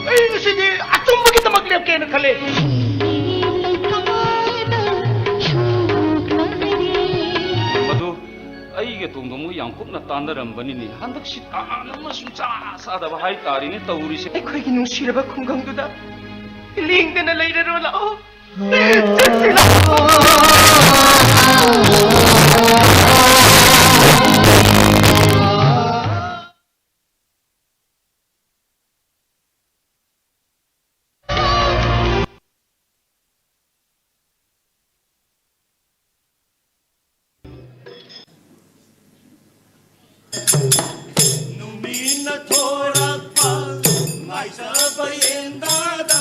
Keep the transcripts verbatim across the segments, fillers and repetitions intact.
ꯑꯩ ꯉꯁꯤꯗꯤ ꯑꯆꯨꯝꯕꯒꯤꯗꯃꯛ ꯂꯦꯞꯀꯦꯅ ꯈꯜꯂꯦ꯫ ꯃꯗꯨ ꯑꯩꯒ ꯇꯣꯡꯗꯣꯝꯒ ꯌꯥꯝ ꯀꯨꯞꯅ ꯇꯥꯟꯅꯔꯝꯕꯅꯤꯅꯦ꯫ ꯍꯟꯗꯛꯁꯤ ꯇꯥꯟ ꯑꯃ ꯁꯨꯡꯆꯥ ꯆꯥꯗꯕ ꯍꯥꯏꯇꯥꯔꯦꯅꯦ ꯇꯧꯔꯤꯁꯦ꯫ ꯑꯩꯈꯣꯏꯒꯤ ꯅꯨꯡꯁꯤꯔꯕ ꯈꯨꯡꯒꯪꯗꯨꯗ ꯂꯦꯡꯗꯅ ꯂꯩꯔꯔꯣ ꯂꯥꯛꯑꯣ꯫ ꯅꯨꯃꯤꯠꯅ ꯊꯣꯔꯛꯄ ꯉꯥꯏꯖꯕ ꯌꯦꯡꯗꯥꯗ,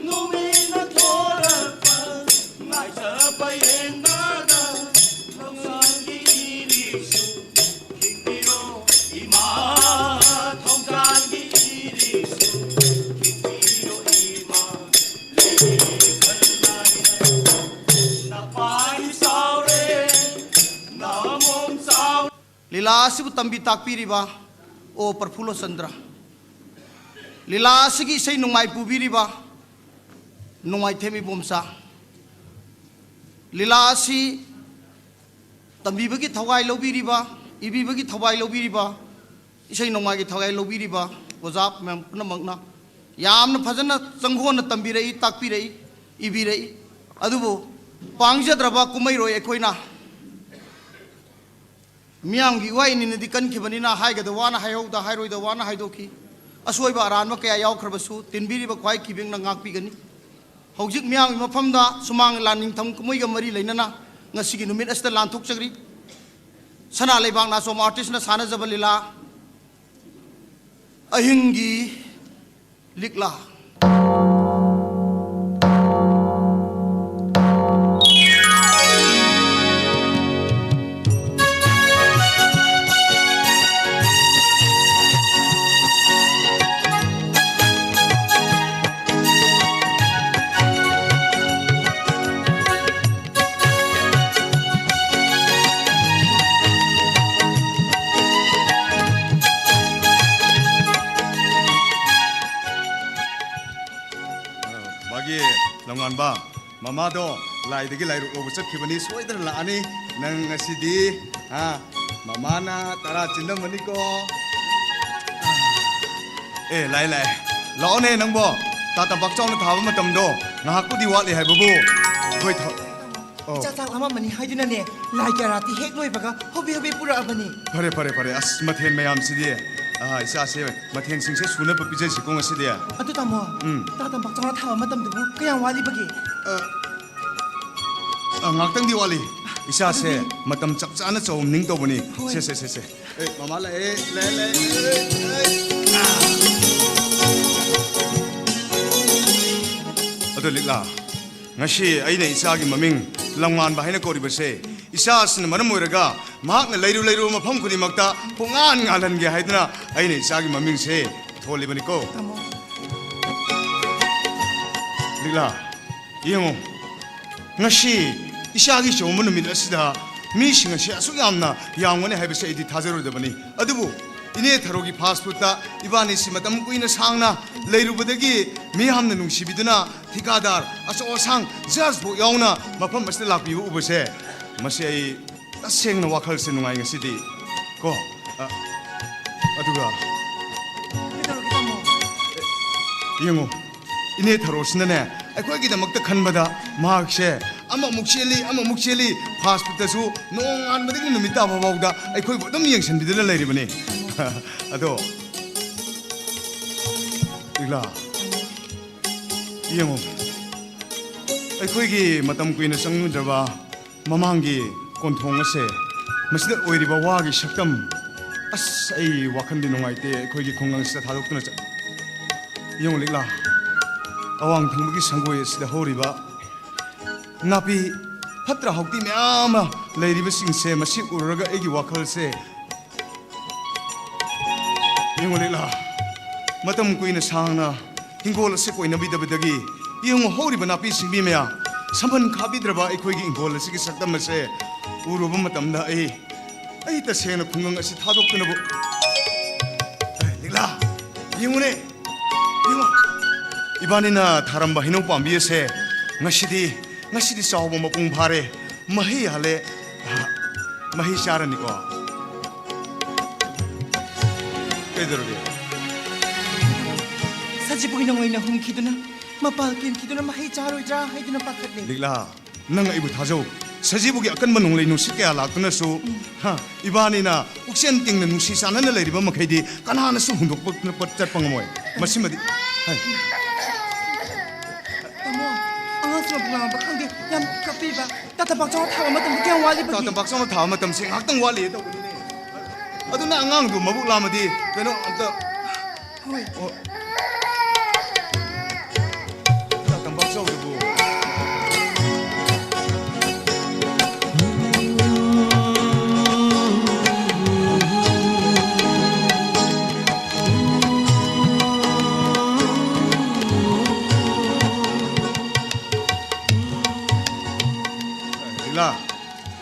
ꯅꯨꯃꯤꯠꯅ ꯊꯣꯔꯛꯄ ꯉꯥꯏꯖꯕ ꯌꯦꯡꯗꯥꯗ, ꯊꯣꯡꯖꯥꯜꯒꯤ ꯏꯔꯤꯛꯁꯨ ꯈꯤꯛꯄꯤꯔꯣ ꯏꯃꯥ, ꯊꯣꯡꯖꯥꯜꯒꯤ ꯏꯔꯤꯛꯁꯨ ꯈꯤꯛꯄꯤꯔꯣ ꯏꯃꯥ, ꯂꯩꯔꯤ ꯈꯜ ꯅꯥꯏꯅ ꯅꯄꯥꯗꯤ ꯆꯥꯎꯔꯦ, ꯅꯃꯣꯝ ꯆꯥꯎꯔꯦ꯫ ꯂꯤꯂꯥ ꯑꯁꯤꯕꯨ ꯇꯝꯕꯤ ꯇꯥꯛꯄꯤꯔꯤꯕ ꯑꯣ ꯄ꯭ꯔꯐꯨꯜꯂ ꯆꯟꯗ꯭ꯔ, ꯂꯤꯂꯥ ꯑꯁꯤꯒꯤ ꯏꯁꯩ ꯅꯣꯡꯃꯥꯏ ꯄꯨꯕꯤꯔꯤꯕ ꯅꯣꯡꯃꯥꯏꯊꯦꯝ ꯏꯕꯣꯝꯆꯥ, ꯂꯤꯂꯥ ꯑꯁꯤ ꯇꯝꯕꯤꯕꯒꯤ ꯊꯋꯥꯏ ꯂꯧꯕꯤꯔꯤꯕ, ꯏꯕꯤꯕꯒꯤ ꯊꯋꯥꯏ ꯂꯧꯕꯤꯔꯤꯕ, ꯏꯁꯩ ꯅꯣꯡꯃꯥꯏꯒꯤ ꯊꯋꯥꯏ ꯂꯧꯕꯤꯔꯤꯕ ꯑꯣꯖꯥ ꯃꯌꯥꯝ ꯄꯨꯝꯅꯃꯛꯅ ꯌꯥꯝꯅ ꯐꯖꯅ ꯆꯪꯒꯣꯟꯅ ꯇꯝꯕꯤꯔꯛꯏ, ꯇꯥꯛꯄꯤꯔꯛꯏ, ꯏꯕꯤꯔꯛꯏ꯫ ꯑꯗꯨꯕꯨ ꯄꯥꯡꯖꯗ꯭ꯔꯕ ꯀꯨꯝꯍꯩꯔꯣꯏ ꯑꯩꯈꯣꯏꯅ ꯃꯤꯌꯥꯝꯒꯤ ꯏꯋꯥ ꯏꯅꯤꯅꯗꯤ ꯀꯟꯈꯤꯕꯅꯤꯅ ꯍꯥꯏꯒꯗ ꯋꯥꯅ ꯍꯥꯏꯍꯧꯗ, ꯍꯥꯏꯔꯣꯏꯗ ꯋꯥꯅ ꯍꯥꯏꯗꯣꯛꯈꯤ꯫ ꯑꯁꯣꯏꯕ ꯑꯔꯥꯟꯕ ꯀꯌꯥ ꯌꯥꯎꯈ꯭ꯔꯕꯁꯨ ꯇꯤꯟꯕꯤꯔꯤꯕ ꯈ꯭ꯋꯥꯏ ꯀꯤꯕꯦꯡꯅ ꯉꯥꯛꯄꯤꯒꯅꯤ꯫ ꯍꯧꯖꯤꯛ ꯃꯤꯌꯥꯝꯒꯤ ꯃꯐꯝꯗ ꯁꯨꯃꯥꯡ ꯂꯤꯂꯥ ꯅꯤꯡꯊꯝ ꯀꯨꯝꯍꯩꯒ ꯃꯔꯤ ꯂꯩꯅꯅ ꯉꯁꯤꯒꯤ ꯅꯨꯃꯤꯠ ꯑꯁꯤꯗ ꯂꯥꯟꯊꯣꯛꯆꯔꯤ꯫ ꯁꯅꯥ ꯂꯩꯕꯥꯛ ꯅꯥꯆꯣꯝ ꯑꯥꯔꯇꯤꯁꯅ ꯁꯥꯟꯅꯖꯕ ꯂꯤꯂꯥ ꯑꯍꯤꯡꯒꯤ ꯂꯤꯛꯂꯥ꯫ ꯌꯦ, ꯂꯝꯉꯥꯟꯕ, ꯃꯃꯥꯗꯣ ꯂꯥꯏꯗꯒꯤ ꯂꯥꯏꯔꯨꯛ ꯂꯧꯕ ꯆꯠꯈꯤꯕꯅꯤ, ꯁꯣꯏꯗꯅ ꯂꯥꯛꯑꯅꯤ꯫ ꯅꯪ ꯉꯁꯤꯗꯤ, ꯍꯥ, ꯃꯃꯥꯅ ꯇꯔꯥ ꯆꯤꯟꯗꯝꯃꯅꯤꯀꯣ꯫ ꯑꯦ, ꯂꯥꯛꯑꯦ, ꯂꯥꯛꯑꯦ꯫ ꯂꯥꯛꯑꯣꯅꯦ ꯅꯪꯕꯣ꯫ ꯇꯥ ꯇꯝꯄꯥꯛ ꯆꯥꯎꯅ ꯊꯥꯕ ꯃꯇꯝꯗꯣ ꯉꯥꯏꯍꯥꯛꯄꯨꯗꯤ ꯋꯥꯠꯂꯤ ꯍꯥꯏꯕꯕꯨ꯫ ꯑꯩꯈꯣꯏ ꯊ-, ꯑꯣ꯫ ꯏꯆꯥ ꯆꯥꯛ ꯂꯥꯝꯃꯝꯃꯅꯤ ꯍꯥꯏꯗꯨꯅꯅꯦ, ꯂꯥꯏ ꯀꯔꯥꯇꯤ ꯍꯦꯛ ꯂꯣꯏꯕꯒ ꯍꯣꯕꯦ ꯍꯣꯕꯦ ꯄꯨꯔꯛꯑꯕꯅꯤ꯫ ꯐꯔꯦ, ꯐꯔꯦ, ꯐꯔꯦ꯫ ꯑꯁ, ꯃꯊꯦꯜ ꯃꯌꯥꯝꯁꯤꯗꯤ꯫ ꯑꯥ, ꯏꯆꯥꯁꯦ ꯃꯊꯦꯜꯁꯤꯡꯁꯦ ꯁꯨꯅꯕ ꯄꯤꯖꯁꯤꯀꯣ ꯉꯁꯤꯗꯤ꯫ ꯑꯗꯨ ꯇꯥꯃꯣ, ꯎꯝ꯫ ꯇꯥ ꯇꯝꯄꯥꯛ ꯆꯥꯎꯅ ꯊꯥꯕ ꯃꯇꯝꯗꯨꯕꯨ ꯀꯌꯥꯝ ꯋꯥꯠꯂꯤꯕꯒꯦ? ꯑ, ꯑ, ꯉꯥꯛꯇꯪꯗꯤ ꯋꯥꯠꯂꯤ꯫ ꯏꯆꯥꯁꯦ ꯑꯗꯨꯗꯤ ꯃꯇꯝ ꯆꯞ ꯆꯥꯅ ꯆꯥꯎꯝꯅꯤꯡ ꯇꯧꯕꯅꯤ꯫ ꯍꯣꯏ꯫ ꯁꯦ, ꯁꯦ, ꯁꯦ, ꯁꯦ꯫ ꯑꯦ, ꯃꯃꯥ ꯂꯥꯛꯑꯦ, ꯂꯥꯛꯑꯦ, ꯂꯥꯛꯑꯦ꯫ ꯑꯗꯣ ꯂꯤꯛꯂꯥ, ꯉꯁꯤ ꯑꯩꯅ ꯏꯆꯥꯒꯤ ꯃꯃꯤꯡ ꯂꯝꯉꯥꯟꯕ ꯍꯥꯏꯅ ꯀꯧꯔꯤꯕꯁꯦ, ꯏꯆꯥ ꯑꯁꯤꯅ ꯃꯔꯝ ꯑꯣꯏꯔꯒ ꯃꯍꯥꯛꯅ ꯂꯩꯔꯨ ꯂꯩꯔꯨꯕ ꯃꯐꯝ ꯈꯨꯗꯤꯡꯃꯛꯇ ꯄꯨꯡꯉꯥꯟ ꯉꯥꯜꯍꯟꯒꯦ ꯍꯥꯏꯗꯨꯅ ꯑꯩꯅ ꯏꯆꯥꯒꯤ ꯃꯃꯤꯡꯁꯦ ꯊꯣꯜꯂꯤꯕꯅꯤꯀꯣ꯫ ꯇꯥꯃꯣ꯫ ꯂꯤꯛꯂꯥ, ꯌꯦꯡꯉꯨ, ꯉꯁꯤ ꯏꯆꯥꯒꯤ ꯆꯥꯎꯝꯕ ꯅꯨꯃꯤꯠ ꯑꯁꯤꯗ ꯃꯤꯁꯤꯡ ꯑꯁꯤ ꯑꯁꯨꯛ ꯌꯥꯝꯅ ꯌꯥꯝꯒꯅꯤ ꯍꯥꯏꯕꯁꯤ ꯑꯩꯗꯤ ꯊꯥꯖꯔꯨꯗꯕꯅꯤ꯫ ꯑꯗꯨꯕꯨ ꯏꯅꯦ ꯊꯔꯣꯒꯤ ꯐꯥꯁ ꯐꯨꯗꯇ ꯏꯕꯥꯅꯤꯁꯤ ꯃꯇꯝ ꯀꯨꯏꯅ ꯁꯥꯡꯅ ꯂꯩꯔꯨꯕꯗꯒꯤ ꯃꯤꯌꯥꯝꯅ ꯅꯨꯡꯁꯤꯕꯤꯗꯨꯅ ꯊꯤꯀꯥꯗꯥꯔ ꯑꯆꯧ ꯑꯁꯥꯡ ꯖꯖ ꯐꯥꯎ ꯌꯥꯎꯅ ꯃꯐꯝ ꯑꯁꯤꯗ ꯂꯥꯛꯄꯤꯕ ꯎꯕꯁꯦ, ꯃꯁꯤ ꯑꯩ ꯇꯁꯦꯡꯅ ꯋꯥꯈꯜꯁꯦ ꯅꯨꯡꯉꯥꯏ ꯉꯁꯤꯗꯤ꯫ ꯀꯣ, ꯑ, ꯑꯗꯨꯒ ꯀꯩꯗꯧꯔꯒꯦ, ꯇꯥꯃꯣ? ꯌꯦꯡꯉꯣ, ꯏꯅꯦ ꯊꯔꯣꯁꯤꯅꯅꯦ, ꯑꯩꯈꯣꯏꯒꯤꯗꯃꯛꯇ ꯈꯟꯕꯗ ꯃꯍꯥꯛꯁꯦ ꯑꯃꯃꯨꯛ ꯆꯦꯜꯂꯤ, ꯑꯃꯃꯨꯛ ꯆꯦꯜꯂꯤ, ꯐꯥꯁ ꯐꯨꯗꯇꯁꯨ ꯅꯣꯡꯉꯥꯟꯕꯗꯒꯤ ꯅꯨꯃꯤꯠ ꯇꯥꯕ ꯐꯥꯎꯗ ꯑꯩꯈꯣꯏꯕꯨ ꯑꯗꯨꯝ ꯌꯦꯡꯁꯤꯟꯕꯤꯗꯨꯅ ꯂꯩꯔꯤꯕꯅꯤ꯫ ꯑꯗꯣ, ꯂꯤꯛꯂꯥ, ꯌꯦꯡꯉꯣ, ꯑꯩꯈꯣꯏꯒꯤ ꯃꯇꯝ ꯀꯨꯏꯅ ꯆꯪꯂꯨꯗ꯭ꯔꯕ ꯃꯃꯥꯡꯒꯤ ꯀꯣꯟꯊꯣꯡ ꯑꯁꯦ, ꯃꯁꯤꯗ ꯑꯣꯏꯔꯤꯕ ꯋꯥꯒꯤ ꯁꯛꯇꯝ, ꯑꯁ, ꯑꯩ ꯋꯥꯈꯜꯗꯤ ꯅꯨꯡꯉꯥꯏꯇꯦ ꯑꯩꯈꯣꯏꯒꯤ ꯈꯨꯡꯒꯪꯁꯤꯗ ꯊꯥꯗꯣꯛꯇꯨꯅ ꯆꯠ-, ꯌꯦꯡꯉꯨ ꯂꯤꯛꯂꯥ, ꯑꯋꯥꯡ ꯊꯪꯕꯒꯤ ꯁꯪꯒꯣꯏ ꯑꯁꯤꯗ ꯍꯧꯔꯤꯕ ꯅꯥꯄꯤ ꯐꯠꯇ꯭ꯔ ꯍꯥꯎꯊꯤ ꯃꯌꯥꯝ ꯑꯃ ꯂꯩꯔꯤꯕꯁꯤꯡꯁꯦ, ꯃꯁꯤ ꯎꯔꯨꯔꯒ ꯑꯩꯒꯤ ꯋꯥꯈꯜꯁꯦ, ꯌꯦꯡꯉꯨ ꯂꯤꯛꯂꯥ, ꯃꯇꯝ ꯀꯨꯏꯅ ꯁꯥꯡꯅ ꯍꯤꯡꯒꯣꯜ ꯑꯁꯤ ꯀꯣꯏꯅꯕꯤꯗꯕꯗꯒꯤ, ꯌꯦꯡꯉꯨ, ꯍꯧꯔꯤꯕ ꯅꯥꯄꯤ ꯁꯤꯡꯕꯤ ꯃꯌꯥꯝ, ꯁꯝꯕꯟ ꯈꯥꯕꯤꯗ꯭ꯔꯕ ꯑꯩꯈꯣꯏꯒꯤ ꯍꯤꯡꯒꯣꯜ ꯑꯁꯤꯒꯤ ꯁꯛꯇꯝ ꯑꯁꯦ ꯎꯔꯨꯕ ꯃꯇꯝꯗ ꯑꯩ, ꯑꯩ ꯇꯁꯦꯡꯅ ꯈꯨꯡꯒꯪ ꯑꯁꯤ ꯊꯥꯗꯣꯛꯇꯨꯅꯕꯨ, ꯑꯦ, ꯂꯤꯛꯂꯥ, ꯌꯦꯡꯉꯨꯅꯦ, ꯌꯦꯡꯉꯨ꯫ ꯏꯕꯥꯅꯤꯅ ꯊꯥꯔꯝꯕ ꯍꯩꯅꯧ ꯄꯥꯝꯕꯤ ꯑꯁꯦ ꯉꯁꯤꯗꯤ, ꯉꯁꯤꯗꯤ ꯆꯥꯎꯕ ꯃꯄꯨꯡ ꯐꯥꯔꯦ, ꯃꯍꯩ ꯌꯥꯜꯂꯦ꯫ ꯑ, ꯃꯍꯩ ꯆꯥꯔꯅꯤꯀꯣ꯫ ꯀꯩꯗꯧꯔꯒꯦ? ꯁꯖꯤꯕꯨꯒꯤ ꯅꯣꯡꯂꯩꯅ ꯍꯨꯝꯈꯤꯗꯨꯅ, ꯃꯄꯥꯜ ꯀꯦꯟꯈꯤꯗꯨꯅ ꯃꯍꯩ ꯆꯥꯔꯣꯏꯗ꯭ꯔꯥ ꯍꯥꯏꯗꯨꯅ ꯄꯥꯈꯠꯂꯦ꯫ ꯂꯤꯛꯂꯥ, ꯅꯪ ꯑꯩꯕꯨ ꯊꯥꯖꯧ꯫ ꯁꯖꯤꯕꯨꯒꯤ ꯑꯀꯟꯕ ꯅꯣꯡꯂꯩ ꯅꯨꯡꯁꯤꯠ ꯀꯌꯥ ꯂꯥꯛꯇꯨꯅꯁꯨ, ꯍꯥ, ꯏꯕꯥꯅꯤꯅ ꯄꯨꯛꯆꯦꯟ ꯇꯤꯡꯅ ꯅꯨꯡꯁꯤ ꯆꯥꯟꯅꯅ ꯂꯩꯔꯤꯕ ꯃꯈꯩꯗꯤ ꯀꯅꯥꯅꯁꯨ ꯍꯨꯟꯗꯣꯛꯄ ꯆꯠꯄ ꯉꯝꯃꯣꯏ꯫ ꯃꯁꯤꯃꯗꯤ, ꯍꯥꯏ꯫ ꯇꯥꯃꯣ, ꯑꯉꯥꯡꯁꯤꯡꯅ ꯉꯥꯡꯕ ꯈꯪꯗꯦ, ꯌꯥꯝ ꯀꯞꯄꯤꯕ꯫ ꯇꯥ ꯇꯝꯄꯥꯛꯆꯥꯎꯅ ꯊꯥꯕ ꯃꯇꯝꯗ ꯀꯌꯥꯝ ꯋꯥꯠꯂꯤꯕꯒꯦ? ꯇꯥ ꯇꯝꯄꯥꯛꯆꯥꯎꯅ ꯊꯥꯕ ꯃꯇꯝꯁꯦ ꯉꯥꯏꯍꯥꯛꯇꯪ ꯋꯥꯠꯂꯤ ꯇꯧꯕꯅꯤꯅꯦ꯫ ꯑꯗꯨꯅ ꯑꯉꯥꯡꯗꯨ ꯃꯕꯨꯛ ꯂꯥꯝꯃꯗꯤ ꯀꯩꯅꯣ ꯑꯝꯇ ꯍꯣꯏ꯫ ꯑꯣ꯫ ꯇꯥ ꯇꯝꯄꯥꯛꯆꯥꯎꯗꯨꯕꯨ꯫ ꯂꯤꯂꯥ,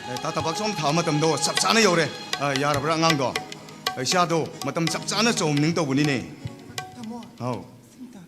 ꯑꯦ, ꯇꯥ ꯇꯝꯄꯥꯛꯆꯥꯎꯅ ꯊꯥꯕ ꯃꯇꯝꯗꯣ ꯆꯞ ꯆꯥꯅ ꯌꯧꯔꯦ꯫ ꯑ, ꯌꯥꯔꯕ꯭ꯔꯥ ꯑꯉꯥꯡꯗꯣ? ꯏꯆꯥꯗꯣ ꯃꯇꯝ ꯆꯞ ꯆꯥꯅ ꯆꯥꯎꯝꯅꯤꯡ ꯇꯧꯕꯅꯤꯅꯦ꯫ ꯇꯥꯃꯣ꯫ ꯍꯥꯎ꯫ ꯁꯤꯝꯇ꯫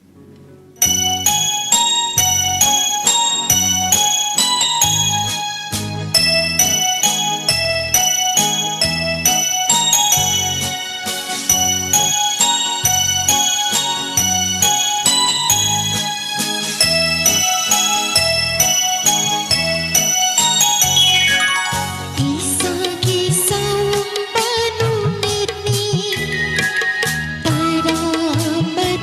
ꯏꯁꯥꯒꯤ ꯁꯥꯎꯕ ꯅꯨꯃꯤꯠꯅꯤ, ꯇꯔꯥꯃꯥꯊꯣꯏ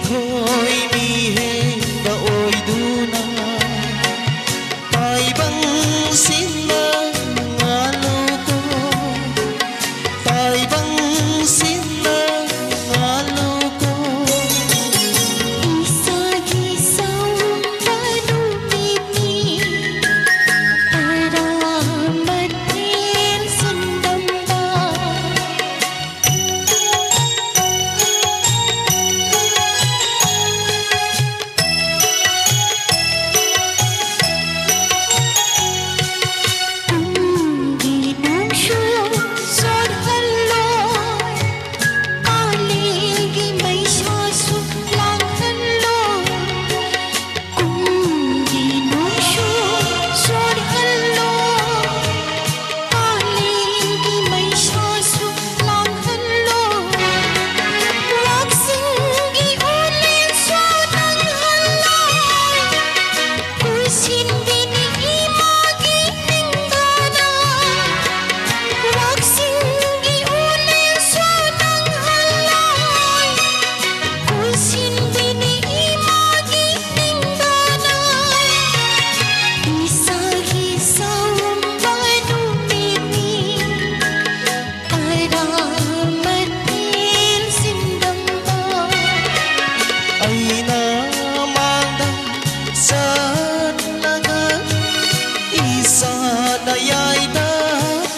ꯊꯣꯏꯕꯤ ꯍꯦꯟꯕ ꯑꯣꯏꯗꯨꯅ ꯇꯥꯏꯕꯪꯁꯤꯡꯅ ꯉꯥꯜꯂꯨꯀꯣ, ꯇꯥꯏꯕꯪꯁꯤꯡꯅ ꯉꯥꯜꯂꯨꯀꯣ꯫ ꯏꯁꯥꯒꯤ ꯁꯥꯎꯕ ꯅꯨꯃꯤꯠꯅꯤ ꯑꯔꯥ ꯃꯊꯦꯜ ꯁꯤꯟꯗꯝꯕ꯫ ꯀꯨꯝꯒꯤ ꯅꯣꯡꯁꯨ ꯆꯣꯠꯍꯜꯂꯣ, ꯀꯥꯂꯤꯒꯤ ꯃꯩꯁꯥꯁꯨ ꯂꯥꯡꯍꯜꯂꯣ꯫ ꯀꯨꯝꯒꯤ ꯅꯣꯡꯁꯨ ꯆꯣꯠꯍꯜꯂꯣ, ꯀꯥꯂꯤꯒꯤ ꯃꯩꯁꯥꯁꯨ ꯂꯥꯡꯍꯜꯂꯣ꯫ ꯋꯥꯛꯆꯤꯡꯒꯤ ꯎꯂꯦꯟꯁꯨ ꯅꯪꯍꯜꯂꯣ, ꯀꯣꯏꯁꯤꯟꯕꯤꯅꯤ ꯏꯃꯥꯒꯤ ꯅꯤꯡꯊꯧꯅ꯫ ꯋꯥꯛꯆꯤꯡꯒꯤ ꯎꯂꯦꯟꯁꯨ ꯅꯪꯍꯜꯂꯣ, ꯀꯣꯏꯁꯤꯟꯕꯤꯅꯤ ꯏꯃꯥꯒꯤ ꯅꯤꯡꯊꯧꯅ꯫ ꯏꯁꯥꯒꯤ ꯁꯥꯎꯔꯝꯕ ꯅꯨꯃꯤꯠꯅꯤ ꯑꯔꯥ ꯃꯊꯦꯜ ꯁꯤꯟꯗꯝꯕ꯫ ꯑꯩꯅ ꯃꯥꯡꯗ ꯆꯠꯂꯒ ꯏꯁꯥꯅ ꯌꯥꯏꯗ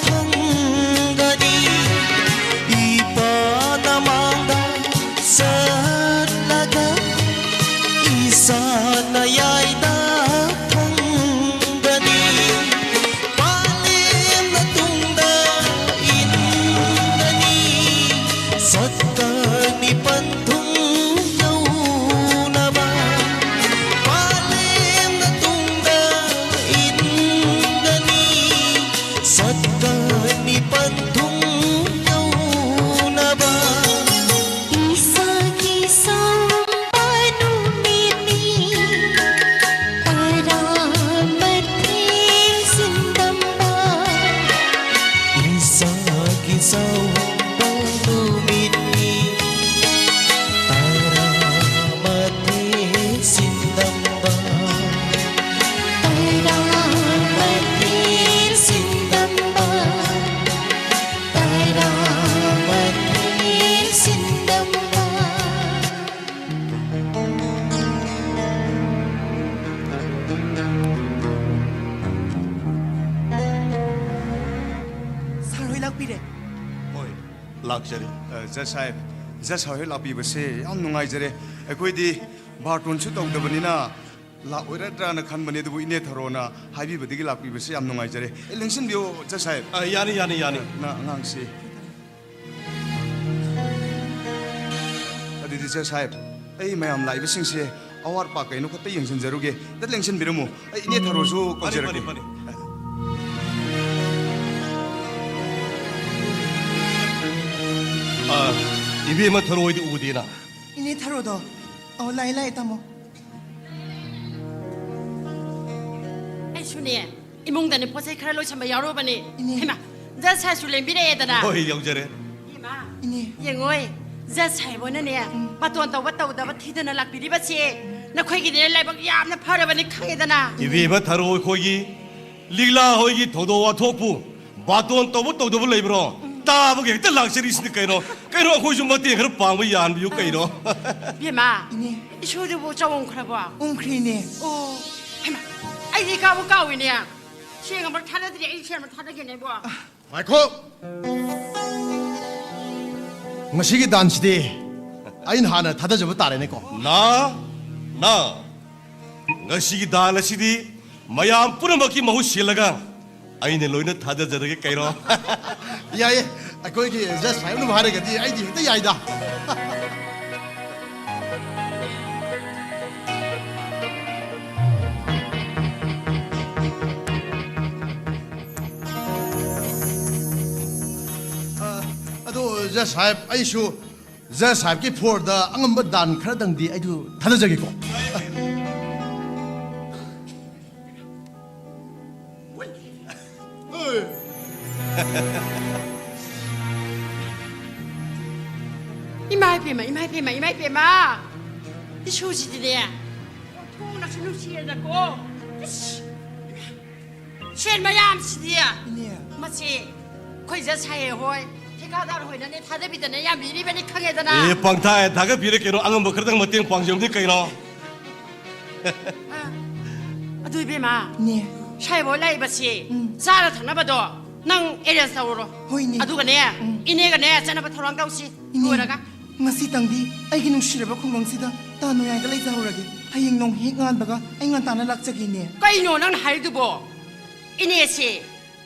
ꯐꯪꯒꯅꯤ꯫ ꯏꯄꯥꯅ ꯃꯥꯡꯗ ꯆꯠꯂꯒ ꯏꯁꯥꯅ ꯌꯥꯏꯗ ꯐꯪꯒꯅꯤ꯫ ꯄꯥꯂꯦꯝꯅ ꯇꯨꯡꯗ ꯏꯟꯒꯅꯤ꯫ ꯁꯠꯀꯅꯤ ꯄꯟꯊꯨꯡ ꯌꯧꯅꯕ꯫ ꯂꯥꯛꯆꯔꯤ꯫ ꯑ, ꯖꯖ ꯁꯥꯍꯦꯕ, ꯖꯖ ꯁꯥꯍꯦꯕ ꯂꯥꯛꯄꯤꯕꯁꯦ ꯌꯥꯝ ꯅꯨꯡꯉꯥꯏꯖꯔꯦ꯫ ꯑꯩꯈꯣꯏꯗꯤ ꯕꯥꯔꯇꯣꯟꯁꯨ ꯇꯧꯗꯕꯅꯤꯅ ꯂꯥꯛꯑꯣꯏꯔꯗ꯭ꯔꯥꯅ ꯈꯟꯕꯅꯦ, ꯑꯗꯨꯕꯨ ꯏꯅꯦ ꯊꯔꯣꯅ ꯍꯥꯏꯕꯤꯕꯗꯒꯤ ꯂꯥꯛꯄꯤꯕꯁꯦ ꯌꯥꯝ ꯅꯨꯡꯉꯥꯏꯖꯔꯦ꯫ ꯑꯦ, ꯂꯦꯡꯁꯤꯟꯕꯤꯌꯣ ꯖꯖ ꯁꯥꯍꯦꯕ꯫ ꯑ, ꯌꯥꯅꯤ, ꯌꯥꯅꯤ, ꯌꯥꯅꯤ꯫ ꯅ-, ꯑꯉꯥꯡꯁꯤ꯫ ꯑꯗꯨꯗꯤ ꯖꯖ ꯁꯥꯍꯦꯕ, ꯑꯩ ꯃꯌꯥꯝ ꯂꯥꯛꯏꯕꯁꯤꯡꯁꯦ ꯑꯋꯥꯠ ꯑꯄꯥ ꯀꯩꯅꯣ ꯈꯛꯇ ꯌꯦꯡꯁꯤꯟꯖꯔꯨꯒꯦ꯫ ꯑꯝꯇ ꯂꯦꯡꯁꯤꯟꯕꯤꯔꯝꯃꯨ꯫ ꯑꯩ ꯏꯅꯦ ꯊꯔꯣꯁꯨ ꯐꯅꯤ, ꯀꯧꯖꯔꯛꯀꯦ꯫ ꯐꯅꯤ, ꯐꯅꯤ꯫ ꯑ, ꯏꯕꯦꯝꯃ ꯊꯔꯣꯏꯗꯤ ꯎꯗꯦꯅ꯫ ꯏꯅꯦ ꯊꯔꯣꯗꯣ? ꯑꯣ, ꯂꯥꯛꯑꯦ, ꯂꯥꯛꯑꯦ, ꯇꯥꯃꯣ꯫ ꯑꯩꯁꯨꯅꯦ, ꯏꯃꯨꯡꯗꯅꯦ ꯄꯣꯠ ꯆꯩ ꯈꯔ ꯂꯣꯏꯁꯟꯕ ꯌꯥꯎꯔꯨꯕꯅꯦ꯫ ꯏꯅꯦ꯫ ꯍꯩꯃꯥ, ꯖꯖ ꯁꯥꯍꯦꯕꯁꯨ ꯂꯦꯡꯕꯤꯔꯛꯑꯦꯗꯅ꯫ ꯍꯣꯏ, ꯌꯧꯖꯔꯦ꯫ ꯏꯃꯥ, ꯏꯅꯦ꯫ ꯌꯦꯡꯉꯣꯏ, ꯖꯖ ꯁꯥꯍꯦꯕ ꯍꯣꯏꯅꯅꯦ, ꯎꯝ꯫ ꯕꯥꯇꯣꯟ ꯇꯧꯕ ꯇꯧꯗꯕ ꯊꯤꯗꯅ ꯂꯥꯛꯄꯤꯔꯤꯕꯁꯦ ꯅꯈꯣꯏꯒꯤꯗꯤꯅꯦ ꯂꯥꯏꯕꯛ ꯌꯥꯝꯅ ꯐꯔꯕꯅꯤ ꯈꯪꯉꯦꯗꯅ꯫ ꯏꯕꯦꯝꯃ ꯊꯔꯣ ꯑꯩꯈꯣꯏꯒꯤ ꯂꯤꯛꯂꯥ ꯍꯣꯏꯒꯤ ꯊꯧꯗꯣꯛ ꯋꯥꯊꯣꯛꯄꯨ ꯕꯥꯇꯣꯟ ꯇꯧꯕ ꯇꯧꯗꯕ ꯂꯩꯕ꯭ꯔꯣ? ꯇꯥꯕꯒꯤ ꯍꯦꯛꯇ ꯂꯥꯛꯆꯔꯤꯁꯤꯅꯤ ꯀꯩꯅꯣ꯫ ꯀꯩꯅꯣ, ꯑꯩꯈꯣꯏꯁꯨ ꯃꯇꯦꯡ ꯈꯔ ꯄꯥꯡꯕ ꯌꯥꯍꯟꯕꯤꯌꯨ ꯀꯩꯅꯣ꯫ ꯏꯕꯦꯝꯃ, ꯏꯅꯦ꯫ ꯏꯁꯨꯗꯨꯕꯨ ꯆꯥꯎꯝꯈ꯭ꯔꯕꯣ? ꯎꯝꯈ꯭ꯔꯦ, ꯏꯅꯦ꯫ ꯑꯣ, ꯍꯩꯃꯥ, ꯑꯩꯗꯤ ꯀꯥꯎꯕꯨ ꯀꯥꯎꯏꯅꯦ꯫ ꯁꯦꯡ ꯑꯃ ꯊꯥꯗꯗ꯭ꯔꯤ, ꯑꯩ ꯁꯦꯡ ꯑꯃ ꯊꯥꯗꯒꯦꯅꯦꯕꯣ꯫ ꯉꯥꯏꯈꯣ꯫ ꯉꯁꯤꯒꯤ ꯗꯥꯟꯁꯤꯗꯤ ꯑꯩꯅ ꯍꯥꯟꯅ ꯊꯥꯗꯖꯕ ꯇꯥꯔꯦꯅꯦꯀꯣ꯫ ꯅꯥ, ꯅꯥ, ꯉꯁꯤꯒꯤ ꯗꯥꯟ ꯑꯁꯤꯗꯤ ꯃꯌꯥꯝ ꯄꯨꯝꯅꯃꯛꯀꯤ ꯃꯍꯨꯠ ꯁꯤꯜꯂꯒ ꯑꯩꯅ ꯂꯣꯏꯅ ꯊꯥꯗꯖꯔꯒꯦ ꯀꯩꯅꯣ꯫ ꯌꯥꯏꯌꯦ, ꯑꯩꯈꯣꯏꯒꯤ ꯖꯖ ꯁꯥꯍꯦꯕꯅꯕꯨ ꯍꯥꯏꯔꯒꯗꯤ ꯑꯩꯗꯤ ꯍꯦꯛꯇ ꯌꯥꯏꯗ꯫ ꯑ, ꯑꯗꯣ ꯖꯖ ꯁꯥꯍꯦꯕ, ꯑꯩꯁꯨ ꯖꯖ ꯁꯥꯍꯦꯕꯀꯤ ꯐ꯭ꯂꯣꯔꯗ ꯑꯉꯝꯕ ꯗꯥꯟ ꯈꯔꯗꯪꯗꯤ ꯑꯩꯁꯨ ꯊꯥꯗꯖꯒꯦꯀꯣ꯫ ꯏꯃꯥ ꯏꯄꯦꯝꯃ, ꯏꯃꯥ ꯏꯄꯦꯝꯃ, ꯏꯃꯥ ꯏꯄꯦꯝꯃ! ꯏꯁꯨꯁꯤꯗꯤꯅꯦ, ꯑꯣꯟꯊꯣꯛꯅꯁꯨ ꯅꯨꯡꯁꯤꯔꯦꯗꯀꯣ꯫ ꯏꯁ! ꯁꯦꯟ ꯃꯌꯥꯝꯁꯤꯗꯤ! ꯏꯅꯦ꯫ ꯃꯁꯤ ꯑꯩꯈꯣꯏ ꯖꯖ ꯁꯥꯍꯦꯕ ꯍꯣꯏ, ꯊꯤꯀꯥꯗꯥꯔ ꯍꯣꯏꯅꯅꯦ ꯊꯥꯗꯕꯤꯗꯅ ꯌꯥꯝꯕꯤꯔꯤꯕꯅꯤ ꯈꯪꯉꯦꯗꯅ꯫ ꯑꯦ, ꯄꯪꯊꯥ ꯍꯦꯛ ꯊꯥꯒꯠꯄꯤꯔꯦ ꯀꯩꯅꯣ, ꯑꯉꯝꯕ ꯈꯔꯗꯪ ꯃꯇꯦꯡ ꯄꯥꯡꯖꯕꯅꯤ ꯀꯩꯅꯣ꯫ ꯑ, ꯑꯗꯨ ꯏꯕꯦꯝꯃ, ꯏꯅꯦ꯫ ꯁꯥꯍꯦꯕ ꯍꯣꯏ ꯂꯥꯛꯏꯕꯁꯤ ꯎꯝ꯫ ꯆꯥꯅ ꯊꯛꯅꯕꯗꯣ ꯅꯪ ꯑꯦꯔꯦꯟꯖ ꯇꯧꯔꯨꯔꯣ꯫ ꯍꯣꯏꯅꯦ꯫ ꯑꯗꯨꯒꯅꯦ, ꯎꯝ꯫ ꯏꯅꯦꯒꯅꯦ ꯆꯠꯅꯕ ꯊꯧꯔꯥꯡ ꯇꯧꯁꯤ꯫ ꯏꯅꯦ, ꯂꯣꯏꯔꯒ꯫ ꯉꯁꯤꯇꯪꯗꯤ ꯑꯩꯒꯤ ꯅꯨꯡꯁꯤꯔꯕ ꯈꯨꯡꯒꯪꯁꯤꯗ ꯇꯥ ꯅꯣꯌꯥꯏꯗ ꯂꯩꯖꯍꯧꯔꯒꯦ꯫ ꯍꯌꯦꯡ ꯅꯣꯡ ꯍꯦꯛ ꯉꯥꯟꯕꯒ ꯑꯩ ꯉꯟꯇꯥꯅ ꯂꯥꯛꯆꯒꯦꯅꯦ꯫ ꯀꯩꯅꯣ ꯅꯪꯅ ꯍꯥꯏꯔꯤꯗꯨꯕꯣ? ꯏꯅꯦꯁꯦ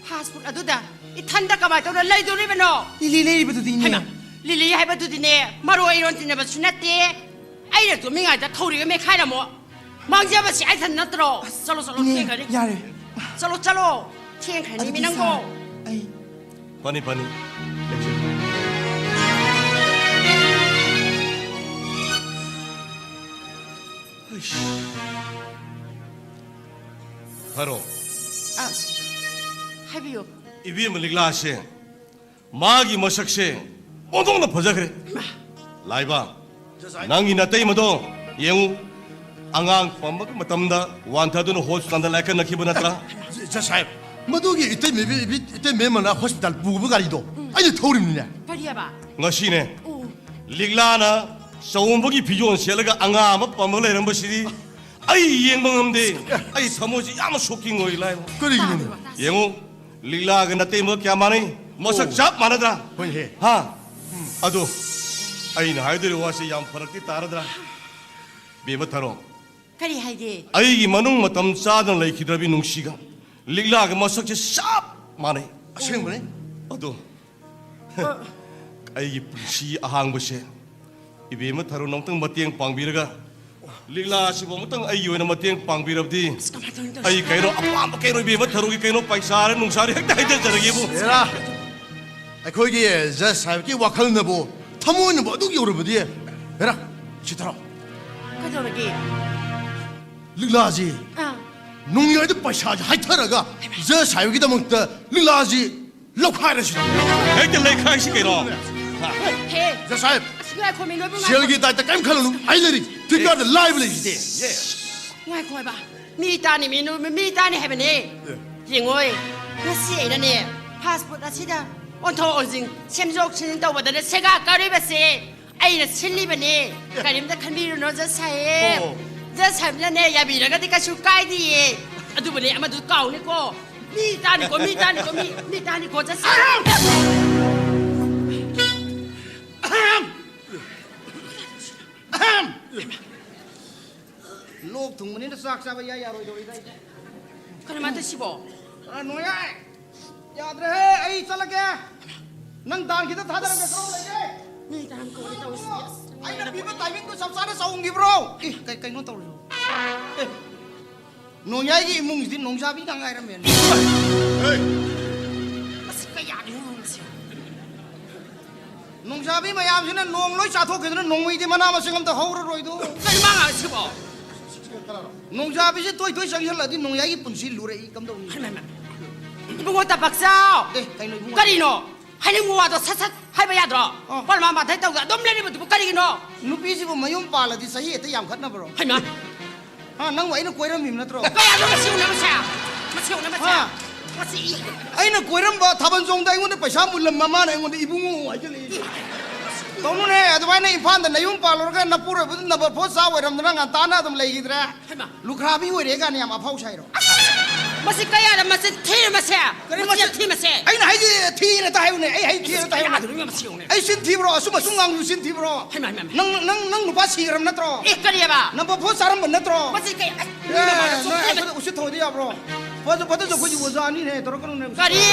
ꯐꯥꯁ ꯐꯨꯗ ꯑꯗꯨꯗ ꯏꯊꯟꯗ ꯀꯃꯥꯏꯅ ꯇꯧꯔ ꯂꯩꯗꯣꯔꯤꯕꯅꯣ? ꯂꯤꯂꯤ ꯂꯩꯔꯤꯕꯗꯨꯗꯤ, ꯏꯅꯦ꯫ ꯍꯩꯃꯥ, ꯂꯤꯂꯤ ꯍꯥꯏꯕꯗꯨꯗꯤꯅꯦ, ꯃꯔꯣꯏ ꯏꯔꯣꯟ ꯇꯤꯟꯅꯕꯁꯨ ꯅꯠꯇꯦ꯫ ꯑꯩꯅ ꯇꯨꯝꯃꯤꯉꯩꯗ ꯊꯧꯔꯤꯒ ꯃꯦꯈꯥꯏꯔꯝꯃꯣ꯫ ꯃꯥꯡꯖꯕꯁꯤ ꯑꯩ ꯊꯟ ꯅꯠꯇ꯭ꯔꯣ? ꯆꯠꯂꯣ, ꯆꯠꯂꯣ, ꯏꯅꯦ, ꯊꯦꯡꯈ꯭ꯔꯅꯤ꯫ ꯌꯥꯔꯦ꯫ ꯆꯠꯂꯣ, ꯆꯠꯂꯣ꯫ ꯊꯦꯡꯈ꯭ꯔꯅꯤ ꯑꯗꯨꯗꯤ ꯃꯤ ꯅꯪꯕꯣ꯫ ꯁꯥ-, ꯑꯩ ꯐꯅꯤ, ꯐꯅꯤ꯫ ꯂꯦꯞꯁꯦ꯫ ꯑꯩꯁ꯫ ꯐꯔꯣ꯫ ꯑ, ꯍꯥꯏꯕꯤꯌꯨ꯫ ꯏꯕꯦꯝꯃ ꯂꯤꯛꯂꯥꯁꯦ ꯃꯥꯒꯤ ꯃꯁꯛꯁꯦ ꯑꯣꯟꯊꯣꯛꯅ ꯐꯖꯈ꯭ꯔꯦ꯫ ꯏꯃꯥ꯫ ꯂꯥꯏꯕ, ꯅꯪꯒꯤ ꯅꯇꯩꯃꯗꯣ ꯌꯦꯡꯉꯨ, ꯑꯉꯥꯡ ꯄꯝꯕꯒꯤ ꯃꯇꯝꯗ ꯋꯥꯟꯊꯗꯨꯅ ꯍꯣꯁꯄꯤꯇꯥꯜꯗ ꯂꯥꯏꯀꯠꯅꯈꯤꯕ ꯅꯠꯇ꯭ꯔꯥ? ꯖ-, ꯖꯁ ꯁꯥꯍꯦꯕ, ꯃꯗꯨꯒꯤ ꯏꯇꯩꯃ, ꯏꯕꯤ-, ꯏꯇꯩꯃ ꯃꯅꯥ ꯍꯣꯁꯄꯤꯇꯥꯜ ꯄꯨꯕ ꯒꯥꯔꯤꯗꯣ ꯑꯩꯅ ꯊꯧꯔꯤꯕꯅꯤꯅꯦ꯫ ꯀꯔꯤꯑꯕ? ꯉꯁꯤꯅꯦ, ꯑꯣ꯫ ꯂꯤꯛꯂꯥꯅ ꯆꯥꯎꯝꯕꯒꯤ ꯐꯤꯖꯣꯜ ꯁꯦꯠꯂꯒ ꯑꯉꯥꯡ ꯑꯃ ꯄꯝꯃꯒ ꯂꯩꯔꯝꯕꯁꯤꯗꯤ ꯑꯩ ꯌꯦꯡꯕ ꯉꯝꯗꯦ꯫ ꯑꯩ ꯊꯃꯣꯏꯁꯤ ꯌꯥꯝꯅ ꯁꯣꯛꯀꯤꯡ ꯑꯣꯏ, ꯂꯥꯏꯕ꯫ ꯀꯔꯤꯒꯤꯅꯣꯅꯦ? ꯌꯦꯡꯉꯨ, ꯂꯤꯛꯂꯥꯒ ꯅꯇꯩꯃꯒ ꯀꯌꯥ ꯃꯥꯟꯅꯩ? ꯃꯁꯛ ꯑꯣ꯫ ꯆꯞ ꯃꯥꯟꯅꯗ꯭ꯔꯥ? ꯍꯣꯏꯅꯦ꯫ ꯍꯥ? ꯑꯗꯣ ꯑꯩꯅ ꯍꯥꯏꯗꯣꯔꯤꯕ ꯋꯥꯁꯦ ꯌꯥꯝ ꯐꯔꯛꯇꯤ ꯇꯥꯔꯗ꯭ꯔꯥ? ꯕꯦꯝꯃ ꯊꯔꯣ꯫ ꯀꯔꯤ ꯍꯥꯏꯒꯦ? ꯑꯩꯒꯤ ꯃꯅꯨꯡ ꯃꯇꯝ ꯆꯥꯗꯅ ꯂꯩꯈꯤꯗ꯭ꯔꯕꯤ ꯅꯨꯡꯁꯤꯒ ꯂꯤꯛꯂꯥꯒ ꯃꯁꯛꯁꯦ ꯆꯞ ꯃꯥꯟꯅꯩ꯫ ꯑꯁꯦꯡꯕꯅꯦ꯫ ꯑꯗꯣ ꯑ꯫ ꯑꯩꯒꯤ ꯄꯨꯟꯁꯤ ꯑꯍꯥꯡꯕꯁꯦ ꯏꯕꯦꯝꯃ ꯊꯔꯣꯅ ꯑꯃꯨꯛꯇꯪ ꯃꯇꯦꯡ ꯄꯥꯡꯕꯤꯔꯒ, ꯂꯤꯛꯂꯥ ꯑꯁꯤꯕꯨ ꯑꯃꯨꯛꯇꯪ ꯑꯩꯒꯤ ꯑꯣꯏꯅ ꯃꯇꯦꯡ ꯄꯥꯡꯕꯤꯔꯕꯗꯤ, ꯑꯁ, ꯀꯃꯥꯏꯅ ꯇꯧꯅꯤ, ꯇꯧꯔꯤꯁꯤ? ꯑꯩ ꯀꯩꯅꯣ ꯑꯄꯥꯝꯕ ꯀꯩꯅꯣ ꯏꯕꯦꯝꯃ ꯊꯔꯣꯒꯤ ꯀꯩꯅꯣ ꯄꯩꯁꯥꯔ ꯅꯨꯡꯁꯥꯔ ꯍꯦꯛꯇ ꯍꯩꯖꯔꯒꯦꯕꯨ꯫ ꯍꯦꯔꯥ, ꯑꯩꯈꯣꯏꯒꯤ ꯖꯁ ꯁꯥꯍꯦꯕꯀꯤ ꯋꯥꯈꯜꯅꯕꯨ, ꯊꯃꯣꯏꯅꯕꯨ ꯑꯗꯨꯛ ꯌꯧꯔꯕꯗꯤ, ꯍꯦꯔꯥ, ꯁꯤ ꯊꯔꯣ꯫ ꯀꯩꯗꯧꯔꯒꯦ? ꯂꯤꯛꯂꯥꯁꯤ ꯑꯥ꯫ ꯅꯣꯡꯌꯥꯏꯗ ꯄꯩꯁꯥꯁꯤ ꯍꯥꯏꯊꯔꯒ ꯖꯁ ꯁꯥꯍꯦꯕꯀꯤꯗꯃꯛꯇ ꯂꯤꯛꯂꯥꯁꯤ ꯂꯧꯈꯥꯏꯔꯁꯤ꯫ ꯍꯦꯛꯇ ꯂꯩꯈꯥꯏꯁꯤ ꯀꯩꯅꯣ꯫ ꯍꯦ꯫ ꯖꯁ ꯁꯥꯍꯦꯕ, ꯑꯁ, ꯉꯥꯏꯈꯣ, ꯃꯤ ꯂꯣꯏꯕ ꯉꯥꯏꯈꯣ꯫ ꯁꯦꯜꯒꯤ ꯗꯥꯏꯇ ꯀꯔꯤꯝ ꯈꯜꯂꯨꯅꯨ, ꯑꯩ ꯂꯩꯔꯤ꯫ ꯐ꯭ꯂꯤꯞꯀꯥꯔꯠꯇ ꯂꯥꯏꯕ ꯂꯩꯔꯤꯁꯤꯗꯤ꯫ ꯉꯥꯏꯈꯣ ꯍꯥꯏꯕ꯫ ꯃꯤ ꯇꯥꯅꯤ, ꯃꯤ ꯅꯨ-, ꯃꯤ ꯇꯥꯅꯤ ꯍꯥꯏꯕꯅꯦ꯫ ꯑꯦ꯫ ꯌꯦꯡꯉꯣꯏ, ꯉꯁꯤ ꯑꯩꯅꯅꯦ, ꯐꯥꯁ ꯐꯨꯗ ꯑꯁꯤꯗ ꯑꯣꯟꯊꯣꯛ ꯑꯣꯟꯁꯤꯟ, ꯁꯦꯝꯗꯣꯛ ꯁꯦꯝꯖꯤꯟ ꯇꯧꯕꯗꯅꯦ ꯁꯦꯒꯥ ꯀꯥꯔꯤꯕꯁꯦ ꯑꯩꯅ ꯁꯤꯜꯂꯤꯕꯅꯦ꯫ ꯑꯦ꯫ ꯀꯔꯤꯝꯇ ꯈꯟꯕꯤꯔꯨꯅꯨ, ꯖꯁ ꯁꯥꯍꯦꯕ꯫ ꯑꯣ꯫ ꯖꯁ ꯁꯥꯍꯦꯕꯅꯅꯦ, ꯌꯥꯕꯤꯔꯒꯗꯤ ꯀꯩꯁꯨ ꯀꯥꯏꯗꯤꯌꯦ꯫ ꯑꯗꯨꯕꯨꯅꯦ, ꯑꯃꯗꯨ ꯀꯥꯎꯅꯤꯀꯣ꯫ ꯃꯤ ꯇꯥꯅꯤꯀꯣ, ꯃꯤ ꯇꯥꯅꯤꯀꯣ, ꯃꯤ, ꯃꯤ ꯇꯥꯅꯤꯀꯣ, ꯆꯠꯁꯤ꯫ ꯂꯣꯛ ꯊꯨꯡꯕꯅꯤꯅ ꯆꯥꯛ ꯆꯥꯕ ꯏꯌꯥ ꯌꯥꯔꯣꯏꯗꯧꯔꯤꯗ ꯑꯩꯁꯦ꯫ ꯀꯔꯝꯍꯥꯏꯅ ꯇꯧꯁꯤꯕꯣ? ꯑ, ꯅꯣꯡꯌꯥꯏ! ꯌꯥꯗ꯭ꯔꯦꯍꯦ, ꯑꯩ ꯆꯠꯂꯒꯦ꯫ ꯅꯪ ꯗꯥꯟ ꯈꯤꯇ ꯊꯥꯗꯔꯝꯒꯦ, ꯀꯔꯣꯝ ꯂꯩꯒꯦ? ꯃꯤ ꯇꯥꯅꯤꯀꯣ, ꯇꯧꯔꯤꯁꯤ꯫ ꯑꯁ, ꯑꯩꯅ ꯄꯤꯕ ꯇꯥꯏꯃꯤꯡꯗꯣ ꯆꯞ ꯆꯥꯅ ꯆꯥꯎꯍꯟꯈꯤꯕ꯭ꯔꯣ? ꯑꯦ, ꯀꯩ-, ꯀꯩꯅꯣ ꯇꯧꯔꯤꯕꯣ? ꯑꯦ, ꯅꯣꯡꯌꯥꯏꯒꯤ ꯏꯃꯨꯡꯁꯤꯗꯤ ꯅꯣꯡꯖꯥꯕꯤ ꯉꯥꯛ ꯉꯥꯏꯔꯝꯃꯦꯅꯦ꯫ ꯍꯦ! ꯃꯁꯤ ꯀꯌꯥꯗꯤ ꯍꯣꯡꯉꯝꯃꯁꯤ? ꯅꯣꯡꯖꯥꯕꯤ ꯃꯌꯥꯝꯁꯤꯅ ꯅꯣꯡ ꯂꯣꯏ ꯆꯥꯊꯣꯛꯈꯤꯗꯅ ꯅꯣꯡꯃꯩꯗꯤ ꯃꯅꯥ ꯃꯁꯤꯡ ꯑꯝꯇ ꯍꯧꯔꯔꯣꯏꯗꯣ꯫ ꯀꯩ ꯃꯥ ꯉꯥꯡꯉꯤꯁꯤꯕꯣ? ꯅꯣꯡꯖꯥꯕꯤꯁꯦ ꯇꯣꯏ ꯇꯣꯏ ꯆꯪꯁꯤꯜꯂꯗꯤ ꯅꯣꯡꯌꯥꯏꯒꯤ ꯄꯨꯟꯁꯤ ꯂꯨꯔꯛꯏ, ꯀꯝꯗꯧꯅꯤ? ꯍꯩꯃꯥ, ꯍꯩꯃꯥ꯫ ꯏꯕꯨꯡꯉꯣ ꯇꯥꯄꯛꯆꯥꯎ! ꯑꯦ, ꯀꯩꯅꯣ ꯏꯕꯨꯡꯉꯣ? ꯀꯔꯤꯅꯣ? ꯍꯥꯏꯅꯤꯡꯕ ꯋꯥꯗꯣ ꯁꯠ ꯁꯠ ꯍꯥꯏꯕ ꯌꯥꯗ꯭ꯔꯣ? ꯑ꯫ ꯄꯔꯃꯥ ꯃꯥꯊꯩ ꯇꯧꯗ ꯑꯗꯨꯝ ꯂꯩꯔꯤꯕꯗꯨꯕꯨ ꯀꯔꯤꯒꯤꯅꯣ? ꯅꯨꯄꯤꯁꯤꯕꯨ ꯃꯌꯨꯝ ꯄꯥꯜꯂꯗꯤ ꯆꯍꯤ ꯍꯦꯛꯇ ꯌꯥꯝꯈꯠꯅꯕ꯭ꯔꯣ? ꯍꯩꯃꯥ! ꯍꯥ, ꯅꯪꯕꯨ ꯑꯩꯅ ꯀꯣꯏꯔꯝꯃꯤꯕ ꯅꯠꯇ꯭ꯔꯣ? ꯀꯌꯥꯗꯣ ꯃꯁꯤ ꯎꯅꯕꯁꯦ? ꯃꯁꯤ ꯎꯅꯕꯁꯦ? ꯍꯥ? ꯃꯁꯤ ꯑꯩꯅ ꯀꯣꯏꯔꯝꯕ ꯊꯥꯕꯜ ꯆꯣꯡꯗ ꯑꯩꯉꯣꯟꯗ ꯄꯩꯁꯥ ꯃꯨꯜꯂꯝꯕ ꯃꯥꯅ ꯑꯩꯉꯣꯟꯗ ꯏꯕꯨꯡꯉꯣ ꯍꯥꯏꯖꯜꯂꯛꯏꯁꯦ꯫ ꯇꯧꯅꯨꯅꯦ, ꯑꯗꯨꯃꯥꯏꯅ ꯏꯝꯐꯥꯜꯗ ꯅꯌꯨꯝ ꯄꯥꯜꯂꯨꯔꯒ ꯅꯄꯨꯔꯣꯏꯕꯗꯨ number four ꯆꯥ ꯑꯣꯏꯔꯝꯗꯅ ꯉꯟꯇꯥꯅ ꯑꯗꯨꯝ ꯂꯩꯈꯤꯗ꯭ꯔꯦ꯫ ꯍꯩꯃꯥ! ꯂꯨꯈ꯭ꯔꯥꯕꯤ ꯑꯣꯏꯔꯦ ꯀꯥꯟꯅ ꯌꯥꯝ ꯑꯐꯥꯎ ꯁꯥꯏꯔꯣ? ꯃꯁꯤ ꯀꯌꯥꯗ ꯃꯆꯤꯟ ꯊꯤꯔꯦ ꯃꯁꯦ? ꯀꯔꯤ ꯃꯆꯤꯟ ꯃꯆꯤꯟ? ꯊꯤ ꯃꯁꯦ? ꯑꯩꯅ ꯍꯥꯏꯗꯤ ꯊꯤꯅ ꯇꯥꯏꯌꯨꯅꯦ, ꯑꯩ ꯍꯩ ꯊꯤꯅ ꯇꯥꯏꯌꯨꯅꯦ꯫ ꯌꯥꯗ꯭ꯔꯣ ꯃꯁꯤ ꯌꯦꯡꯉꯨꯅꯦ? ꯑꯩ ꯆꯤꯟ ꯊꯤꯕ꯭ꯔꯣ? ꯑꯁꯨꯝ ꯑꯁꯨꯝ ꯉꯥꯡꯕꯁꯨ ꯆꯤꯟ ꯊꯤꯕ꯭ꯔꯣ? ꯍꯩꯃꯥ, ꯍꯩꯃꯥ, ꯍꯩꯃꯥ꯫ ꯅꯪ, ꯅꯪ, ꯅꯪ ꯅꯨꯄꯥ ꯁꯤꯈ꯭ꯔꯕ ꯅꯠꯇ꯭ꯔꯣ? ꯑꯦ, ꯀꯔꯤꯑꯕ? Number four ꯆꯥꯔꯝꯕ ꯅꯠꯇ꯭ꯔꯣ? ꯃꯁꯤ ꯀꯩ, ꯑꯁ, ꯃꯤ ꯑꯦ, ꯃꯃꯥꯡꯗ ꯅꯪ ꯆꯣꯞꯄꯦ꯫ ꯑꯩꯈꯣꯏꯗ ꯎꯁꯤꯠ ꯊꯑꯣꯏꯗꯤ ꯌꯥꯕ꯭ꯔꯣ? ꯐꯠꯇ-, ꯐꯠꯇꯁꯨ ꯑꯩꯈꯣꯏꯒꯤ ꯑꯣꯖꯥꯅꯤꯅꯦ, ꯇꯧꯔꯛꯀꯅꯨꯅꯦ꯫ ꯀꯔꯤ?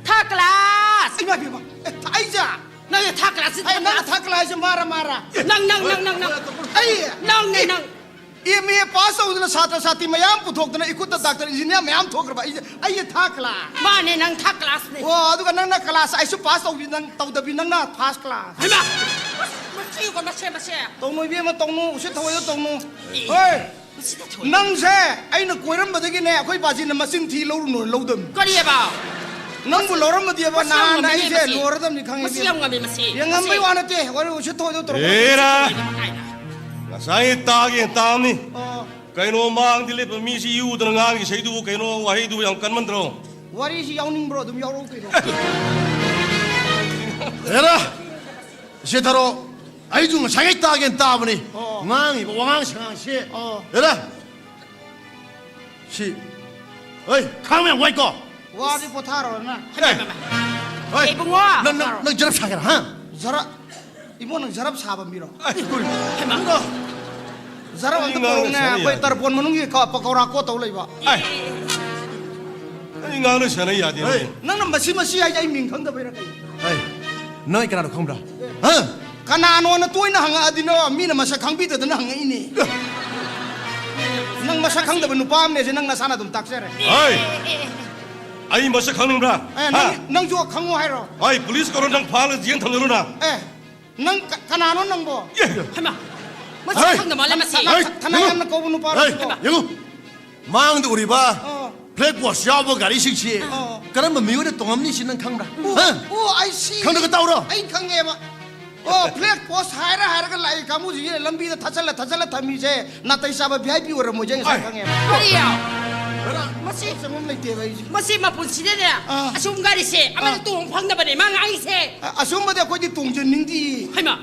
Third class! ꯏꯃꯥ ꯏꯕꯦꯝꯃ, ꯑꯦ, ꯊ-, ꯑꯩꯁꯦ? ꯅꯪ third class ꯁꯤ ꯑꯩ ꯅꯪ third class? Third class ꯁꯦ ꯃꯥꯔ, ꯃꯥꯔ꯫ ꯅꯪ, ꯅꯪ, ꯅꯪ, ꯅꯪ, ꯅꯪ꯫ ꯑꯩ? ꯅꯪꯅꯦ, ꯑꯦ? ꯅꯪ꯫ M A pass ꯇꯧꯗꯅ ꯁꯥꯇ꯭ꯔ ꯁꯥꯇ꯭ꯔꯤ ꯃꯌꯥꯝ ꯄꯨꯊꯣꯛꯇꯅ ꯏꯈꯨꯠꯇ doctor engineer ꯃꯌꯥꯝ ꯊꯣꯛꯈ꯭ꯔꯕ ꯑꯩꯁꯦ, ꯑꯩꯁꯦ third class꯫ ꯃꯥꯅꯦ, ꯅꯪ third class ꯅꯦ꯫ ꯑꯣ, ꯑꯗꯨꯒ ꯅꯪꯅ class ꯑꯩꯁꯨ pass ꯇꯧꯕꯤ, ꯅꯪ ꯇꯧꯗꯕꯤ, ꯅꯪꯅ first class꯫ ꯍꯩꯃꯥ! ꯃꯁꯤ ꯌꯦꯡꯉꯣ, ꯃꯁꯦ, ꯃꯁꯦ꯫ ꯇꯧꯅꯨ ꯏꯕꯦꯝꯃ, ꯇꯧꯅꯨ, ꯎꯁꯤꯠ ꯊꯑꯣꯏꯗꯣ ꯇꯧꯅꯨ꯫ ꯑꯦ, ꯍꯣꯏ꯫ ꯎꯁꯤꯠ ꯊꯑꯣꯏ꯫ ꯅꯪꯁꯦ ꯑꯩꯅ ꯀꯣꯏꯔꯝꯕꯗꯒꯤꯅꯦ ꯑꯩꯈꯣꯏ ꯕꯥꯖꯤꯅ ꯃꯆꯤꯟ ꯊꯤ ꯂꯧꯔꯨꯅꯣ ꯂꯧꯗꯕꯅꯤ꯫ ꯀꯔꯤꯑꯕ? ꯅꯪꯕꯨ ꯂꯧꯔꯝꯃꯗꯤꯕ ꯃꯁꯤ ꯌꯥꯝ ꯅꯍꯥꯟꯅ ꯉꯝꯃꯤꯅꯦ ꯑꯩꯁꯦ ꯃꯁꯤ꯫ ꯂꯣꯏꯔꯗꯕꯅꯤ ꯈꯪꯉꯦ ꯃꯁꯤ ꯏꯕꯦꯝꯃ꯫ ꯌꯥꯝ ꯉꯝꯃꯤ ꯃꯁꯤ꯫ ꯌꯥꯝ ꯉꯝꯕꯩ ꯃꯁꯤ ꯋꯥ ꯅꯠꯇꯦ, ꯋꯥꯔꯤ ꯎꯁꯤꯠ ꯊꯑꯣꯏꯗꯣ ꯇꯧꯔꯛꯀꯅꯨ꯫ ꯑꯦꯔꯥ! ꯀꯥꯏꯅ꯫ ꯉꯁꯥꯏ ꯇꯥꯒꯦ ꯇꯥꯕꯅꯤ꯫ ꯑꯣ꯫ ꯀꯩꯅꯣ ꯃꯥꯡꯗ ꯂꯦꯞꯄ ꯃꯤꯁꯤ ꯌꯨꯗꯅ ꯉꯥꯡꯉꯤ ꯏꯁꯩꯗꯨꯕꯨ ꯀꯩꯅꯣ ꯋꯥꯍꯩꯗꯨꯕꯨ ꯌꯥꯝ ꯀꯟꯃꯟꯗ꯭ꯔꯣ? ꯋꯥꯔꯤꯁꯤ ꯌꯥꯎꯅꯤꯡꯕ꯭ꯔꯣ? ꯑꯗꯨꯝ ꯌꯥꯎꯔꯛꯎ ꯀꯩꯅꯣ꯫ ꯍꯦꯔꯥ! ꯁꯦ ꯊꯥꯔꯣ, ꯑꯩꯁꯨ ꯉꯁꯥꯏ ꯇꯥꯒꯦꯅ ꯇꯥꯕꯅꯤ꯫ ꯑꯣ꯫ ꯉꯥꯡꯉꯤꯕ ꯋꯥꯉꯥꯡ ꯁꯉꯥꯡꯁꯦ꯫ ꯑꯣ꯫ ꯍꯦꯔꯥ! ꯁꯤ ꯍꯣꯏ, ꯈꯥꯡꯕ ꯌꯥꯝ ꯋꯥꯏꯀꯣ꯫ ꯋꯥꯗꯤ ꯄꯣꯊꯥꯔꯣꯗꯅ꯫ ꯍꯩꯃꯥ, ꯍꯩꯃꯥ, ꯍꯩꯃꯥ꯫ ꯍꯣꯏ, ꯏꯕꯨꯡꯉꯣ꯫ ꯅꯪ, ꯅꯪ, ꯅꯪ ꯖꯔꯞ ꯁꯥꯒꯦꯔꯥ, ꯍꯥ? ꯖꯔꯞ? ꯏꯕꯨꯡꯉꯣ, ꯅꯪ ꯖꯔꯞ ꯁꯥꯕ ꯃꯤꯔꯣ? ꯑꯦ, ꯀꯨꯏ-, ꯍꯩꯃꯥ꯫ ꯅꯪꯗꯣ ꯖꯔꯞ ꯑꯝꯇ ꯑꯩ ꯉꯥꯡꯅ ꯄꯨꯔꯛꯎꯅꯦ, ꯁꯥꯟꯅ ꯑꯩꯈꯣꯏ ꯌꯥꯗꯦ꯫ ꯇꯔꯄꯣꯟ ꯃꯅꯨꯡꯒꯤ ꯀ-, ꯄꯀꯧꯔꯥ ꯀꯣꯠ ꯇꯧ ꯂꯩꯕ꯫ ꯑꯩ, ꯑꯩ ꯉꯥꯡꯅ ꯁꯥꯟꯅ ꯌꯥꯗꯦ, ꯍꯣꯏ꯫ ꯅꯪ꯫ ꯅꯪꯅ ꯃꯁꯤ ꯃꯁꯤ ꯍꯥꯏꯁꯦ ꯑꯩ ꯃꯤꯡ ꯈꯪꯗꯕꯩꯔꯥ ꯀꯩꯅꯣ? ꯍꯣꯏ, ꯅꯪ ꯑꯩ ꯀꯅꯥꯅꯣ ꯈꯪꯕ꯭ꯔꯥ? ꯍꯥ? ꯀꯅꯥꯅꯣꯅ ꯇꯣꯏꯅ ꯍꯪꯉꯛꯑꯗꯤꯅꯣ, ꯃꯤꯅ ꯃꯁꯛ ꯈꯪꯕꯤꯗꯗꯅ ꯍꯪꯉꯛꯏꯅꯦ꯫ ꯅꯪ ꯃꯁꯛ ꯈꯪꯗꯕ ꯅꯨꯄꯥ ꯑꯃꯅꯦꯁꯦ ꯅꯪ ꯅꯁꯥꯅ ꯑꯗꯨꯝ ꯇꯥꯛꯆꯔꯦ꯫ ꯍꯣꯏ! ꯑꯩ ꯃꯁꯛ ꯈꯪꯅꯤꯡꯕ꯭ꯔꯥ? ꯑꯦ, ꯅꯪ, ꯍꯥ? ꯅꯪꯁꯨ ꯈꯪꯉꯣ ꯍꯥꯏꯔꯣ? ꯑꯩ ꯄꯨꯂꯤꯁ ꯀꯧꯔ ꯅꯪ ꯐꯥꯍꯜꯂ ꯖꯦꯜ ꯊꯝꯖꯜꯂꯨ ꯅꯪ꯫ ꯑꯦ, ꯅꯪ ꯀ-, ꯀꯅꯥꯅꯣ ꯅꯪꯕꯣ? ꯑꯦ! ꯍꯩꯃꯥ! ꯃꯁꯛ ꯍꯩ! ꯈꯪꯗ ꯃꯥꯜꯂꯦ ꯃꯁꯤ꯫ ꯊꯅꯥ-, ꯍꯩ! ꯊꯅꯥ ꯌꯦꯡꯉꯨ! ꯌꯥꯝꯅ ꯀꯧꯕ ꯅꯨꯄꯥꯔꯣ ꯍꯩ! ꯁꯤꯕꯣ? ꯌꯦꯡꯉꯨ! ꯃꯥꯡꯗ ꯎꯔꯤꯕ ꯑꯣ꯫ ꯐ꯭ꯂꯦꯛ ꯄꯣꯁ ꯌꯥꯎꯕ ꯒꯥꯔꯤꯁꯤꯡꯁꯤ ꯑꯣ꯫ ꯀꯔꯝꯕ ꯃꯤꯑꯣꯏꯅ ꯇꯣꯡꯉꯝꯅꯤ ꯁꯤ ꯅꯪ ꯈꯪꯕ꯭ꯔꯥ? ꯑꯣ, ꯍꯥ? ꯑꯣ, I see. ꯈꯪꯗ꯭ꯔꯒ ꯇꯧꯔꯣ꯫ ꯑꯩ ꯈꯪꯉꯦꯕ꯫ ꯑꯣ, ꯐ꯭ꯂꯦꯛ ꯄꯣꯁ ꯍꯥꯏꯔ ꯍꯥꯏꯔꯒ ꯂꯥꯛꯏ ꯀꯥꯡꯕꯨꯁꯤꯡꯁꯦ ꯂꯝꯕꯤꯗ ꯊꯥꯆꯜꯂ ꯊꯥꯆꯜꯂ ꯊꯝꯃꯤꯁꯦ ꯅꯥꯇꯩ ꯆꯥꯕ V I P ꯑꯣꯏꯔꯝꯃꯣꯏꯁꯦ ꯑꯩ ꯉꯁꯥꯏ ꯑꯩ꯫ ꯈꯪꯉꯦꯕ꯫ ꯀꯔꯤ? ꯃꯁꯤ ꯆꯪꯐꯝ ꯂꯩꯇꯦꯕ ꯑꯩꯁꯦ꯫ ꯃꯁꯤ ꯃꯄꯨꯟꯁꯤꯗꯅꯦ ꯑꯥ꯫ ꯑꯁꯨꯝ ꯒꯥꯔꯤꯁꯦ ꯑꯃꯗ ꯑꯥ꯫ ꯇꯣꯡ ꯐꯪꯗꯕꯅꯦ ꯃꯥ ꯉꯥꯡꯉꯤꯁꯦ꯫ ꯑ-, ꯑꯁꯨꯝꯕꯗꯤ ꯑꯩꯈꯣꯏꯗꯤ ꯇꯣꯡꯖꯅꯤꯡꯗꯤ꯫ ꯍꯩꯃꯥ!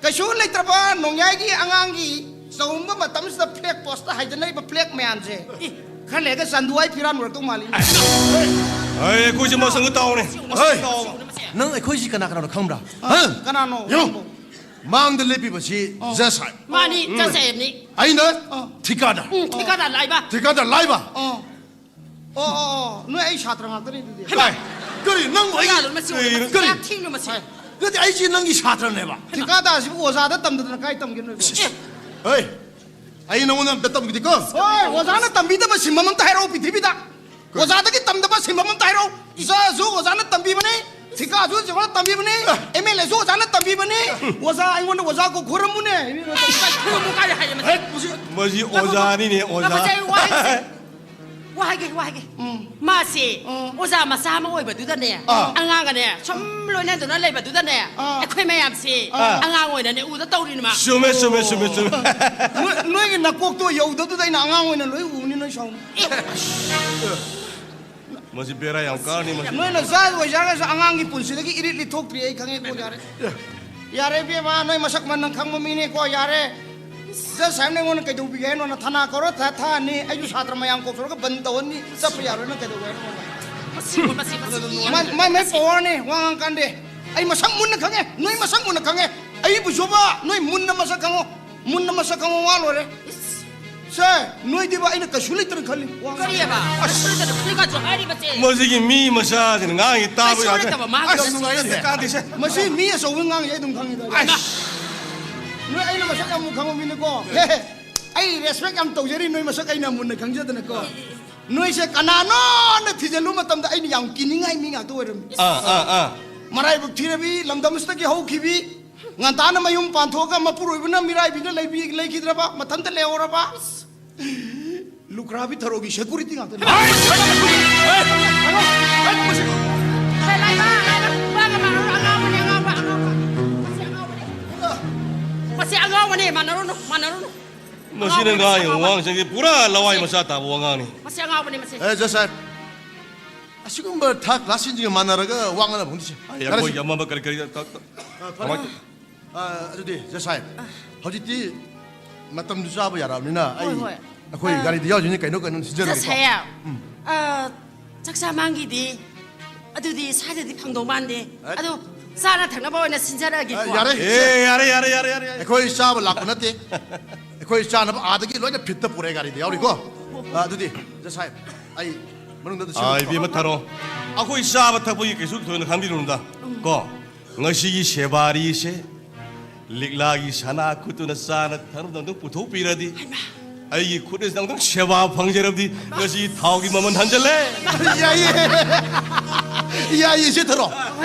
ꯀꯩꯁꯨ ꯂꯩꯇ꯭ꯔꯕ ꯅꯣꯡꯌꯥꯏꯒꯤ ꯑꯉꯥꯡꯒꯤ ꯆꯥꯎꯝꯕ ꯃꯇꯝꯁꯤꯗ ꯐ꯭ꯂꯦꯛ ꯄꯣꯁꯇ ꯍꯥꯏꯗꯅꯔꯤꯕ ꯐ꯭ꯂꯦꯛ ꯃꯌꯥꯝꯁꯦ꯫ ꯏ, ꯈꯔ ꯂꯩꯔꯒ ꯆꯥꯟꯗꯨꯋꯥꯏ ꯐꯤꯔꯥꯟ ꯑꯣꯏꯔꯛꯇꯧ ꯃꯥꯜꯂꯤ꯫ ꯑꯩ, ꯑꯩꯈꯣꯏꯁꯦ ꯃꯁꯪꯒ ꯇꯥꯎꯅꯦ꯫ ꯃꯁꯪꯒ ꯍꯣꯏ꯫ ꯇꯥꯎ꯫ ꯅꯪ ꯑꯩꯈꯣꯏꯁꯤ ꯀꯅꯥ ꯀꯅꯥꯅꯣ ꯈꯪꯕ꯭ꯔꯥ? ꯑ, ꯍꯥ? ꯀꯅꯥꯅꯣ? ꯌꯦꯡꯉꯣ꯫ ꯃꯥꯡꯗ ꯂꯦꯞꯄꯤꯕꯁꯤ ꯑ꯫ ꯖꯁ ꯁꯥꯍꯦꯕ꯫ ꯃꯥꯅꯤ, ꯎꯝ꯫ ꯖꯁ ꯁꯥꯍꯦꯕꯅꯤ꯫ ꯑꯩꯅ ꯑ꯫ ꯊꯤꯀꯥꯗꯥꯔ꯫ ꯎꯝ, ꯊꯤꯀꯥꯗꯥꯔ ꯂꯥꯏꯕ꯫ ꯊꯤꯀꯥꯗꯥꯔ ꯂꯥꯏꯕ꯫ ꯑ꯫ ꯑꯣ, ꯑꯣ, ꯑꯣ, ꯅꯣꯏ ꯑꯩ ꯁꯥꯇ꯭ꯔ ꯉꯥꯛꯇꯅꯦ ꯑꯗꯨꯗꯤ꯫ ꯍꯩꯃꯥ! ꯀꯔꯤ, ꯅꯪꯕꯨ ꯑꯩ ꯀꯌꯥꯅꯣ ꯃꯁꯤ ꯀꯔꯤꯅꯣ? ꯃꯁꯤ ꯀꯔꯤ? ꯌꯥꯝ ꯊꯤꯅꯣ ꯃꯁꯤ꯫ ꯍꯣꯏ꯫ ꯅꯠꯇꯦ, ꯑꯩꯁꯤ ꯅꯪꯒꯤ ꯁꯥꯇ꯭ꯔꯅꯦꯕ꯫ ꯊꯤꯀꯥꯗꯥꯔꯁꯤꯕꯨ ꯑꯣꯖꯥꯗ ꯇꯝꯗꯗꯅ ꯀꯥꯏ ꯇꯝꯒꯦ ꯅꯣꯏꯕꯣ? ꯑꯦ꯫ ꯍꯣꯏ, ꯑꯩ ꯅꯉꯣꯟꯗ ꯑꯝꯇ ꯇꯝꯈꯤꯗꯦꯀꯣ꯫ ꯍꯣꯏ, ꯑꯣꯖꯥꯅ ꯇꯝꯕꯤꯗꯕ ꯁꯤꯟꯐꯝ ꯑꯝꯇ ꯍꯥꯏꯔꯛꯑꯣ ꯄ꯭ꯔꯤꯊꯤꯕꯤꯗ꯫ ꯀꯔꯤ? ꯑꯣꯖꯥꯗꯒꯤ ꯇꯝꯗꯕ ꯁꯤꯟꯐꯝ ꯑꯝꯇ ꯍꯥꯏꯔꯛꯑꯣ꯫ ꯏꯆꯥꯁꯨ ꯑꯣꯖꯥꯅ ꯇꯝꯕꯤꯕꯅꯤ, ꯊꯤꯀꯥꯁꯨ ꯑꯣꯖꯥꯅ ꯇꯝꯕꯤꯕꯅꯤ, ꯑꯦ꯫ M L A ꯁꯨ ꯑꯣꯖꯥꯅ ꯇꯝꯕꯤꯕꯅꯤ꯫ ꯑꯣꯖꯥ, ꯑꯩꯉꯣꯟꯗ ꯑꯣꯖꯥ ꯀꯧ ꯈꯨꯔꯝꯃꯨꯅꯦ꯫ ꯈꯨꯔꯝꯃꯨ ꯀꯥꯏ ꯍꯥꯏꯌꯦ ꯃꯁꯤ? ꯍꯦꯠ, ꯃꯁꯤ ꯉꯥꯏꯈꯣ, ꯑꯣꯖꯥꯅꯤꯅꯦ, ꯉꯥꯏꯈꯣ, ꯑꯣꯖꯥ꯫ ꯉꯥꯏꯈꯣ, ꯁꯦ, ꯋꯥ ꯍꯥꯏꯒꯦꯁꯦ꯫ ꯋꯥ ꯍꯥꯏꯒꯦ, ꯋꯥ ꯍꯥꯏꯒꯦ꯫ ꯎꯝ꯫ ꯃꯥꯁꯦ ꯎꯝ꯫ ꯑꯣꯖꯥ ꯃꯆꯥ ꯑꯃ ꯑꯣꯏꯕꯗꯨꯗꯅꯦ, ꯑꯥ꯫ ꯑꯉꯥꯡꯒꯅꯦ ꯁꯨꯝ ꯂꯣꯏꯅꯗꯨꯅ ꯂꯩꯕꯗꯨꯗꯅꯦ, ꯑꯥ꯫ ꯑꯩꯈꯣꯏ ꯃꯌꯥꯝꯁꯦ ꯑꯥ꯫ ꯑꯉꯥꯡ ꯑꯣꯏꯅꯅꯦ ꯎꯗ ꯇꯧꯔꯤꯅꯤ ꯃꯥ꯫ ꯆꯨꯝꯃꯦ, ꯆꯨꯝꯃꯦ, ꯆꯨꯝꯃꯦ, ꯆꯨꯝꯃꯦ꯫ ꯅꯣꯏ, ꯅꯣꯏꯒꯤ ꯅꯀꯣꯛꯇꯣ ꯌꯧꯗꯕꯗꯨꯗ ꯑꯩꯅ ꯑꯉꯥꯡ ꯑꯣꯏꯅ ꯂꯣꯏ ꯎꯕꯅꯤ ꯅꯣꯏ ꯁꯥꯎꯅꯨ꯫ ꯑꯦ꯫ ꯃꯁꯤ ꯕꯦꯔꯥ ꯌꯥꯝ ꯀꯥꯔꯅꯤ ꯃꯁꯤ꯫ ꯅꯣꯏꯅ ꯖꯥꯏ ꯑꯣꯏꯖꯔꯒꯁꯨ ꯑꯉꯥꯡꯒꯤ ꯄꯨꯟꯁꯤꯗꯒꯤ ꯏꯔꯤꯠ ꯂꯤꯠꯊꯣꯛꯇ꯭ꯔꯤ ꯑꯩ ꯈꯪꯉꯦꯀꯣ, ꯌꯥꯔꯦ꯫ ꯌꯥꯔꯦ ꯏꯕꯦꯝꯃ, ꯅꯣꯏ ꯃꯁꯛ ꯃꯟꯅ ꯈꯪꯕ ꯃꯤꯅꯦꯀꯣ, ꯌꯥꯔꯦ꯫ ꯖꯁ ꯁꯥꯍꯦꯕꯅ ꯑꯩꯉꯣꯟꯗ ꯀꯩꯗꯧꯕꯤꯒꯦ ꯍꯥꯏꯅꯣ? ꯅꯊꯅꯥ ꯀꯧꯔ ꯊꯥ ꯊꯥꯅꯤ, ꯑꯩꯁꯨ ꯁꯥꯇ꯭ꯔ ꯃꯌꯥꯝ ꯀꯧꯊꯣꯔꯒ ꯕꯟ ꯇꯧꯍꯟꯅꯤ, ꯆꯠꯄ ꯌꯥꯔꯣꯏ꯫ ꯅꯪ ꯀꯩꯗꯧꯒꯦ ꯍꯥꯏꯅꯣ ꯑꯩꯉꯣꯟꯗ? ꯃꯁꯤ, ꯃꯁꯤ, ꯃꯁꯤ, ꯃꯁꯤ꯫ ꯃꯥꯏ, ꯃꯥꯏ, ꯃꯥꯏ ꯄꯋꯥꯔꯅꯤ ꯋꯥ ꯉꯥꯡꯀꯥꯟꯗꯦ꯫ ꯑꯩ ꯃꯁꯛ ꯃꯨꯟꯅ ꯈꯪꯉꯦ, ꯅꯣꯏ ꯃꯁꯛ ꯃꯨꯟꯅ ꯈꯪꯉꯦ꯫ ꯑꯩꯕꯨꯁꯨꯕ ꯅꯣꯏ ꯃꯨꯟꯅ ꯃꯁꯛ ꯈꯪꯉꯣ, ꯃꯨꯟꯅ ꯃꯁꯛ ꯈꯪꯉꯣ, ꯋꯥ ꯂꯣꯏꯔꯦ꯫ ꯁꯦ, ꯅꯣꯏꯗꯤꯕ ꯑꯩꯅ ꯀꯩꯁꯨ ꯂꯩꯇꯅ ꯈꯜꯂꯤ꯫ ꯋꯥ ꯉꯥꯡ- ꯀꯔꯤꯑꯕ? ꯑꯁ꯫ ꯀꯔꯤꯒꯅꯣ ꯍꯥꯏꯔꯤꯕꯁꯦ? ꯃꯁꯤꯒꯤ ꯃꯤ ꯃꯆꯥꯁꯤꯅ ꯉꯥꯡꯉꯤ ꯇꯥꯕ ꯀꯩꯁꯨ ꯌꯥꯗ꯭ꯔꯦ꯫ ꯂꯩꯇꯕ ꯃꯥꯒꯤ ꯑꯁ, ꯀꯥꯟꯗꯦꯁꯦ꯫ ꯃꯁꯤ ꯃꯤ ꯑꯆꯧꯕ ꯉꯥꯡꯉꯤ ꯑꯩ ꯑꯗꯨꯝ ꯈꯪꯉꯤ꯫ ꯑꯁ꯫ ꯅꯣꯏ ꯑꯩꯅ ꯃꯁꯛ ꯌꯥꯝ ꯈꯪꯕ ꯃꯤꯅꯤꯀꯣ꯫ ꯍꯦ, ꯍꯦ꯫ ꯑꯩ ꯔꯦꯁꯄꯦꯛ ꯌꯥꯝ ꯇꯧꯖꯔꯤ ꯅꯣꯏ ꯃꯁꯛ ꯑꯩꯅ ꯃꯨꯟꯅ ꯈꯪꯖꯗꯅꯀꯣ꯫ ꯅꯣꯏꯁꯦ ꯀꯅꯥꯅꯣꯅ ꯊꯤꯖꯤꯜꯂꯨꯕ ꯃꯇꯝꯗ ꯑꯩꯅ ꯌꯥꯝ ꯀꯤꯅꯤꯡꯉꯥꯏ ꯃꯤ ꯉꯥꯛꯇ ꯑꯣꯏꯔꯝꯃꯤ꯫ ꯑꯥ, ꯑꯥ, ꯑꯥ꯫ ꯃꯔꯥꯏꯕꯛ ꯊꯤꯔꯕꯤ, ꯂꯝꯗꯝꯁꯤꯗꯒꯤ ꯍꯧꯈꯤꯕꯤ, ꯉꯟꯇꯥꯅ ꯃꯌꯨꯝ ꯄꯥꯟꯊꯣꯛꯑꯒ ꯃꯄꯨꯔꯣꯏꯕꯅ ꯃꯤꯔꯥꯏꯕꯤꯗ ꯂꯩꯕꯤ-, ꯂꯩꯈꯤꯗ꯭ꯔꯕ, ꯃꯊꯟꯇ ꯂꯩꯍꯧꯔꯕ꯫ ꯂꯨꯈ꯭ꯔꯥꯕꯤ ꯊꯔꯣꯒꯤ ꯁꯦꯀꯨꯔꯤꯇꯤ ꯉꯥꯛꯇꯅꯤ꯫ ꯂꯩ, ꯂꯩ, ꯃꯥ, ꯂꯩ, ꯃꯥ, ꯃꯥ, ꯃꯥ, ꯑꯉꯥꯎꯕꯅꯦ, ꯑꯉꯥꯎꯕ, ꯑꯉꯥꯎꯕ꯫ ꯃꯁꯤ ꯑꯉꯥꯎꯕꯅꯦ꯫ ꯃꯁꯤ ꯑꯉꯥꯎꯕꯅꯦ, ꯃꯥꯟꯅꯔꯨꯅꯨ, ꯃꯥꯟꯅꯔꯨꯅꯨ꯫ ꯃꯁꯤꯅ ꯑꯉꯥꯎꯕꯅꯦ, ꯉꯥꯡꯉꯤꯕ ꯑꯉꯥꯎꯕꯅꯦ꯫ ꯋꯥꯉꯥꯡꯁꯤꯡꯁꯦ ꯄꯨꯔꯥ ꯂꯋꯥꯏ ꯃꯆꯥ ꯇꯥꯕ ꯋꯥꯉꯥꯡꯅꯤ꯫ ꯃꯁꯤ ꯑꯉꯥꯎꯕꯅꯦ, ꯃꯁꯤ꯫ ꯑꯦ, ꯖꯁ ꯁꯥꯍꯦꯕ, ꯑꯁꯤꯒꯨꯝꯕ ꯊꯥꯔꯠ ꯀ꯭ꯂꯥꯁꯁꯤꯡꯁꯤꯒ ꯃꯥꯟꯅꯔꯒ ꯋꯥ ꯉꯥꯡꯅꯕ ꯍꯧꯅꯁꯦ꯫ ꯑꯩ ꯌꯥꯔꯦꯁꯦ꯫ ꯑꯩꯈꯣꯏꯒꯤ ꯑꯃꯝꯕ ꯀꯔꯤ ꯀꯔꯤ ꯇ-, ꯇ-, ꯑ, ꯐꯔꯦ꯫ ꯀꯃꯥꯏ-, ꯑ, ꯑꯗꯨꯗꯤ ꯖꯁ ꯁꯥꯍꯦꯕ, ꯍꯧꯖꯤꯛꯇꯤ ꯃꯇꯝꯁꯨ ꯆꯥꯕ ꯌꯥꯔꯛꯑꯕꯅꯤꯅ ꯑꯩ, ꯍꯣꯏ, ꯍꯣꯏ꯫ ꯑꯩꯈꯣꯏ ꯑ, ꯒꯥꯔꯤꯗ ꯌꯥꯎꯔꯤꯁꯤꯡꯁꯦ ꯀꯩꯅꯣ ꯀꯩꯅꯣ ꯖꯁ ꯁꯤꯟꯖꯔꯒꯦꯀꯣ꯫ ꯁꯥꯍꯦꯕ, ꯎꯝ꯫ ꯑ, ꯆꯥꯛꯆꯥ ꯃꯥꯡꯒꯤꯗꯤ ꯑꯗꯨꯗꯤ ꯁ꯭ꯋꯥꯏꯗꯗꯤ ꯐꯪꯗꯧ ꯃꯥꯟꯗꯦ꯫ ꯑꯦ? ꯑꯗꯨ ꯆꯥꯅ ꯊꯛꯅꯕ ꯑꯣꯏꯅ ꯁꯤꯟꯖꯔꯛꯑꯒꯦꯀꯣ꯫ ꯑ, ꯌꯥꯔꯦ꯫ ꯑꯦ, ꯌꯥꯔꯦ, ꯌꯥꯔꯦ, ꯌꯥꯔꯦ, ꯌꯥꯔꯦ, ꯌꯥꯔꯦ꯫ ꯑꯩꯈꯣꯏ ꯆꯥꯕ ꯂꯥꯛꯄ ꯅꯠꯇꯦ꯫ ꯑꯩꯈꯣꯏ ꯆꯥꯅꯕ ꯑꯥꯗꯒꯤ ꯂꯣꯏꯅ ꯐꯤꯠꯇ ꯄꯨꯔꯛꯑꯦ, ꯒꯥꯔꯤꯗ ꯌꯥꯎꯔꯤꯀꯣ꯫ ꯑ, ꯑꯗꯨꯗꯤ ꯖꯁ ꯁꯥꯍꯦꯕ, ꯑꯩ ꯃꯅꯨꯡꯗ ꯑꯗꯨ ꯑꯥ, ꯆꯪꯉꯛꯀꯦ꯫ ꯏꯕꯦꯝꯃ ꯊꯥꯔꯣ, ꯑꯩꯈꯣꯏ ꯆꯥꯕ ꯊꯛꯄꯒꯤ ꯀꯩꯁꯨ ꯊꯣꯏꯅ ꯈꯟꯕꯤꯔꯨꯅꯨꯗ꯫ ꯀꯣ, ꯉꯁꯤꯒꯤ ꯁꯦꯕꯥꯔꯤꯁꯦ ꯂꯤꯛꯂꯥꯒꯤ ꯁꯅꯥ ꯈꯨꯠꯇꯨꯅ ꯆꯥꯅ ꯊꯛꯅꯕꯗ ꯑꯝꯇꯪ ꯄꯨꯊꯣꯛꯄꯤꯔꯗꯤ, ꯍꯩꯃꯥ꯫ ꯑꯩꯒꯤ ꯈꯨꯠ ꯑꯁꯤꯗ ꯑꯃꯨꯛꯇꯪ ꯁꯦꯕꯥ ꯐꯪꯖꯔꯕꯗꯤ, ꯉꯁꯤ ꯊꯥꯎꯒꯤ ꯃꯃꯜ ꯍꯟꯖꯜꯂꯦ꯫ ꯌꯥꯏꯌꯦ꯫ ꯌꯥꯏꯌꯦ, ꯁꯦ ꯊꯥꯔꯣ꯫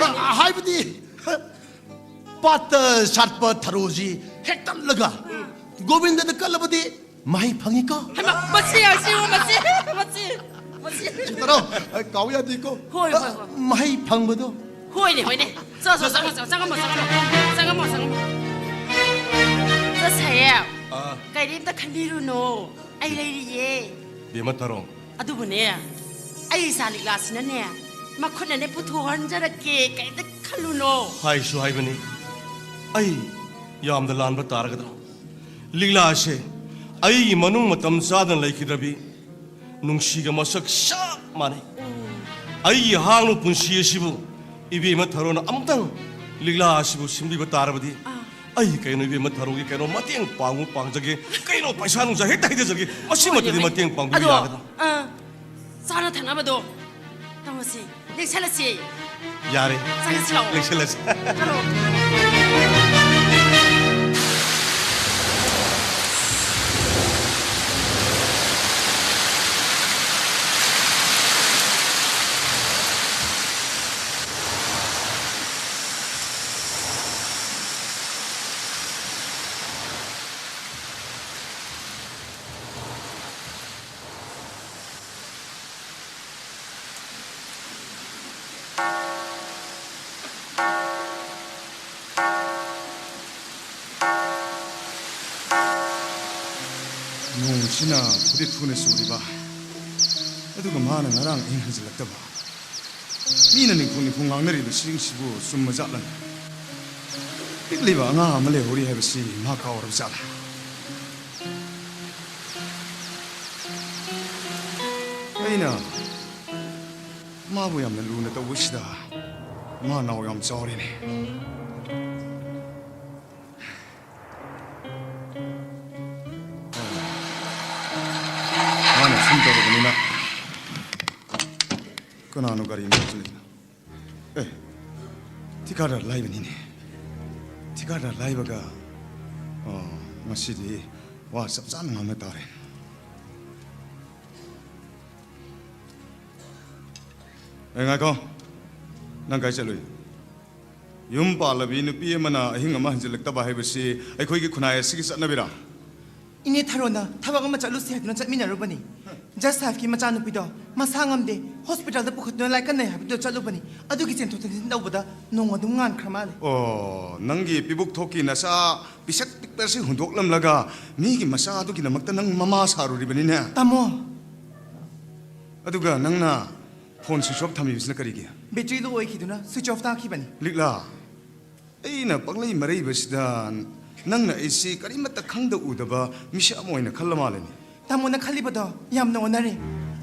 ꯍꯥꯏꯕꯗꯤ, ꯄꯥꯠꯇ ꯁꯥꯠꯄ ꯊꯔꯣꯁꯤ ꯍꯦꯛꯇꯠꯂꯒ ꯒꯣꯕꯤꯟꯗꯗ ꯀꯠꯂꯕꯗꯤ ꯃꯍꯩ ꯐꯪꯉꯤꯀꯣ꯫ ꯍꯩꯃꯥ, ꯃꯁꯤ, ꯃꯁꯤ, ꯃꯁꯤ, ꯃꯁꯤ, ꯃꯁꯤ꯫ ꯁꯦ ꯊꯥꯔꯣ, ꯀꯥꯎ ꯌꯥꯗꯦꯀꯣ꯫ ꯍꯣꯏ, ꯍꯣꯏ, ꯍꯣꯏ꯫ ꯃꯍꯩ ꯐꯪꯕꯗꯣ꯫ ꯍꯣꯏꯅꯦ, ꯍꯣꯏꯅꯦ꯫ ꯆꯣ, ꯆꯣ, ꯆꯪꯉꯣ, ꯆꯪꯉꯣ, ꯆꯪꯉꯝꯃꯣ, ꯆꯪꯉꯝꯃꯣ, ꯆꯪꯉꯝꯃꯣ, ꯆꯪꯉꯝꯃꯣ꯫ ꯆꯠꯁꯦ꯫ ꯑꯥ꯫ ꯀꯔꯤꯝꯇ ꯈꯟꯕꯤꯔꯨꯅꯣ, ꯑꯩ ꯂꯩꯔꯤꯌꯦ꯫ ꯕꯦꯝꯃ ꯊꯥꯔꯣ꯫ ꯑꯗꯨꯕꯨꯅꯦ, ꯑꯩ ꯏꯆꯥ ꯂꯤꯛꯂꯥꯁꯤꯅꯅꯦ, ꯃꯈꯨꯠꯅꯅꯦ ꯄꯨꯊꯣꯛꯍꯟꯖꯔꯛꯀꯦ, ꯀꯔꯤꯝꯇ ꯈꯜꯂꯨꯅꯣ꯫ ꯍꯥꯏꯁꯨ ꯍꯥꯏꯕꯅꯤ, ꯑꯩ ꯌꯥꯝꯅ ꯂꯥꯟꯕ ꯇꯥꯔꯒꯗ꯭ꯔꯥ? ꯂꯤꯛꯂꯥꯁꯦ ꯑꯩꯒꯤ ꯃꯅꯨꯡ ꯃꯇꯝ ꯆꯥꯗꯅ ꯂꯩꯈꯤꯗ꯭ꯔꯕꯤ ꯅꯨꯡꯁꯤꯒ ꯃꯁꯛ ꯆꯞ ꯃꯥꯟꯅꯩ꯫ ꯑꯩꯒꯤ ꯍꯥꯡꯂꯨ ꯄꯨꯟꯁꯤ ꯑꯁꯤꯕꯨ ꯏꯕꯦꯝꯃ ꯊꯔꯣꯅ ꯑꯃꯨꯛꯇꯪ ꯂꯤꯛꯂꯥ ꯑꯁꯤꯕꯨ ꯁꯤꯟꯕꯤꯕ ꯇꯥꯔꯕꯗꯤ, ꯑꯥ꯫ ꯑꯩ ꯀꯩꯅꯣ ꯏꯕꯦꯝꯃ ꯊꯔꯣꯒꯤ ꯀꯩꯅꯣ ꯃꯇꯦꯡ ꯄꯥꯡꯉꯨ ꯄꯥꯡꯖꯒꯦ, ꯀꯩꯅꯣ ꯄꯩꯁꯥ ꯅꯨꯡꯁꯥ ꯍꯦꯛꯇ ꯍꯩꯖꯖꯒꯦ, ꯃꯁꯤꯃꯇꯗꯤ ꯍꯣꯏ, ꯃꯇꯦꯡ ꯄꯥꯡꯕꯤꯕ ꯑꯗꯣ, ꯌꯥꯒꯗ꯭ꯔꯥ? ꯑꯥ, ꯆꯥꯅ ꯊꯛꯅꯕꯗꯣ ꯇꯧꯔꯁꯤ, ꯂꯦꯛꯁꯜꯂꯁꯤ꯫ ꯌꯥꯔꯦ꯫ ꯆꯪꯉꯁꯤ ꯂꯥꯛꯑꯣ꯫ ꯂꯦꯛꯁꯜꯂꯁꯤ꯫ ꯆꯠꯂꯣ꯫ ꯅꯣꯡꯁꯤꯅ ꯐꯨꯗꯤꯠ ꯐꯨꯅ ꯆꯨꯔꯤꯕ, ꯑꯗꯨꯒ ꯃꯥꯅ ꯉꯔꯥꯡ ꯑꯍꯤꯡ ꯍꯟꯖꯤꯜꯂꯛꯇꯕ꯫ ꯃꯤꯅ ꯅꯤꯡꯈꯣꯡ ꯅꯤꯡꯈꯣꯡ ꯉꯥꯡꯅꯔꯤꯕꯁꯤꯡꯁꯤꯕꯨ ꯆꯨꯝꯕ ꯖꯥꯠꯂꯅꯦ? ꯄꯤꯛꯂꯤꯕ ꯑꯉꯥꯡ ꯑꯃ ꯂꯩꯍꯧꯔꯤ ꯍꯥꯏꯕꯁꯤ ꯃꯥ ꯀꯥꯎꯔꯕ ꯖꯥꯠꯂ? ꯑꯩꯅ ꯃꯥꯕꯨ ꯌꯥꯝꯅ ꯂꯨꯅ ꯇꯧꯕꯁꯤꯗ ꯃꯥ ꯅꯥꯎ ꯌꯥꯝ ꯆꯥꯎꯔꯦꯅꯦ꯫ ꯃꯥꯅ ꯁꯨꯝ ꯇꯧꯔꯕꯅꯤꯅ ꯀꯅꯥꯅꯣ ꯒꯥꯔꯤ ꯃꯆꯥ ꯂꯩꯅ? ꯑꯦ, ꯊꯤꯀꯥꯗꯥꯔ ꯂꯥꯏꯕꯅꯤꯅꯦ꯫ ꯊꯤꯀꯥꯗꯥꯔ ꯂꯥꯏꯕꯒ, ꯑ, ꯉꯁꯤꯗꯤ ꯋꯥ ꯆꯞ ꯆꯥꯅ ꯉꯥꯡꯅ ꯇꯥꯔꯦ꯫ ꯑꯦ, ꯉꯥꯏꯈꯣ꯫ ꯅꯪ ꯀꯥꯏ ꯆꯠꯂꯨꯏ? ꯌꯨꯝ ꯄꯥꯜꯂꯕꯤ ꯅꯨꯄꯤ ꯑꯃꯅ ꯑꯍꯤꯡ ꯑꯃ ꯍꯟꯖꯤꯜꯂꯛꯇꯕ ꯍꯥꯏꯕꯁꯤ ꯑꯩꯈꯣꯏꯒꯤ ꯈꯨꯟꯅꯥꯏ ꯑꯁꯤꯒꯤ ꯆꯠꯅꯕꯤꯔꯥ? ꯏꯅꯦ ꯊꯔꯣꯅ ꯊꯕꯛ ꯑꯃ ꯆꯠꯂꯨꯁꯤ ꯍꯥꯏꯗꯨꯅ ꯆꯠꯃꯤꯟꯅꯔꯨꯕꯅꯤ꯫ ꯖꯁ ꯁꯥꯍꯦꯕꯀꯤ ꯃꯆꯥꯅꯨꯄꯤꯗꯣ ꯃꯁꯥ ꯉꯝꯗꯦ, ꯍꯣꯁꯄꯤꯇꯥꯜꯗ ꯄꯨꯈꯠꯇꯨꯅ ꯂꯥꯏꯀꯠꯅꯩ ꯍꯥꯏꯕꯗꯨꯗ ꯆꯠꯂꯨꯕꯅꯤ꯫ ꯑꯗꯨꯒꯤ ꯆꯦꯟꯊꯣꯛ ꯆꯦꯟꯁꯤꯟ ꯇꯧꯕꯗ ꯅꯣꯡ ꯑꯗꯨꯝ ꯉꯥꯟꯈ꯭ꯔ ꯃꯥꯜꯂꯦ꯫ ꯑꯣ, ꯅꯪꯒꯤ ꯄꯤꯕꯨꯛ ꯊꯣꯛꯀꯤ ꯅꯆꯥ ꯄꯤꯁꯛ ꯄꯤꯛꯄ ꯑꯁꯤ ꯍꯨꯟꯗꯣꯛꯂꯝꯂꯒ ꯃꯤꯒꯤ ꯃꯆꯥ ꯑꯗꯨꯒꯤꯗꯃꯛꯇ ꯅꯪ ꯃꯃꯥ ꯁꯥꯔꯨꯔꯤꯕꯅꯤꯅꯦ? ꯇꯥꯃꯣ! ꯑꯗꯨꯒ ꯅꯪꯅ ꯐꯣꯟ ꯁ꯭ꯋꯤꯆ ꯑꯣꯐ ꯊꯝꯃꯤꯕꯁꯤꯅ ꯀꯔꯤꯒꯤ? Battery low ꯑꯣꯏꯈꯤꯗꯨꯅ switch of ꯇꯥꯈꯤꯕꯅꯤ꯫ ꯂꯤꯛꯂꯥ, ꯑꯩꯅ ꯄꯪꯂꯩ ꯃꯔꯩꯕꯁꯤꯗ ꯅꯪꯅ ꯑꯩꯁꯤ ꯀꯔꯤꯃꯠꯇ ꯈꯪꯗ ꯎꯗꯕ ꯃꯤꯁꯛ ꯑꯃ ꯑꯣꯏꯅ ꯈꯜꯂ ꯃꯥꯜꯂꯦꯅꯦ꯫ ꯇꯥꯃꯣꯅ ꯈꯜꯂꯤꯕꯗꯣ ꯌꯥꯝꯅ ꯑꯣꯟꯅꯔꯦ꯫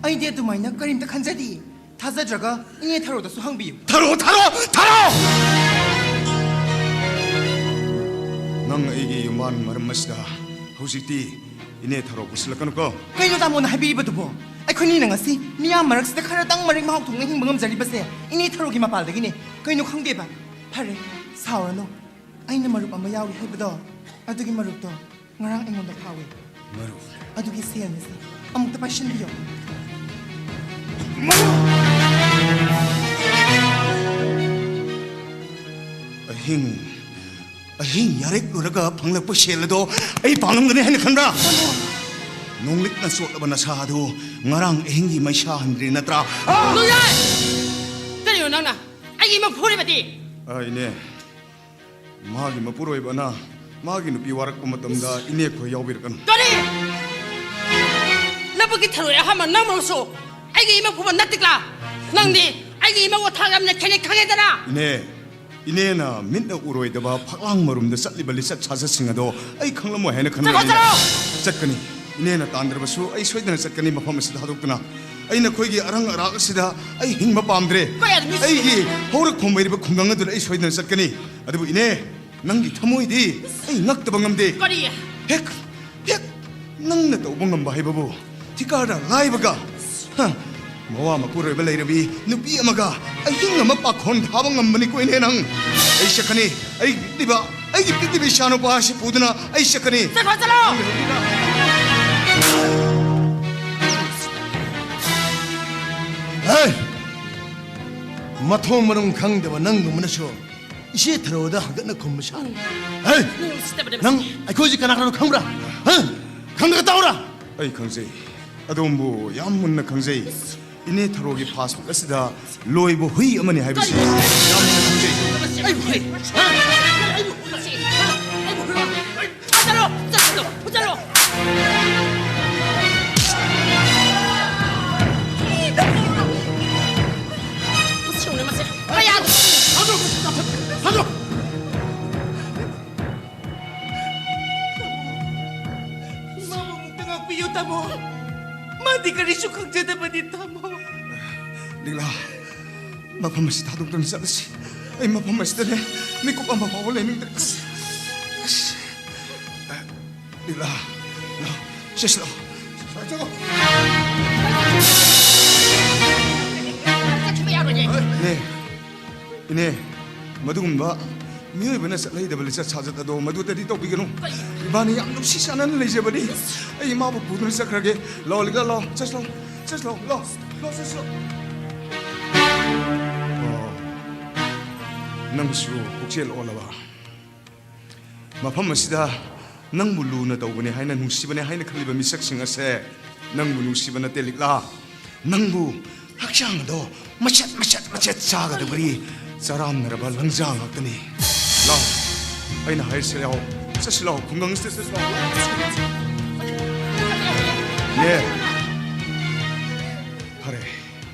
ꯑꯩꯗꯤ ꯑꯗꯨꯃꯥꯏꯅ ꯀꯔꯤꯝꯇ ꯈꯟꯖꯗꯤꯌꯦ꯫ ꯊꯥꯖꯗ꯭ꯔꯒ ꯏꯅꯦ ꯊꯔꯣꯗꯁꯨ ꯍꯪꯕꯤꯌꯨ꯫ ꯊꯔꯣ, ꯊꯔꯣ, ꯊꯔꯣ! ꯅꯪ ꯑꯩꯒꯤ ꯌꯨꯝꯕꯥꯟ ꯃꯔꯝ ꯑꯁꯤꯗ ꯍꯧꯖꯤꯛꯇꯤ ꯏꯅꯦ ꯊꯔꯣ ꯄꯨꯁꯤꯜꯂꯛꯀꯅꯨꯀꯣ꯫ ꯀꯩꯅꯣ ꯇꯥꯃꯣꯅ ꯍꯥꯏꯕꯤꯔꯤꯕꯗꯨꯕꯣ? ꯑꯩꯈꯣꯏꯅꯤꯅ ꯉꯁꯤ ꯃꯤꯌꯥꯝ ꯃꯔꯛꯁꯤꯗ ꯈꯔꯗꯪ ꯃꯔꯦꯛ ꯃꯍꯥꯎ ꯊꯣꯛꯅ ꯍꯤꯡꯕ ꯉꯝꯖꯔꯤꯕꯁꯦ ꯏꯅꯦ ꯊꯔꯣꯒꯤ ꯃꯄꯥꯜꯗꯒꯤꯅꯦ꯫ ꯀꯩꯅꯣ ꯈꯪꯗꯦꯕ? ꯐꯔꯦ, ꯁꯥꯎꯔꯅꯨ꯫ ꯑꯩꯅ ꯃꯔꯨꯞ ꯑꯃ ꯌꯥꯎꯔꯤ ꯍꯥꯏꯕꯗꯣ, ꯑꯗꯨꯒꯤ ꯃꯔꯨꯞꯇꯣ ꯉꯔꯥꯡ ꯑꯩꯉꯣꯟꯗ ꯐꯥꯎꯏ꯫ ꯃꯔꯨꯞ? ꯑꯗꯨꯒꯤ ꯁꯦꯜꯅꯤ ꯁꯦ꯫ ꯑꯃꯨꯛꯇ ꯄꯥꯏꯁꯤꯟꯕꯤꯌꯣ꯫ ꯑꯍꯤꯡ, ꯑꯍꯤꯡ ꯌꯥꯔꯦꯛꯂꯨꯔꯒ ꯐꯪꯂꯛꯄ ꯁꯦꯜ ꯑꯗꯣ ꯑꯩ ꯄꯥꯡꯂꯝꯒꯅꯤ ꯍꯥꯏꯅ ꯈꯟꯕ꯭ꯔꯥ? ꯅꯣꯡꯂꯤꯛꯅ ꯆꯣꯠꯂꯕ ꯅꯁꯥ ꯑꯗꯨ ꯉꯔꯥꯡ ꯑꯍꯤꯡꯒꯤ ꯃꯩꯁꯥ ꯍꯟꯗ꯭ꯔꯤ ꯅꯠꯇ꯭ꯔꯥ? ꯑꯥ! ꯅꯣꯡꯌꯥꯏ! ꯀꯔꯤꯅꯣ ꯅꯪꯅ ꯑꯩꯒꯤ ꯏꯃꯧ ꯐꯨꯔꯤꯕꯗꯤ? ꯑ, ꯏꯅꯦ, ꯃꯥꯒꯤ ꯃꯄꯨꯔꯣꯏꯕꯅ ꯃꯥꯒꯤ ꯅꯨꯄꯤ ꯋꯥꯔꯛꯄ ꯃꯇꯝꯗ ꯏꯅꯦ ꯈꯣꯏ ꯌꯥꯎꯕꯤꯔꯛꯀꯅꯨ꯫ ꯀꯔꯤ? ꯂꯧꯕꯨꯛꯀꯤ ꯊꯔꯣꯏ ꯑꯍꯥꯟꯕ ꯅꯪꯃꯛꯁꯨ ꯑꯩꯒꯤ ꯏꯃꯧ ꯐꯨꯕ ꯅꯠꯇꯦꯀ꯭ꯂꯥ? ꯅꯪꯗꯤ ꯑꯩꯒꯤ ꯏꯃꯧ ꯑꯊꯥꯛ ꯌꯥꯝꯅ ꯈꯦꯠꯅꯩ ꯈꯪꯉꯦꯗꯅ? ꯏꯅꯦ, ꯏꯅꯦꯅ ꯃꯤꯠꯅ ꯎꯔꯣꯏꯗꯕ ꯐꯛꯂꯥꯡ ꯃꯔꯨꯝꯗ ꯆꯠꯂꯤꯕ ꯂꯤꯆꯠ ꯁꯥꯖꯠꯁꯤꯡ ꯑꯗꯣ ꯑꯩ ꯈꯪꯂꯝꯃꯣꯏ ꯍꯥꯏꯅ ꯈꯟꯕ ꯆꯠꯈꯣ, ꯏꯅꯦ꯫ ꯆꯠꯂꯣ! ꯆꯠꯀꯅꯤ꯫ ꯏꯅꯦꯅ ꯇꯥꯟꯗ꯭ꯔꯕꯁꯨ ꯑꯩ ꯁꯣꯏꯗꯅ ꯆꯠꯀꯅꯤ ꯃꯐꯝ ꯑꯁꯤꯗ ꯊꯥꯗꯣꯛꯇꯨꯅ꯫ ꯑꯩ ꯅꯈꯣꯏꯒꯤ ꯑꯔꯪ ꯑꯔꯥꯛ ꯑꯁꯤꯗ ꯑꯩ ꯍꯤꯡꯕ ꯄꯥꯝꯗ꯭ꯔꯦ꯫ ꯀꯌꯥꯗ ꯃꯤꯁ- ꯑꯩꯒꯤ ꯍꯧꯔꯛꯐꯝ ꯑꯣꯏꯔꯤꯕ ꯈꯨꯡꯒꯪ ꯑꯗꯨꯗ ꯑꯩ ꯁꯣꯏꯗꯅ ꯆꯠꯀꯅꯤ꯫ ꯑꯗꯨꯕꯨ ꯏꯅꯦ, ꯅꯪꯒꯤ ꯊꯃꯣꯏꯗꯤ ꯑꯩ ꯉꯛꯇꯕ ꯉꯝꯗꯦ꯫ ꯀꯔꯤ? ꯍꯦꯛ, ꯍꯦꯛ ꯅꯪꯅ ꯇꯧꯕ ꯉꯝꯕ ꯍꯥꯏꯕꯕꯨ ꯊꯤꯀꯥꯗ ꯂꯥꯏꯕꯒ, ꯍ, ꯃꯋꯥ ꯃꯄꯨꯔꯣꯏꯕ ꯂꯩꯔꯕꯤ ꯅꯨꯄꯤ ꯑꯃꯒ ꯑꯍꯤꯡ ꯑꯃ ꯄꯥꯈꯣꯟ ꯊꯥꯕ ꯉꯝꯕꯅꯤꯀꯣ ꯏꯅꯦ ꯅꯪ꯫ ꯑꯩ ꯆꯠꯀꯅꯤ꯫ ꯑꯩꯒꯤ ꯄꯤꯛꯂꯤꯕ, ꯑꯩꯒꯤ ꯄꯤꯛꯂꯤꯕ ꯏꯆꯥꯅꯨꯄꯥ ꯑꯁꯤ ꯄꯨꯗꯨꯅ ꯑꯩ ꯆꯠꯀꯅꯤ꯫ ꯆꯠꯈ꯭ꯔꯣ, ꯆꯠꯂꯣ! ꯍꯦ! ꯃꯊꯣꯡ ꯃꯔꯝ ꯈꯪꯗꯕ ꯅꯪꯒꯨꯝꯕꯅꯁꯨ ꯏꯆꯦ ꯊꯔꯣꯗ ꯍꯪꯒꯠꯅ ꯈꯨꯝꯕ ꯁꯥꯔꯤ꯫ ꯍꯦ! ꯅꯪ ꯎꯁꯤꯠꯇꯕꯅꯦ ꯅꯪ ꯃꯁꯤ꯫ ꯑꯩꯈꯣꯏꯁꯤ ꯀꯅꯥ ꯀꯅꯥꯅꯣ ꯈꯪꯕ꯭ꯔꯥ? ꯍꯦ? ꯈꯪꯗ꯭ꯔꯒ ꯇꯧꯔꯥ? ꯑꯩ ꯈꯪꯖꯩ꯫ ꯑꯗꯣꯝꯕꯨ ꯌꯥꯝ ꯃꯨꯟꯅ ꯈꯪꯖꯩ꯫ ꯏꯅꯦ ꯊꯔꯣꯒꯤ ꯐꯥꯁ ꯐꯨꯗ ꯑꯁꯤꯗ ꯂꯣꯏꯕ ꯍꯨꯏ ꯑꯃꯅꯤ ꯍꯥꯏꯕꯁꯤ ꯌꯥꯝ ꯃꯨꯟꯅ ꯈꯪꯖꯩ꯫ ꯑꯩꯕꯨ ꯍꯨꯏ? ꯍꯥ? ꯑꯩꯕꯨ ꯍꯨꯏ? ꯑꯩꯕꯨ ꯍꯨꯏ? ꯆꯠꯂꯣ! ꯆꯠꯂꯣ! ꯆꯠꯂꯣ! ꯃꯁꯤ ꯌꯦꯡꯉꯨꯅꯦ, ꯃꯁꯤ ꯀꯌꯥꯗ ꯍꯟꯗꯣ! ꯍꯟꯗꯣ! ꯄꯤꯌꯨ, ꯇꯥꯃꯣ꯫ ꯃꯥꯗꯤ ꯀꯔꯤꯁꯨ ꯈꯪꯖꯗꯕꯅꯤ, ꯇꯥꯃꯣ꯫ ꯂꯤꯛꯂꯥ, ꯃꯐꯝ ꯑꯁꯤ ꯊꯥꯗꯣꯛꯇꯨꯅ ꯆꯠꯂꯁꯤ꯫ ꯑꯩ ꯃꯐꯝ ꯑꯁꯤꯗꯅꯦ ꯃꯤꯀꯨꯞ ꯑꯃ ꯐꯥꯎꯕ ꯂꯩꯅꯤꯡꯗ꯭ꯔꯦ꯫ ꯑꯁ, ꯑꯁ꯫ ꯂꯤꯛꯂꯥ, ꯂꯥꯎ, ꯁꯤꯁ ꯂꯥꯎ꯫ ꯆꯠꯂꯣ꯫ ꯆꯠꯈꯤꯕ ꯌꯥꯔꯣꯏꯌꯦ꯫ ꯏꯅꯦ, ꯏꯅꯦ, ꯃꯗꯨꯒꯨꯝꯕ ꯃꯤꯑꯣꯏꯕꯅ ꯆꯠꯍꯩꯗꯕ ꯂꯤꯆꯠ ꯁꯥꯖꯠ ꯑꯗꯣ ꯃꯗꯨꯗꯗꯤ ꯇꯧꯕꯤꯒꯅꯨ꯫ ꯏꯕꯥꯅꯤ ꯌꯥꯝ ꯅꯨꯡꯁꯤ ꯆꯥꯟꯅꯅ ꯂꯩꯖꯕꯅꯤ꯫ ꯑꯩ ꯏꯃꯥꯕꯨ ꯄꯨꯗꯨꯅ ꯆꯠꯈ꯭ꯔꯒꯦ꯫ ꯂꯥꯎ, ꯂꯤꯛꯂꯥ, ꯂꯥꯎ, ꯆꯠꯁꯤ ꯂꯥꯎ, ꯆꯠꯁꯤ ꯂꯥꯎ, ꯂꯥꯎ, ꯂꯥꯎ, ꯆꯠꯁꯤ ꯂꯥꯎ꯫ ꯑꯣ, ꯅꯪꯁꯨ ꯄꯨꯛꯆꯦꯜ ꯑꯣꯜꯂꯕ? ꯃꯐꯝ ꯑꯁꯤꯗ ꯅꯪꯕꯨ ꯂꯨꯅ ꯇꯧꯕꯅꯦ ꯍꯥꯏꯅ, ꯅꯨꯡꯁꯤꯕꯅꯦ ꯍꯥꯏꯅ ꯈꯜꯂꯤꯕ ꯃꯤꯁꯛꯁꯤꯡ ꯑꯁꯦ ꯅꯪꯕꯨ ꯅꯨꯡꯁꯤꯕ ꯅꯠꯇꯦ, ꯂꯤꯛꯂꯥ꯫ ꯅꯪꯕꯨ ꯍꯛꯆꯥꯡ ꯑꯗꯣ ꯃꯆꯦꯠ, ꯃꯆꯦꯠ, ꯃꯆꯦꯠ ꯆꯥꯒꯗꯕꯒꯤ ꯆꯔꯥꯝꯅꯔꯕ ꯂꯪꯖꯥ ꯉꯥꯛꯇꯅꯤ꯫ ꯂꯥꯎ, ꯑꯩꯅ ꯍꯥꯏꯔꯤꯁꯦ ꯂꯥꯎ, ꯆꯠꯁꯤ ꯂꯥꯎ, ꯈꯨꯡꯒꯪꯁꯤꯗ ꯆꯠꯁꯤ ꯂꯥꯎ꯫ ꯌꯦ꯫ ꯐꯔꯦ,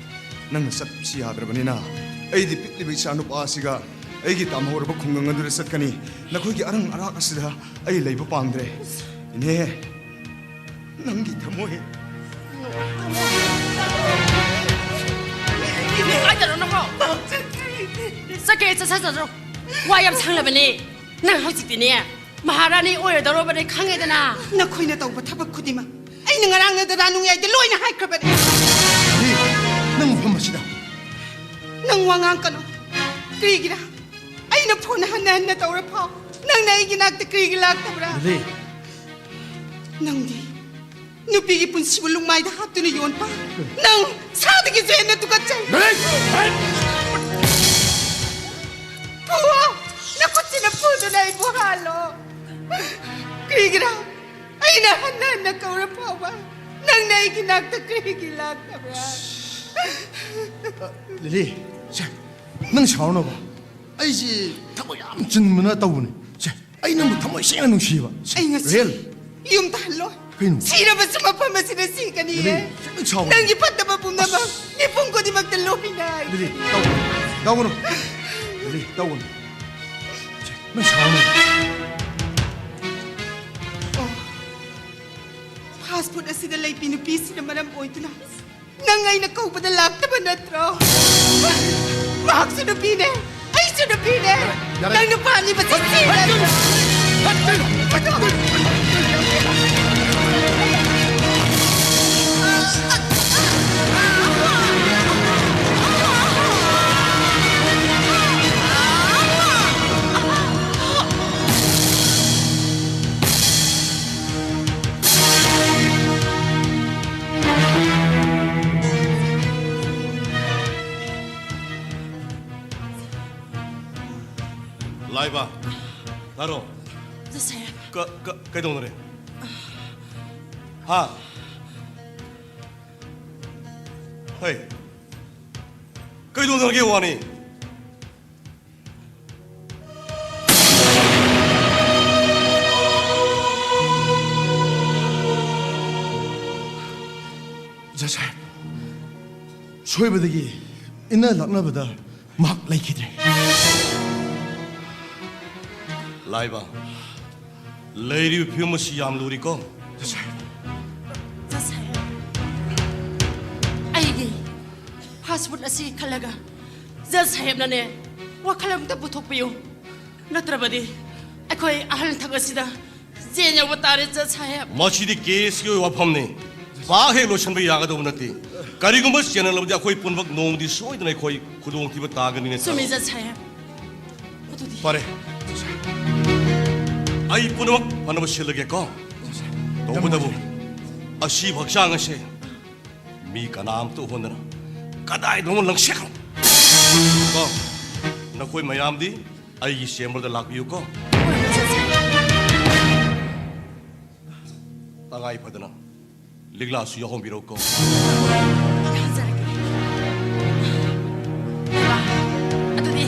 ꯅꯪꯅ ꯆꯠꯁꯤ ꯌꯥꯗ꯭ꯔꯕꯅꯤꯅ ꯑꯩꯗꯤ ꯄꯤꯛꯂꯤꯕ ꯏꯆꯥ ꯅꯨꯄꯥ ꯑꯁꯤꯒ ꯑꯩꯒꯤ ꯇꯥꯝꯍꯧꯔꯕ ꯈꯨꯡꯒꯪ ꯑꯗꯨꯗ ꯆꯠꯀꯅꯤ꯫ ꯅꯈꯣꯏꯒꯤ ꯑꯔꯪ ꯑꯔꯥꯛ ꯑꯁꯤꯗ ꯑꯩ ꯂꯩꯕ ꯄꯥꯝꯗ꯭ꯔꯦ꯫ ꯏꯅꯦ, ꯅꯪꯒꯤ ꯊꯃꯣꯏ꯫ ꯀꯥꯏꯗꯅꯣ ꯅꯪꯕꯣ? ꯆꯠꯀꯦ, ꯆꯠꯁ ꯆꯠꯁ꯭ꯔꯣ꯫ ꯋꯥ ꯌꯥꯝ ꯁꯪꯂꯕꯅꯦ꯫ ꯅꯪ ꯍꯧꯖꯤꯛꯇꯤꯅꯦ, ꯃꯍꯥꯔꯥꯅꯤ ꯑꯣꯏꯔꯗꯧꯔꯕꯅꯦ, ꯈꯪꯉꯦꯗꯅ꯫ ꯅꯈꯣꯏꯅ ꯇꯧꯕ ꯊꯕꯛ ꯈꯨꯗꯤꯡꯃꯛ ꯑꯩꯅ ꯉꯔꯥꯡꯅ ꯗꯗꯥ ꯅꯨꯡꯌꯥꯏꯗ ꯂꯣꯏꯅ ꯍꯥꯏꯈ꯭ꯔꯕꯅꯦ꯫ ꯅꯪ ꯃꯐꯝ ꯑꯁꯤꯗ꯫ ꯅꯪ ꯋꯥ ꯉꯥꯡꯀꯅꯨ꯫ ꯀꯔꯤꯒꯤꯔ? ꯑꯩꯅ ꯐꯣꯟ ꯍꯟꯅ ꯍꯟꯅ ꯇꯧꯔ ꯐꯥꯎ ꯅꯪꯅ ꯑꯩꯒꯤ ꯅꯥꯛꯇ ꯀꯔꯤꯒꯤ ꯂꯥꯛꯇꯕ꯭ꯔꯥ? ꯂꯤꯂꯤ꯫ ꯅꯪꯗꯤ ꯅꯨꯄꯤꯒꯤ ꯄꯨꯟꯁꯤꯕꯨ ꯂꯨꯡꯃꯥꯏꯗ ꯍꯥꯞꯇꯨꯅ ꯌꯣꯟꯕ, ꯅꯪ ꯁꯥꯗꯒꯤꯁꯨ ꯍꯦꯟꯅ ꯇꯨꯀꯠꯆꯩ꯫ ꯂꯤꯂꯤ! ꯐꯨꯋꯣ! ꯅꯈꯨꯠꯁꯤꯅ ꯐꯨꯗꯨꯅ ꯑꯩꯕꯨ ꯍꯥꯜꯂꯣ꯫ ꯀꯔꯤꯒꯤꯔꯥ? ꯑꯩꯅ ꯍꯟꯅ ꯍꯟꯅ ꯀꯧꯔ ꯐꯥꯎꯕ ꯅꯪꯅ ꯑꯩꯒꯤ ꯅꯥꯛꯇ ꯀꯔꯤꯒꯤ ꯂꯥꯛꯇꯕ꯭ꯔꯥ? ꯂꯤꯂꯤ, ꯁꯦ, ꯅꯪ ꯁꯥꯎꯔꯅꯨꯕ꯫ ꯑꯩꯁꯤ ꯊꯕꯛ ꯌꯥꯝ ꯆꯤꯟꯕꯅ ꯇꯧꯕꯅꯤ꯫ ꯁꯦ, ꯑꯩ ꯅꯪꯕꯨ ꯊꯃꯣꯏ ꯁꯦꯡꯅ ꯅꯨꯡꯁꯤꯕ꯫ ꯁꯦ, ꯑꯩ ꯉꯁꯤ ꯔꯦꯜ꯫ ꯌꯨꯝꯗ ꯍꯜꯂꯣ꯫ ꯀꯩꯅꯣ? ꯁꯤꯔꯕꯁꯨ ꯃꯐꯝ ꯑꯁꯤꯗ ꯁꯤꯒꯅꯤꯌꯦ꯫ ꯂꯤꯂꯤ, ꯈꯤꯇꯪ ꯁꯥꯎ꯫ ꯅꯪꯒꯤ ꯐꯠꯇꯕ ꯄꯨꯝꯅꯃꯛ ꯃꯤꯄꯨꯝ ꯈꯨꯗꯤꯡꯃꯛꯇ ꯂꯣꯏꯅ ꯍꯥꯏ꯫ ꯂꯤꯂꯤ, ꯇꯧꯒꯅꯨ꯫ ꯇꯧꯒꯅꯨ꯫ ꯂꯤꯂꯤ, ꯇꯧꯒꯅꯨ꯫ ꯁꯦ, ꯅꯪ ꯁꯥꯎꯔꯅꯨ꯫ ꯑꯣ꯫ ꯐꯥꯁ ꯐꯨꯗ ꯑꯁꯤꯗ ꯂꯩꯕꯤ ꯅꯨꯄꯤꯁꯤꯅ ꯃꯔꯝ ꯑꯣꯏꯗꯨꯅ ꯅꯪ ꯑꯩꯅ ꯀꯧꯕꯗ ꯂꯥꯛꯇꯕ ꯅꯠꯇ꯭ꯔꯣ? ꯃꯍꯥꯛꯁꯨ ꯅꯨꯄꯤꯅꯦ, ꯑꯩꯁꯨ ꯅꯨꯄꯤꯅꯦ꯫ ꯌꯥꯔꯦ, ꯌꯥꯔꯦ꯫ ꯅꯪ ꯅꯨꯄꯥꯅꯤ ꯃꯁꯤ ꯆꯦꯜꯂꯒ꯫ ꯂꯥꯏꯕ, ꯇꯥꯔꯣ꯫ ꯖꯁ ꯁꯥꯍꯦꯕ꯫ ꯀ-, ꯀ-, ꯀꯩꯗꯧꯅꯔꯦ? ꯍꯥ? ꯍꯩ, ꯀꯩꯗꯧꯅꯔꯒꯦ ꯋꯥꯅꯤ? ꯖꯁ ꯁꯥꯍꯦꯕ, ꯁꯣꯏꯕꯗꯒꯤ ꯏꯟꯅ ꯂꯥꯛꯅꯕꯗ ꯃꯍꯥꯛ ꯂꯩꯈꯤꯗ꯭ꯔꯦ꯫ ꯂꯥꯏꯕ, ꯂꯩꯔꯤꯕ ꯐꯤꯕꯝ ꯑꯁꯤ ꯌꯥꯝ ꯂꯨꯔꯤꯀꯣ꯫ ꯖꯁ ꯁꯥꯍꯦꯕ꯫ ꯖꯁ ꯁꯥꯍꯦꯕ, ꯑꯩꯒꯤ ꯐꯥꯁ ꯐꯨꯗ ꯑꯁꯤ ꯈꯜꯂꯒ ꯖꯁ ꯁꯥꯍꯦꯕꯅꯅꯦ ꯋꯥꯈꯜ ꯑꯝꯇ ꯄꯨꯊꯣꯛꯄꯤꯌꯨ꯫ ꯅꯠꯇ꯭ꯔꯕꯗꯤ ꯑꯩꯈꯣꯏ ꯑꯍꯜ ꯊꯛ ꯑꯁꯤꯗ ꯖꯦꯜ ꯌꯧꯕ ꯇꯥꯔꯦ, ꯖꯁ ꯁꯥꯍꯦꯕ꯫ ꯃꯁꯤꯗꯤ ꯀꯦꯁꯀꯤ ꯑꯣꯏꯕ ꯋꯥꯐꯝꯅꯤ꯫ ꯄꯥꯛ ꯍꯦꯛ ꯂꯣꯏꯁꯤꯟꯕ ꯌꯥꯒꯗꯧꯕ ꯅꯠꯇꯦ꯫ ꯀꯔꯤꯒꯨꯝꯕ ꯆꯦꯟꯅꯜꯂꯕꯗꯤ ꯑꯩꯈꯣꯏ ꯄꯨꯝꯅꯃꯛ ꯅꯣꯡꯃꯗꯤ ꯁꯣꯏꯗꯅ ꯑꯩꯈꯣꯏ ꯈꯨꯗꯣꯡꯊꯤꯕ ꯇꯥꯒꯅꯤꯅꯦ꯫ ꯆꯨꯝꯃꯤ, ꯇꯥꯔꯣ꯫ ꯖꯁ ꯁꯥꯍꯦꯕ꯫ ꯑꯗꯨꯗꯤ ꯐꯔꯦ꯫ ꯑꯩ ꯄꯨꯝꯅꯃꯛ ꯐꯅꯕ ꯁꯤꯜꯂꯒꯦꯀꯣ꯫ ꯇꯧꯕꯇꯕꯨ ꯑꯁꯤꯕ ꯍꯛꯆꯥꯡ ꯑꯁꯦ ꯃꯤ ꯀꯅꯥꯝꯇ ꯎꯍꯟꯗꯅ ꯀꯗꯥꯏꯗꯅꯣꯃ ꯂꯪꯁꯤꯟꯈ꯭ꯔꯣ꯫ ꯀꯣ, ꯅꯈꯣꯏ ꯃꯌꯥꯝꯗꯤ ꯑꯩꯒꯤ ꯆꯦꯝꯕꯔꯗ ꯂꯥꯛꯄꯤꯌꯨꯀꯣ꯫ ꯇꯉꯥꯏ ꯐꯗꯅ ꯂꯤꯛꯂꯥꯁꯨ ꯌꯥꯎꯍꯟꯕꯤꯔꯛꯎꯀꯣ꯫ ꯌꯥꯖꯔꯒꯦ꯫ ꯏꯃꯥ, ꯑꯗꯨꯗꯤ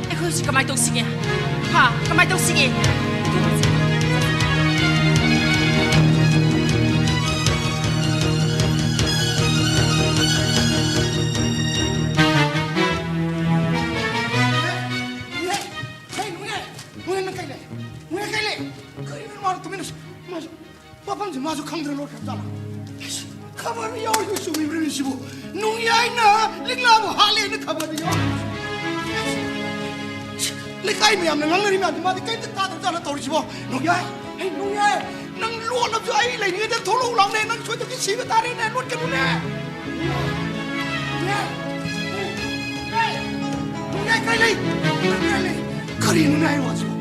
ꯑꯩꯈꯣꯏ ꯍꯧꯖꯤꯛ ꯀꯃꯥꯏ ꯇꯧꯁꯤꯒꯦ? ꯍꯥ? ꯀꯃꯥꯏ ꯇꯧꯁꯤꯒꯦ? ꯀꯩꯅꯣꯅꯦ? ꯃꯣꯏꯅ ꯀꯩ ꯂꯩ? ꯃꯣꯏꯅ ꯀꯩ ꯂꯩ? ꯀꯩꯅꯣ ꯃꯥꯅ ꯇꯨꯃꯤꯟꯅ ꯁꯨ-, ꯃꯥꯁꯨ ꯃꯐꯝꯁꯦ ꯃꯥꯁꯨ ꯈꯪꯗ꯭ꯔ ꯂꯣꯠꯈ꯭ꯔꯕ ꯖꯥꯠꯂꯥ? ꯈꯕꯔ ꯌꯥꯎꯔꯤꯗꯣ ꯆꯨꯝꯃꯤꯕ꯭ꯔꯅꯦ ꯁꯤꯕꯨ? ꯅꯣꯡꯌꯥꯏꯅ ꯂꯤꯛꯂꯥꯕꯨ ꯍꯥꯠꯂꯦꯅ ꯈꯕꯔꯗ ꯌꯥꯎꯔꯤ꯫ ꯂꯩꯀꯥꯏ ꯃꯌꯥꯝꯅ ꯉꯥꯡꯅꯔꯤ ꯃꯌꯥꯝꯗꯣ ꯃꯥꯗꯤ ꯀꯩꯝꯇ ꯇꯥꯗꯕ ꯖꯥꯠꯂꯥ ꯇꯧꯔꯤꯁꯤꯕꯣ? ꯅꯣꯡꯌꯥꯏ, ꯍꯩ, ꯅꯣꯡꯌꯥꯏ, ꯅꯪ ꯂꯣꯠꯂꯕꯁꯨ ꯑꯩ ꯂꯩꯔꯤꯉꯩꯗ ꯊꯣꯛꯂꯛꯎ ꯂꯥꯎꯅꯦ꯫ ꯅꯪ ꯁꯣꯏꯗꯅ ꯁꯤꯕ ꯇꯥꯔꯦꯅꯦ꯫ ꯂꯣꯠꯀꯅꯨꯅꯦ꯫ ꯅꯣꯡꯌꯥꯏ, ꯅꯣꯡꯌꯥꯏ, ꯀꯥꯏ ꯂꯩ? ꯀꯥꯏ ꯂꯩ? ꯀꯔꯤꯅꯣꯅꯦ ꯍꯥꯏ ꯋꯥꯁꯤꯕꯨ?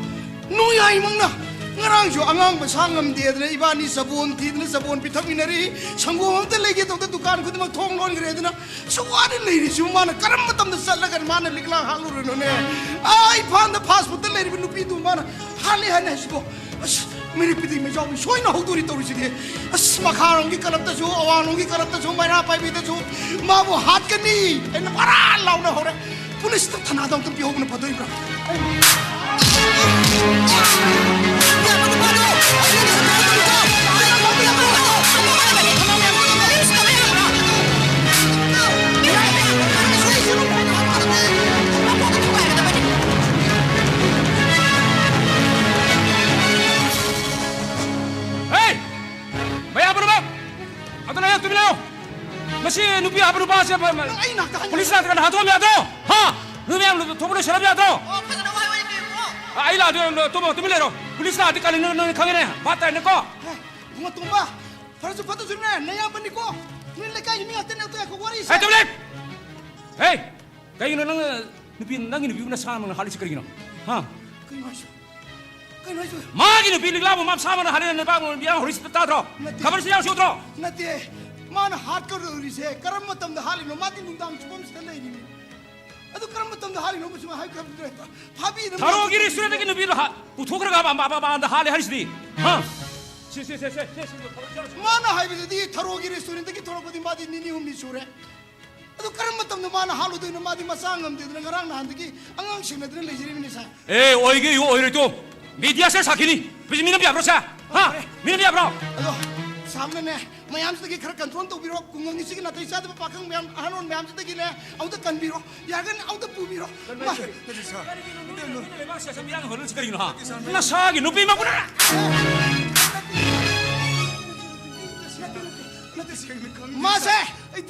ꯅꯣꯡꯌꯥꯏꯃꯛꯅ ꯉꯔꯥꯡꯁꯨ ꯑꯉꯥꯡ ꯃꯁꯥ ꯉꯝꯗꯦꯗꯅ ꯏꯕꯥꯅꯤ ꯆꯕꯣꯟ ꯊꯤꯗꯅ ꯆꯕꯣꯟ ꯄꯤꯊꯛꯃꯤꯟꯅꯔꯤ꯫ ꯁꯪꯒꯣꯝ ꯑꯝꯇ ꯂꯩꯒꯦ ꯇꯧꯕꯗ ꯗꯨꯀꯥꯟ ꯈꯨꯗꯤꯡꯃꯛ ꯊꯣꯡ ꯂꯣꯟꯈ꯭ꯔꯦꯗꯅ ꯁꯨꯛ ꯋꯥꯅ ꯂꯩꯔꯤꯁꯤꯕꯨ ꯃꯥꯅ ꯀꯔꯝꯕ ꯃꯇꯝꯗ ꯆꯠꯂꯒ ꯃꯥꯅ ꯂꯤꯛꯂꯥ ꯍꯥꯠꯂꯨꯔꯤꯅꯣꯅꯦ? ꯑꯥ, ꯏꯝꯐꯥꯜꯗ ꯐꯥꯁ ꯐꯨꯗꯇ ꯂꯩꯔꯤꯕ ꯅꯨꯄꯤꯗꯨ ꯃꯥꯅ ꯍꯥꯠꯂꯦ ꯍꯥꯏꯅ ꯍꯥꯏꯁꯤꯕꯣ? ꯑꯁ, ꯃꯤꯔꯤꯛ ꯄꯤꯗꯤꯡ ꯃꯩꯖꯥꯎꯕꯤ ꯁꯣꯏꯅ ꯍꯧꯗꯣꯔꯤ ꯇꯧꯔꯤꯁꯤꯗꯤ꯫ ꯑꯁ, ꯃꯈꯥꯔꯣꯝꯒꯤ ꯀꯂꯞꯇꯁꯨ, ꯑꯋꯥꯡꯂꯣꯝꯒꯤ ꯀꯂꯞꯇꯁꯨ, ꯃꯩꯔꯥ ꯄꯥꯏꯕꯤꯗꯁꯨ ꯃꯥꯕꯨ ꯍꯥꯠꯀꯅꯤ ꯍꯥꯏꯅ ꯃꯔꯥ ꯂꯥꯎꯅ ꯍꯧꯔꯦ꯫ ꯄꯨꯂꯤꯁꯇ ꯊꯅꯥꯗ ꯑꯃꯨꯛꯇꯪ ꯄꯤꯍꯧꯕꯅ ꯐꯗꯣꯏꯕ꯭ꯔꯥ? ꯍꯦ! ꯃꯌꯥꯝ ꯄꯨꯝꯅꯃꯛ! ꯑꯗꯨꯅ ꯍꯦꯛ ꯇꯨꯃꯤꯟ ꯂꯩꯌꯨ! ꯃꯁꯤ ꯅꯨꯄꯤ ꯍꯥꯠꯄ ꯅꯨꯄꯥꯁꯦ ꯃ-, ꯃ-, ꯅꯪ ꯑꯩ ꯅꯥꯛꯇ ꯍꯟ- ꯄꯨꯂꯤꯁ ꯂꯥꯛꯇ꯭ꯔꯤꯀꯥꯟꯗ ꯍꯥꯠꯇꯣꯛꯑꯝ ꯌꯥꯗ꯭ꯔꯣ? ꯍꯥ? ꯅꯣꯏ ꯃꯌꯥꯝ ꯊꯣꯛꯄ ꯂꯣꯏꯁꯤꯜꯂꯝ ꯌꯥꯗ꯭ꯔꯣ? ꯑꯣ, ꯐꯖꯅ ꯋꯥꯏ ꯋꯥꯏ ꯇꯧꯏꯀꯣ꯫ ꯑ, ꯑꯩ ꯂꯥꯛꯑꯗꯤ ꯇꯨꯝꯃꯣ, ꯇꯨꯃꯤꯟ ꯂꯩꯔꯣ꯫ ꯄꯨꯂꯤꯁ ꯂꯥꯛꯑꯗꯤ ꯀꯔꯤꯅꯣ ꯅꯣꯏ ꯈꯪꯉꯦꯅꯦ? ꯚꯥꯞ ꯇꯥꯏꯅꯦꯀꯣ? ꯍꯦ, ꯏꯕꯨꯡꯉꯣ ꯇꯣꯝꯕ, ꯐꯔꯁꯨ ꯐꯠꯇ꯭ꯔꯁꯨꯅꯦ, ꯅꯌꯥꯝꯕꯅꯤꯀꯣ꯫ ꯅꯣꯏ ꯂꯩꯀꯥꯏꯒꯤ ꯃꯤ ꯉꯥꯛꯇꯅꯦ ꯑꯗꯨ ꯌꯥꯈꯣ ꯋꯥꯔꯤꯁꯦ꯫ ꯍꯦ, ꯇꯨꯃꯤꯟ ꯂꯩ! ꯍꯦ! ꯀꯩꯒꯤꯅꯣ ꯅꯪ ꯅꯨꯄꯤ, ꯅꯪꯒꯤ ꯅꯨꯄꯤꯕꯨ ꯅꯁꯥꯃꯛꯅ ꯍꯥꯠꯂꯤꯁꯤ ꯀꯔꯤꯒꯤꯅꯣ? ꯍꯥ? ꯀꯩꯅꯣ ꯍꯥꯏꯁꯤꯕꯣ? ꯀꯩꯅꯣ ꯍꯥꯏꯁꯤꯕꯣ? ꯃꯥꯒꯤ ꯅꯨꯄꯤ ꯂꯤꯛꯂꯥꯕꯨ ꯃꯁꯥꯃꯛꯅ ꯍꯥꯠꯂꯦ, ꯅꯨꯄꯥꯕꯨ ꯅꯨꯄꯤ ꯑꯃ ꯍꯧꯔꯤꯁꯤ ꯇꯥꯗ꯭ꯔꯣ? ꯅꯠꯇꯦ꯫ ꯈꯕꯔꯁꯤ ꯌꯥꯎꯁꯤ ꯎꯗ꯭ꯔꯣ? ꯅꯠꯇꯦ꯫ ꯃꯥꯅ ꯍꯥꯠꯀꯗꯧꯔꯤꯁꯦ ꯀꯔꯝꯕ ꯃꯇꯝꯗ ꯍꯥꯠꯂꯤꯅꯣ? ꯃꯥꯗꯤ ꯅꯨꯡꯗꯥꯡ ꯆꯨꯞꯄꯝꯁꯤꯗ ꯂꯩꯔꯤꯅꯤ꯫ ꯑꯗꯨ ꯀꯔꯝꯕ ꯃꯇꯝꯗ ꯍꯥꯠꯂꯤꯅꯣ? ꯃꯁꯤ ꯍꯥꯏꯕ ꯈꯪꯗ꯭ꯔꯦ꯫ ꯐꯥꯕꯤꯅꯕ ꯊꯔꯣꯒꯤ ꯃꯇꯝꯗ ꯔꯦꯁꯇꯨꯔꯦꯟꯗꯒꯤ ꯅꯨꯄꯤꯗꯣ ꯍꯥ-, ꯄꯨꯊꯣꯛꯈ꯭ꯔꯒ ꯃ-, ꯃ-, ꯃ-, ꯃꯄꯥꯟꯗ ꯍꯥꯠꯂꯦ ꯍꯥꯏꯔꯤꯁꯤꯗꯤ꯫ ꯍꯥ? ꯁꯦ, ꯁꯦ, ꯁꯦ, ꯁꯦ, ꯁꯦ, ꯁꯦ, ꯁꯦ, ꯁꯦ, ꯁꯦ꯫ ꯃꯥꯅ ꯍꯥꯏꯕꯗꯗꯤ ꯊꯔꯣꯒꯤ ꯔꯦꯁꯇꯨꯔꯦꯟꯗꯒꯤ ꯊꯣꯛꯂꯛꯄꯗꯤ ꯃꯥꯗꯤ ꯅꯤꯅꯤ ꯍꯨꯝꯅꯤ ꯁꯨꯔꯦ꯫ ꯑꯗꯨ ꯀꯔꯝꯕ ꯃꯇꯝꯗ ꯃꯥꯅ ꯍꯥꯠꯂꯨꯗꯣꯏꯅꯣ? ꯃꯥꯗꯤ ꯃꯆꯥ ꯉꯝꯗꯦꯗꯅ ꯉꯔꯥꯡ ꯅꯍꯥꯟꯗꯒꯤ ꯑꯉꯥꯡ ꯁꯦꯟꯅꯗꯅ ꯂꯩꯖꯔꯤꯕꯅꯤ, ꯁꯥꯔ꯫ ꯑꯦ, ꯑꯣꯏꯒꯦ ꯌꯨ, ꯑꯣꯏꯔꯣꯏ ꯇꯨ꯫ ꯃꯤꯗꯤꯌꯥꯁꯦ ꯁꯥꯈꯤꯅꯤ꯫ ꯃꯤꯅ ꯌꯥꯕ꯭ꯔꯣ, ꯁꯥꯔ? ꯍꯥ? ꯐꯔꯦ꯫ ꯃꯤꯅ ꯌꯥꯕ꯭ꯔꯣ? ꯑꯗꯣ, ꯁꯥꯔꯅꯅꯦ, ꯃꯌꯥꯝꯁꯤꯗꯒꯤ ꯈꯔ ꯀꯟꯇ꯭ꯔꯣꯜ ꯇꯧꯕꯤꯔꯣ꯫ ꯈꯨꯡꯒꯪꯒꯤ ꯁꯤꯒꯤ ꯅꯥꯇꯩ ꯆꯥꯗꯕ ꯄꯥꯈꯪ ꯃꯌꯥꯝ, ꯑꯍꯜ ꯑꯣꯟ ꯃꯌꯥꯝꯁꯤꯗꯒꯤꯅꯦ, ꯑꯃꯨꯛꯇ ꯀꯟꯕꯤꯔꯣ꯫ ꯌꯥꯔꯒꯅ ꯑꯃꯨꯛꯇ ꯄꯨꯕꯤꯔꯣ꯫ ꯃꯥ- ꯅꯠꯇꯦ, ꯁꯥꯔ꯫ ꯅꯠꯇꯦ, ꯅꯠꯇꯦ꯫ ꯂꯩꯕꯥꯛꯁꯦ ꯑꯁꯨꯝ ꯏꯔꯥꯡ ꯍꯧꯍꯜꯂꯤꯁꯤ ꯀꯔꯤꯒꯤꯅꯣ, ꯍꯥ? ꯅꯠꯇꯦ, ꯁꯥꯔ꯫ ꯅꯁꯥꯒꯤ ꯅꯨꯄꯤ ꯃꯄꯨꯅ ꯃꯥꯁꯦ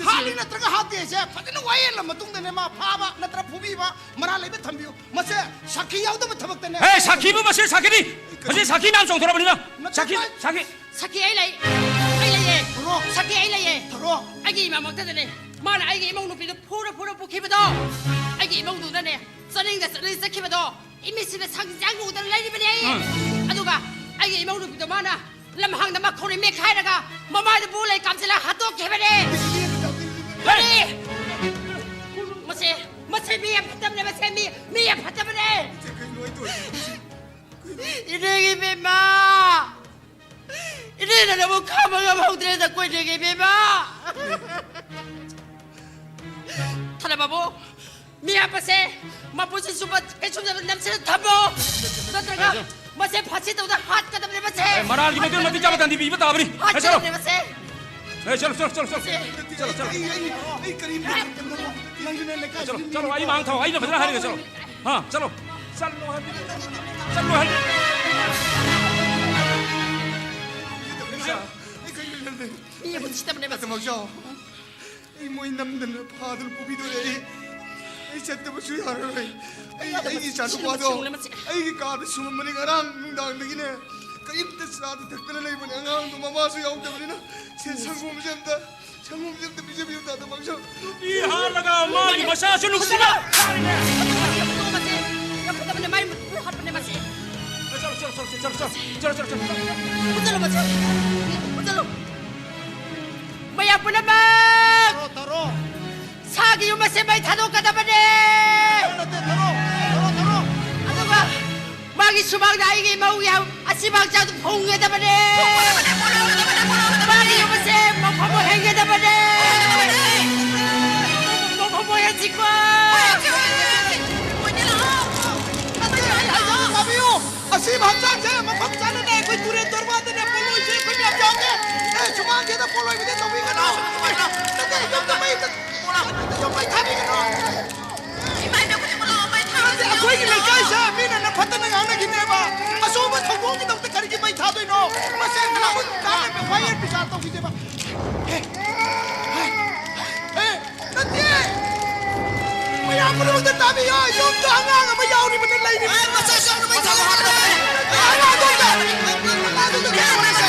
ꯍꯥꯠꯂꯤ ꯅꯠꯇ꯭ꯔꯒ ꯍꯥꯠꯇꯦ ꯍꯥꯏꯁꯦ ꯐꯖꯅ ꯋꯥꯌꯦꯜꯂ ꯃꯇꯨꯡꯗꯅꯦ ꯃꯥ ꯐꯥꯕ ꯅꯠꯇ꯭ꯔ ꯐꯨꯕꯤꯕ ꯃꯔꯥꯜ ꯂꯩꯕ ꯊꯝꯕꯤꯌꯨ꯫ ꯃꯁꯦ ꯁꯥꯈꯤ ꯌꯥꯎꯗꯕ ꯊꯕꯛꯇꯅꯦ꯫ ꯍꯦ, ꯁꯥꯈꯤꯕꯨ ꯃꯁꯦ ꯁꯥꯈꯤꯅꯤ꯫ ꯃꯁꯦ ꯁꯥꯈꯤ ꯃꯌꯥꯝ ꯆꯣꯡꯊꯣꯔꯛꯄꯅꯤꯅ꯫ ꯅꯠꯇꯦ, ꯁꯥꯈꯤ, ꯃꯥ- ꯁꯥꯈꯤ꯫ ꯁꯥꯈꯤ ꯑꯩ ꯂꯩ꯫ ꯑꯩ ꯂꯩꯌꯦ꯫ ꯊꯣꯔꯛꯑꯣ꯫ ꯁꯥꯈꯤ ꯑꯩ ꯂꯩꯌꯦ꯫ ꯊꯣꯔꯛꯑꯣ꯫ ꯑꯩꯒꯤ ꯏꯃꯥꯃꯛꯇꯗꯅꯦ ꯃꯥꯅ ꯑꯩꯒꯤ ꯏꯃꯧ ꯅꯨꯄꯤꯗꯣ ꯐꯨꯔ ꯐꯨꯔ ꯄꯨꯈꯤꯕꯗꯣ꯫ ꯑꯩꯒꯤ ꯏꯃꯧꯗꯨꯅꯅꯦ ꯆꯠꯅꯤꯡꯗ ꯆꯠꯅꯤꯡ ꯆꯠꯈꯤꯕꯗꯣ ꯏꯃꯤꯠꯁꯤꯗ ꯁꯪ ꯆꯪ ꯎꯗꯅ ꯂꯩꯔꯤꯕꯅꯦ ꯑꯩ꯫ ꯎꯝ꯫ ꯑꯗꯨꯒ ꯑꯩꯒꯤ ꯏꯃꯧ ꯅꯨꯄꯤꯗꯣ ꯃꯥꯅ ꯂꯝꯍꯥꯡꯗ ꯃꯈꯣꯡꯅ ꯃꯦꯠꯈꯥꯏꯔꯒ ꯃꯃꯥꯏꯗ ꯕꯣ ꯂꯩ ꯀꯥꯞꯁꯤꯜꯂꯒ ꯍꯥꯠꯇꯣꯛꯈꯤꯕꯅꯦ꯫ ꯀꯔꯤ? ꯃꯁꯦ, ꯃꯁꯦ ꯃꯤ ꯌꯥꯝ ꯐꯠꯇꯕꯅꯦ, ꯃꯁꯦ ꯃꯤ, ꯃꯤ ꯌꯥꯝ ꯐꯠꯇꯕꯅꯦ꯫ ꯏꯅꯦꯒꯤ ꯏꯕꯦꯝꯃ! ꯏꯅꯦꯅ ꯅꯕꯨ ꯈꯥꯝꯕ ꯉꯝꯍꯧꯗ꯭ꯔꯦꯗ ꯀꯣꯏꯅꯦꯒꯤ ꯏꯕꯦꯝꯃ! ꯊꯅꯕꯕꯨ! ꯃꯤ ꯍꯥꯠꯄꯁꯦ ꯃꯄꯨꯟꯁꯤ ꯆꯨꯞꯄ ꯀꯩꯁꯨꯝꯗ ꯅꯝꯁꯤꯜꯂ ꯊꯝꯃꯣ꯫ ꯅꯠꯇ꯭ꯔꯒ ꯃꯁꯦ ꯐꯥꯁꯤ ꯇꯧꯗ ꯍꯥꯠꯀꯗꯕꯅꯦ ꯃꯁꯦ꯫ ꯑꯦ, ꯃꯔꯥꯜꯒꯤ ꯃꯇꯨꯡ ꯃꯇꯤꯛ ꯆꯥꯕ ꯇꯟꯗꯤ ꯄꯤꯕ ꯇꯥꯕꯅꯤ꯫ ꯑꯦ, ꯆꯠꯂꯣ꯫ ꯍꯥꯠꯀꯗꯕꯅꯦ ꯃꯁꯦ꯫ ꯑꯦ, ꯆꯠꯂꯣ, ꯆꯠꯂꯣ, ꯆꯠꯂꯣ, ꯆꯠꯂꯣ꯫ ꯃꯁꯦ꯫ ꯆꯠꯂꯣ, ꯆꯠꯂꯣ꯫ ꯑꯩ, ꯑꯩ, ꯑꯩ ꯀꯔꯤꯝꯇ ꯅꯪꯁꯨꯅꯦ ꯂꯩꯀꯥꯏ ꯆꯠꯂꯣ, ꯆꯠꯂꯣ, ꯑꯩ ꯃꯥꯡ ꯊꯥꯎ, ꯑꯩꯅ ꯐꯖꯅ ꯍꯥꯏꯔꯒꯦ, ꯆꯠꯂꯣ꯫ ꯍꯥ, ꯆꯠꯂꯣ꯫ ꯆꯠꯂꯣ ꯍꯥꯏꯕ꯫ ꯆꯠꯂꯣ ꯍꯥꯏꯕ꯫ ꯑꯩ ꯀꯔꯤꯝꯇ ꯃꯤ ꯑꯃ ꯁꯤꯠꯇꯕꯅꯦ ꯃꯁꯦ꯫ ꯅꯠꯇꯦ, ꯃꯥꯡꯖꯧ꯫ ꯑꯩ ꯃꯣꯏ ꯅꯝꯗꯅ ꯐꯥꯗꯅ ꯄꯨꯕꯤꯗꯣꯔꯦ ꯑꯩ꯫ ꯑꯩ ꯆꯠꯇꯕꯁꯨ ꯌꯥꯔꯔꯣꯏ꯫ ꯑꯩ, ꯑꯩꯒꯤ ꯏꯆꯥꯅꯨꯄꯥꯗꯣ ꯁꯤꯔꯝꯃꯁꯦ, ꯁꯤꯔꯝꯃꯁꯦ꯫ ꯑꯩꯒꯤ ꯀꯥꯗ ꯁꯨꯝꯃꯝꯕꯅꯤ ꯉꯔꯥꯡ ꯅꯨꯡꯗꯥꯡꯗꯒꯤꯅꯦ꯫ ꯀꯔꯤꯝꯇ ꯆꯥꯗ ꯊꯛꯇꯅ ꯂꯩꯕꯅꯦ ꯑꯉꯥꯡꯗꯣ ꯃꯃꯥꯁꯨ ꯌꯥꯎꯗꯕꯅꯤꯅ꯫ ꯁꯦ, ꯁꯪꯒꯣꯝꯁꯦ ꯑꯝꯇ, ꯁꯪꯒꯣꯝꯁꯦ ꯑꯝꯇ ꯄꯤꯖꯕꯤꯌꯨ ꯇꯥꯗ ꯃꯥꯡꯖꯧ꯫ ꯅꯨꯄꯤ ꯍꯥꯠꯂꯒ ꯃꯥꯒꯤ ꯃꯆꯥꯁꯨ ꯅꯨꯡꯁꯤꯅ꯫ ꯌꯥꯝ ꯐꯠꯇꯕꯅꯦ, ꯃꯥꯏ ꯃꯄꯨ ꯍꯥꯠꯄꯅꯦ ꯃꯥꯁꯦ꯫ ꯆꯠꯂꯣ, ꯆꯠꯂꯣ, ꯆꯠꯂꯣ, ꯆꯠꯂꯣ, ꯆꯠꯂꯣ, ꯆꯠꯂꯣ, ꯆꯠꯂꯣ, ꯆꯠꯂꯣ꯫ ꯐꯨꯖꯜꯂꯣ ꯃꯁꯦ꯫ ꯐꯨꯖꯜꯂꯣ꯫ ꯃꯌꯥꯝ ꯄꯨꯝꯅꯃꯛ! ꯇꯧꯔꯣ, ꯇꯧꯔꯣ꯫ ꯁꯥꯒꯤ ꯌꯨꯝ ꯑꯁꯦ ꯃꯩ ꯊꯥꯗꯣꯛꯀꯗꯕꯅꯦ! ꯇꯧꯔꯣ, ꯅꯠꯇꯦ, ꯇꯧꯔꯣ, ꯇꯧꯔꯣ, ꯇꯧꯔꯣ꯫ ꯑꯗꯨꯒ ꯃꯥꯒꯤ ꯁꯨꯃꯥꯡꯗ ꯑꯩꯒꯤ ꯏꯃꯧꯒꯤ ꯑꯁꯤꯕ ꯍꯛꯆꯥꯡꯗꯨ ꯐꯨꯝꯒꯗꯕꯅꯦ! ꯃꯥꯒꯤ ꯌꯨꯝ ꯑꯁꯦ ꯃꯐꯝ ꯑꯣꯏꯍꯟꯒꯗꯕꯅꯦ! ꯃꯐꯝ ꯑꯣꯏꯍꯟꯁꯤꯀꯣ! ꯅꯠꯇꯦ, ꯑꯩ ꯍꯥꯏꯖꯕ ꯇꯥꯕꯤꯌꯨ! ꯑꯁꯤꯕ ꯍꯛꯆꯥꯡꯁꯦ ꯃꯐꯝ ꯆꯥꯅꯅ ꯑꯩꯈꯣꯏ ꯇꯨꯔꯦꯟ ꯇꯣꯔꯕꯥꯟꯗꯅꯦ ꯄꯣꯠꯂꯣꯏꯁꯦ ꯑꯩꯈꯣꯏ ꯃꯌꯥꯝ ꯌꯥꯎꯒꯦ꯫ ꯑꯦ, ꯁꯨꯃꯥꯡꯁꯤꯗ ꯄꯣꯠꯂꯣꯏꯕꯗꯤ ꯇꯧꯕꯤꯒꯅꯨ꯫ ꯅꯠꯇꯦ, ꯌꯨꯝꯗ ꯃꯩ, ꯌꯨꯝꯗ ꯃꯩ ꯊꯥꯕꯤꯒꯅꯨ꯫ ꯏꯃꯥ, ꯏꯕꯦꯝꯃ, ꯄꯣꯠꯂꯣꯏ ꯃꯩ ꯊꯥꯕ ꯅꯠꯇꯦ, ꯑꯩꯈꯣꯏꯒꯤ ꯂꯩꯀꯥꯏꯁꯦ ꯃꯤꯅ ꯅꯐꯠꯇꯅ ꯉꯥꯡꯅꯈꯤꯅꯦꯕ꯫ ꯑꯆꯧꯕ ꯊꯧꯗꯣꯛꯀꯤꯗꯃꯛꯇ ꯀꯔꯤꯒꯤ ꯃꯩ ꯊꯥꯗꯣꯏꯅꯣ? ꯃꯁꯦ ꯅꯍꯥꯟ ꯀꯥꯟꯅꯕ ꯐꯥꯏꯌꯔ ꯇꯧꯈꯤꯁꯦꯕ꯫ ꯑꯦ, ꯑꯦ, ꯑꯦ, ꯅꯠꯇꯦ! ꯃꯌꯥꯝ ꯄꯨꯝꯅꯃꯛꯇ ꯇꯥꯕꯤꯌꯣ! ꯌꯨꯝꯗ ꯑꯉꯥꯡ ꯑꯃ ꯌꯥꯎꯔꯤꯕꯅꯤ, ꯂꯩꯔꯤꯕꯅꯤ꯫ ꯑꯦ, ꯃꯆꯥ ꯆꯥꯎꯅꯕ ꯏꯊꯧ ꯍꯥꯟꯅ ꯇꯧꯔꯦ꯫ ꯑꯉꯥꯡꯗꯣ ꯑꯝꯇ, ꯑꯉꯥꯡꯗꯣ ꯑꯝꯇ ꯀꯩꯅꯣ ꯇꯧꯁꯦ꯫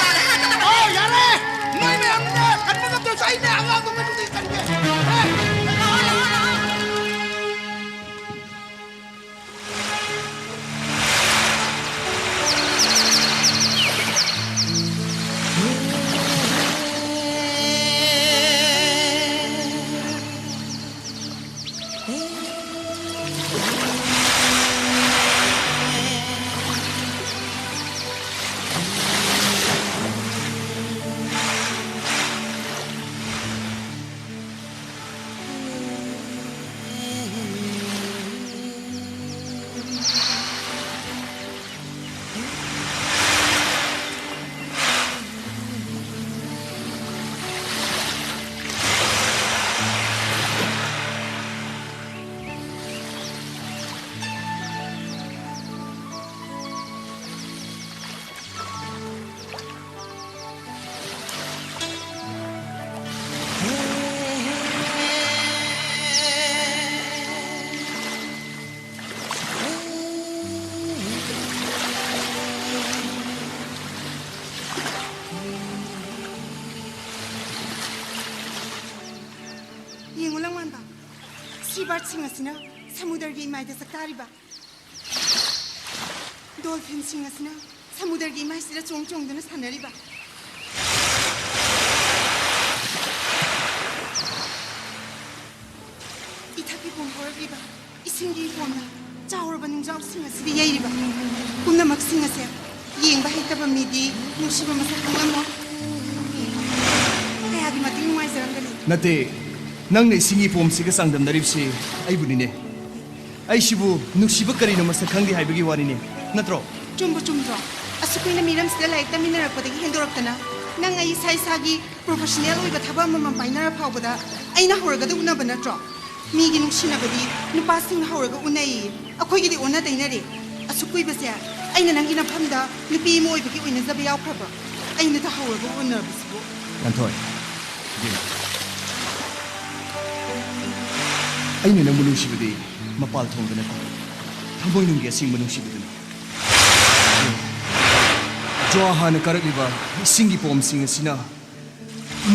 ꯑꯣ, ꯌꯥꯔꯦ! ꯅꯣꯏ ꯃꯌꯥꯝꯅ ꯀꯟꯕ ꯉꯝꯗ꯭ꯔꯁꯨ ꯑꯩꯅ ꯑꯉꯥꯡꯗꯣ ꯃꯇꯨꯡꯗ ꯀꯟꯒꯦ꯫ ꯑꯦ! ꯌꯦꯡꯉꯨ ꯂꯪꯋꯥꯟꯕ, ꯁꯤ ꯕꯥꯔꯗꯁꯤꯡ ꯑꯁꯤꯅ ꯁꯃꯨꯗ꯭ꯔꯒꯤ ꯏꯃꯥꯏꯗ ꯆꯥꯛꯇꯥꯔꯤꯕ꯫ ꯗꯣꯜꯐꯤꯟꯁꯤꯡ ꯑꯁꯤꯅ ꯁꯃꯨꯗ꯭ꯔꯒꯤ ꯏꯃꯥꯏꯁꯤꯗ ꯆꯣꯡ ꯆꯣꯡꯗꯨꯅ ꯁꯥꯟꯅꯔꯤꯕ꯫ ꯏꯊꯛꯀꯤ ꯄꯣꯝ ꯍꯧꯔꯛꯂꯤꯕ ꯏꯁꯤꯡꯒꯤ ꯄꯣꯝꯅ ꯆꯥꯎꯔꯕ ꯅꯨꯡꯖꯥꯎꯁꯤꯡ ꯑꯁꯤꯗ ꯌꯩꯔꯤꯕ ꯄꯨꯝꯅꯃꯛꯁꯤꯡ ꯑꯁꯦ ꯌꯦꯡꯕ ꯍꯩꯇꯕ ꯃꯤꯗꯤ ꯅꯨꯡꯁꯤꯕ ꯃꯁꯛ ꯈꯪꯂꯝꯃꯣꯏ꯫ ꯀꯌꯥꯒꯤ ꯃꯇꯤꯛ ꯅꯨꯡꯉꯥꯏꯖꯔꯝꯒꯅꯤ꯫ ꯅꯠꯇꯦ, ꯅꯪꯅ ꯏꯁꯤꯡꯒꯤ ꯄꯣꯝꯁꯤꯒ ꯆꯥꯡꯗꯝꯅꯔꯤꯕꯁꯤ ꯑꯩꯕꯨꯅꯤꯅꯦ꯫ ꯑꯩꯁꯤꯕꯨ ꯅꯨꯡꯁꯤꯕ ꯀꯔꯤꯅꯣ ꯃꯁꯛ ꯈꯪꯗꯦ ꯍꯥꯏꯕꯒꯤ ꯋꯥꯔꯤꯅꯤ, ꯅꯠꯇ꯭ꯔꯣ? ꯆꯨꯝꯕꯨ ꯆꯨꯝꯗ꯭ꯔꯣ? ꯑꯁꯨꯛ ꯀꯨꯏꯅ ꯃꯤꯔꯝꯁꯤꯗ ꯂꯥꯏꯔꯤꯛ ꯇꯝꯃꯤꯟꯅꯔꯛꯄꯗꯒꯤ ꯍꯦꯟꯗꯣꯔꯛꯇꯅ ꯅꯪ ꯑꯩ ꯏꯁꯥ ꯏꯁꯥꯒꯤ ꯄ꯭ꯔꯣꯐꯦꯁꯅꯦꯜ ꯑꯣꯏꯕ ꯊꯕꯛ ꯑꯃꯃꯝ ꯄꯥꯏꯅꯔ ꯐꯥꯎꯕꯗ ꯑꯩꯅ ꯍꯧꯔꯒꯗ ꯎꯅꯕ ꯅꯠꯇ꯭ꯔꯣ? ꯃꯤꯒꯤ ꯅꯨꯡꯁꯤꯅꯕꯗꯤ ꯅꯨꯄꯥꯁꯤꯡꯅ ꯍꯧꯔꯒ ꯎꯅꯩꯌꯦ, ꯑꯩꯈꯣꯏꯒꯤꯗꯤ ꯑꯣꯟꯅ ꯇꯩꯅꯔꯦ꯫ ꯑꯁꯨꯛ ꯀꯨꯏꯕꯁꯦ ꯑꯩꯅ ꯅꯪꯒꯤ ꯅꯐꯝꯗ ꯅꯨꯄꯤ ꯑꯃ ꯑꯣꯏꯕꯒꯤ ꯑꯣꯏꯅꯖꯕ ꯌꯥꯎꯈ꯭ꯔꯕ꯭ꯔꯣ? ꯑꯩꯅ ꯇꯥꯍꯧꯔꯒ ꯎꯅꯕꯁꯤꯕꯨ꯫ ꯉꯥꯟꯊꯣꯏ, ꯏꯕꯦꯝꯃ, ꯑꯩꯅ ꯅꯪꯕꯨ ꯅꯨꯡꯁꯤꯕꯗꯤ ꯃꯄꯥꯜ ꯊꯣꯡꯗ ꯅꯠꯇꯦ, ꯊꯃꯣꯏꯅꯨꯡꯒꯤ ꯑꯁꯦꯡꯕ ꯅꯨꯡꯁꯤꯕꯗꯨꯅꯤ꯫ ꯖ꯭ꯋꯥ ꯍꯥꯟꯅ ꯀꯥꯔꯛꯂꯤꯕ ꯏꯁꯤꯡꯒꯤ ꯄꯣꯝꯁꯤꯡ ꯑꯁꯤꯅ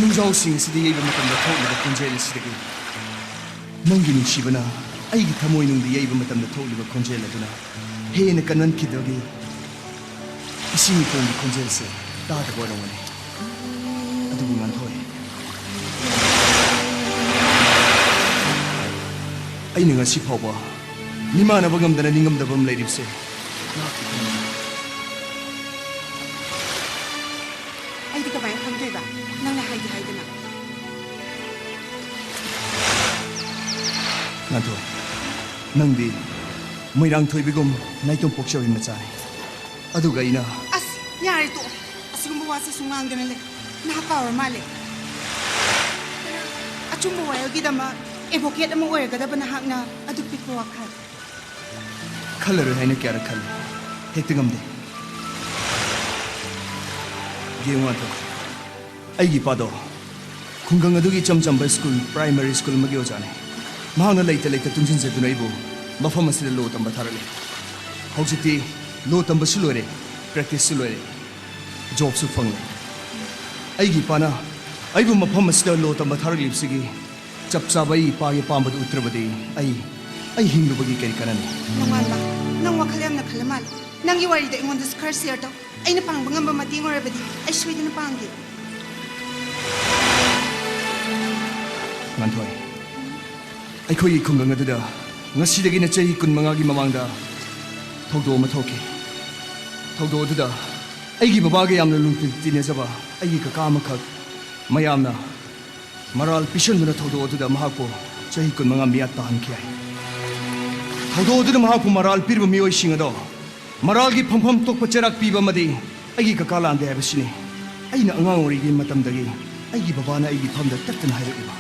ꯅꯨꯡꯖꯥꯎꯁꯤꯡ ꯑꯁꯤꯗ ꯌꯩꯕ ꯃꯇꯝꯗ ꯊꯣꯛꯂꯤꯕ ꯈꯣꯟꯖꯦꯜ ꯑꯁꯤꯗꯒꯤ, ꯅꯪꯒꯤ ꯅꯨꯡꯁꯤꯕꯅ ꯑꯩꯒꯤ ꯊꯃꯣꯏꯅꯨꯡꯗ ꯌꯩꯕ ꯃꯇꯝꯗ ꯊꯣꯛꯂꯤꯕ ꯈꯣꯟꯖꯦꯜ ꯑꯗꯨꯅ ꯍꯦꯟꯅ ꯀꯟꯃꯟꯈꯤꯗꯕꯒꯤ ꯏꯁꯤꯡ ꯏꯄꯣꯝꯒꯤ ꯈꯣꯟꯖꯦꯜꯁꯦ ꯇꯥꯗꯕ ꯑꯣꯏꯔꯝꯒꯅꯤ꯫ ꯑꯗꯨꯕꯨ ꯉꯥꯟꯊꯣꯏ, ꯑꯩꯅ ꯉꯁꯤ ꯐꯥꯎꯕ ꯃꯤꯃꯥꯟꯅꯕ ꯉꯝꯗꯅ ꯅꯤꯡꯉꯝꯗꯕ ꯑꯃ ꯂꯩꯔꯤꯕꯁꯦ ꯅꯍꯥꯛꯀꯤ ꯈꯨꯟꯅ꯫ ꯑꯩꯗꯤ ꯀꯃꯥꯏꯅ ꯈꯪꯗꯣꯏꯕ? ꯅꯪꯅ ꯍꯥꯏꯗꯤ ꯍꯥꯏꯗꯅ꯫ ꯉꯥꯟꯊꯣꯏ, ꯅꯪꯗꯤ ꯃꯣꯏꯔꯥꯡꯊꯣꯏꯕꯤꯒꯨꯝ ꯅꯥꯏꯇꯣꯝ ꯄꯣꯛꯆꯕꯤ ꯃꯆꯥꯅꯤ꯫ ꯑꯗꯨꯒ ꯑꯩꯅ ꯑꯁ, ꯌꯥꯔꯦ, ꯇꯣꯛꯑꯣ꯫ ꯑꯁꯤꯒꯨꯝꯕ ꯋꯥꯁꯦ ꯁꯨꯝ ꯉꯥꯡꯗꯅ ꯂꯩ꯫ ꯅꯍꯥꯛ ꯀꯥꯎꯔ ꯃꯥꯜꯂꯦ꯫ ꯑꯆꯨꯝꯕ ꯋꯥꯌꯦꯜꯒꯤꯗꯃꯛ ꯑꯦꯗꯚꯣꯀꯦꯠ ꯑꯃ ꯑꯣꯏꯔꯒꯗꯕ ꯅꯍꯥꯛꯅ ꯑꯗꯨꯛ ꯄꯤꯛꯄ ꯋꯥꯈꯜ꯫ ꯈꯜꯂꯔꯣꯏ ꯍꯥꯏꯅ ꯀꯌꯥꯔꯛ ꯈꯜꯂꯤ, ꯍꯦꯛꯇ ꯉꯝꯗꯦ꯫ ꯌꯦꯡꯉꯨ ꯑꯗꯣ, ꯑꯩꯒꯤ ꯏꯄꯥꯗꯣ ꯈꯨꯡꯒꯪ ꯑꯗꯨꯒꯤ ꯏꯆꯝ ꯆꯝꯕ ꯁ꯭ꯀꯨꯜ, ꯄ꯭ꯔꯥꯏꯃꯔꯤ ꯁ꯭ꯀꯨꯜ ꯑꯃꯒꯤ ꯑꯣꯖꯥꯅꯤ꯫ ꯃꯍꯥꯛꯅ ꯂꯩꯇ ꯂꯩꯇ ꯇꯨꯡꯁꯤꯟꯖꯗꯨꯅ ꯑꯩꯕꯨ ꯃꯐꯝ ꯑꯁꯤꯗ ꯂꯣ ꯇꯝꯕ ꯊꯥꯔꯛꯂꯤ꯫ ꯍꯧꯖꯤꯛꯇꯤ ꯂꯣ ꯇꯝꯕꯁꯨ ꯂꯣꯏꯔꯦ, ꯄ꯭ꯔꯦꯛꯇꯤꯁꯁꯨ ꯂꯣꯏꯔꯦ, ꯖꯣꯕꯁꯨ ꯐꯪꯂꯦ꯫ ꯑꯩꯒꯤ ꯏꯄꯥꯅ ꯑꯩꯕꯨ ꯃꯐꯝ ꯑꯁꯤꯗ ꯂꯣ ꯇꯝꯕ ꯊꯥꯔꯛꯂꯤꯕꯁꯤꯒꯤ ꯆꯞ ꯆꯥꯕ ꯑꯩ ꯏꯄꯥꯒꯤ ꯑꯄꯥꯝꯕꯗꯨ ꯎꯠꯇ꯭ꯔꯕꯗꯤ ꯑꯩ, ꯑꯩ ꯍꯤꯡꯂꯨꯕꯒꯤ ꯀꯔꯤ ꯀꯥꯟꯅꯅꯤ? ꯅꯣꯡꯉꯥꯟꯕ, ꯅꯪ ꯋꯥꯈꯜ ꯌꯥꯝꯅ ꯈꯜꯂ ꯃꯥꯜꯂꯦ꯫ ꯅꯪꯒꯤ ꯋꯥꯔꯤꯗꯣ ꯑꯩꯉꯣꯟꯗꯁꯨ ꯈꯔ ꯁꯤꯌꯔ ꯇꯧ꯫ ꯑꯩꯅ ꯄꯥꯡꯕ ꯉꯝꯕ ꯃꯇꯦꯡ ꯑꯣꯏꯔꯕꯗꯤ ꯑꯩ ꯁꯣꯏꯗꯅ ꯄꯥꯡꯒꯦ꯫ ꯉꯥꯟꯊꯣꯏ, ꯑꯩꯈꯣꯏꯒꯤ ꯈꯨꯡꯒꯪ ꯑꯗꯨꯗ ꯉꯁꯤꯗꯒꯤꯅ ꯆꯍꯤ ꯀꯨꯟꯃꯉꯥꯒꯤ ꯃꯃꯥꯡꯗ ꯊꯧꯗꯣꯛ ꯑꯃ ꯊꯣꯛꯈꯤ꯫ ꯊꯧꯗꯣꯛ ꯑꯗꯨꯗ ꯑꯩꯒꯤ ꯕꯕꯥꯒ ꯌꯥꯝꯅ ꯂꯨꯅ ꯇꯤꯟꯅꯖꯕ ꯑꯩꯒꯤ ꯀꯀꯥ ꯑꯃꯈꯛ ꯃꯌꯥꯝꯅ ꯃꯔꯥꯜ ꯄꯤꯁꯟꯗꯨꯅ ꯊꯧꯗꯣꯛ ꯑꯗꯨꯗ ꯃꯍꯥꯛꯄꯨ ꯆꯍꯤ ꯀꯨꯟꯃꯉꯥ ꯃꯤꯌꯥꯠ ꯇꯥꯍꯟꯈꯤ ꯍꯥꯏ꯫ ꯊꯧꯗꯣꯛ ꯑꯗꯨꯗ ꯃꯍꯥꯛꯄꯨ ꯃꯔꯥꯜ ꯄꯤꯔꯤꯕ ꯃꯤꯑꯣꯏꯁꯤꯡ ꯑꯗꯣ ꯃꯔꯥꯜꯒꯤ ꯐꯝꯐꯝ ꯊꯣꯛꯄ ꯆꯩꯔꯥꯛ ꯄꯤꯕ ꯑꯃꯗꯤ ꯑꯩꯒꯤ ꯀꯀꯥ ꯂꯥꯟꯗꯦ ꯍꯥꯏꯕꯁꯤꯅꯤ꯫ ꯑꯩꯅ ꯑꯉꯥꯡ ꯑꯣꯏꯔꯤꯉꯩ ꯃꯇꯝꯗꯒꯤ ꯑꯩꯒꯤ ꯕꯕꯥꯅ ꯑꯩꯒꯤ ꯐꯝꯗ ꯇꯠꯇꯅ ꯍꯥꯏꯔꯛꯂꯤꯕ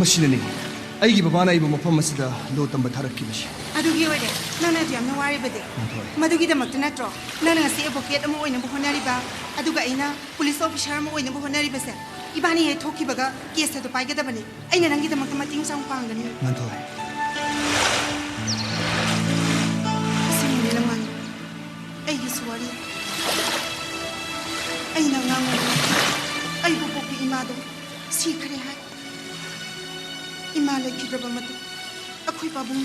ꯃꯁꯤꯅꯅꯤ꯫ ꯑꯩꯒꯤ ꯕꯕꯥꯅ ꯑꯩꯕꯨ ꯃꯐꯝ ꯑꯁꯤꯗ ꯂꯣ ꯇꯝꯕ ꯊꯥꯔꯛꯈꯤꯕꯁꯤ꯫ ꯑꯗꯨꯒꯤ ꯑꯣꯏꯔꯦ ꯅꯪꯅ ꯑꯗꯨ ꯌꯥꯝꯅ ꯋꯥꯔꯤꯕꯗꯤ꯫ ꯉꯥꯟꯊꯣꯏ꯫ ꯃꯗꯨꯒꯤꯗꯃꯛꯇ ꯅꯠꯇ꯭ꯔꯣ ꯅꯪꯅ ꯉꯁꯤ advocate ꯑꯃ ꯑꯣꯏꯅꯕ ꯍꯣꯠꯅꯔꯤꯕ, ꯑꯗꯨꯒ ꯑꯩꯅ police officer ꯑꯃ ꯑꯣꯏꯅꯕ ꯍꯣꯠꯅꯔꯤꯕꯁꯦ? ꯏꯕꯥꯅꯤ ꯍꯦꯛ ꯊꯣꯛꯈꯤꯕꯒ case ꯑꯗꯨ ꯄꯥꯏꯒꯗꯕꯅꯤ꯫ ꯑꯩꯅ ꯅꯪꯒꯤꯗꯃꯛꯇ ꯃꯇꯦꯡ ꯆꯥꯡ ꯄꯥꯡꯒꯅꯤ꯫ ꯉꯥꯟꯊꯣꯏ꯫ ꯑꯁꯦꯡꯕꯅꯦ ꯂꯃꯥꯟ, ꯑꯩꯒꯤꯁꯨ ꯋꯥꯔꯤ꯫ ꯑꯩꯅ ꯑꯉꯥꯡ ꯑꯣꯏꯔꯤꯉꯩꯗ ꯑꯩꯕꯨ ꯄꯣꯛꯄꯤ ꯏꯃꯥꯗꯣ ꯁꯤꯈ꯭ꯔꯦ ꯍꯥꯏ꯫ ꯏꯃꯥ ꯂꯩꯈꯤꯗ꯭ꯔꯕ ꯃꯇꯨꯡ ꯑꯩꯈꯣꯏ ꯄꯥꯕꯨꯡ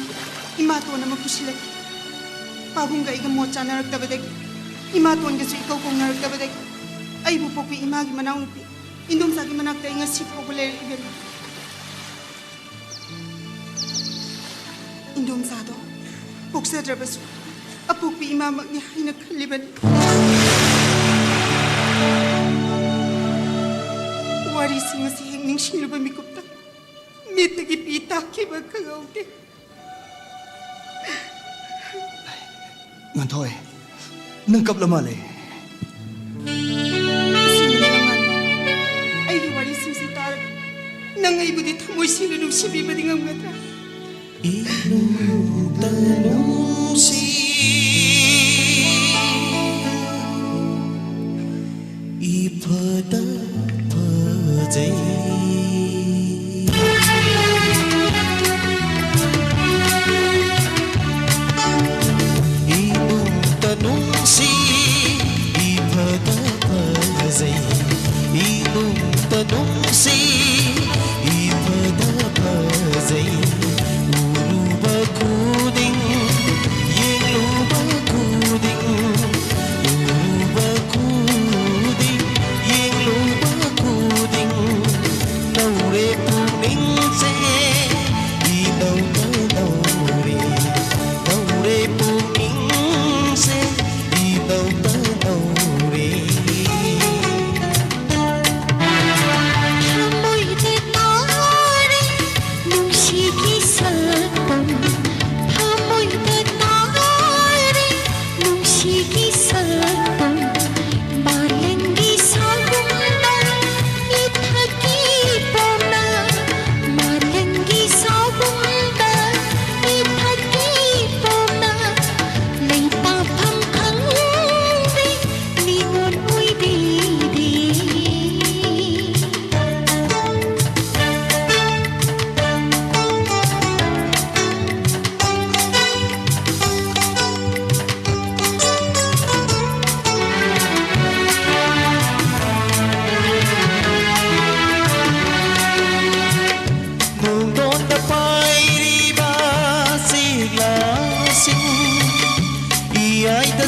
ꯏꯃꯥꯇꯣꯟ ꯑꯃ ꯄꯨꯁꯤꯜꯂꯛꯈꯤ꯫ ꯄꯥꯕꯨꯡꯒ ꯑꯩꯒ ꯃꯣꯠ ꯆꯥꯅꯔꯛꯇꯕꯗꯒꯤ, ꯏꯃꯥꯇꯣꯟꯒꯁꯨ ꯏꯀꯧ ꯀꯧꯅꯔꯛꯇꯕꯗꯒꯤ ꯑꯩꯕꯨ ꯄꯣꯛꯄꯤ ꯏꯃꯥꯒꯤ ꯃꯅꯥꯎꯅꯨꯄꯤ ꯏꯟꯗꯣꯝꯆꯥꯒꯤ ꯃꯅꯥꯛꯇ ꯑꯩ ꯉꯁꯤ ꯐꯥꯎꯕ ꯂꯩꯔꯛꯂꯤꯕꯅꯤ꯫ ꯏꯟꯗꯣꯝꯆꯥꯗꯣ ꯄꯣꯛꯆꯗ꯭ꯔꯕꯁꯨ ꯑꯄꯣꯛꯄꯤ ꯏꯃꯥꯃꯛꯅꯤ ꯍꯥꯏꯅ ꯈꯜꯂꯤꯕꯅꯤ꯫ ꯋꯥꯔꯤꯁꯤꯡ ꯑꯁꯤ ꯍꯦꯛ ꯅꯤꯡꯁꯤꯡꯂꯨꯕ ꯃꯤꯀꯨꯞꯇ ꯃꯤꯠꯇꯒꯤ ꯄꯤ ꯇꯥꯈꯤꯕ ꯈꯪꯍꯧꯗꯦ꯫ ꯉꯥꯟꯊꯣꯏ, ꯅꯪ ꯀꯞꯂ ꯃꯥꯜꯂꯦ꯫ ꯑꯁꯤꯅꯤ ꯅꯪ ꯉꯥꯟꯊꯣꯏ꯫ ꯑꯩꯒꯤ ꯋꯥꯔꯤꯁꯤꯡꯁꯤ ꯇꯥꯔꯒ ꯅꯪ ꯑꯩꯕꯨꯗꯤ ꯊꯃꯣꯏ ꯁꯦꯡꯅ ꯅꯨꯡꯁꯤꯕꯤꯕꯗꯤ ꯉꯝꯒꯗ꯭ꯔꯥ? ꯏꯅꯨꯡꯇ ꯅꯨꯡꯁꯤ, ꯏꯐꯗ ꯐꯖꯩ꯫ ꯏꯅꯨꯡꯇ ꯅꯨꯡꯁꯤ, ꯏꯐꯗ ꯐꯖꯩ꯫ ꯏꯅꯨꯡꯇ ꯅꯨꯡꯁꯤ, ꯏꯐꯗ ꯐꯖꯩ꯫ ꯎꯔꯨꯕ ꯈꯨꯗꯤꯡ, ꯌꯦꯡꯂꯨꯕ ꯈꯨꯗꯤꯡ, ꯎꯔꯨꯕ ꯈꯨꯗꯤꯡ, ꯌꯦꯡꯂꯨꯕ ꯈꯨꯗꯤꯡ ꯅꯧꯔꯦ ꯄꯨꯛꯅꯤꯡꯁꯦ, ꯏꯅꯧꯇ ꯅꯧꯔꯦ꯫ ꯅꯧꯔꯦ ꯄꯨꯛꯅꯤꯡꯁꯦ, ꯏꯅꯧꯇ ꯅꯧꯔꯦ꯫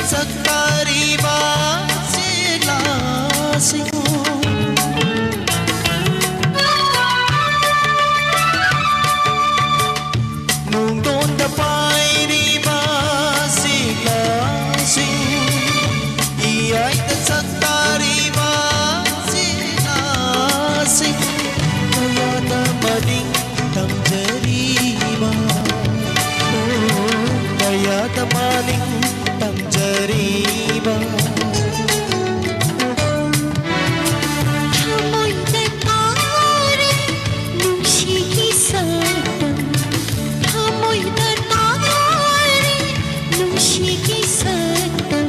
ꯆꯥꯛꯇꯥꯔꯤꯕ ꯆꯦꯛꯂꯥꯁꯤꯡ, ꯅꯨꯡꯗꯣꯟꯗ ꯄꯥꯏꯔꯤꯕ ꯆꯦꯛꯂꯥꯁꯤꯡ, ꯏꯌꯥꯏꯗ ꯆꯥꯛꯇꯥꯔꯤꯕ ꯆꯦꯛꯂꯥꯁꯤꯡ, ꯀꯌꯥꯗ ꯃꯅꯤꯡ ꯇꯝꯖꯔꯤꯕ, ꯑꯣ, ꯀꯌꯥꯗ ꯃꯅꯤꯡ ꯇꯝꯖꯔꯤꯕ꯫ ꯊꯃꯣꯏꯗ ꯇꯥꯔꯦ ꯅꯨꯡꯁꯤꯒꯤ ꯁꯛꯇꯝ, ꯊꯃꯣꯏꯗ ꯇꯥꯔꯦ ꯅꯨꯡꯁꯤꯒꯤ ꯁꯛꯇꯝ꯫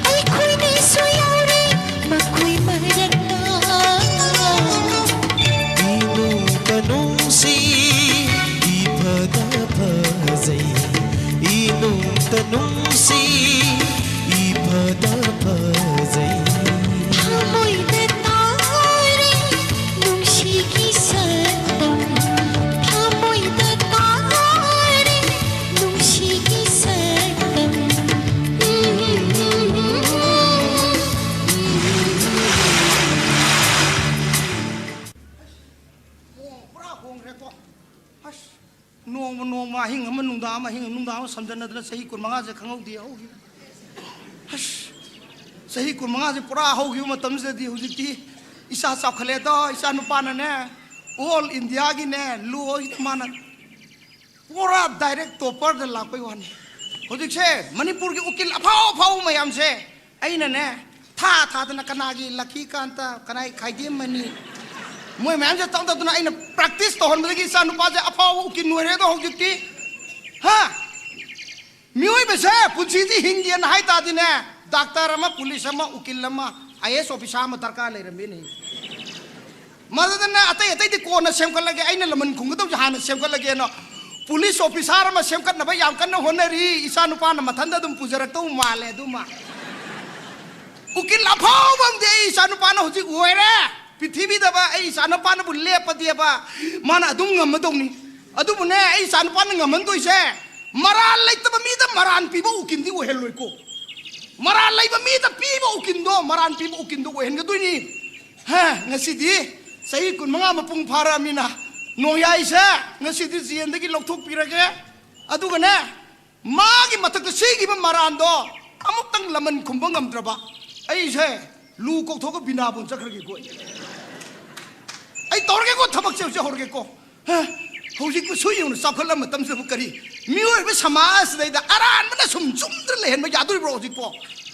ꯑꯩꯈꯣꯏꯅꯤꯁꯨ ꯌꯥꯎꯔꯦ ꯃꯈꯣꯏ ꯃꯔꯛꯇ꯫ ꯏꯅꯨꯡꯇ ꯅꯨꯡꯁꯤ, ꯏꯐꯗ ꯐꯖꯩ꯫ ꯏꯅꯨꯡꯇ ꯅꯨꯡꯁꯤ, ꯏꯐꯗ ꯐꯖꯩ꯫ ꯊꯃꯣꯏꯗ ꯇꯥꯔꯦ ꯅꯨꯡꯁꯤꯒꯤ ꯁꯛꯇꯝ꯫ ꯊꯃꯣꯏꯗ ꯇꯥꯔꯦ ꯅꯨꯡꯁꯤꯒꯤ ꯁꯛꯇꯝ꯫ ꯄꯨꯔꯥ ꯍꯣꯡꯈ꯭ꯔꯦꯀꯣ꯫ ꯑꯁ, ꯅꯣꯡꯃ ꯅꯣꯡꯃ, ꯑꯍꯤꯡ ꯑꯃ ꯅꯨꯡꯗꯥꯡ ꯑꯃ, ꯑꯍꯤꯡ ꯑꯃ ꯅꯨꯡꯗꯥꯡ ꯑꯃ ꯁꯝꯖꯟꯅꯗꯅ ꯆꯍꯤ ꯀꯨꯟꯃꯉꯥꯁꯦ ꯈꯪꯍꯧꯗꯦ ꯍꯧꯈꯤꯕ꯫ ꯑꯁ, ꯆꯍꯤ ꯀꯨꯟꯃꯉꯥꯁꯦ ꯄꯨꯔꯥ ꯍꯧꯈꯤꯕ ꯃꯇꯝꯁꯤꯗꯗꯤ ꯍꯧꯖꯤꯛꯇꯤ ꯏꯆꯥ ꯆꯥꯎꯈꯠꯂꯦꯗꯣ, ꯏꯆꯥ ꯅꯨꯄꯥꯅꯅꯦ, ꯑꯣꯜ ꯏꯟꯗꯤꯌꯥꯒꯤꯅꯦ ꯂꯣꯁꯤꯗ ꯃꯥꯅ ꯄꯨꯔꯥ ꯗꯥꯏꯔꯦꯛ ꯇꯣꯞꯄꯔꯗ ꯂꯥꯛꯄꯩ ꯋꯥꯅꯤ꯫ ꯍꯧꯖꯤꯛꯁꯦ ꯃꯅꯤꯄꯨꯔꯒꯤ ꯎꯀꯤꯜ ꯑꯐꯥꯎ ꯑꯐꯥꯎꯕ ꯃꯌꯥꯝꯁꯦ ꯑꯩꯅꯅꯦ ꯊꯥ ꯊꯥꯗꯅ ꯀꯅꯥꯒꯤ ꯂꯛꯈꯤꯀꯥꯟꯇ, ꯀꯅꯥꯒꯤ ꯈꯥꯏꯗꯦꯝꯃꯅꯤ, ꯃꯣꯏ ꯃꯌꯥꯝꯁꯦ ꯇꯧ ꯇꯧꯗꯅ ꯑꯩꯅ practice ꯇꯧꯍꯟꯕꯗꯒꯤ ꯏꯆꯥ ꯅꯨꯄꯥꯁꯦ ꯑꯐꯥꯎꯕ ꯎꯀꯤꯜ ꯑꯣꯏꯔꯦ꯫ ꯑꯗꯣ ꯍꯧꯖꯤꯛꯇꯤ, ꯍꯥ, ꯃꯤꯑꯣꯏꯕꯁꯦ ꯄꯨꯟꯁꯤꯁꯤ ꯍꯤꯡꯒꯦꯅ ꯍꯥꯏ ꯇꯥꯔꯗꯤꯅꯦ, ꯗꯥꯛꯇꯔ ꯑꯃ, ꯄꯨꯂꯤꯁ ꯑꯃ, ꯎꯀꯤꯜ ꯑꯃ, ꯑꯥꯏ ꯑꯦ ꯑꯦꯁ ꯑꯣꯐꯤꯁꯥꯔ ꯑꯃ ꯗꯔꯀꯥꯔ ꯂꯩꯔꯝꯃꯤꯅꯦ꯫ ꯃꯗꯨꯗꯅꯦ, ꯑꯇꯩ ꯑꯇꯩꯗꯤ ꯀꯣꯟꯅ ꯁꯦꯝꯒꯠꯂꯒꯦ, ꯑꯩꯅ ꯂꯃꯟ ꯈꯨꯝꯒꯗꯧꯁꯦ ꯍꯥꯟꯅ ꯁꯦꯝꯒꯠꯂꯒꯦꯅ ꯄꯨꯂꯤꯁ ꯑꯣꯐꯤꯁꯥꯔ ꯑꯃ ꯁꯦꯝꯒꯠꯅꯕ ꯌꯥꯝ ꯀꯟꯅ ꯍꯣꯠꯅꯔꯤ꯫ ꯏꯆꯥ ꯅꯨꯄꯥꯅ ꯃꯊꯟꯇ ꯑꯗꯨꯝ ꯄꯨꯖꯔꯛꯇꯧ ꯃꯥꯜꯂꯦ ꯑꯗꯨꯃ꯫ ꯎꯀꯤꯜ ꯑꯐꯥꯎꯕ ꯑꯃꯗꯤ ꯑꯩ ꯏꯆꯥ ꯅꯨꯄꯥꯅ ꯍꯧꯖꯤꯛ ꯑꯣꯏꯔꯦ꯫ ꯄ꯭ꯔꯤꯊꯤꯕꯤꯗꯕ ꯑꯩ ꯏꯆꯥ ꯅꯨꯄꯥꯅꯕꯨ ꯂꯦꯞꯄꯗꯤꯕ, ꯃꯥꯅ ꯑꯗꯨꯝ ꯉꯝꯃꯗꯧꯅꯤ꯫ ꯑꯗꯨꯕꯨꯅꯦ, ꯑꯩ ꯏꯆꯥ ꯅꯨꯄꯥꯅ ꯉꯝꯍꯟꯗꯣꯏꯁꯦ, ꯃꯔꯥꯜ ꯂꯩꯇꯕ ꯃꯤꯗ ꯃꯔꯥꯜ ꯄꯤꯕ ꯎꯀꯤꯜꯗꯤ ꯑꯣꯏꯍꯜꯂꯣꯏꯀꯣ꯫ ꯃꯔꯥꯜ ꯂꯩꯕ ꯃꯤꯗ ꯄꯤꯕ ꯎꯀꯤꯜꯗꯣ, ꯃꯔꯥꯜ ꯄꯤꯕ ꯎꯀꯤꯜꯗꯣ ꯑꯣꯏꯍꯟꯒꯗꯣꯏꯅꯤ꯫ ꯍꯦ, ꯉꯁꯤꯗꯤ ꯆꯍꯤ ꯀꯨꯟꯃꯉꯥ ꯃꯄꯨꯡ ꯐꯥꯔꯛꯑꯃꯤꯅ ꯅꯣꯡꯌꯥꯏꯁꯦ ꯉꯁꯤꯗꯤ ꯖꯦꯜꯗꯒꯤ ꯂꯧꯊꯣꯛꯄꯤꯔꯒꯦ꯫ ꯑꯗꯨꯒꯅꯦ, ꯃꯥꯒꯤ ꯃꯊꯛꯇ ꯁꯤꯈꯤꯕ ꯃꯔꯥꯟꯗꯣ ꯑꯃꯨꯛꯇꯪ ꯂꯃꯟ ꯈꯨꯝꯕ ꯉꯝꯗ꯭ꯔꯕ ꯑꯩꯁꯦ ꯂꯨ ꯀꯧꯊꯣꯛꯑꯒ ꯕꯤꯅꯥꯕꯣꯟ ꯆꯠꯈ꯭ꯔꯒꯦꯀꯣ꯫ ꯑꯩ, ꯑꯩ ꯇꯧꯔꯒꯦꯀꯣ, ꯊꯕꯛꯁꯦ ꯍꯧꯖꯤꯛ ꯍꯧꯔꯒꯦꯀꯣ꯫ ꯍ, ꯍꯧꯖꯤꯛꯄꯨ ꯁꯨ ꯌꯦꯡꯉꯨꯅ, ꯆꯥꯎꯈꯠꯂꯕ ꯃꯇꯝꯁꯤꯗꯕꯨ ꯀꯔꯤ ꯃꯤꯑꯣꯏꯕ ꯁꯃꯥꯖꯁꯤꯗꯩꯗ ꯑꯔꯥꯟꯕꯅ ꯁꯨꯝ ꯆꯨꯝꯗ꯭ꯔ ꯂꯩꯍꯟꯕ ꯌꯥꯗꯣꯔꯤꯕ꯭ꯔꯣ ꯍꯧꯖꯤꯛꯄꯣ?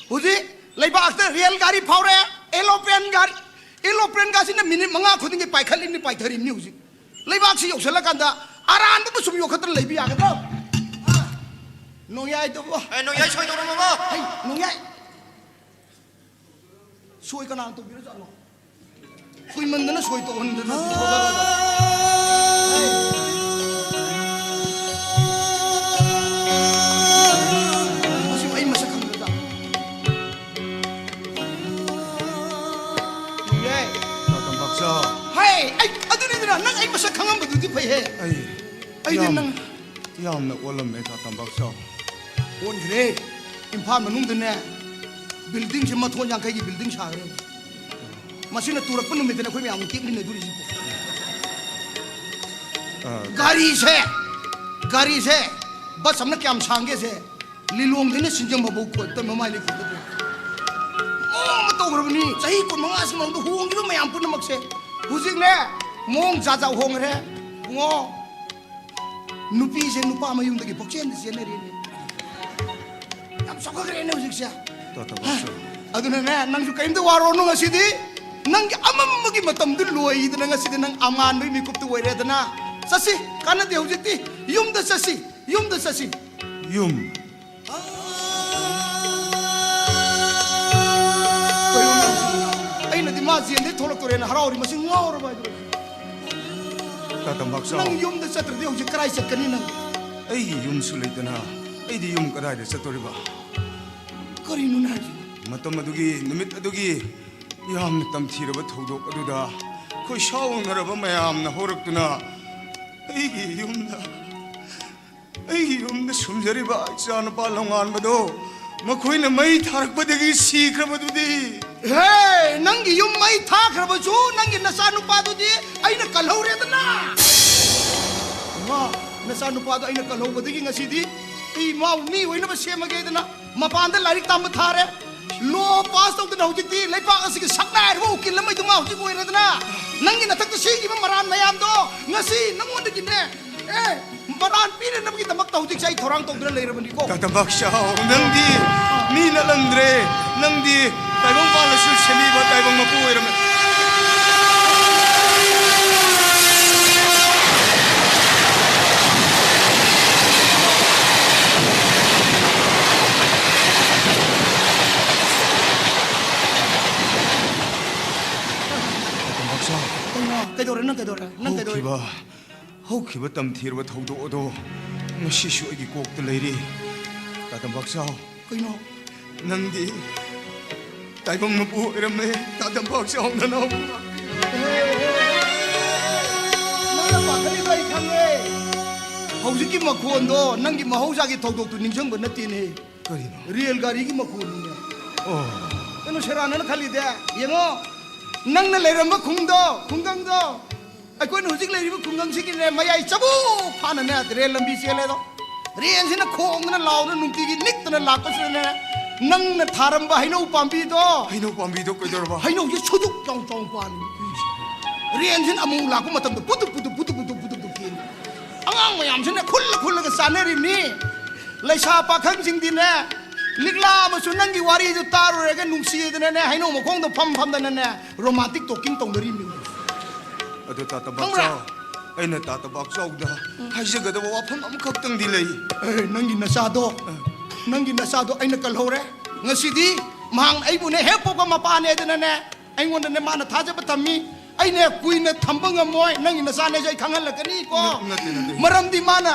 ꯍꯧꯖꯤꯛ ꯂꯩꯕꯥꯛꯁꯤꯗ ꯔꯦꯜ ꯒꯥꯔꯤ ꯐꯥꯎꯔꯦ, ꯑꯦꯂꯣꯄ꯭ꯂꯦꯟ ꯒꯥꯔꯤ, ꯑꯦꯂꯣꯄ꯭ꯂꯦꯟ ꯒꯥꯔꯤꯁꯤꯅ ꯃꯤꯅꯤꯠ ꯃꯉꯥ ꯈꯨꯗꯤꯡꯒꯤ ꯄꯥꯏꯈꯠꯂꯤꯕꯅꯤ, ꯄꯥꯏꯊꯔꯤꯕꯅꯤ ꯍꯧꯖꯤꯛ꯫ ꯂꯩꯕꯥꯛꯁꯤ ꯌꯧꯁꯤꯜꯂꯀꯥꯟꯗ ꯑꯔꯥꯟꯕꯕꯨ ꯁꯨꯝ ꯌꯣꯛꯈꯠꯇꯅ ꯂꯩꯕ ꯌꯥꯒꯗ꯭ꯔꯣ? ꯅꯣꯡꯌꯥꯏꯗꯨꯕꯨ꯫ ꯑꯦ, ꯅꯣꯡꯌꯥꯏ ꯁꯣꯏ ꯇꯧꯔꯝꯃꯕꯣ? ꯍꯩ, ꯅꯣꯡꯌꯥꯏ꯫ ꯁꯣꯏ ꯀꯅꯥꯅ ꯇꯧꯕꯤꯔꯖꯥꯠꯅꯣ? ꯀꯨꯏꯃꯟꯗꯅ ꯁꯣꯏ ꯇꯧꯍꯟꯗꯅ꯫ ꯃꯁꯤꯕꯨ ꯑꯩ ꯃꯁꯛ ꯈꯪꯗ꯭ꯔꯖꯥꯠꯂꯣ? ꯅꯣꯡꯌꯥꯏ꯫ ꯇꯥ ꯇꯝꯄꯥꯛꯆꯥꯎ꯫ ꯍꯩ, ꯑꯩ, ꯑꯗꯨꯅꯤꯗꯅ, ꯅꯪ ꯑꯩ ꯃꯁꯛ ꯈꯪꯉꯝꯕꯗꯨꯗꯤ ꯐꯩꯍꯦ꯫ ꯑꯩ ꯑꯩꯗꯤ ꯌꯥꯝ, ꯅꯪ ꯌꯥꯝꯅ ꯑꯣꯜꯂꯝꯃꯦ, ꯇꯥ ꯇꯝꯄꯥꯛꯆꯥꯎ꯫ ꯑꯣꯟꯈ꯭ꯔꯦ꯫ ꯏꯝꯐꯥꯜ ꯃꯅꯨꯡꯗꯅꯦ, buildingꯁꯦ ꯃꯊꯣꯟ ꯌꯥꯡꯈꯩꯒꯤ building ꯁꯥꯈ꯭ꯔꯦ꯫ ꯃꯁꯤꯅ ꯇꯨꯔꯛꯄ ꯅꯨꯃꯤꯠꯇꯅꯦ ꯑꯩꯈꯣꯏ ꯃꯌꯥꯝ ꯇꯦꯛꯃꯤꯟꯅꯗꯣꯔꯤꯁꯤꯕꯣ꯫ ꯑꯥ꯫ ꯒꯥꯔꯤꯁꯦ, ꯒꯥꯔꯤꯁꯦ, ꯕꯁ ꯑꯃꯅ ꯀꯌꯥꯝ ꯁꯥꯡꯒꯦꯁꯦ? ꯂꯤꯂꯣꯡꯗꯩꯅ ꯁꯤꯡꯖꯃꯩꯐꯥꯎ ꯀꯣꯏ-, ꯃꯃꯥꯏ ꯂꯩꯈꯣꯗ ꯀꯣꯏ-, ꯃꯑꯣꯡ ꯑꯃ ꯇꯧꯈ꯭ꯔꯕꯅꯤ꯫ ꯆꯍꯤ ꯀꯨꯟꯃꯉꯥꯁꯤ ꯃꯅꯨꯡꯗ ꯍꯣꯡꯈꯤꯕ ꯃꯌꯥꯝ ꯄꯨꯝꯅꯃꯛꯁꯦ ꯍꯧꯖꯤꯛꯅꯦ ꯃꯑꯣꯡ ꯖꯥꯠ ꯖꯥꯠ ꯍꯣꯡꯈ꯭ꯔꯦ꯫ ꯏꯕꯨꯡꯉꯣ, ꯅꯨꯄꯤꯁꯦ ꯅꯨꯄꯥ ꯃꯌꯨꯝꯗꯒꯤ ꯄꯪꯆꯦꯟꯗ ꯆꯦꯟꯅꯔꯦꯅꯦ꯫ ꯌꯥꯝ ꯆꯥꯎꯈꯠꯈ꯭ꯔꯦꯅꯦ ꯍꯧꯖꯤꯛꯁꯦ꯫ ꯇꯥ ꯇꯝꯄꯥꯛꯆꯥꯎ꯫ ꯑꯗꯨꯅꯅꯦ, ꯅꯪꯁꯨ ꯀꯔꯤꯝꯇ ꯋꯥꯔꯨꯔꯅꯨ ꯉꯁꯤꯗꯤ꯫ ꯅꯪꯒꯤ ꯑꯃꯝꯕꯒꯤ ꯃꯇꯝꯗꯨ ꯂꯣꯏꯗꯅ ꯉꯁꯤꯗꯤ ꯅꯪ ꯑꯉꯥꯟꯕꯒꯤ ꯃꯤꯀꯨꯞꯇꯨ ꯑꯣꯏꯔꯦꯗꯅ꯫ ꯆꯠꯁꯤ, ꯀꯥꯟꯅꯗꯦ ꯍꯧꯖꯤꯛꯇꯤ꯫ ꯌꯨꯝꯗ ꯆꯠꯁꯤ, ꯌꯨꯝꯗ ꯆꯠꯁꯤ꯫ ꯌꯨꯝ? ꯀꯩꯅꯣ ꯅꯪꯁꯤꯕꯨ? ꯑꯩꯅꯗꯤ ꯃꯥ ꯖꯦꯜꯗꯩ ꯊꯣꯛꯂꯛꯇꯣꯔꯦꯅ ꯍꯔꯥꯎꯔꯤ, ꯃꯁꯤ ꯉꯥꯎꯔꯕ ꯍꯥꯏꯗꯨꯔ? ꯇꯥ ꯇꯝꯕꯥꯛꯆꯥꯎ꯫ ꯅꯪ ꯌꯨꯝꯗ ꯆꯠꯇ꯭ꯔꯗꯤ ꯍꯧꯖꯤꯛ ꯀꯔꯥꯏ ꯆꯠꯀꯅꯤ ꯅꯪ? ꯑꯩꯒꯤ ꯌꯨꯝꯁꯨ ꯂꯩꯇꯅ ꯑꯩꯗꯤ ꯌꯨꯝ ꯀꯗꯥꯏꯗ ꯆꯠꯇꯣꯔꯤꯕ? ꯀꯔꯤꯅꯣ ꯅꯪ ꯍꯥꯏꯁꯤꯕꯣ? ꯃꯇꯝ ꯑꯗꯨꯒꯤ, ꯅꯨꯃꯤꯠ ꯑꯗꯨꯒꯤ ꯌꯥꯝꯅ ꯇꯝꯊꯤꯔꯕ ꯊꯧꯗꯣꯛ ꯑꯗꯨꯗ ꯈꯣꯏ ꯁꯥꯎꯅꯔꯕ ꯃꯌꯥꯝꯅ ꯍꯧꯔꯛꯇꯨꯅ ꯑꯩꯒꯤ ꯌꯨꯝꯗ, ꯑꯩꯒꯤ ꯌꯨꯝꯗ ꯁꯨꯝꯖꯔꯤꯕ ꯏꯆꯥꯅꯨꯄꯥ ꯂꯝꯉꯥꯟꯕꯗꯣ ꯃꯈꯣꯏꯅ ꯃꯩ ꯊꯥꯔꯛꯄꯗꯒꯤ ꯁꯤꯈ꯭ꯔꯕꯗꯨꯗꯤ꯫ ꯍꯦ, ꯅꯪꯒꯤ ꯌꯨꯝ ꯃꯩ ꯊꯥꯈ꯭ꯔꯕꯁꯨ ꯅꯪꯒꯤ ꯅꯆꯥꯅꯨꯄꯥꯗꯨꯗꯤ ꯑꯩꯅ ꯀꯜꯍꯧꯔꯦꯗꯅ꯫ ꯏꯃꯥ, ꯅꯆꯥꯅꯨꯄꯥꯗꯣ ꯑꯩꯅ ꯀꯜꯍꯧꯕꯗꯒꯤ ꯉꯁꯤꯗꯤ ꯑꯩ ꯃꯥꯕꯨ ꯃꯤ ꯑꯣꯏꯅꯕ ꯁꯦꯝꯃꯒꯦꯗꯅ ꯃꯄꯥꯟꯗ ꯂꯥꯏꯔꯤꯛ ꯇꯝꯕ ꯊꯥꯔꯦ꯫ ꯂꯣ ꯄꯥꯁ ꯇꯧꯗꯅ ꯍꯧꯖꯤꯛꯇꯤ ꯂꯩꯄꯥꯛ ꯑꯁꯤꯒꯤ ꯁꯛꯅꯥꯏꯔꯕ ꯎꯀꯤꯜ ꯑꯃꯗꯨ ꯃꯥ ꯍꯧꯖꯤꯛ ꯑꯣꯏꯔꯦꯗꯅ꯫ ꯅꯪꯒꯤ ꯅꯊꯛꯇ ꯁꯤꯈꯤꯕ ꯃꯔꯥꯟ ꯃꯌꯥꯝꯗꯣ ꯉꯁꯤ ꯅꯪꯉꯣꯟꯗꯒꯤꯅꯦ, ꯑꯦ, ꯃꯔꯥꯟ ꯄꯤꯅꯅꯕꯒꯤꯗꯃꯛꯇ ꯍꯧꯖꯤꯛꯁꯦ ꯑꯩ ꯊꯧꯔꯥꯡ ꯇꯧꯗꯨꯅ ꯂꯩꯔꯕꯅꯤꯀꯣ꯫ ꯇꯥ ꯇꯝꯕꯥꯛꯆꯥꯎ, ꯅꯪꯗꯤ ꯃꯤ ꯅꯠꯂꯝꯗ꯭ꯔꯦ꯫ ꯅꯪꯗꯤ ꯇꯥꯏꯕꯪ ꯄꯥꯜꯂꯁꯨ ꯁꯦꯝꯕꯤꯕ ꯇꯥꯏꯕꯪ ꯃꯄꯨ ꯑꯣꯏꯔꯝꯃꯦ꯫ ꯇꯥ ꯇꯝꯕꯥꯛꯆꯥꯎ꯫ ꯀꯩꯅꯣ? ꯀꯩꯗꯧꯔꯦ? ꯅꯪ ꯀꯩꯗꯧꯔꯦ? ꯅꯪ ꯀꯩꯗꯧꯔꯦ? ꯍꯧꯈꯤꯕ, ꯍꯧꯈꯤꯕ ꯇꯝꯊꯤꯔꯕ ꯊꯧꯗꯣꯛ ꯑꯗꯣ ꯉꯁꯤꯁꯨ ꯑꯩꯒꯤ ꯀꯣꯛꯇ ꯂꯩꯔꯤ꯫ ꯇꯥ ꯇꯝꯕꯥꯛꯆꯥꯎ꯫ ꯀꯩꯅꯣ? ꯅꯪꯗꯤ ꯇꯥꯏꯕꯪ ꯃꯄꯨ ꯑꯣꯏꯔꯝꯃꯦ꯫ ꯇꯥ ꯇꯝꯕꯥꯛꯆꯥꯎ ꯅꯅꯥꯎ꯫ ꯅꯪꯅ ꯄꯥꯈꯠꯂꯤꯗꯣ ꯑꯩ ꯈꯪꯉꯦ꯫ ꯍꯧꯖꯤꯛꯀꯤ ꯃꯈꯣꯟꯗꯣ ꯅꯪꯒꯤ ꯃꯍꯧꯁꯥꯒꯤ ꯊꯧꯗꯣꯛꯇꯨ ꯅꯤꯡꯁꯤꯡꯕ ꯅꯠꯇꯦꯅꯦ꯫ ꯀꯔꯤꯅꯣ? ꯔꯦꯜ ꯒꯥꯔꯤꯒꯤ ꯃꯈꯣꯟꯅꯤꯅꯦ꯫ ꯑꯣ꯫ ꯀꯩꯅꯣ ꯁꯦꯔꯥꯟꯅꯅ ꯈꯜꯂꯤꯗꯦ? ꯌꯦꯡꯉꯣ, ꯅꯪꯅ ꯂꯩꯔꯝꯕ ꯈꯨꯡꯗꯣ, ꯈꯨꯡꯒꯪꯗꯣ, ꯑꯩꯈꯣꯏꯅ ꯍꯧꯖꯤꯛ ꯂꯩꯔꯤꯕ ꯈꯨꯡꯒꯪꯁꯤꯒꯤꯅꯦ ꯃꯌꯥꯏ ꯆꯕꯨ ꯐꯥꯅꯅꯦ ꯔꯦꯜ ꯂꯝꯕꯤ ꯆꯦꯜꯂꯦꯗꯣ꯫ ꯔꯦꯜꯁꯤꯅ ꯈꯣꯡꯗꯅ ꯂꯥꯎꯗꯅ ꯅꯨꯡꯇꯤꯒꯤ ꯅꯤꯛꯇꯅ ꯂꯥꯛꯄꯁꯤꯗꯅꯦ, ꯅꯪꯅ ꯊꯥꯔꯝꯕ ꯍꯩꯅꯧ ꯄꯥꯝꯕꯤꯗꯣ, ꯍꯩꯅꯧ ꯄꯥꯝꯕꯤꯗꯣ ꯀꯩꯗꯧꯔꯕ? ꯍꯩꯅꯧꯁꯦ ꯁꯨꯗꯨꯛ ꯆꯥꯎ ꯆꯥꯎ ꯄꯥꯜꯂꯤ꯫ ꯔꯦꯜꯁꯤꯅ ꯑꯃꯨꯛ ꯂꯥꯛꯄ ꯃꯇꯝꯗ ꯄꯨꯗꯨꯛ ꯄꯨꯗꯨꯛ ꯄꯨꯗꯨꯛ ꯄꯨꯗꯨꯛ ꯄꯨꯗꯨꯛ ꯄꯨꯗꯨꯛ ꯀꯦꯜꯂꯤ꯫ ꯑꯉꯥꯡ ꯃꯌꯥꯝꯁꯤꯅ ꯈꯨꯜꯂ ꯈꯨꯜꯂꯒ ꯆꯥꯅꯔꯤꯕꯅꯤ꯫ ꯂꯩꯁꯥ ꯄꯥꯈꯪꯁꯤꯡꯗꯤꯅꯦ, ꯂꯤꯛꯂꯥ ꯑꯃꯁꯨ ꯅꯪꯒꯤ ꯋꯥꯔꯤꯗꯨ ꯇꯥꯔꯨꯔꯒ ꯅꯨꯡꯁꯤꯗꯅꯅꯦ, ꯍꯩꯅꯧ ꯃꯈꯣꯡꯗ ꯐꯝ ꯐꯝꯗꯅꯅꯦ, romantic talking ꯇꯧꯅꯔꯤꯕꯅꯤ꯫ ꯑꯗꯨ ꯇꯥ ꯈꯪꯕ꯭ꯔꯥ? ꯇꯝꯕꯥꯛꯆꯥꯎ, ꯑꯩꯅ ꯇꯥ ꯇꯝꯕꯥꯛꯆꯥꯎꯗ ꯍꯥꯏꯖꯒꯗꯕ ꯋꯥꯐꯝ ꯑꯃꯈꯛꯇꯪꯗꯤ ꯂꯩ꯫ ꯑꯦ, ꯅꯪꯒꯤ ꯅꯆꯥꯗꯣ, ꯑ꯫ ꯅꯪꯒꯤ ꯅꯆꯥꯗꯣ ꯑꯩꯅ ꯀꯜꯍꯧꯔꯦ꯫ ꯉꯁꯤꯗꯤ ꯃꯍꯥꯛ ꯑꯩꯕꯨꯅꯦ ꯍꯦꯛ ꯄꯣꯛꯄ ꯃꯄꯥꯅꯦꯗꯅꯅꯦ, ꯑꯩꯉꯣꯟꯗꯅꯦ ꯃꯥꯅ ꯊꯥꯖꯕ ꯊꯝꯃꯤ꯫ ꯑꯩꯅꯦ ꯀꯨꯏꯅ ꯊꯝꯕ ꯉꯝꯃꯣꯏ, ꯅꯪꯒꯤ ꯅꯆꯥꯅꯦꯁꯦ ꯑꯩ ꯈꯪꯍꯜꯂꯛꯀꯅꯤꯀꯣ꯫ ꯅꯠ-, ꯅꯠꯇꯦ, ꯅꯠꯇꯦ꯫ ꯃꯔꯝꯗꯤ ꯃꯥꯅ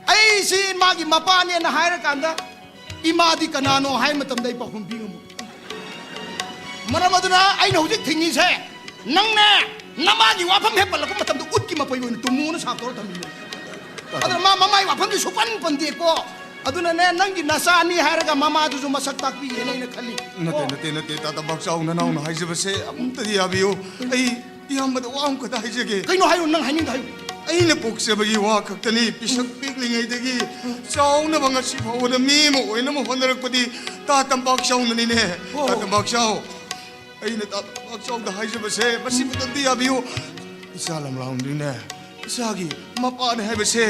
ꯑꯩꯁꯤ ꯃꯥꯒꯤ ꯃꯄꯥꯅꯦꯅ ꯍꯥꯏꯔꯀꯥꯟꯗ ꯏꯃꯥꯗꯤ ꯀꯅꯥꯅꯣ ꯍꯥꯏ ꯃꯇꯝꯗ ꯑꯩ ꯄꯥꯎꯈꯨꯝ ꯄꯤ ꯉꯝꯃꯣꯏ꯫ ꯃꯔꯝ ꯑꯗꯨꯅ ꯑꯩꯅ ꯍꯧꯖꯤꯛ ꯊꯤꯡꯉꯤꯁꯦ, ꯅꯪꯅꯦ ꯅꯃꯥꯒꯤ ꯋꯥꯐꯝ ꯍꯦꯛ ꯄꯜꯂꯛꯄ ꯃꯇꯝꯗ ꯎꯠꯀꯤ ꯃꯄꯩ ꯑꯣꯏꯅ ꯇꯨꯝꯃꯨꯅ ꯁꯥꯞ ꯇꯧꯔ ꯊꯝꯃꯤꯅꯦ꯫ ꯑꯗꯨꯅ ꯃꯥ ꯃꯃꯥꯒꯤ ꯋꯥꯐꯝꯗꯤ ꯁꯨꯄꯟ ꯄꯟꯗꯦꯀꯣ꯫ ꯑꯗꯨꯅꯅꯦ, ꯅꯪꯒꯤ ꯅꯆꯥꯅꯤ ꯍꯥꯏꯔꯒ ꯃꯃꯥꯗꯨꯁꯨ ꯃꯁꯛ ꯇꯥꯛꯄꯤꯒꯦꯅ ꯑꯩꯅ ꯈꯜꯂꯤ꯫ ꯅꯠꯇꯦ, ꯀꯣ? ꯅꯠꯇꯦ, ꯅꯠꯇꯦ, ꯇꯥ ꯇꯝꯕꯥꯛꯆꯥꯎ, ꯅꯅꯥꯎꯅ ꯍꯥꯏꯖꯕꯁꯦ ꯑꯃꯨꯛꯇꯗꯤ ꯌꯥꯕꯤꯌꯨ꯫ ꯑꯩ ꯏꯌꯥꯝꯕꯗ ꯋꯥ ꯑꯃꯈꯛꯇ ꯍꯥꯏꯖꯒꯦ꯫ ꯀꯩꯅꯣ ꯍꯥꯏꯌꯨ, ꯅꯪ ꯍꯥꯏꯅꯤꯡꯗ ꯍꯥꯏꯌꯨ꯫ ꯑꯩꯅ ꯄꯣꯛꯆꯕꯒꯤ ꯋꯥ ꯈꯛꯇꯅꯤ, ꯄꯤꯁꯛ ꯄꯤꯛꯂꯤꯉꯩꯗꯒꯤ ꯆꯥꯎꯅꯕ ꯉꯁꯤ ꯐꯥꯎꯕꯗ ꯃꯤ ꯑꯃ ꯑꯣꯏꯅꯕ ꯍꯣꯠꯅꯔꯛꯄꯗꯤ ꯇꯥ ꯇꯝꯕꯥꯛꯆꯥꯎꯅꯅꯤꯅꯦ꯫ ꯑꯣ꯫ ꯇꯥ ꯇꯝꯕꯥꯛꯆꯥꯎ, ꯑꯩꯅ ꯇꯥ ꯇꯝꯕꯥꯛꯆꯥꯎꯗ ꯍꯥꯏꯖꯕꯁꯦ ꯃꯁꯤꯃꯇꯪꯗꯤ ꯌꯥꯕꯤꯌꯨ꯫ ꯏꯆꯥ ꯂꯝꯂꯥꯎꯅꯤꯅꯦ, ꯏꯆꯥꯒꯤ ꯃꯄꯥꯅꯦ ꯍꯥꯏꯕꯁꯦ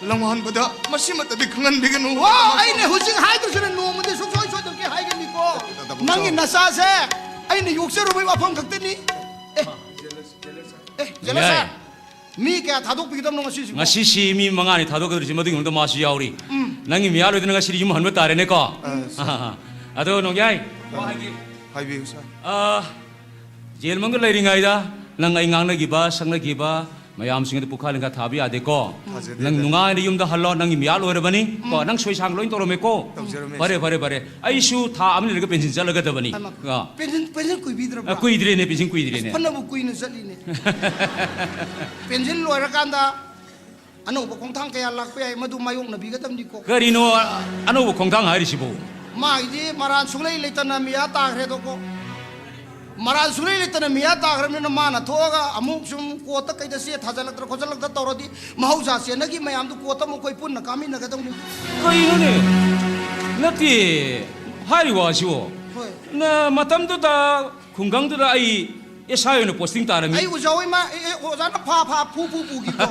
ꯂꯝꯉꯥꯟꯕꯗ ꯃꯁꯤꯃꯇꯗꯤ ꯈꯪꯍꯟꯕꯤꯒꯅꯨ꯫ ꯋꯥ, ꯑꯩꯅ ꯍꯧꯖꯤꯛ ꯍꯥꯏꯗ꯭ꯔꯁꯨꯅꯦ, ꯅꯣꯡꯃꯗꯤ ꯁꯨꯡꯁꯣꯏ ꯁꯣꯏꯗꯅꯀꯤ ꯍꯥꯏꯒꯅꯤꯀꯣ꯫ ꯇꯥ ꯇꯝꯕꯥꯛꯆꯥꯎ꯫ ꯅꯪꯒꯤ ꯅꯆꯥꯁꯦ ꯑꯩꯅ ꯌꯣꯛꯆꯔꯨꯕꯒꯤ ꯋꯥꯐꯝ ꯈꯛꯇꯅꯤ꯫ ꯑꯦ, ꯑꯦ, ꯖꯦꯂꯔ ꯌꯥꯏ꯫ ꯁꯥꯔ, ꯃꯤ ꯀꯌꯥ ꯊꯥꯗꯣꯛꯄꯤꯒꯗꯕꯅꯣ ꯉꯁꯤꯁꯤꯕꯨ? ꯉꯁꯤꯁꯤ ꯃꯤ ꯃꯉꯥꯅꯤ ꯊꯥꯗꯣꯛꯀꯗꯧꯔꯤꯁꯤ, ꯃꯗꯨꯒꯤ ꯃꯅꯨꯡꯗ ꯃꯥꯁꯨ ꯌꯥꯎꯔꯤ꯫ ꯎꯝ꯫ ꯅꯪꯒꯤ ꯃꯌꯥ ꯂꯣꯏꯗꯅ ꯉꯁꯤꯗꯤ ꯌꯨꯝ ꯍꯟꯕ ꯇꯥꯔꯦꯅꯦꯀꯣ꯫ ꯑ, ꯁꯥꯔ꯫ ꯑꯗꯣ ꯅꯣꯡꯌꯥꯏ, ꯋꯥ ꯍꯥꯏꯒꯦ꯫ ꯍꯥꯏꯕꯤꯌꯨ, ꯁꯥꯔ꯫ ꯑ, ꯖꯦꯜ ꯃꯅꯨꯡꯗ ꯂꯩꯔꯤꯉꯩꯗ ꯅꯪ ꯑꯩ ꯉꯥꯡꯅꯈꯤꯕ, ꯁꯛꯅꯈꯤꯕ ꯃꯌꯥꯝꯁꯤꯡ ꯑꯗꯨ ꯄꯨꯈꯥ ꯂꯤꯡꯈꯥ ꯊꯥꯕ ꯌꯥꯗꯦꯀꯣ꯫ ꯊꯥꯖꯗꯦ, ꯅꯪ ꯊꯥꯖꯗꯦ꯫ ꯅꯨꯡꯉꯥꯏꯅ ꯌꯨꯝꯗ ꯍꯜꯂꯣ, ꯅꯪꯒꯤ ꯃꯌꯥ ꯂꯣꯏꯔꯕꯅꯤ ꯀꯣ꯫ ꯎꯝ꯫ ꯅꯪ ꯁꯣꯏꯁꯥꯡ ꯂꯣꯏ ꯇꯧꯔꯝꯃꯦꯀꯣ꯫ ꯇꯧꯖꯔꯝꯃꯦ, ꯐꯔꯦ, ꯁꯥꯔ꯫ ꯐꯔꯦ, ꯐꯔꯦ꯫ ꯑꯩꯁꯨ ꯊꯥ ꯑꯃ ꯂꯩꯔꯒ ꯄꯦꯟꯁꯤꯟ ꯆꯠꯂꯒꯗꯕꯅꯤ꯫ ꯑꯃ, ꯑ꯫ ꯄꯦꯟꯁꯤꯟ, ꯄꯦꯟꯁꯤꯟ ꯀꯨꯏꯕꯤꯗ꯭ꯔꯕ꯭ꯔꯥ? ꯑ, ꯀꯨꯏꯗ꯭ꯔꯦꯅꯦ, ꯄꯦꯟꯁꯤꯟ ꯀꯨꯏꯗ꯭ꯔꯦꯅꯦ꯫ ꯑꯁ, ꯐꯅꯕꯨ ꯀꯨꯏꯅ ꯆꯠꯂꯤꯅꯦ꯫ ꯄꯦꯟꯁꯤꯟ ꯂꯣꯏꯔꯀꯥꯟꯗ ꯑꯅꯧꯕ ꯈꯣꯡꯊꯥꯡ ꯀꯌꯥ ꯂꯥꯛꯄ ꯌꯥꯏ, ꯃꯗꯨ ꯃꯥꯌꯣꯛꯅꯕꯤꯒꯗꯕꯅꯤꯀꯣ꯫ ꯀꯔꯤꯅꯣ ꯑꯅꯧꯕ ꯈꯣꯡꯊꯥꯡ ꯍꯥꯏꯔꯤꯁꯤꯕꯨ? ꯃꯥꯒꯤꯗꯤ ꯃꯔꯥꯟ ꯁꯨꯡꯂꯩ ꯂꯩꯇꯅ ꯃꯤꯌꯥ ꯇꯥꯈ꯭ꯔꯦꯗꯣꯀꯣ꯫ ꯃꯔꯥꯟ ꯁꯨꯡꯂꯩ ꯂꯩꯇꯅ ꯃꯤꯌꯥ ꯇꯥꯈ꯭ꯔꯕꯅꯤꯅ ꯃꯥꯅ ꯊꯣꯛꯑꯒ ꯑꯃꯨꯛ ꯁꯨꯝ ꯀꯣꯔꯠꯇ ꯀꯩꯗ ꯆꯦ ꯊꯥꯖꯤꯜꯂꯛꯇꯅ ꯈꯣꯠꯆꯜꯂꯛꯇ ꯇꯧꯔꯗꯤ ꯃꯍꯧꯁꯥ ꯆꯦꯟꯅꯈꯤ ꯃꯌꯥꯝꯗꯨ ꯀꯣꯔꯠꯇ ꯑꯃꯨꯛ ꯑꯩꯈꯣꯏ ꯄꯨꯟꯅ ꯀꯥꯃꯤꯟꯅꯒꯗꯧꯅꯤ꯫ ꯀꯩꯅꯣꯅꯦ? ꯅꯠꯇꯦ, ꯍꯥꯏꯔꯤꯕ ꯋꯥꯁꯤꯕꯣ? ꯍꯣꯏ꯫ ꯅ-, ꯃꯇꯝꯗꯨꯗ ꯈꯨꯡꯒꯪꯗꯨꯗ ꯑꯩ ꯑꯦꯁ ꯑꯥꯏ ꯑꯣꯏꯅ ꯄꯣꯁꯇꯤꯡ ꯇꯥꯔꯝꯃꯤ꯫ ꯑꯩ ꯑꯣꯖꯥ ꯍꯣꯏ ꯃꯥ-, ꯑꯦ, ꯑꯦ, ꯑꯣꯖꯥꯅ ꯐꯥ ꯐꯥ ꯐꯨ ꯐꯨ ꯄꯨꯈꯤꯀꯣ꯫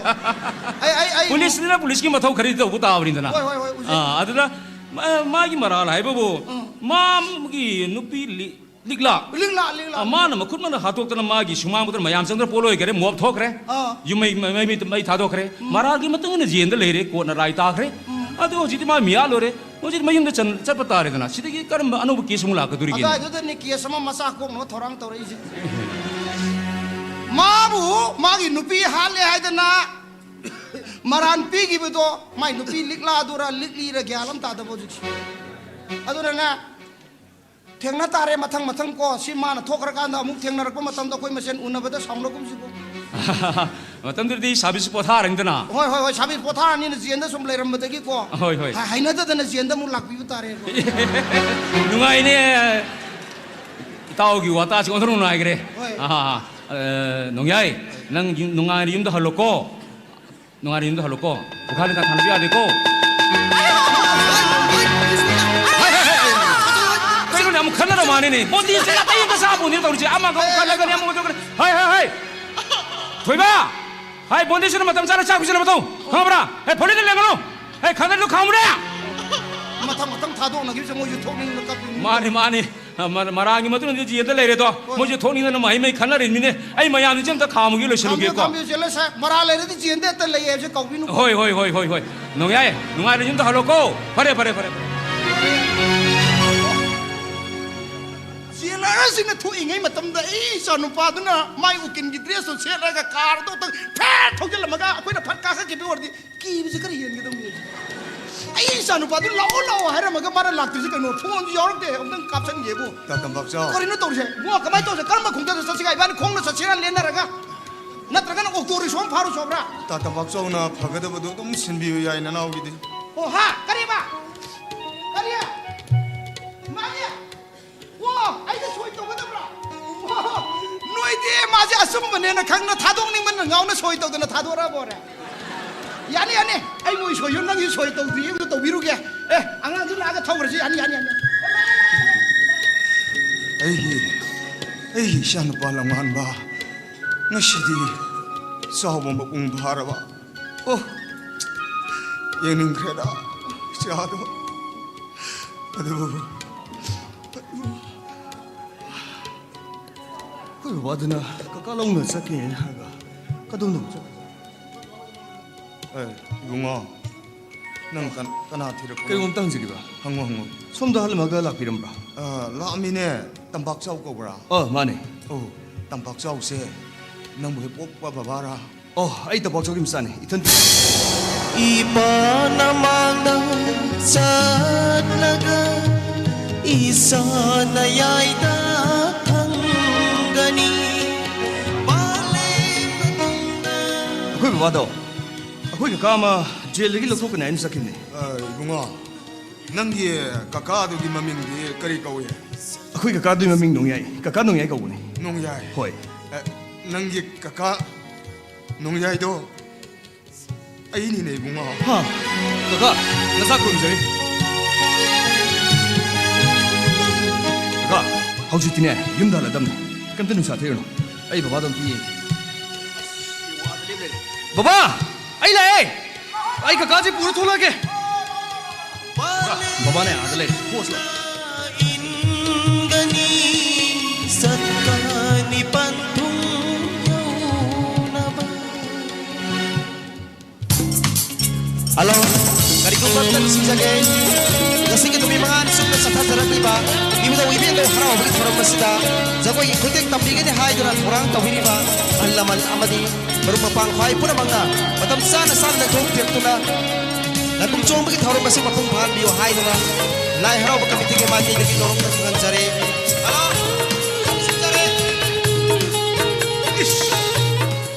ꯑꯩ, ꯑꯩ, ꯑꯩ ꯄꯨꯂꯤꯁꯅꯤꯅ ꯄꯨꯂꯤꯁꯀꯤ ꯃꯊꯧ ꯈꯔꯗꯤ ꯇꯧꯕ ꯇꯥꯕꯅꯤꯗꯅ꯫ ꯍꯣꯏ, ꯍꯣꯏ, ꯍꯣꯏ, ꯑꯣꯖꯥ꯫ ꯑꯥ, ꯑꯗꯨꯗ ꯃꯥ-, ꯃꯥꯒꯤ ꯃꯔꯥꯜ ꯍꯥꯏꯕꯕꯨ, ꯎꯝ꯫ ꯃꯥꯒꯤ ꯅꯨꯄꯤ ꯂꯤ-, ꯂꯤꯛꯂꯥ꯫ ꯂꯤꯛꯂꯥ, ꯂꯤꯛꯂꯥ꯫ ꯑ, ꯃꯥꯅ ꯃꯈꯨꯠ ꯃꯅ ꯍꯥꯠꯇꯣꯛꯇꯅ ꯃꯥꯒꯤ ꯁꯨꯃꯥꯡ ꯄꯣꯠꯇꯅ ꯃꯌꯥꯝ ꯆꯪꯗꯅ ꯄꯣꯠ ꯂꯣꯏꯈꯔꯦ, ꯃꯣꯞ ꯊꯣꯛꯈ꯭ꯔꯦ꯫ ꯑꯥ꯫ ꯌꯨꯝ ꯃꯩ, ꯃꯩ, ꯃꯩ, ꯃꯩ ꯊꯥꯗꯣꯛꯈ꯭ꯔꯦ꯫ ꯎꯝ꯫ ꯃꯔꯥꯜꯒꯤ ꯃꯇꯨꯡ ꯏꯟꯅ ꯖꯦꯜꯗ ꯂꯩꯔꯦ, ꯀꯣꯔꯠꯅ ꯔꯥꯏ ꯇꯥꯈ꯭ꯔꯦ꯫ ꯎꯝ꯫ ꯑꯗꯨ ꯍꯧꯖꯤꯛꯇꯤ ꯃꯥ ꯃꯤꯌꯥ ꯂꯣꯏꯔꯦ꯫ ꯍꯧꯖꯤꯛ ꯃꯌꯨꯝꯗ ꯆꯟ-, ꯆꯠꯄ ꯇꯥꯔꯦꯗꯅ꯫ ꯁꯤꯗꯒꯤ ꯀꯔꯝꯕ ꯑꯅꯧꯕ ꯀꯦꯁ ꯑꯃꯨꯛ ꯂꯥꯛꯀꯗꯣꯔꯤꯒꯦ? ꯑꯗꯨꯋꯥꯏꯗꯨꯗꯅꯤ ꯀꯦꯁ ꯑꯃ ꯃꯆꯥ ꯀꯣꯛꯅꯕ ꯊꯧꯔꯥꯡ ꯇꯧꯔꯛꯏꯁꯦ꯫ ꯃꯥꯕꯨ ꯃꯥꯒꯤ ꯅꯨꯄꯤ ꯍꯥꯠꯂꯦ ꯍꯥꯏꯗꯅ ꯃꯔꯥꯟ ꯄꯤꯈꯤꯕꯗꯣ, ꯃꯥꯏ ꯅꯨꯄꯤ ꯂꯤꯛꯂꯥꯗꯨꯔ ꯂꯤꯛꯂꯤꯔ ꯒ꯭ꯌꯥꯟ ꯑꯃ ꯇꯥꯗꯕ ꯍꯧꯖꯤꯛꯁꯦ꯫ ꯑꯗꯨꯅꯅꯦ, ꯊꯦꯡꯅ ꯇꯥꯔꯦ ꯃꯊꯪ ꯃꯊꯪ ꯀꯣ꯫ ꯁꯤ ꯃꯥꯅ ꯊꯣꯛꯈ꯭ꯔꯀꯥꯟꯗ ꯑꯃꯨꯛ ꯊꯦꯡꯅꯔꯛꯄ ꯃꯇꯝꯗ ꯑꯩꯈꯣꯏ ꯃꯁꯦꯟ ꯎꯅꯕꯗ ꯁꯥꯎꯅꯒꯨꯝꯁꯤꯀꯣ꯫ ꯃꯇꯝꯗꯨꯗꯤ ꯁꯥꯕꯤꯁ ꯄꯣꯊꯥꯔꯅꯤꯗꯅ꯫ ꯍꯣꯏ, ꯍꯣꯏ, ꯍꯣꯏ, ꯁꯥꯕꯤꯁ ꯄꯣꯊꯥꯔꯅꯤꯅ ꯖꯦꯟꯗ ꯁꯨꯝ ꯂꯩꯔꯝꯕꯗꯒꯤꯀꯣ꯫ ꯍꯣꯏ, ꯍꯣꯏ꯫ ꯍ-, ꯍꯩꯅꯗꯗꯅ ꯖꯦꯟꯗ ꯑꯃꯨꯛ ꯂꯥꯛꯄꯤꯕ ꯇꯥꯔꯦ꯫ ꯅꯨꯡꯉꯥꯏꯅꯦ꯫ ꯏꯇꯥꯎꯒꯤ ꯋꯥꯇꯥꯁꯤ ꯑꯣꯟꯊꯣꯛꯅ ꯅꯨꯡꯉꯥꯏꯈ꯭ꯔꯦ꯫ ꯍꯣꯏ꯫ ꯑꯥ, ꯑꯥ, ꯑꯥ꯫ ꯑ, ꯅꯣꯡꯌꯥꯏ, ꯅꯪ ꯌꯨꯝ-, ꯅꯨꯡꯉꯥꯏꯅ ꯌꯨꯝꯗ ꯍꯜꯂꯣꯀꯣ꯫ ꯅꯨꯡꯉꯥꯏꯅ ꯌꯨꯝꯗ ꯍꯜꯂꯣꯀꯣ꯫ ꯄꯨꯈꯥ ꯂꯤꯇꯥ ꯊꯥꯅꯕ ꯌꯥꯗꯦꯀꯣ꯫ ꯍꯥꯏ, ꯍꯥꯏ, ꯍꯥꯏ, ꯍꯥꯏ꯫ ꯀꯩꯅꯣꯅꯦ, ꯑꯃꯨꯛ ꯈꯠꯅꯔ ꯃꯥꯅꯤꯅꯦ꯫ ꯕꯣꯟꯗꯤꯁꯦ ꯑꯇꯩ ꯑꯝꯇ ꯆꯥꯕ ꯄꯣꯠꯅꯤ ꯇꯧꯔꯤꯁꯦ꯫ ꯑꯃꯒ ꯑꯃꯨꯛ ꯈꯠꯅꯒꯅꯤ, ꯑꯃꯒ ꯑꯃꯨꯛ ꯇꯧꯒꯅꯤ꯫ ꯍꯥꯏ, ꯍꯥꯏ, ꯍꯥꯏ꯫ ꯊꯣꯏꯕ! ꯍꯥꯏ, ꯕꯣꯟꯗꯤꯁꯤꯅ ꯃꯇꯝ ꯆꯥꯅ ꯆꯥꯛ ꯄꯤꯖꯅꯕ ꯇꯧ꯫ ꯈꯪꯉꯕ꯭ꯔꯥ? ꯍꯦ, ꯐꯣꯔꯦꯟꯗ ꯂꯦꯡꯒꯅꯨ꯫ ꯍꯦ, ꯈꯪꯒꯅꯨ, ꯈꯪꯉꯕ꯭ꯔꯥ? ꯃꯊꯪ ꯃꯊꯪ ꯊꯥꯗꯣꯛꯅꯈꯤꯕꯁꯦ ꯃꯣꯏꯁꯨ ꯊꯣꯛꯅꯤꯡꯕ ꯀꯞꯅꯤꯡꯕ꯫ ꯃꯥꯅꯤ, ꯃꯥꯅꯤ꯫ ꯃ-, ꯃꯔꯥꯡꯒꯤ ꯃꯇꯨꯡ ꯏꯟꯅ ꯖꯦꯜꯗ ꯂꯩꯔꯦꯗꯣ꯫ ꯍꯣꯏ꯫ ꯃꯣꯏꯁꯨ ꯊꯣꯛꯅꯤꯡꯗꯅ ꯃꯍꯩ ꯃꯍꯩ ꯈꯟꯅꯔꯤꯕꯅꯤꯅꯦ꯫ ꯑꯩ ꯃꯌꯥꯝꯁꯤꯡꯁꯦ ꯑꯝꯇ ꯈꯥꯝꯃꯨꯒꯦ, ꯂꯣꯏꯁꯤꯜꯂꯨꯒꯦꯀꯣ꯫ ꯈꯥꯝꯕꯤꯌꯨ, ꯈꯥꯝꯕꯤꯌꯨ, ꯖꯦꯜꯗ ꯁꯥꯍꯦꯕ꯫ ꯃꯔꯥꯜ ꯂꯩꯔꯗꯤ ꯖꯦꯜꯗ ꯍꯦꯛꯇ ꯂꯩ ꯍꯥꯏꯕꯁꯦ ꯀꯥꯎꯕꯤꯅꯨ꯫ ꯍꯣꯏ, ꯍꯣꯏ, ꯍꯣꯏ, ꯍꯣꯏ, ꯍꯣꯏ꯫ ꯅꯣꯡꯌꯥꯏ, ꯅꯨꯡꯉꯥꯏꯅ ꯌꯨꯝꯗ ꯍꯜꯂꯣꯀꯣ꯫ ꯐꯔꯦ, ꯐꯔꯦ, ꯐꯔꯦ, ꯐꯔꯦ꯫ ꯖꯦꯂꯔꯁꯤꯡꯅ ꯊꯣꯛꯏꯉꯩ ꯃꯇꯝꯗ ꯑꯩ ꯏꯆꯥ ꯅꯨꯄꯥꯗꯨꯅ ꯃꯥꯏ ꯎꯀꯤꯜꯒꯤ ꯗ꯭ꯔꯦꯁꯇꯨ ꯁꯦꯠꯂꯒ ꯀꯥꯔꯗꯣ ꯐꯦꯠ ꯊꯧꯖꯤꯜꯂꯝꯃꯒ ꯑꯩꯈꯣꯏꯅ ꯐꯠ ꯀꯥꯈꯠꯈꯤꯕ ꯑꯣꯏꯔꯗꯤ ꯀꯤꯕꯁꯦ ꯈꯔ ꯍꯦꯟꯒꯗꯧꯅꯤ꯫ ꯑꯩ ꯏꯆꯥ ꯅꯨꯄꯥꯗꯨ ꯂꯥꯛꯑꯣ ꯂꯥꯛꯑꯣ ꯍꯥꯏꯔꯝꯃꯒ ꯃꯥꯅ ꯂꯥꯛꯇ꯭ꯔꯤꯁꯦ ꯀꯩꯅꯣ? ꯐꯣꯟꯁꯨ ꯌꯥꯎꯔꯛꯇꯦ꯫ ꯑꯝꯇꯪ ꯀꯥꯞꯁꯟꯒꯦꯕꯨ꯫ ꯇꯥ ꯇꯝꯕꯥꯛꯆꯧ꯫ ꯀꯔꯤꯅꯣ ꯇꯧꯔꯤꯁꯦ? ꯏꯕꯨꯡꯉꯣ, ꯀꯃꯥꯏꯅ ꯇꯧꯁꯦ? ꯀꯔꯝꯕ ꯈꯣꯡꯆꯠꯇ ꯆꯠꯁꯤꯒꯦ? ꯏꯕꯥꯅꯤ ꯈꯣꯡꯅ ꯆꯠꯁꯤꯔꯥ ꯂꯦꯟꯅꯔꯒ? ꯅꯠꯇ꯭ꯔꯒꯅ ꯑꯣꯛꯇꯣ ꯔꯤꯛꯁꯣ ꯑꯃ ꯐꯥꯔꯨ ꯆꯣꯕ꯭ꯔꯥ? ꯇꯥ ꯇꯝꯕꯥꯛꯆꯧꯅ ꯐꯒꯗꯕꯗꯨ ꯑꯗꯨꯝ ꯁꯤꯟꯕꯤꯌꯨ ꯌꯥꯏ ꯅꯅꯥꯎꯒꯤꯗꯤ꯫ ꯑꯣ ꯍꯥ? ꯀꯔꯤꯕ? ꯀꯔꯤ? ꯏꯃꯥꯒꯤ? ꯑꯣ, ꯑꯩꯅ ꯁꯣꯏ ꯇꯧꯒꯗꯕ꯭ꯔꯥ? ꯑꯣ, ꯅꯣꯏꯗꯤ ꯃꯥꯁꯦ ꯑꯆꯨꯝꯕꯅꯦꯅ ꯈꯪꯅ ꯊꯥꯗꯣꯛꯅꯤꯡꯕꯅ ꯉꯥꯎꯅ ꯁꯣꯏ ꯇꯧꯗꯅ ꯊꯥꯗꯣꯔꯛꯑꯕꯣꯔꯦ? ꯌꯥꯅꯤ, ꯌꯥꯅꯤ꯫ ꯑꯩ ꯃꯣꯏ ꯁꯣꯏꯁꯨ ꯅꯪꯒꯤ ꯁꯣꯏ ꯇꯧꯗ꯭ꯔꯤ ꯑꯃꯁꯨ ꯇꯧꯕꯤꯔꯨꯒꯦ꯫ ꯑꯦ, ꯑꯉꯥꯡꯗꯨ ꯂꯥꯛꯑꯒ ꯊꯧꯈ꯭ꯔꯁꯤ꯫ ꯌꯥꯅꯤ, ꯌꯥꯅꯤ, ꯌꯥꯅꯤ꯫ ꯑꯩꯒꯤ, ꯑꯩꯒꯤ ꯏꯆꯥꯅꯨꯄꯥ ꯂꯝꯉꯥꯟꯕ ꯉꯁꯤꯗꯤ ꯆꯥꯎꯕ ꯃꯄꯨꯡ ꯐꯥꯔꯕ꯫ ꯑꯣ, ꯌꯦꯡꯅꯤꯡꯈ꯭ꯔꯦꯗ ꯏꯆꯥꯗꯣ꯫ ꯑꯗꯨ ꯑꯩꯈꯣꯏ ꯕꯕꯥꯗꯨꯅ ꯀꯀꯥ ꯂꯧꯅ ꯆꯠꯀꯦ ꯍꯥꯏꯔꯒ ꯀꯗꯣꯝꯗ ꯑꯃꯨꯛ ꯆꯠꯈ꯭ꯔꯦ? ꯑꯦ, ꯏꯕꯨꯡꯉꯣ, ꯅꯪ ꯀꯟ- ꯀꯅꯥ ꯊꯤꯔꯛꯄꯅꯣ? ꯀꯩꯒꯨꯝꯕ ꯑꯝꯇ ꯍꯪꯖꯒꯦꯕ? ꯍꯪꯉꯣ, ꯍꯪꯉꯣ꯫ ꯁꯣꯝꯗ ꯑꯍꯜ ꯑꯃꯒ ꯂꯥꯛꯄꯤꯔꯝꯕ꯭ꯔꯥ? ꯑ, ꯂꯥꯛꯑꯝꯃꯤꯅꯦ, ꯇꯝꯄꯥꯛ ꯆꯥꯎ ꯀꯧꯕ꯭ꯔꯥ? ꯑ, ꯃꯥꯅꯦ꯫ ꯑꯧ, ꯇꯝꯄꯥꯛ ꯆꯥꯎꯁꯦ ꯅꯪꯕꯨ ꯍꯦꯛ ꯄꯣꯛꯄ ꯕꯕꯥꯔꯥ? ꯑꯣ, ꯑꯩ ꯇꯝꯄꯥꯛ ꯆꯥꯎꯒꯤ ꯃꯆꯥꯅꯦ, ꯏꯊꯟ- ꯏꯄꯥꯅ ꯃꯥꯡꯗ ꯆꯠꯂꯒ ꯏꯁꯥꯅ ꯌꯥꯏꯗ ꯊꯪꯒꯅꯤ꯫ ꯄꯥꯂꯦꯝ ꯃꯇꯨꯡꯗ ꯑꯩꯈꯣꯏ ꯕꯕꯥꯗꯣ ꯑꯩꯈꯣꯏ ꯀꯀꯥ ꯑꯃ ꯖꯦꯜꯗꯒꯤ ꯂꯧꯊꯣꯛꯀꯅꯤ ꯍꯥꯏꯅ ꯆꯠꯈꯤꯕꯅꯦ꯫ ꯑ, ꯏꯕꯨꯡꯉꯣ, ꯅꯪꯒꯤ ꯀꯀꯥꯗꯨꯒꯤ ꯃꯃꯤꯡꯗꯤ ꯀꯔꯤ ꯀꯧꯏ? ꯑꯩꯈꯣꯏ ꯀꯀꯥꯗꯨꯒꯤ ꯃꯃꯤꯡ ꯅꯣꯡꯌꯥꯏ꯫ ꯀꯀꯥ ꯅꯣꯡꯌꯥꯏ ꯀꯧꯕꯅꯦ꯫ ꯅꯣꯡꯌꯥꯏ? ꯍꯣꯏ꯫ ꯑ, ꯅꯪꯒꯤ ꯀꯀꯥ ꯅꯣꯡꯌꯥꯏꯗꯣ ꯑꯩꯅꯤꯅꯦ, ꯏꯕꯨꯡꯉꯣ꯫ ꯍꯥ? ꯀꯀꯥ, ꯅꯁꯥ ꯈꯨꯔꯨꯝꯖꯔꯤ꯫ ꯀꯀꯥ, ꯍꯧꯖꯤꯛꯇꯤꯅꯦ, ꯌꯨꯝꯗ ꯍꯜꯂꯗꯝꯅꯤ꯫ ꯀꯩꯝꯇ ꯅꯨꯡꯁꯥ ꯊꯤꯔꯨꯅꯨ꯫ ꯑꯩ ꯕꯕꯥꯗꯣ ꯑꯝꯇ ꯌꯦꯡꯒꯦ꯫ ꯕꯕꯥ! ꯑꯩ ꯂꯥꯛꯑꯦ! ꯑꯩ ꯀꯀꯥꯁꯦ ꯄꯨꯔ ꯊꯣꯛꯂꯛꯑꯒꯦ꯫ ꯕꯕꯥꯅꯦ ꯑꯥꯗ ꯂꯩꯔꯦ꯫ ꯊꯣꯛꯑꯁꯤ ꯂꯥꯛꯑꯣ꯫ ꯏꯟꯒꯅꯤ ꯁꯠꯀꯅꯤ ꯄꯟꯊꯨꯡ ꯌꯧꯅꯕ꯫ ꯍꯜꯂꯣ, ꯀꯔꯤꯒꯨꯝꯕ ꯑꯝꯇ ꯅꯤꯡꯁꯤꯡꯖꯒꯦ꯫ ꯉꯁꯤꯒꯤ ꯅꯨꯃꯤꯠ ꯃꯉꯥꯅꯤ ꯆꯨꯞꯅ ꯆꯠꯊꯖꯔꯛꯂꯤꯕ ꯏꯕꯨꯙꯧ ꯏꯕꯦꯟꯗꯧ ꯍꯔꯥꯎꯕꯒꯤ ꯊꯧꯔꯝ ꯑꯁꯤꯗ ꯖꯒꯣꯏꯒꯤ ꯈꯨꯠꯊꯦꯛ ꯇꯝꯕꯤꯒꯅꯤ ꯍꯥꯏꯗꯨꯅ ꯊꯧꯔꯥꯡ ꯇꯧꯕꯤꯔꯤꯕ ꯑꯍꯜ ꯂꯃꯟ ꯑꯃꯗꯤ ꯃꯔꯨꯞ ꯃꯄꯥꯡ ꯈ꯭ꯋꯥꯏ ꯄꯨꯝꯅꯃꯛꯅ ꯃꯇꯝ ꯆꯥꯅ ꯆꯥꯅ ꯂꯦꯡꯊꯣꯛꯄꯤꯔꯛꯇꯨꯅ ꯂꯥꯏꯕꯨꯡ ꯆꯣꯡꯕꯒꯤ ꯊꯧꯔꯝ ꯑꯁꯤ ꯃꯄꯨꯡ ꯐꯥꯍꯟꯕꯤꯌꯨ ꯍꯥꯏꯗꯨꯅ ꯂꯥꯏ ꯍꯔꯥꯎꯕ ꯀꯃꯤꯇꯤꯒꯤ ꯃꯥꯏꯀꯩꯗꯒꯤ ꯅꯣꯂꯨꯛꯅ ꯈꯪꯍꯟꯖꯔꯤ꯫ ꯍꯜꯂꯣ! ꯅꯤꯡꯁꯤꯡꯖꯔꯤ꯫ ꯏꯁ!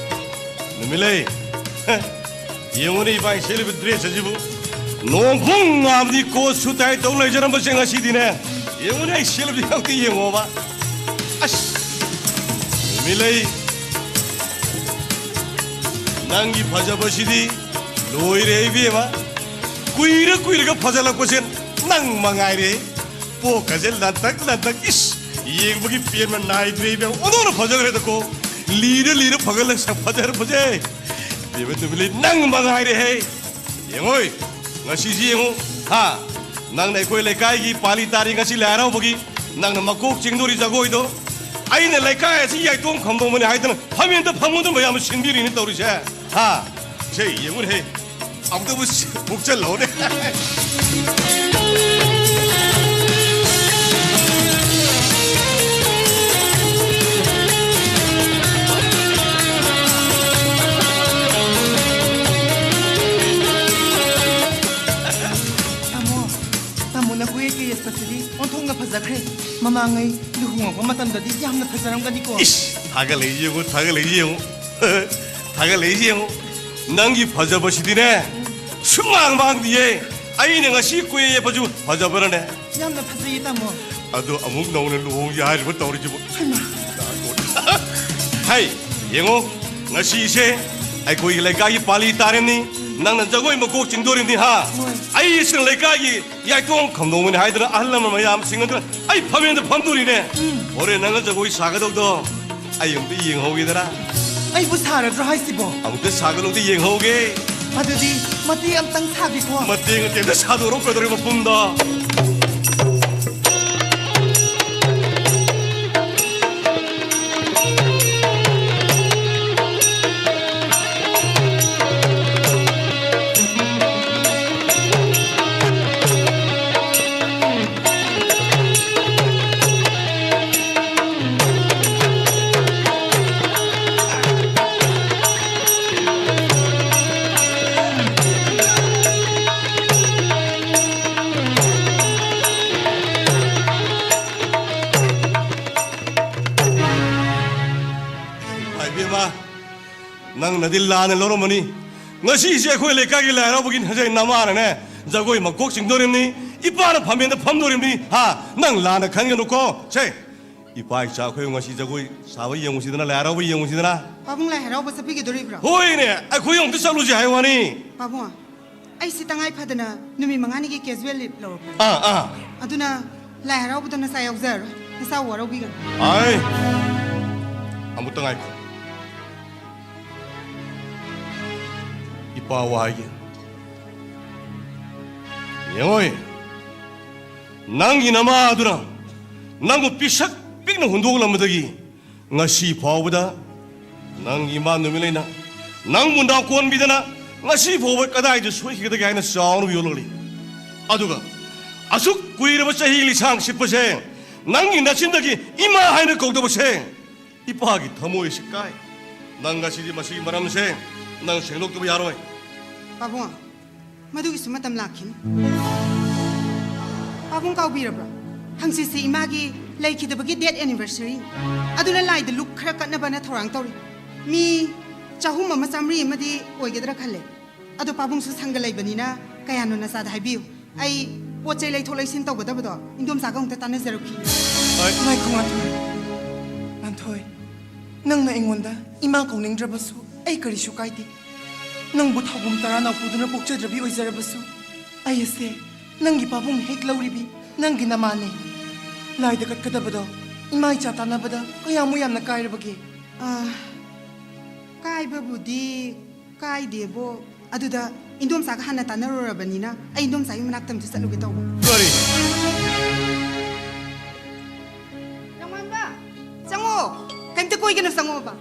ꯅꯨꯃꯤꯠꯂꯩ! ꯌꯦꯡꯉꯨꯅꯦ, ꯏꯕꯥꯏ ꯁꯦꯠꯂꯤꯕ ꯗ꯭ꯔꯦꯁ ꯑꯁꯤꯕꯨ꯫ ꯅꯣꯡ ꯈꯣꯡ ꯉꯥꯕꯗꯤ ꯀꯣꯠ ꯁꯨꯠ ꯇꯥꯏ ꯇꯧ ꯂꯩꯖꯔꯝꯕꯁꯦ ꯉꯁꯤꯗꯤꯅꯦ꯫ ꯌꯦꯡꯉꯨꯅꯦ, ꯑꯩ ꯁꯦꯠꯂꯤꯕꯁꯤ ꯑꯝꯇ ꯌꯦꯡꯉꯣꯕ꯫ ꯑꯁ! ꯅꯨꯃꯤꯠꯂꯩ! ꯅꯪꯒꯤ ꯐꯖꯕꯁꯤꯗꯤ ꯂꯣꯏꯔꯦ, ꯏꯕꯦꯝꯃ꯫ ꯀꯨꯏꯔ ꯀꯨꯏꯔꯒ ꯐꯖꯜꯂꯛꯄꯁꯦ ꯅꯪ ꯃꯉꯥꯏꯔꯦ꯫ ꯄꯣꯛꯀꯁꯦ ꯂꯟꯇꯛ ꯂꯟꯇꯛ, ꯏꯁ! ꯌꯦꯡꯕꯒꯤ ꯄꯦꯟꯕ ꯅꯥꯏꯗ꯭ꯔꯦ, ꯏꯕꯦꯝꯃ꯫ ꯑꯣꯟꯊꯣꯛꯅ ꯐꯖꯈ꯭ꯔꯦꯗꯀꯣ꯫ ꯂꯤꯔ ꯂꯤꯔ ꯐꯒꯠꯂꯛ-, ꯐꯖꯔꯛꯄꯁꯦ꯫ ꯏꯕꯦꯝꯃ ꯅꯨꯃꯤꯠꯂꯩ, ꯅꯪ ꯃꯉꯥꯏꯔꯦꯍꯦ꯫ ꯌꯦꯡꯉꯣꯏ, ꯉꯁꯤꯁꯤ ꯌꯦꯡꯉꯨ, ꯍꯥ? ꯅꯪꯅ ꯑꯩꯈꯣꯏ ꯂꯩꯀꯥꯏꯒꯤ ꯄꯥꯂꯤ ꯇꯥꯔꯤ ꯉꯁꯤ ꯂꯥꯏ ꯍꯔꯥꯎꯕꯒꯤ, ꯅꯪꯅ ꯃꯀꯣꯛ ꯆꯤꯡꯗꯣꯔꯤ ꯖꯒꯣꯏꯗꯣ, ꯑꯩꯅ ꯂꯩꯀꯥꯏ ꯑꯁꯤ ꯌꯥꯏꯇꯣꯡ ꯈꯝꯗꯣꯡꯕꯅꯤ ꯍꯥꯏꯗꯅ ꯐꯝꯃꯦꯟꯇ ꯐꯝꯃꯣꯟꯗ ꯃꯌꯥꯝ ꯁꯤꯟꯕꯤꯔꯤꯅꯤ ꯇꯧꯔꯤꯁꯦ꯫ ꯍꯥ? ꯁꯦ, ꯌꯦꯡꯉꯨꯅꯦꯍꯦ꯫ ꯑꯃꯨꯛꯇꯕꯨ ꯁꯤ-, ꯄꯨꯛꯆꯜꯍꯧꯅꯦ꯫ ꯇꯥꯃꯣ, ꯇꯥꯃꯣ, ꯅꯈꯣꯏꯒꯤ ꯀꯦ ꯑꯦꯁ ꯑꯁꯤꯗꯤ ꯑꯣꯟꯊꯣꯛꯅ ꯐꯖꯈ꯭ꯔꯦ꯫ ꯃꯃꯥꯡꯉꯩ ꯂꯨꯍꯣꯡꯉꯛꯄ ꯃꯇꯝꯗꯗꯤ ꯌꯥꯝꯅ ꯐꯖꯔꯝꯒꯅꯤꯀꯣ꯫ ꯏꯁ, ꯊꯥꯒꯠꯂꯛꯏꯁꯦ ꯌꯦꯡꯉꯨ, ꯊꯥꯒꯠꯂꯛꯏꯁꯦ ꯌꯦꯡꯉꯨ꯫ ꯊꯥꯒꯠꯂꯛꯏꯁꯦ ꯌꯦꯡꯉꯨ꯫ ꯅꯪꯒꯤ ꯐꯖꯕꯁꯤꯗꯤꯅꯦ, ꯁꯨꯝ ꯃꯥꯡ ꯃꯥꯡꯗꯤꯌꯦ꯫ ꯑꯩꯅ ꯉꯁꯤ ꯀꯣꯏ ꯌꯦꯞꯄꯁꯨ ꯐꯖꯕ꯭ꯔꯅꯦ? ꯌꯥꯝꯅ ꯐꯖꯩꯌꯦ, ꯇꯥꯃꯣ꯫ ꯑꯗꯣ ꯑꯃꯨꯛ ꯅꯧꯅ ꯂꯨꯍꯣꯡꯁꯦ ꯍꯥꯏꯔꯤꯕ ꯇꯧꯔꯤꯁꯤꯕꯨ? ꯍꯩꯃꯥ! ꯍꯩ, ꯌꯦꯡꯉꯣ, ꯉꯁꯤꯁꯦ ꯑꯩꯈꯣꯏꯒꯤ ꯂꯩꯀꯥꯏꯒꯤ ꯄꯥꯂꯤ ꯇꯥꯔꯤꯕꯅꯤ꯫ ꯅꯪꯅ ꯖꯒꯣꯏ ꯃꯀꯣꯛ ꯆꯤꯡꯗꯣꯔꯤꯕꯅꯤ, ꯍꯥ? ꯍꯣꯏ꯫ ꯑꯩꯁꯤꯅ ꯂꯩꯀꯥꯏꯒꯤ ꯌꯥꯏꯇꯣꯡ ꯈꯝꯗꯣꯡꯕꯅꯤ ꯍꯥꯏꯗꯅ ꯑꯍꯜ ꯂꯃꯟ ꯃꯌꯥꯝꯁꯤꯡ ꯑꯗꯨꯅ ꯑꯩ ꯐꯝꯃꯦꯟꯗ ꯐꯝꯗꯣꯔꯤꯅꯦ꯫ ꯎꯝ꯫ ꯍꯣꯔꯦꯟ ꯅꯪꯅ ꯖꯒꯣꯏ ꯁꯥꯒꯗꯧꯗꯣ ꯑꯩ ꯑꯃꯨꯛꯇ ꯌꯦꯡꯍꯧꯒꯦꯗꯅ꯫ ꯑꯩꯕꯨ ꯁꯥꯔꯗ꯭ꯔꯣ ꯍꯥꯏꯁꯤꯕꯣ? ꯑꯃꯨꯛꯇ ꯁꯥꯒꯠꯂꯨꯗ ꯌꯦꯡꯍꯧꯒꯦ꯫ ꯑꯗꯨꯗꯤ ꯃꯇꯦꯛ ꯑꯝꯇꯪ ꯁꯥꯒꯦꯀꯣ꯫ ꯃꯇꯦꯛ ꯃꯇꯦꯛꯇ ꯁꯥꯗꯣꯔꯛꯑꯣ, ꯀꯩꯗꯧꯔꯒꯦ ꯃꯄꯨꯝꯗ? ꯏꯃꯥ ꯏꯕꯦꯝꯃ, ꯅꯪꯅꯗꯤ ꯂꯥꯟꯅ ꯂꯧꯔꯝꯃꯅꯤ꯫ ꯉꯁꯤꯁꯦ ꯑꯩꯈꯣꯏ ꯂꯩꯀꯥꯏꯒꯤ ꯂꯥꯏ ꯍꯔꯥꯎꯕꯒꯤ ꯍꯧꯖꯤꯛ ꯅꯃꯥꯅꯅꯦ ꯖꯒꯣꯏ ꯃꯀꯣꯛ ꯆꯤꯡꯗꯣꯔꯤꯕꯅꯤ, ꯏꯄꯥꯅ ꯐꯝꯃꯦꯟꯗ ꯐꯝꯗꯣꯔꯤꯕꯅꯤ꯫ ꯍꯥ? ꯅꯪ ꯂꯥꯟꯅ ꯈꯟꯒꯅꯨꯀꯣ꯫ ꯁꯦ, ꯏꯄꯥ ꯏꯆꯥ ꯑꯩꯈꯣꯏ ꯉꯁꯤ ꯖꯒꯣꯏ ꯁꯥꯕ ꯌꯦꯡꯉꯨꯁꯤꯗꯅ, ꯂꯥꯏ ꯍꯔꯥꯎꯕ ꯌꯦꯡꯉꯨꯁꯤꯗꯅ꯫ ꯄꯥꯕꯨꯡ ꯂꯥꯏ ꯍꯔꯥꯎꯕ ꯆꯠꯄꯤꯒꯗꯣꯔꯤꯕ꯭ꯔꯣ? ꯍꯣꯏꯅꯦ, ꯑꯩꯈꯣꯏ ꯑꯃꯨꯛꯇ ꯆꯠꯂꯨꯁꯦ ꯍꯥꯏ ꯋꯥꯅꯤ꯫ ꯄꯥꯕꯨꯡ, ꯑꯩꯁꯤ ꯇꯉꯥꯏ ꯐꯗꯅ ꯅꯨꯃꯤꯠ ꯃꯉꯥꯅꯤꯒꯤ casual leave ꯂꯧꯔꯛꯄꯅꯤ꯫ ꯑꯥ, ꯑꯥ꯫ ꯑꯗꯨꯅ ꯂꯥꯏ ꯍꯔꯥꯎꯕꯗ ꯅꯆꯥ ꯌꯥꯎꯖꯔꯔꯣꯏ꯫ ꯅꯆꯥ ꯋꯥꯔꯧꯕꯤꯒꯅꯨ꯫ ꯑꯥꯏ꯫ ꯑꯃꯨꯛꯇ ꯉꯥꯏꯈꯣ꯫ ꯏꯄꯥ ꯋꯥ ꯍꯥꯏꯒꯦ꯫ ꯌꯦꯡꯉꯣꯏ꯫ ꯅꯪꯒꯤ ꯅꯃꯥ ꯑꯗꯨꯅ ꯅꯪꯕꯨ ꯄꯤꯁꯛ ꯄꯤꯛꯅ ꯍꯨꯟꯗꯣꯛꯂꯝꯕꯗꯒꯤ ꯉꯁꯤ ꯐꯥꯎꯕꯗ ꯅꯪꯒꯤ ꯏꯃꯥ ꯅꯨꯃꯤꯠꯂꯩꯅ ꯅꯪꯕꯨ ꯅꯥꯀꯣꯟꯕꯤꯗꯅ ꯉꯁꯤ ꯐꯥꯎꯕ ꯀꯗꯥꯏꯗ ꯁꯣꯏꯈꯤꯒꯗꯒꯦ ꯍꯥꯏꯅ ꯆꯥꯎꯅ ꯌꯣꯜꯂꯛꯂꯤ꯫ ꯑꯗꯨꯒ ꯑꯁꯨꯛ ꯀꯨꯏꯔꯕ ꯆꯍꯤ ꯂꯤꯁꯥꯡ ꯁꯤꯠꯄꯁꯦ, ꯅꯪꯒꯤ ꯅꯆꯤꯟꯗꯒꯤ ꯏꯃꯥ ꯍꯥꯏꯅ ꯀꯧꯗꯕꯁꯦ ꯏꯄꯥꯒꯤ ꯊꯃꯣꯏꯁꯤ ꯀꯥꯏ꯫ ꯅꯪ ꯉꯁꯤꯗꯤ ꯃꯁꯤꯒꯤ ꯃꯔꯝꯁꯦ ꯅꯪ ꯁꯦꯡꯗꯣꯛꯇꯕ ꯌꯥꯔꯣꯏ꯫ ꯄꯥꯕꯨꯡ, ꯃꯗꯨꯒꯤꯁꯨ ꯃꯇꯝ ꯂꯥꯛꯈꯤꯅꯤ꯫ ꯄꯥꯕꯨꯡ ꯀꯥꯎꯕꯤꯔꯕ꯭ꯔꯥ? ꯍꯪꯆꯤꯠꯁꯤ ꯏꯃꯥꯒꯤ ꯂꯩꯈꯤꯗꯕꯒꯤ ꯗꯦꯠ ꯑꯦꯅꯤꯚꯔꯁꯔꯤ꯫ ꯑꯗꯨꯅ ꯂꯥꯏꯗ ꯂꯨꯛ ꯈꯔ ꯀꯠꯅꯕꯅ ꯊꯧꯔꯥꯡ ꯇꯧꯔꯤ꯫ ꯃꯤ ꯆꯍꯨꯝ ꯑꯃ ꯆꯥꯃꯔꯤ ꯑꯃꯗꯤ ꯑꯣꯏꯒꯗ꯭ꯔꯥ ꯈꯜꯂꯦ꯫ ꯑꯗꯣ ꯄꯥꯕꯨꯡꯁꯨ ꯁꯪꯒ ꯂꯩꯕꯅꯤꯅ ꯀꯌꯥꯅꯣ ꯅꯆꯥꯗ ꯍꯥꯏꯕꯤꯌꯨ꯫ ꯑꯩ ꯄꯣꯠ ꯆꯩ ꯂꯩꯊꯣꯛ ꯂꯩꯁꯤꯟ ꯇꯧꯒꯗꯕꯗꯣ ꯏꯟꯗꯣꯝꯆꯥꯒ ꯑꯃꯨꯛꯇ ꯇꯥꯟꯅꯖꯔꯛꯈꯤ꯫ ꯍꯣꯏ꯫ ꯉꯥꯏꯈꯣ, ꯉꯥꯟꯊꯣꯏ꯫ ꯉꯥꯟꯊꯣꯏ, ꯅꯪꯅ ꯑꯩꯉꯣꯟꯗ ꯏꯃꯥ ꯀꯧꯅꯤꯡꯗ꯭ꯔꯕꯁꯨ ꯑꯩ ꯀꯔꯤꯁꯨ ꯀꯥꯏꯗꯦ꯫ ꯅꯪꯕꯨ ꯊꯧꯕꯨꯝ ꯇꯔꯥ ꯅꯥꯎꯄꯨꯗꯨꯅ ꯄꯣꯛꯆꯗ꯭ꯔꯕꯤ ꯑꯣꯏꯖꯔꯕꯁꯨ, ꯑꯩ ꯑꯁꯦ ꯅꯪꯒꯤ ꯄꯥꯕꯨꯡ ꯍꯦꯛ ꯂꯧꯔꯤꯕꯤ ꯅꯪꯒꯤ ꯅꯃꯥꯅꯦ꯫ ꯂꯥꯏꯗ ꯀꯠꯀꯗꯕꯗꯣ ꯏꯃꯥ ꯏꯆꯥ ꯇꯥꯟꯅꯕꯗ ꯀꯌꯥꯃꯨꯛ ꯌꯥꯝꯅ ꯀꯥꯏꯔꯕꯒꯦ? ꯑꯥ, ꯀꯥꯏꯕꯕꯨꯗꯤ ꯀꯥꯏꯗꯦꯕꯣ꯫ ꯑꯗꯨꯗ ꯏꯟꯗꯣꯝꯆꯥꯒ ꯍꯥꯟꯅ ꯇꯥꯟꯅꯔꯨꯔꯕꯅꯤꯅ ꯑꯩ ꯏꯟꯗꯣꯝꯆꯥꯒꯤ ꯃꯅꯥꯛꯇ ꯑꯝꯇ ꯆꯠꯂꯨꯒꯦ ꯇꯧꯕ꯫ ꯀꯔꯤ? ꯂꯝꯉꯥꯟꯕ, ꯆꯪꯉꯣ꯫ ꯀꯩꯝꯇ ꯀꯣꯏꯒꯅꯨ, ꯆꯪꯉꯣꯕ꯫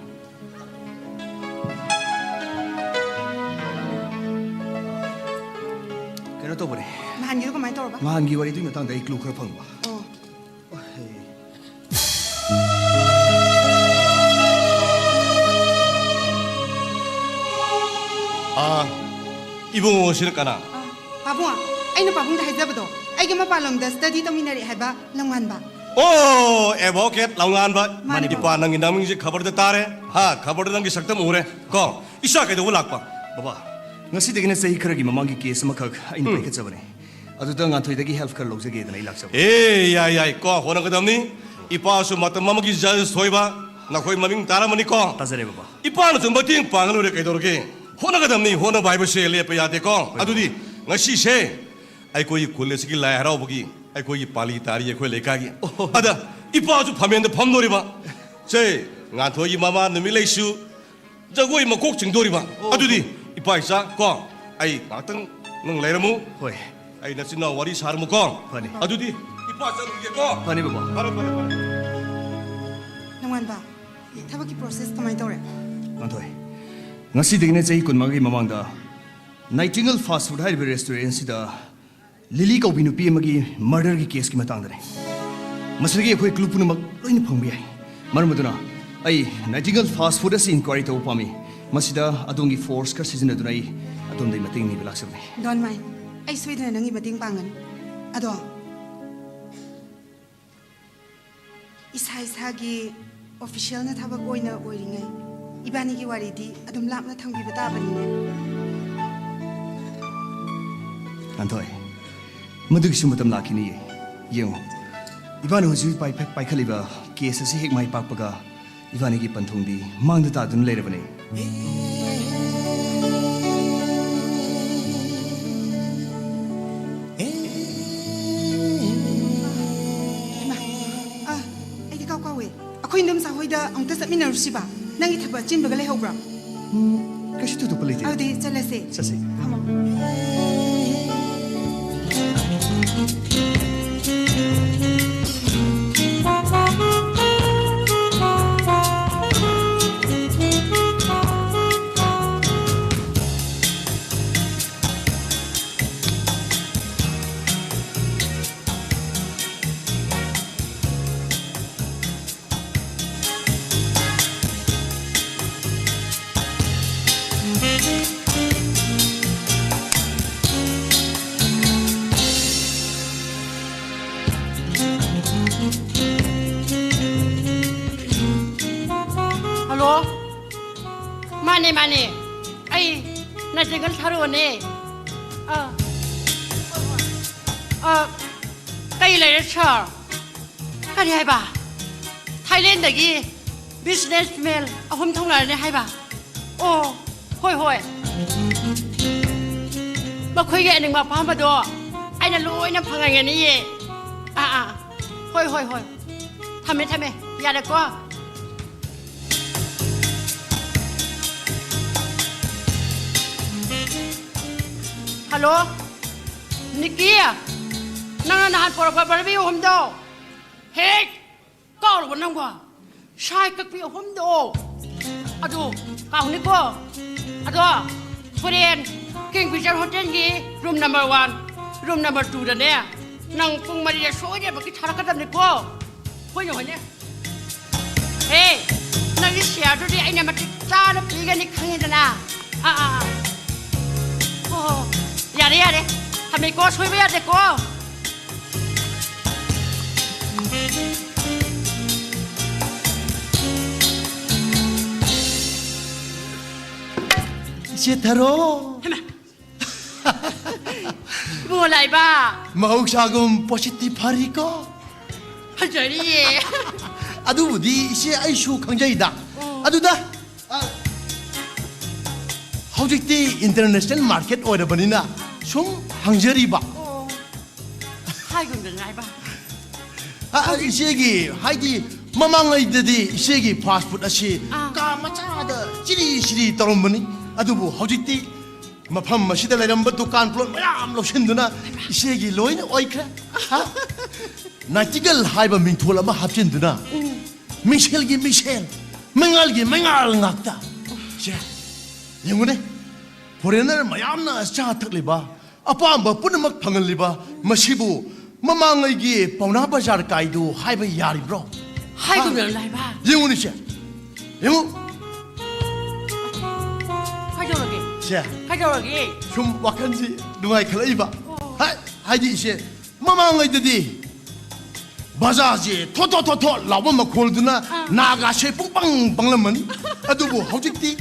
ꯀꯩꯅꯣ ꯇꯧꯕꯅꯦ꯫ ꯅꯍꯥꯟꯒꯤꯗꯣ ꯀꯃꯥꯏꯅ ꯇꯧꯔꯕ? ꯅꯍꯥꯟꯒꯤ ꯋꯥꯔꯤꯗꯨꯒꯤ ꯃꯇꯥꯡꯗ ꯑꯩ ꯀ꯭ꯂꯨ ꯈꯔ ꯐꯪꯕ꯫ ꯑꯣ꯫ ꯑꯥ, ꯏꯕꯨꯡꯉꯣꯁꯤꯅ ꯀꯅꯥ? ꯑꯥ, ꯄꯥꯕꯨꯡ, ꯑꯩꯅ ꯄꯥꯕꯨꯡꯗ ꯍꯥꯏꯖꯕꯗꯣ, ꯑꯩꯒꯤ ꯃꯄꯥꯟꯂꯣꯝꯗ ꯁ꯭ꯇꯗꯤ ꯇꯧꯃꯤꯟꯅꯔꯛꯑꯦ ꯍꯥꯏꯕ ꯂꯝꯉꯥꯟꯕ꯫ ꯑꯣ, ꯑꯦꯗꯚꯣꯀꯦꯠ ꯂꯝꯉꯥꯟꯕ꯫ ꯃꯥꯅꯤ, ꯏꯄꯥ, ꯄꯥꯕꯨꯡ꯫ ꯅꯪꯒꯤ ꯅꯃꯤꯡꯁꯦ ꯈꯕꯔꯗ ꯇꯥꯔꯦ꯫ ꯍꯥ, ꯈꯕꯔꯗ ꯅꯪꯒꯤ ꯁꯛꯇꯝ ꯎꯔꯦ꯫ ꯀꯣ, ꯏꯆꯥ ꯀꯩꯗꯧꯕ ꯂꯥꯛꯄ? ꯕꯕꯥ, ꯉꯁꯤꯗꯒꯤꯅ ꯆꯍꯤ ꯈꯔꯒꯤ ꯃꯃꯥꯡꯒꯤ ꯀꯦꯁ ꯑꯃꯈꯛ ꯑꯩꯅ ꯎꯝ꯫ ꯄꯥꯏꯈꯠꯆꯕꯅꯦ꯫ ꯑꯗꯨꯗ ꯉꯥꯟꯊꯣꯏꯗꯒꯤ ꯍꯦꯜꯞ ꯈꯔ ꯂꯧꯖꯒꯦꯗꯅ ꯑꯩ ꯂꯥꯛꯆꯕꯅꯦ꯫ ꯑꯦ, ꯌꯥꯏ, ꯌꯥꯏ, ꯀꯣ, ꯍꯣꯠꯅꯒꯗꯕꯅꯤ꯫ ꯏꯄꯥꯁꯨ ꯃꯇꯝ ꯑꯃꯒꯤ ꯖꯖ ꯊꯣꯏꯕ, ꯅꯈꯣꯏ ꯃꯃꯤꯡ ꯇꯥꯔꯝꯃꯅꯤꯀꯣ? ꯇꯥꯖꯔꯦ, ꯕꯕꯥ꯫ ꯏꯄꯥꯅꯁꯨ ꯃꯇꯦꯡ ꯄꯥꯡꯉ ꯂꯣꯏꯔꯦ, ꯀꯩꯗꯧꯔꯒꯦ? ꯍꯣꯠꯅꯒꯗꯕꯅꯤ, ꯍꯣꯠꯅꯕ ꯍꯥꯏꯕꯁꯦ ꯂꯦꯞꯄ ꯌꯥꯗꯦꯀꯣ? ꯍꯣꯏ, ꯑꯗꯨꯗꯤ ꯕꯕꯥ꯫ ꯉꯁꯤꯁꯦ ꯑꯩꯈꯣꯏꯒꯤ ꯈꯨꯜ ꯑꯁꯤꯒꯤ ꯂꯥꯏ ꯍꯔꯥꯎꯕꯒꯤ ꯑꯩꯈꯣꯏꯒꯤ ꯄꯥꯂꯤ ꯇꯥꯔꯤ, ꯑꯩꯈꯣꯏ ꯂꯩꯀꯥꯏꯒꯤ꯫ ꯑꯣ꯫ ꯑꯗ ꯏꯄꯥꯁꯨ ꯐꯝꯃꯦꯟꯗ ꯐꯝꯗꯣꯔꯤꯕ꯫ ꯁꯦ, ꯉꯥꯟꯊꯣꯏꯒꯤ ꯃꯃꯥ ꯅꯨꯃꯤꯠꯂꯩꯁꯨ ꯖꯒꯣꯏ ꯃꯀꯣꯛ ꯆꯤꯡꯗꯣꯔꯤꯕ꯫ ꯑꯣ꯫ ꯑꯗꯨꯗꯤ ꯏꯄꯥ ꯏꯆꯥ ꯀꯣ, ꯑꯩ ꯉꯥꯛꯇꯪ ꯅꯪ ꯂꯩꯔꯝꯃꯨ꯫ ꯍꯣꯏ꯫ ꯑꯩ ꯅꯆꯤꯟ ꯅꯅꯥꯎ ꯋꯥꯔꯤ ꯁꯥꯔꯝꯃꯨꯀꯣ꯫ ꯐꯅꯤ꯫ ꯑꯗꯨꯗꯤ ꯏꯄꯥ ꯆꯠꯂꯨꯒꯦꯀꯣ꯫ ꯐꯅꯤ ꯕꯕꯥ꯫ ꯐꯔꯦ, ꯐꯔꯦ, ꯐꯔꯦ꯫ ꯅꯣꯡꯉꯥꯟꯕ, ꯊꯕꯛꯀꯤ process ꯀꯃꯥꯏꯅ ꯇꯧꯔꯦ? ꯉꯥꯟꯊꯣꯏ, ꯉꯁꯤꯗꯒꯤꯅ ꯆꯍꯤ ꯀꯨꯟꯃꯉꯥꯒꯤ ꯃꯃꯥꯡꯗ Nightingale Fast Food ꯍꯥꯏꯔꯤꯕ restaurant ꯁꯤꯗ ꯂꯤꯂꯤ ꯀꯧꯕꯤ ꯅꯨꯄꯤ ꯑꯃꯒꯤ murder ꯒꯤ case ꯀꯤ ꯃꯇꯥꯡꯗꯅꯤ꯫ ꯃꯁꯤꯗꯒꯤ ꯑꯩꯈꯣꯏ clue ꯄꯨꯝꯅꯃꯛ ꯂꯣꯏꯅ ꯐꯪꯕ ꯌꯥꯏ꯫ ꯃꯔꯝ ꯑꯗꯨꯅ ꯑꯩ Nightingale Fast Food ꯑꯁꯤ inquiry ꯇꯧꯕ ꯄꯥꯝꯃꯤ꯫ ꯃꯁꯤꯗ ꯑꯗꯣꯝꯒꯤ force ꯈꯔ ꯁꯤꯖꯤꯟꯅꯗꯨꯅ ꯑꯩ ꯑꯗꯣꯝꯗꯒꯤ ꯃꯇꯦꯡ ꯅꯤꯕ ꯂꯥꯛꯆꯕꯅꯤ꯫ Don't mind, ꯑꯩ ꯁꯣꯏꯗꯅ ꯅꯪꯒꯤ ꯃꯇꯦꯡ ꯄꯥꯡꯒꯅꯤ꯫ ꯑꯗꯣ ꯏꯁꯥ ꯏꯁꯥꯒꯤ official ꯅ ꯊꯕꯛ ꯑꯣꯏꯅ ꯑꯣꯏꯔꯤꯉꯩ ꯏꯕꯥꯅꯤꯒꯤ ꯋꯥꯔꯤꯗꯤ ꯑꯗꯨꯝ ꯂꯥꯞꯅ ꯊꯝꯈꯤꯕ ꯇꯥꯕꯅꯤꯅꯦ꯫ ꯉꯥꯟꯊꯣꯏ, ꯃꯗꯨꯒꯤꯁꯨ ꯃꯇꯝ ꯂꯥꯛꯈꯤꯅꯤꯌꯦ꯫ ꯌꯦꯡꯉꯨ, ꯏꯕꯥꯅꯤ ꯍꯧꯖꯤꯛ ꯄꯥꯏꯈꯠ-, ꯄꯥꯏꯈꯠꯂꯤꯕ case ꯑꯁꯤ ꯍꯦꯛ ꯃꯥꯏ ꯄꯥꯛꯄꯒ ꯏꯕꯥꯅꯤꯒꯤ ꯄꯟꯊꯨꯡꯗꯤ ꯃꯥꯡꯗ ꯇꯥꯗꯨꯅ ꯂꯩꯔꯕꯅꯤ꯫ ꯏꯃꯥ, ꯑ, ꯑꯩꯗꯤ ꯀꯥꯎ ꯀꯥꯎꯋꯦ꯫ ꯑꯩꯈꯣꯏ ꯏꯟꯗꯣꯝꯆꯥ ꯍꯣꯏꯗ ꯑꯃꯨꯛꯇ ꯆꯠꯃꯤꯟꯅꯔꯨꯁꯤꯕ꯫ ꯅꯪꯒꯤ ꯊꯕꯛ ꯑꯆꯤꯟꯕꯒ ꯂꯩꯍꯧꯕ꯭ꯔꯣ? ꯀꯩꯁꯨ ꯊꯣꯏꯗꯣꯛꯄ ꯂꯩꯇꯦ꯫ ꯑꯗꯨꯗꯤ ꯆꯠꯂꯁꯦ꯫ ꯆꯠꯁꯤ꯫ ꯐꯝꯃꯣ꯫ ꯍꯜꯂꯣ꯫ ꯃꯥꯅꯦ, ꯃꯥꯅꯦ꯫ ꯑꯩ ꯅꯥꯏꯇꯤꯡꯒꯦꯜ ꯊꯥꯔꯣꯅꯦ꯫ ꯑꯥ꯫ ꯑꯥ, ꯀꯩ ꯂꯩꯔꯦ, ꯁꯥꯔ? ꯀꯔꯤ ꯍꯥꯏꯕ? ꯊꯥꯏꯂꯦꯟꯗꯒꯤ businessman ꯑꯍꯨꯝ ꯊꯨꯡꯂꯔꯅꯤ ꯍꯥꯏꯕ? ꯑꯣ, ꯍꯣꯏ, ꯍꯣꯏ꯫ ꯃꯈꯣꯏꯒꯤ ꯑꯅꯤꯡꯕ ꯑꯄꯥꯝꯕꯗꯣ ꯑꯩꯅ ꯂꯣꯏꯅ ꯐꯪꯍꯟꯒꯅꯤꯌꯦ꯫ ꯑꯥ, ꯑꯥ꯫ ꯍꯣꯏ, ꯍꯣꯏ, ꯍꯣꯏ꯫ ꯊꯝꯃꯦ, ꯊꯝꯃꯦ꯫ ꯌꯥꯔꯦꯀꯣ? ꯍꯜꯂꯣ? ꯅꯤꯀꯤ, ꯅꯪꯅ ꯅꯍꯥꯟ ꯄꯣꯔꯛꯄ ꯕꯥꯔꯕꯤ ꯑꯍꯨꯝꯗꯣ ꯍꯦꯛ ꯀꯥꯎꯔꯕ ꯅꯪꯕꯣ? ꯁꯥꯏ ꯀꯛꯄꯤ ꯑꯍꯨꯝꯗꯣ ꯑꯗꯨ ꯀꯥꯎꯅꯤꯀꯣ꯫ ꯑꯗꯣ ꯍꯣꯔꯦꯟ ꯀꯤꯡ ꯐꯤꯁꯔ ꯍꯣꯇꯦꯜꯒꯤ room number one, room number ꯇꯨꯗꯅꯦ ꯅꯪ ꯄꯨꯡ ꯃꯔꯤꯗ ꯁꯣꯏꯗꯅꯃꯛꯀꯤ ꯊꯥꯔꯛꯀꯗꯕꯅꯤꯀꯣ꯫ ꯍꯣꯏꯅꯦ, ꯍꯣꯏꯅꯦ꯫ ꯍꯦ, ꯅꯪꯒꯤ ꯁꯤꯌꯥꯔꯗꯨꯗꯤ ꯑꯩꯅ ꯃꯇꯤꯛ ꯆꯥꯅ ꯄꯤꯒꯅꯤ ꯈꯪꯉꯤꯗꯅ꯫ ꯑꯥ, ꯑꯥ, ꯑꯥ꯫ ꯍꯣ, ꯍꯣ, ꯍꯣ꯫ ꯌꯥꯔꯦ, ꯌꯥꯔꯦ꯫ ꯊꯝꯃꯦꯀꯣ, ꯁꯣꯏꯕ ꯌꯥꯗꯦꯀꯣ꯫ ꯏꯆꯦ ꯊꯔꯣ꯫ ꯍꯩꯃꯥ꯫ ꯏꯕꯨꯡꯉꯣ ꯂꯥꯏꯕ꯫ ꯃꯍꯧꯁꯥꯒꯨꯝ ꯄꯣꯠꯁꯤꯠꯇꯤ ꯐꯔꯤꯀꯣ? ꯐꯖꯔꯤꯌꯦ꯫ ꯑꯗꯨꯕꯨꯗꯤ ꯏꯆꯦ ꯑꯩꯁꯨ ꯈꯪꯖꯩꯗ꯫ ꯑꯣ꯫ ꯑꯗꯨꯗ, ꯑ, ꯍꯧꯖꯤꯛꯇꯤ international market ꯑꯣꯏꯔꯕꯅꯤꯅ ꯁꯨꯝ ꯍꯪꯖꯔꯤꯕ꯫ ꯑꯣ꯫ ꯍꯥꯏꯒꯨꯝꯗꯅ ꯍꯥꯏꯕ꯫ ꯑ, ꯑ, ꯏꯆꯦꯒꯤ, ꯍꯥꯏꯗꯤ, ꯃꯃꯥꯡꯉꯩꯗꯗꯤ ꯏꯆꯦꯒꯤ fast food ꯑꯁꯤ ꯑꯥ꯫ ꯀꯥ ꯃꯆꯥꯗ ꯆꯤꯔꯤ ꯆꯤꯔꯤ ꯇꯧꯔꯝꯕꯅꯤ꯫ ꯑꯗꯨꯕꯨ ꯍꯧꯖꯤꯛꯇꯤ ꯃꯐꯝ ꯑꯁꯤꯗ ꯂꯩꯔꯝꯕ ꯗꯨꯀꯥꯟ ꯄ꯭ꯂꯣꯠ ꯃꯌꯥꯝ ꯂꯧꯁꯤꯟꯗꯨꯅ ꯏꯆꯦꯒꯤ ꯂꯣꯏꯅ ꯑꯣꯏꯈ꯭ꯔꯦ꯫ ꯍꯥ? ꯅꯥꯏꯇꯤꯒꯜ ꯍꯥꯏꯕ ꯃꯤꯡꯊꯣꯜ ꯑꯃ ꯍꯥꯞꯆꯤꯟꯗꯨꯅ ꯎꯝ꯫ ꯃꯤꯡꯁꯦꯜꯒꯤ ꯃꯤꯡꯁꯦꯜ, ꯃꯩꯉꯥꯜꯒꯤ ꯃꯩꯉꯥꯜ ꯉꯥꯛꯇ꯫ ꯁꯦ, ꯌꯦꯡꯉꯨꯅꯦ, foreigner ꯃꯌꯥꯝꯅ ꯆꯥ ꯊꯛꯂꯤꯕ, ꯑꯄꯥꯝꯕ ꯄꯨꯝꯅꯃꯛ ꯐꯪꯍꯜꯂꯤꯕ ꯃꯁꯤꯕꯨ ꯃꯃꯥꯡꯉꯩꯒꯤ ꯄꯥꯎꯅꯥ ꯕꯖꯥꯔ ꯀꯥꯏꯗꯨ ꯍꯥꯏꯕ ꯌꯥꯔꯤꯕ꯭ꯔꯣ? ꯍꯥꯏꯒꯨꯝꯗꯅ ꯍꯥ? ꯂꯥꯏꯕ꯫ ꯌꯦꯡꯉꯨꯅꯦ ꯏꯆꯦ, ꯌꯦꯡꯉꯨ꯫ ꯀꯩꯗꯧꯔꯒꯦ? ꯁꯦ꯫ ꯀꯩꯗꯧꯔꯒꯦ? ꯁꯨꯝ ꯋꯥꯈꯜꯁꯤ ꯅꯨꯡꯉꯥꯏꯈꯠꯂꯛꯏꯕ꯫ ꯑꯣ꯫ ꯍꯥꯏ, ꯍꯥꯏꯗꯤ ꯏꯆꯦ, ꯃꯃꯥꯡꯉꯩꯗꯗꯤ ꯕꯖꯥꯔꯁꯦ ꯊꯣꯠ ꯊꯣꯠ ꯊꯣꯠ ꯊꯣꯠ ꯂꯥꯎꯕ ꯃꯈꯣꯜꯗꯨꯅ ꯑꯥ꯫ ꯅꯥꯒꯥꯁꯦ ꯄꯨꯡꯄꯪ ꯄꯪꯂꯝꯃꯅꯤ꯫ ꯑꯗꯨꯕꯨ ꯍꯧꯖꯤꯛꯇꯤ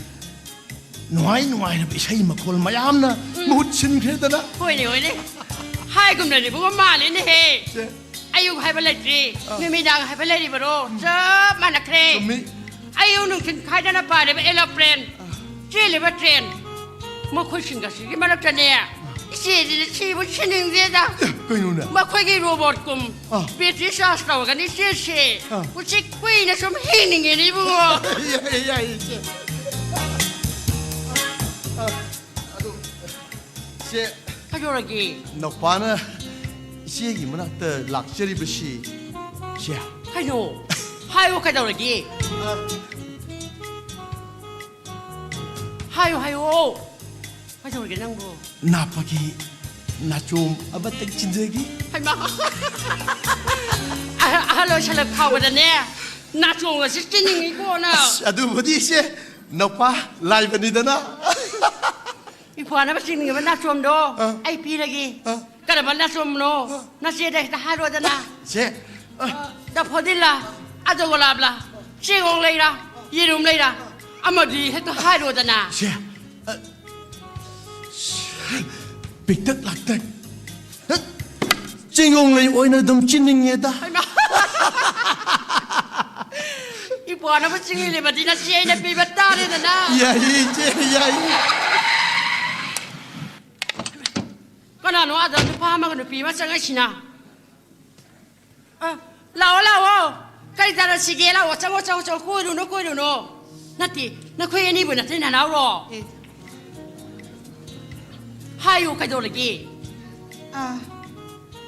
ꯅꯨꯡꯉꯥꯏ ꯅꯨꯡꯉꯥꯏꯔꯕ ꯏꯁꯩ ꯃꯈꯣꯜ ꯃꯌꯥꯝꯅ ꯎꯝ꯫ ꯃꯍꯨꯠ ꯁꯤꯟꯈ꯭ꯔꯦꯗꯅ꯫ ꯍꯣꯏꯅꯦ, ꯍꯣꯏꯅꯦ꯫ ꯍꯥꯏꯒꯨꯝꯅꯅꯦ ꯏꯕꯨꯡꯉꯣ, ꯃꯥꯜꯂꯦꯅꯦꯍꯦ꯫ ꯁꯦ꯫ ꯑꯌꯨꯛ ꯍꯥꯏꯕ ꯂꯩꯇ꯭ꯔꯤ, ꯑꯥ꯫ ꯅꯨꯃꯤꯗꯥꯡ ꯍꯥꯏꯕ ꯂꯩꯔꯤꯕꯔꯣ? ꯎꯝ꯫ ꯆꯞ ꯃꯥꯟꯅꯈ꯭ꯔꯦ꯫ ꯆꯨꯝꯃꯤ꯫ ꯑꯌꯨꯛ ꯅꯨꯡꯊꯤꯜ ꯈꯥꯏꯗꯅ ꯄꯥꯔꯤꯕ aeroplane, ꯑꯥ꯫ ꯆꯦꯜꯂꯤꯕ train, ꯃꯈꯣꯏꯁꯤꯡ ꯑꯁꯤꯒꯤ ꯃꯔꯛꯇꯅꯦ, ꯏꯆꯦꯁꯤꯗꯤ ꯁꯤꯕꯨ ꯁꯤꯅꯤꯡꯗꯦꯗ꯫ ꯑꯦ, ꯀꯩꯅꯣꯅꯦ? ꯃꯈꯣꯏꯒꯤ robot ꯀꯨꯝ ꯑꯥ꯫ Battery charge ꯇꯧꯔꯒꯅꯤ ꯏꯆꯦꯁꯦ꯫ ꯑꯥ꯫ ꯎꯆꯤꯛ ꯀꯨꯏꯅ ꯁꯨꯝ ꯍꯤꯡꯅꯤꯡꯉꯦꯅꯦ ꯏꯕꯨꯡꯉꯣ꯫ ꯌꯥꯏꯌꯦ, ꯌꯥꯏꯌꯦ, ꯏꯆꯦ꯫ ꯑꯥ, ꯑꯗꯨ, ꯏꯆꯦ, ꯀꯩꯗꯧꯔꯒꯦ? ꯅꯧꯄꯥꯅ ꯏꯆꯦꯒꯤ ꯃꯅꯥꯛꯇ ꯂꯥꯛꯆꯔꯤꯕꯁꯤ, ꯏꯆꯦ꯫ ꯀꯩꯅꯣ? ꯍꯥꯏꯌꯣ, ꯀꯩꯗꯧꯔꯒꯦ? ꯑ, ꯍꯥꯏꯌꯣ, ꯍꯥꯏꯌꯣ꯫ ꯀꯩꯗꯧꯔꯒꯦ ꯅꯪꯕꯨ? ꯅꯥꯞꯄꯒꯤ ꯅꯥꯆꯣꯝ ꯑꯃꯇꯪ ꯆꯤꯟꯖꯒꯦ꯫ ꯍꯩꯃꯥ! ꯑꯍ-, ꯑꯍꯜ ꯑꯣꯏꯁꯜꯂꯛ ꯐꯥꯎꯕꯗꯅꯦ, ꯅꯥꯆꯣꯝꯒꯁꯦ ꯆꯤꯟꯅꯤꯡꯉꯤꯀꯣ ꯅꯪ꯫ ꯑꯁ, ꯑꯗꯨꯕꯨꯗꯤ ꯏꯆꯦ, ꯅꯧꯄꯥ ꯂꯥꯏꯕꯅꯤꯗꯅ꯫ ꯏꯄ꯭ꯋꯥꯅ ꯆꯤꯡꯅꯤꯡꯉꯤꯕ ꯅꯥꯆꯣꯝꯗꯣ ꯑ꯫ ꯑꯩ ꯄꯤꯔꯒꯦ꯫ ꯑ꯫ ꯀꯔꯝꯕ ꯅꯥꯆꯣꯝꯅꯣ? ꯑ꯫ ꯅꯆꯦꯗ ꯍꯦꯛꯇ ꯍꯥꯏꯔꯣꯗꯅ꯫ ꯆꯦ꯫ ꯑ꯫ ꯑ, ꯗꯐꯣꯗꯤꯜꯂ, ꯑꯗꯣꯒꯣꯂꯥꯞꯂ, ꯆꯦꯡꯒꯣꯡ ꯂꯩꯔ, ꯌꯦꯔꯨꯝ ꯂꯩꯔ, ꯑꯃꯗꯤ ꯍꯦꯛꯇ ꯍꯥꯏꯔꯣꯗꯅ꯫ ꯆꯦ꯫ ꯑ, ꯄꯤꯛꯇꯛ ꯂꯥꯛꯇꯛ꯫ ꯆꯤꯡꯒꯣꯡ ꯂꯩ ꯑꯣꯏꯅ ꯑꯗꯨꯝ ꯆꯤꯟꯅꯤꯡꯉꯦꯗ꯫ ꯍꯩꯃꯥ! ꯏꯄ꯭ꯋꯥꯅꯕꯨ ꯆꯤꯡꯂꯤꯕꯗꯤ ꯅꯆꯦ ꯑꯩꯅ ꯄꯤꯕ ꯇꯥꯔꯦꯗꯅ꯫ ꯌꯥꯏꯌꯦ, ꯏꯆꯦ, ꯌꯥꯏꯌꯦ꯫ ꯀꯅꯥꯅꯣ ꯑꯥꯗ ꯅꯨꯄꯥ ꯑꯃꯒ ꯅꯨꯄꯤ ꯑꯃ ꯆꯪꯉꯛꯏꯁꯤꯅ? ꯑ, ꯂꯥꯛꯑꯣ, ꯂꯥꯛꯑꯣ꯫ ꯀꯔꯤ ꯆꯥꯔꯁꯤꯒꯦ? ꯂꯥꯛꯑꯣ, ꯆꯪꯉꯣ, ꯆꯪꯉꯣ, ꯆꯪꯉꯣ꯫ ꯀꯣꯏꯔꯨꯅꯨ, ꯀꯣꯏꯔꯨꯅꯨ꯫ ꯅꯠꯇꯦ, ꯅꯈꯣꯏ ꯑꯅꯤꯕꯨ ꯅꯇꯩ ꯅꯅꯥꯎꯔꯣ? ꯑꯦ꯫ ꯍꯥꯏꯌꯨ, ꯀꯩꯗꯧꯔꯒꯦ? ꯑ,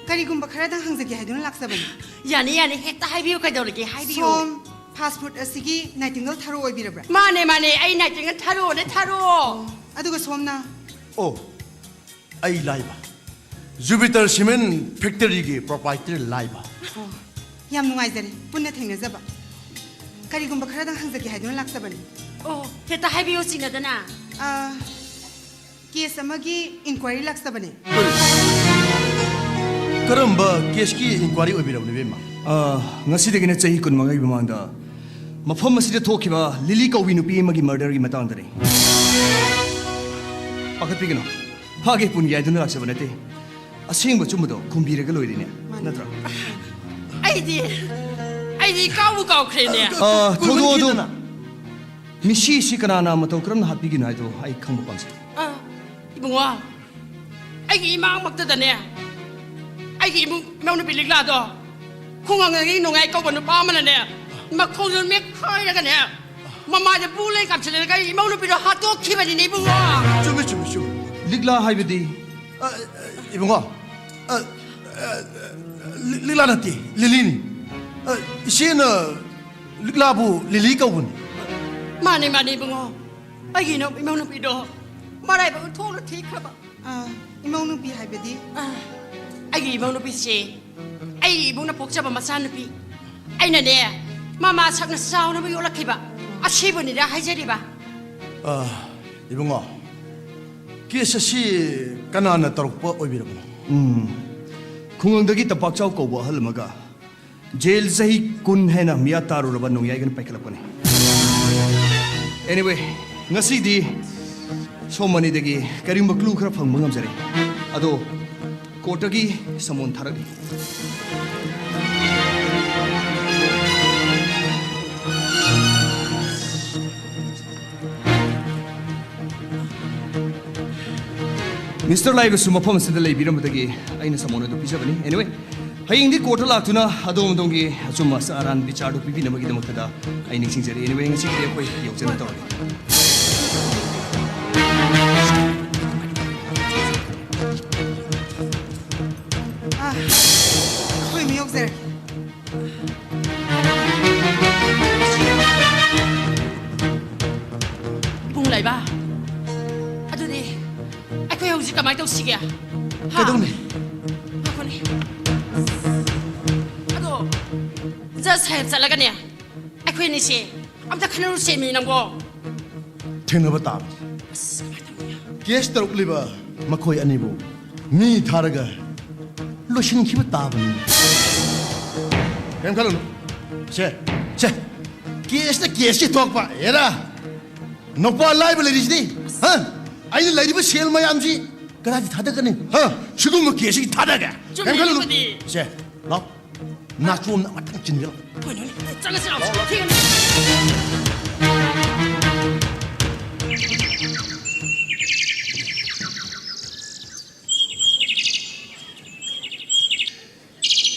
ꯀꯔꯤꯒꯨꯝꯕ ꯈꯔꯗꯪ ꯍꯪꯖꯒꯦ ꯍꯥꯏꯗꯨꯅ ꯂꯥꯛꯆꯕꯅꯤ꯫ ꯌꯥꯅꯤ, ꯌꯥꯅꯤ, ꯍꯦꯛꯇ ꯍꯥꯏꯕꯤꯌꯨ, ꯀꯩꯗꯧꯔꯒꯦ? ꯍꯥꯏꯕꯤꯌꯨ꯫ ꯁꯣꯝ fast food ꯑꯁꯤꯒꯤ ꯅꯥꯏꯇꯤꯡꯒꯜ ꯊꯥꯔꯣ ꯑꯣꯏꯕꯤꯔꯕ꯭ꯔꯥ? ꯃꯥꯅꯦ, ꯃꯥꯅꯦ, ꯑꯩ ꯅꯥꯏꯇꯤꯡꯒꯜ ꯊꯥꯔꯣꯅꯦ, ꯊꯥꯔꯣ꯫ ꯑꯣ, ꯑꯗꯨꯒ ꯁꯣꯝꯅ? ꯑꯣ, ꯑꯩ ꯂꯥꯏꯕ꯫ ꯖꯨꯄꯤꯇꯔ ꯁꯤꯃꯦꯟ ꯐꯦꯛꯇꯔꯤꯒꯤ ꯄ꯭ꯔꯣꯄꯥꯏꯇꯔ ꯂꯥꯏꯕ꯫ ꯑꯣ, ꯌꯥꯝ ꯅꯨꯡꯉꯥꯏꯖꯔꯦ ꯄꯨꯟꯅ ꯊꯦꯡꯅꯖꯕ꯫ ꯀꯔꯤꯒꯨꯝꯕ ꯈꯔꯗꯪ ꯍꯪꯖꯒꯦ ꯍꯥꯏꯗꯨꯅ ꯂꯥꯛꯆꯕꯅꯤ꯫ ꯑꯣ, ꯍꯦꯛꯇ ꯍꯥꯏꯕꯤꯌꯨ ꯆꯤꯡꯅꯗꯅ꯫ ꯑ, ꯀꯦꯁ ꯑꯃꯒꯤ ꯏꯟꯀ꯭ꯋꯥꯏꯔꯤ ꯂꯥꯛꯆꯕꯅꯤ꯫ ꯀꯔꯝꯕ ꯀꯦꯁꯀꯤ ꯏꯟꯀ꯭ꯋꯥꯏꯔꯤ ꯑꯣꯏꯕꯤꯔꯕꯅꯣ, ꯏꯕꯦꯝꯃ? ꯑ, ꯉꯁꯤꯗꯒꯤꯅ ꯆꯍꯤ ꯀꯨꯟꯃꯉꯥꯒꯤ ꯃꯃꯥꯡꯗ ꯃꯐꯝ ꯑꯁꯤꯗ ꯊꯣꯛꯈꯤꯕ ꯂꯤꯂꯤ ꯀꯧꯕꯤ ꯅꯨꯄꯤ ꯑꯃꯒꯤ ꯃꯔꯗꯔꯒꯤ ꯃꯇꯥꯡꯗꯅꯤ꯫ ꯄꯥꯈꯠꯄꯤꯒꯅꯨ꯫ ꯐꯥꯒꯦ ꯄꯨꯟꯒꯦ ꯍꯥꯏꯗꯨꯅ ꯂꯥꯛꯆꯕ ꯅꯠꯇꯦ꯫ ꯑꯁꯦꯡꯕ ꯑꯆꯨꯝꯕꯗꯣ ꯈꯨꯝꯕꯤꯔꯒ ꯂꯣꯏꯔꯦꯅꯦ꯫ ꯃꯥꯅꯤ꯫ ꯅꯠꯇ꯭ꯔꯥ? ꯑꯩꯗꯤ, ꯑꯩꯗꯤ ꯀꯥꯎꯕꯨ ꯀꯥꯎꯈ꯭ꯔꯦꯅꯦ꯫ ꯑ, ꯊꯧꯗꯣꯛ ꯑꯗꯨ ꯀꯨꯏꯃꯟꯈꯤꯗꯅ꯫ ꯃꯤꯁꯤ ꯑꯁꯤ ꯀꯅꯥꯅ ꯃꯇꯧ ꯀꯔꯝꯅ ꯍꯥꯠꯄꯤꯒꯤꯅꯣ ꯍꯥꯏꯗꯣ ꯑꯩ ꯈꯪꯕ ꯄꯥꯝꯖꯩ꯫ ꯑ, ꯏꯕꯨꯡꯉꯣ, ꯑꯩꯒꯤ ꯏꯃꯥꯡꯃꯛꯇꯗꯅꯦ, ꯑꯩꯒꯤ ꯏꯃꯨꯡ ꯏꯃꯧ ꯅꯨꯄꯤ ꯂꯤꯛꯂꯥꯗꯣ ꯈꯨꯡꯒꯪꯗꯒꯤ ꯅꯨꯡꯉꯥꯏ ꯀꯧꯕ ꯅꯨꯄꯥ ꯑꯃꯅꯅꯦ, ꯃꯈꯣꯡꯗꯣ ꯃꯦꯠꯈꯥꯏꯔꯒꯅꯦ, ꯃꯃꯥꯏꯗ ꯕꯨ ꯂꯩ ꯀꯥꯞꯁꯤꯜꯂꯒ ꯑꯩ ꯏꯃꯧ ꯅꯨꯄꯤꯗꯣ ꯍꯥꯠꯇꯣꯛꯈꯤꯕꯅꯤꯅꯦ ꯏꯕꯨꯡꯉꯣ꯫ ꯆꯨꯝꯃꯤ, ꯆꯨꯝꯃꯤ, ꯆꯨꯝꯃꯤ꯫ ꯂꯤꯛꯂꯥ ꯍꯥꯏꯕꯗꯤ ꯑ, ꯑ, ꯏꯕꯨꯡꯉꯣ, ꯑ, ꯑ, ꯂꯤ-, ꯂꯤꯛꯂꯥ ꯅꯠꯇꯦ, ꯂꯤꯂꯤꯅꯤ꯫ ꯑ, ꯏꯆꯦꯅ ꯂꯤꯛꯂꯥꯕꯨ ꯂꯤꯂꯤ ꯀꯧꯕꯅꯤ꯫ ꯃꯥꯅꯦ, ꯃꯥꯅꯦ, ꯏꯕꯨꯡꯉꯣ꯫ ꯑꯩꯒꯤ ꯏꯅꯥꯎ-, ꯏꯃꯧ ꯅꯨꯄꯤꯗꯣ ꯃꯔꯥꯏꯕꯛ ꯊꯣꯛꯅ ꯊꯤꯈ꯭ꯔꯕ꯫ ꯑ, ꯏꯃꯧ ꯅꯨꯄꯤ ꯍꯥꯏꯕꯗꯤ? ꯑ, ꯑꯩꯒꯤ ꯏꯃꯧ ꯅꯨꯄꯤꯁꯦ ꯑꯩꯒꯤ ꯏꯕꯨꯡꯅ ꯄꯣꯛꯆꯕ ꯃꯆꯥꯅꯨꯄꯤ꯫ ꯑꯩꯅꯅꯦ, ꯃꯃꯥ ꯁꯛꯅ ꯆꯥꯎꯅꯕ ꯌꯣꯛꯂꯛꯈꯤꯕ꯫ ꯑꯁꯤꯕꯨꯅꯤꯗ ꯍꯥꯏꯖꯔꯤꯕ꯫ ꯑ, ꯏꯕꯨꯡꯉꯣ, ꯀꯦꯁ ꯑꯁꯤ ꯀꯅꯥꯅ ꯇꯧꯔꯛꯄ ꯑꯣꯏꯕꯤꯔꯕꯅꯣ? ꯎꯝ, ꯈꯨꯡꯒꯪꯗꯒꯤ ꯇꯝꯄꯥꯛꯆꯥꯎ ꯀꯧꯕ ꯑꯍꯜ ꯑꯃꯒ ꯖꯦꯜ ꯆꯍꯤ ꯀꯨꯟ ꯍꯥꯏꯅ ꯃꯤꯌꯥ ꯇꯥꯔꯨꯔꯕ ꯅꯣꯡꯌꯥꯏꯒꯅ ꯄꯥꯏꯈꯠꯂꯛꯄꯅꯤ꯫ Anyway, ꯉꯁꯤꯗꯤ ꯁꯣꯝ ꯑꯅꯤꯗꯒꯤ ꯀꯔꯤꯒꯨꯝꯕ clue ꯈꯔ ꯐꯪꯕ ꯉꯝꯖꯔꯦ꯫ ꯑꯗꯣ ꯀꯣꯔꯠꯇꯒꯤ ꯁꯃꯣꯟ ꯊꯥꯔꯛꯂꯤ꯫ ꯃꯤꯁꯇꯔ ꯂꯥꯏꯕꯁꯨ ꯃꯐꯝ ꯑꯁꯤꯗ ꯂꯩꯕꯤꯔꯝꯕꯗꯒꯤ ꯑꯩꯅ ꯁꯃꯣꯟ ꯑꯗꯨ ꯄꯤꯖꯕꯅꯤ꯫ Anyway, ꯍꯌꯦꯡꯗꯤ ꯀꯣꯔꯠꯇ ꯂꯥꯛꯇꯨꯅ ꯑꯗꯣꯝ ꯑꯗꯣꯝꯒꯤ ꯑꯆꯨꯝ ꯑꯆꯥ ꯑꯔꯥꯟ ꯕꯤꯆꯥꯔꯗꯨ ꯄꯤꯕꯤꯅꯕꯒꯤꯗꯃꯛꯇꯗ ꯑꯩ ꯅꯤꯡꯁꯤꯡꯖꯔꯤ꯫ Anyway, ꯉꯁꯤꯒꯤꯗꯤ ꯑꯩꯈꯣꯏ ꯌꯧꯖꯅ ꯇꯧꯔꯒꯦ꯫ ꯑꯥ, ꯑꯩꯈꯣꯏ ꯑꯃ ꯌꯧꯖꯔꯒꯦ꯫ ꯏꯕꯨꯡ ꯂꯩꯕ, ꯑꯗꯨꯗꯤ ꯑꯩꯈꯣꯏ ꯍꯧꯖꯤꯛ ꯀꯃꯥꯏꯅ ꯇꯧꯁꯤꯒꯦ? ꯍꯥ? ꯀꯩꯗꯧꯅꯤ? ꯉꯥꯏꯈꯣꯅꯦ꯫ ꯑꯗꯣ ꯖꯁ ꯁꯥꯍꯦꯕ ꯆꯠꯂꯒꯅꯦ, ꯑꯩꯈꯣꯏ ꯑꯅꯤꯁꯦ ꯑꯝꯇ ꯈꯟꯅꯔꯨꯁꯦꯃꯤ ꯅꯪꯕꯣ꯫ ꯊꯦꯡꯅꯕ ꯇꯥꯕꯅꯤ꯫ ꯑꯁ, ꯀꯃꯥꯏꯅ ꯇꯧꯅꯤ? ꯀꯦꯁ ꯇꯧꯔꯛꯂꯤꯕ ꯃꯈꯣꯏ ꯑꯅꯤꯕꯨ ꯃꯤ ꯊꯥꯔꯒ ꯂꯣꯏꯁꯤꯟꯈꯤꯕ ꯇꯥꯕꯅꯤ꯫ ꯀꯩꯝ ꯈꯜꯂꯨꯅꯨ꯫ ꯁꯦ, ꯁꯦ, ꯀꯦꯁꯅ ꯀꯦꯁꯀꯤ ꯊꯣꯛꯄ꯫ ꯍꯦꯔꯥ, ꯅꯨꯄꯥ ꯂꯥꯏꯕ ꯂꯩꯔꯤꯁꯤꯗꯤ, ꯍꯥ? ꯑꯩꯅ ꯂꯩꯔꯤꯕ ꯁꯦꯜ ꯃꯌꯥꯝꯁꯤ ꯀꯗꯥꯏꯗ ꯊꯥꯗꯒꯅꯤ? ꯍꯥ? ꯁꯤꯒꯨꯝꯕ ꯀꯦꯁꯁꯤꯒꯤ ꯊꯥꯗꯒꯦ? ꯆꯨꯝꯃꯤ, ꯀꯩꯝ ꯈꯜꯂꯨꯅꯨ꯫ ꯑꯗꯨꯕꯨꯗꯤ꯫ ꯁꯦ, ꯂꯥꯎ꯫ ꯅꯥꯆꯣꯝꯅ ꯑꯃꯇꯪ ꯆꯤꯟꯒꯦ ꯂꯥꯎ꯫ ꯍꯣꯏ, ꯍꯣꯏ, ꯆꯪꯉꯁꯤ ꯂꯥꯎ꯫ ꯊꯦꯡꯉꯅꯤ꯫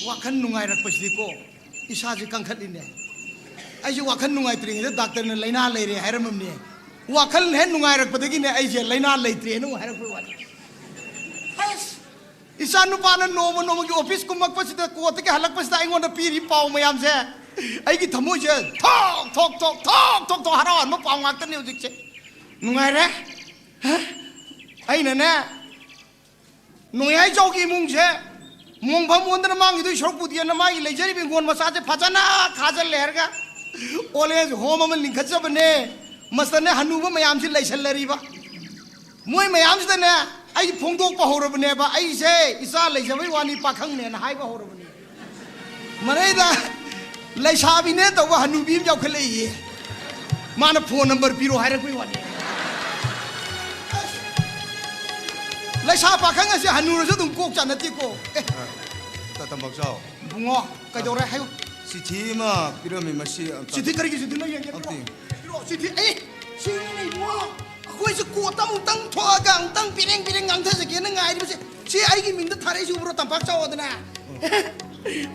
ꯋꯥꯈꯜ ꯅꯨꯡꯉꯥꯏꯔꯛꯄꯁꯤꯗꯤꯀꯣ, ꯏꯁꯥꯁꯦ ꯀꯟꯈꯠꯂꯤꯅꯦ꯫ ꯑꯩꯁꯦ ꯋꯥꯈꯜ ꯅꯨꯡꯉꯥꯏꯇ꯭ꯔꯤꯉꯩꯗ ꯗꯥꯛꯇꯔꯅ ꯂꯥꯏꯅꯥ ꯂꯩꯔꯦ ꯍꯥꯏꯔꯝꯃꯕꯅꯦ꯫ ꯋꯥꯈꯜ ꯍꯦꯛ ꯅꯨꯡꯉꯥꯏꯔꯛꯄꯗꯒꯤꯅꯦ, ꯑꯩꯁꯦ ꯂꯥꯏꯅꯥ ꯂꯩꯇ꯭ꯔꯦꯅ ꯑꯃꯨꯛ ꯍꯥꯏꯔꯛꯄꯩ ꯋꯥꯅꯤ꯫ ꯏꯆꯥ ꯅꯨꯄꯥꯅ ꯅꯣꯡꯃ ꯅꯣꯡꯃꯒꯤ ꯑꯣꯐꯤꯁ ꯀꯨꯝꯃꯛꯄꯁꯤꯗ, ꯀꯣꯔꯠꯇꯒꯤ ꯍꯜꯂꯛꯄꯁꯤꯗ ꯑꯩꯉꯣꯟꯗ ꯄꯤꯔꯤ ꯄꯥꯎ ꯃꯌꯥꯝꯁꯦ, ꯑꯩꯒꯤ ꯊꯃꯣꯏꯁꯦ ꯊꯣꯛ ꯊꯣꯛ ꯊꯣꯛ ꯊꯣꯛ ꯊꯣꯛ ꯊꯣꯛ ꯍꯔꯥꯎꯍꯟꯕ ꯄꯥꯎ ꯉꯥꯛꯇꯅꯦ ꯍꯧꯖꯤꯛꯁꯦ꯫ ꯅꯨꯡꯉꯥꯏꯔꯦ꯫ ꯍ? ꯑꯩꯅꯅꯦ, ꯅꯣꯡꯌꯥꯏ ꯆꯥꯎꯒꯤ ꯏꯃꯨꯡꯁꯦ ꯃꯣꯡꯐꯝ ꯑꯣꯟꯗꯅ ꯃꯥꯡꯈꯤꯗꯣꯏ ꯁꯔꯨꯛꯄꯨꯗꯤꯅ ꯃꯥꯒꯤ ꯂꯩꯖꯔꯤꯕ ꯍꯤꯡꯒꯣꯜ ꯃꯆꯥꯁꯦ ꯐꯖꯅ ꯈꯥꯖꯤꯜꯂꯦ ꯍꯥꯏꯔꯒ ꯑꯣꯜ ꯑꯦꯖ ꯍꯣꯝ ꯑꯃ ꯂꯤꯡꯈꯠꯆꯕꯅꯦ꯫ ꯃꯁꯤꯗꯅꯦ ꯍꯅꯨꯕ ꯃꯌꯥꯝꯁꯤ ꯂꯩꯁꯜꯂꯔꯤꯕ꯫ ꯃꯣꯏ ꯃꯌꯥꯝꯁꯤꯗꯅꯦ ꯑꯩ ꯐꯣꯡꯗꯣꯛꯄ ꯍꯧꯔꯕꯅꯦꯕ, ꯑꯩꯁꯦ ꯏꯆꯥ ꯂꯩꯖꯕꯩ ꯋꯥꯅꯤ, ꯄꯥꯈꯪꯅꯦꯅ ꯍꯥꯏꯕ ꯍꯧꯔꯕꯅꯦ꯫ ꯃꯔꯩꯗ ꯂꯩꯁꯥꯕꯤꯅꯦ ꯇꯧꯕ ꯍꯅꯨꯕꯤ ꯑꯃ ꯌꯥꯎꯈꯠꯂꯛꯏꯌꯦ꯫ ꯃꯥꯅ ꯐꯣꯟ ꯅꯝꯕꯔ ꯄꯤꯔꯣ ꯍꯥꯏꯔꯛꯄꯩ ꯋꯥꯅꯤ꯫ ꯂꯩꯁꯥ ꯄꯥꯈꯪ ꯑꯁꯦ ꯍꯅꯨꯔꯁꯨ ꯑꯗꯨꯝ ꯀꯣꯛ ꯆꯥꯅꯗꯦꯀꯣ꯫ ꯑꯦ, ꯇꯥ ꯇꯝꯕꯥꯛꯆꯥꯎ꯫ ꯏꯕꯨꯡꯉꯣ, ꯀꯩꯗꯧꯔꯦ? ꯍꯥꯏꯌꯨ꯫ ꯆꯤꯊꯤ ꯑꯃ ꯄꯤꯔꯝꯃꯤ, ꯃꯁꯤ ꯑꯝꯇ ꯆꯤꯊꯤ ꯀꯔꯤꯒꯤ ꯆꯤꯊꯤꯅꯣ? ꯌꯦꯡꯒꯦ, ꯄꯤꯔꯛꯑꯣ꯫ ꯑꯝꯇ ꯌꯦꯡ꯫ ꯄꯤꯔꯛꯑꯣ, ꯆꯤꯊꯤ꯫ ꯑꯩ, ꯁꯤꯅꯤꯅꯦ, ꯏꯕꯨꯡꯉꯣ꯫ ꯑꯩꯈꯣꯏꯁꯦ ꯀꯣꯔꯠꯇ ꯑꯃꯨꯛꯇꯪ ꯊꯣꯛꯑꯒ ꯑꯃꯨꯛꯇꯪ ꯄꯤꯔꯦꯡ ꯄꯤꯔꯦꯡ ꯉꯥꯡꯊꯖꯒꯦꯅ ꯉꯥꯏꯔꯤꯕꯁꯦ꯫ ꯁꯤ ꯑꯩꯒꯤ ꯃꯤꯡꯗ ꯊꯥꯔꯛꯏꯁꯤ ꯎꯕ꯭ꯔꯣ, ꯇꯝꯄꯥꯛ ꯆꯥꯎ? ꯑꯗꯨꯅ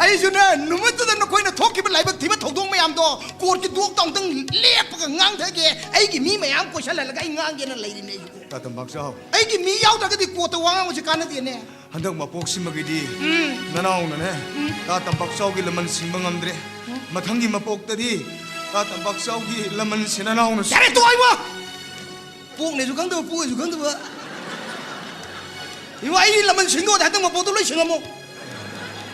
ꯑꯩꯁꯨꯅꯦ, ꯅꯨꯃꯤꯠꯇꯨꯗ ꯅꯈꯣꯏꯅ ꯊꯣꯛꯈꯤꯕ ꯂꯥꯏꯕꯛ ꯊꯤꯕ ꯊꯧꯗꯣꯛ ꯃꯌꯥꯝꯗꯣ ꯀꯣꯔꯠꯀꯤ ꯗꯣꯛꯇ ꯑꯃꯨꯛꯇꯪ ꯂꯦꯞꯄꯒ ꯉꯥꯡꯊꯒꯦ꯫ ꯑꯩꯒꯤ ꯃꯤ ꯃꯌꯥꯝ ꯀꯣꯏꯁꯜꯍꯜꯂꯒ ꯑꯩ ꯉꯥꯡꯒꯦꯅ ꯂꯩꯔꯤꯅꯦ ꯑꯩꯁꯨ꯫ ꯇꯥ ꯇꯝꯄꯥꯛꯆꯥꯎ꯫ ꯑꯩꯒꯤ ꯃꯤ ꯌꯥꯎꯗ꯭ꯔꯒꯗꯤ ꯀꯣꯔꯠꯇ ꯋꯥ ꯉꯥꯡꯕꯁꯤ ꯀꯥꯟꯅꯗꯦꯅꯦ꯫ ꯍꯟꯗꯛ ꯃꯄꯣꯛꯁꯤꯃꯒꯤꯗꯤ ꯎꯝ꯫ ꯅꯅꯥꯎꯅꯅꯦ, ꯎꯝ꯫ ꯇꯥ ꯇꯝꯄꯥꯛꯆꯥꯎꯒꯤ ꯂꯃꯟ ꯁꯤꯟꯕ ꯉꯝꯗ꯭ꯔꯦ꯫ ꯎꯝ꯫ ꯃꯊꯪꯒꯤ ꯃꯄꯣꯛꯇꯗꯤ ꯇꯥ ꯇꯝꯄꯥꯛꯆꯥꯎꯒꯤ ꯂꯃꯟꯁꯤ ꯅꯅꯥꯎꯅ ꯁꯤ- ꯌꯥꯔꯦ, ꯇꯣꯛꯑꯣ ꯏꯕꯣ! ꯄꯣꯛꯅꯦꯁꯨ ꯈꯪꯗꯕ, ꯄꯣꯛꯑꯦꯁꯨ ꯈꯪꯗꯕ꯫ ꯏꯕꯣ, ꯑꯩ ꯂꯃꯟ ꯁꯤꯟꯗꯣꯛꯑꯗꯤ ꯍꯟꯗꯛ ꯃꯄꯣꯛꯇ ꯂꯣꯏ ꯁꯤꯡꯉꯝꯃꯣ꯫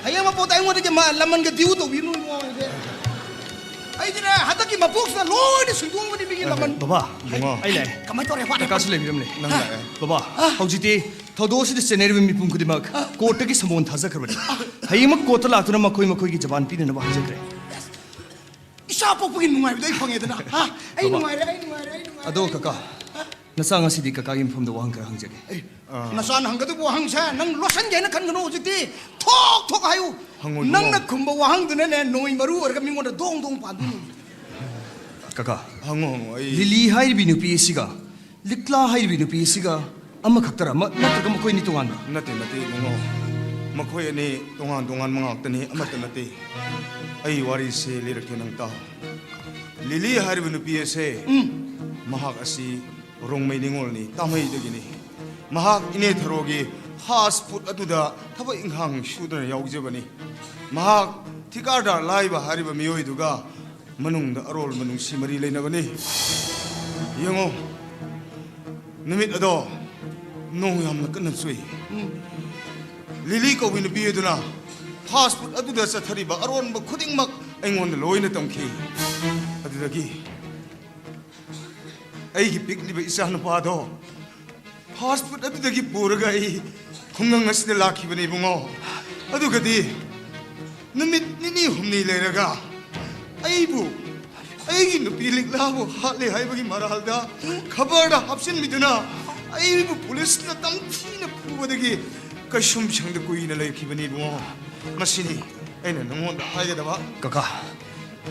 ꯍꯌꯦꯡ ꯃꯄꯣꯛꯇ ꯑꯩꯉꯣꯟꯗꯒꯤ ꯃꯥ ꯂꯃꯟꯒ ꯗ꯭ꯌꯨ ꯇꯧꯕꯤꯔꯨꯅꯨ ꯏꯕꯣ, ꯑꯩꯁꯦ꯫ ꯑꯩꯗꯤꯅꯦ, ꯍꯟꯗꯛꯀꯤ ꯃꯄꯣꯛꯁꯤꯗ ꯂꯣꯏꯅ ꯁꯤꯡꯗꯣꯛꯑꯝꯒꯅꯤ ꯃꯤꯒꯤ ꯂꯃꯟ꯫ ꯕꯕꯥ, ꯏꯕꯨꯡꯉꯣ, ꯑꯩ ꯂꯥꯛꯑꯦ꯫ ꯀꯃꯥꯏ ꯇꯧꯔꯦ? ꯋꯥꯠꯂꯦ꯫ ꯀꯀꯥꯁꯨ ꯂꯩꯕꯤꯔꯝꯂꯦ꯫ ꯅꯪ ꯂꯥꯛꯑꯦ꯫ ꯕꯕꯥ, ꯑ? ꯍꯧꯖꯤꯛꯇꯤ ꯊꯧꯗꯣꯛ ꯑꯁꯤꯗ ꯆꯦꯟꯅꯔꯤꯕ ꯃꯤꯄꯨꯝ ꯈꯨꯗꯤꯡꯃꯛ ꯑ? ꯀꯣꯔꯠꯇꯒꯤ ꯁꯃꯣꯟ ꯊꯥꯖꯈ꯭ꯔꯕꯅꯤ꯫ ꯍꯌꯦꯡꯃꯛ ꯀꯣꯔꯠꯇ ꯂꯥꯛꯇꯨꯅ ꯃꯈꯣꯏ ꯃꯈꯣꯏꯒꯤ ꯖꯕꯥꯟ ꯄꯤꯅꯅꯕ ꯍꯥꯏꯖꯈ꯭ꯔꯦ꯫ ꯏꯆꯥ ꯄꯣꯛꯄꯒꯤ ꯅꯨꯡꯉꯥꯏꯕꯗꯣ ꯑꯩ ꯐꯪꯉꯦꯗꯅ꯫ ꯍꯥ? ꯑꯩ ꯕꯕꯥ꯫ ꯅꯨꯡꯉꯥꯏꯔꯦ, ꯑꯩ ꯅꯨꯡꯉꯥꯏꯔꯦ, ꯑꯩ ꯅꯨꯡꯉꯥꯏꯔꯦ, ꯑꯗꯣ ꯑꯩ ꯀꯀꯥ, ꯅꯨꯡꯉꯥꯏꯔꯦ꯫ ꯅꯆꯥ ꯉꯁꯤꯗꯤ ꯀꯀꯥꯒꯤ ꯃꯐꯝꯗ ꯋꯥꯍꯪ ꯈꯔ ꯍꯪꯖꯒꯦ꯫ ꯑꯦ, ꯑꯥ꯫ ꯅꯆꯥꯅ ꯍꯪꯒꯗꯕ ꯋꯥꯍꯪꯁꯦ ꯅꯪ ꯂꯣꯠꯁꯟꯒꯦ ꯍꯥꯏꯅ ꯈꯟꯒꯅꯨ ꯍꯧꯖꯤꯛꯇꯤ꯫ ꯊꯣꯛ ꯊꯣꯛ ꯍꯥꯏꯌꯨ꯫ ꯍꯪꯉꯣ, ꯏꯕꯨꯡꯉꯣ꯫ ꯅꯪꯅ ꯈꯨꯝꯕ ꯋꯥꯍꯪꯗꯨꯅꯅꯦ ꯅꯣꯡꯃꯩ ꯃꯔꯨ ꯑꯣꯏꯔꯒ ꯃꯤꯉꯣꯟꯗ ꯗꯣꯡ ꯗꯣꯡ ꯄꯥꯟꯗꯣꯏꯅꯤ꯫ ꯀꯀꯥ, ꯍꯪꯉꯣ, ꯍꯪꯉꯣ, ꯑꯩ ꯂꯤꯂꯤ ꯍꯥꯏꯔꯤꯕꯤ ꯅꯨꯄꯤ ꯑꯁꯤꯒ ꯂꯤꯛꯂꯥ ꯍꯥꯏꯔꯤꯕꯤ ꯅꯨꯄꯤ ꯑꯁꯤꯒ ꯑꯃꯈꯛꯇꯔ? ꯑꯃ ꯅꯠꯇ꯭ꯔꯒ ꯃꯈꯣꯏ ꯑꯅꯤ ꯇꯣꯉꯥꯟꯕ꯭ꯔꯥ? ꯅꯠꯇꯦ, ꯅꯠꯇꯦ, ꯏꯕꯨꯡꯉꯣ꯫ ꯃꯈꯣꯏ ꯑꯅꯤ ꯇꯣꯉꯥꯟ ꯇꯣꯉꯥꯟꯕ ꯉꯥꯛꯇꯅꯤ, ꯑꯃꯠꯇ ꯅꯠꯇꯦ꯫ ꯑꯩ ꯋꯥꯔꯤꯁꯦ ꯂꯤꯔꯛꯀꯦ, ꯅꯪ ꯇꯥꯎ꯫ ꯂꯤꯂꯤ ꯍꯥꯏꯔꯤꯕ ꯅꯨꯄꯤ ꯑꯁꯦ, ꯎꯝ꯫ ꯃꯍꯥꯛ ꯑꯁꯤ ꯔꯣꯡꯃꯩ ꯅꯤꯉꯣꯜꯅꯤ, ꯇꯥꯃꯩꯗꯒꯤꯅꯤ꯫ ꯃꯍꯥꯛ ꯏꯅꯦ ꯊꯔꯣꯒꯤ ꯐꯥꯁ ꯐꯨꯗ ꯑꯗꯨꯗ ꯊꯕꯛ ꯏꯪꯈꯥꯡ ꯁꯨꯗꯨꯅ ꯌꯥꯎꯖꯕꯅꯤ꯫ ꯃꯍꯥꯛ ꯊꯤꯀꯥꯗꯥꯔ ꯂꯥꯏꯕ ꯍꯥꯏꯔꯤꯕ ꯃꯤꯑꯣꯏꯗꯨꯒ ꯃꯅꯨꯡꯗ ꯑꯔꯣꯟꯕ ꯅꯨꯡꯁꯤ ꯃꯔꯤ ꯂꯩꯅꯕꯅꯤ꯫ ꯌꯦꯡꯉꯣ, ꯅꯨꯃꯤꯠ ꯑꯗꯣ ꯅꯣꯡ ꯌꯥꯝꯅ ꯀꯟꯅ ꯆꯨꯏ꯫ ꯂꯤꯂꯤ ꯀꯧꯕꯤ ꯅꯨꯄꯤ ꯑꯗꯨꯅ ꯐꯥꯁ ꯐꯨꯗ ꯑꯗꯨꯗ ꯆꯠꯊꯔꯤꯕ ꯑꯔꯣꯟꯕ ꯈꯨꯗꯤꯡꯃꯛ ꯑꯩꯉꯣꯟꯗ ꯂꯣꯏꯅ ꯇꯝꯈꯤ꯫ ꯑꯗꯨꯗꯒꯤ ꯑꯩꯒꯤ ꯄꯤꯛꯂꯤꯕ ꯏꯆꯥ ꯅꯨꯄꯥꯗꯣ ꯐꯥꯁ ꯐꯨꯗ ꯑꯗꯨꯗꯒꯤ ꯄꯨꯔꯒ ꯑꯩ ꯈꯨꯡꯒꯪ ꯑꯁꯤꯗ ꯂꯥꯛꯈꯤꯕꯅꯤ, ꯏꯕꯨꯡꯉꯣ꯫ ꯑꯗꯨꯒꯗꯤ ꯅꯨꯃꯤꯠ ꯅꯤꯅꯤ ꯍꯨꯝꯅꯤ ꯂꯩꯔꯒ ꯑꯩꯕꯨ, ꯑꯩꯒꯤ ꯅꯨꯄꯤ ꯂꯤꯛꯂꯥꯕꯨ ꯍꯥꯠꯂꯦ ꯍꯥꯏꯕꯒꯤ ꯃꯔꯥꯜꯗ ꯈꯕꯔꯗ ꯍꯥꯞꯆꯤꯟꯕꯤꯗꯨꯅ ꯑꯩꯕꯨ ꯄꯨꯂꯤꯁꯅ ꯇꯝꯊꯤꯅ ꯐꯨꯕꯗꯒꯤ ꯀꯩꯁꯨꯝꯁꯪꯗ ꯀꯨꯏꯅ ꯂꯩꯈꯤꯕꯅꯤ, ꯏꯕꯨꯡꯉꯣ꯫ ꯃꯁꯤꯅꯤ ꯑꯩꯅ ꯅꯉꯣꯟꯗ ꯍꯥꯏꯒꯗꯕ꯫ ꯀꯀꯥ,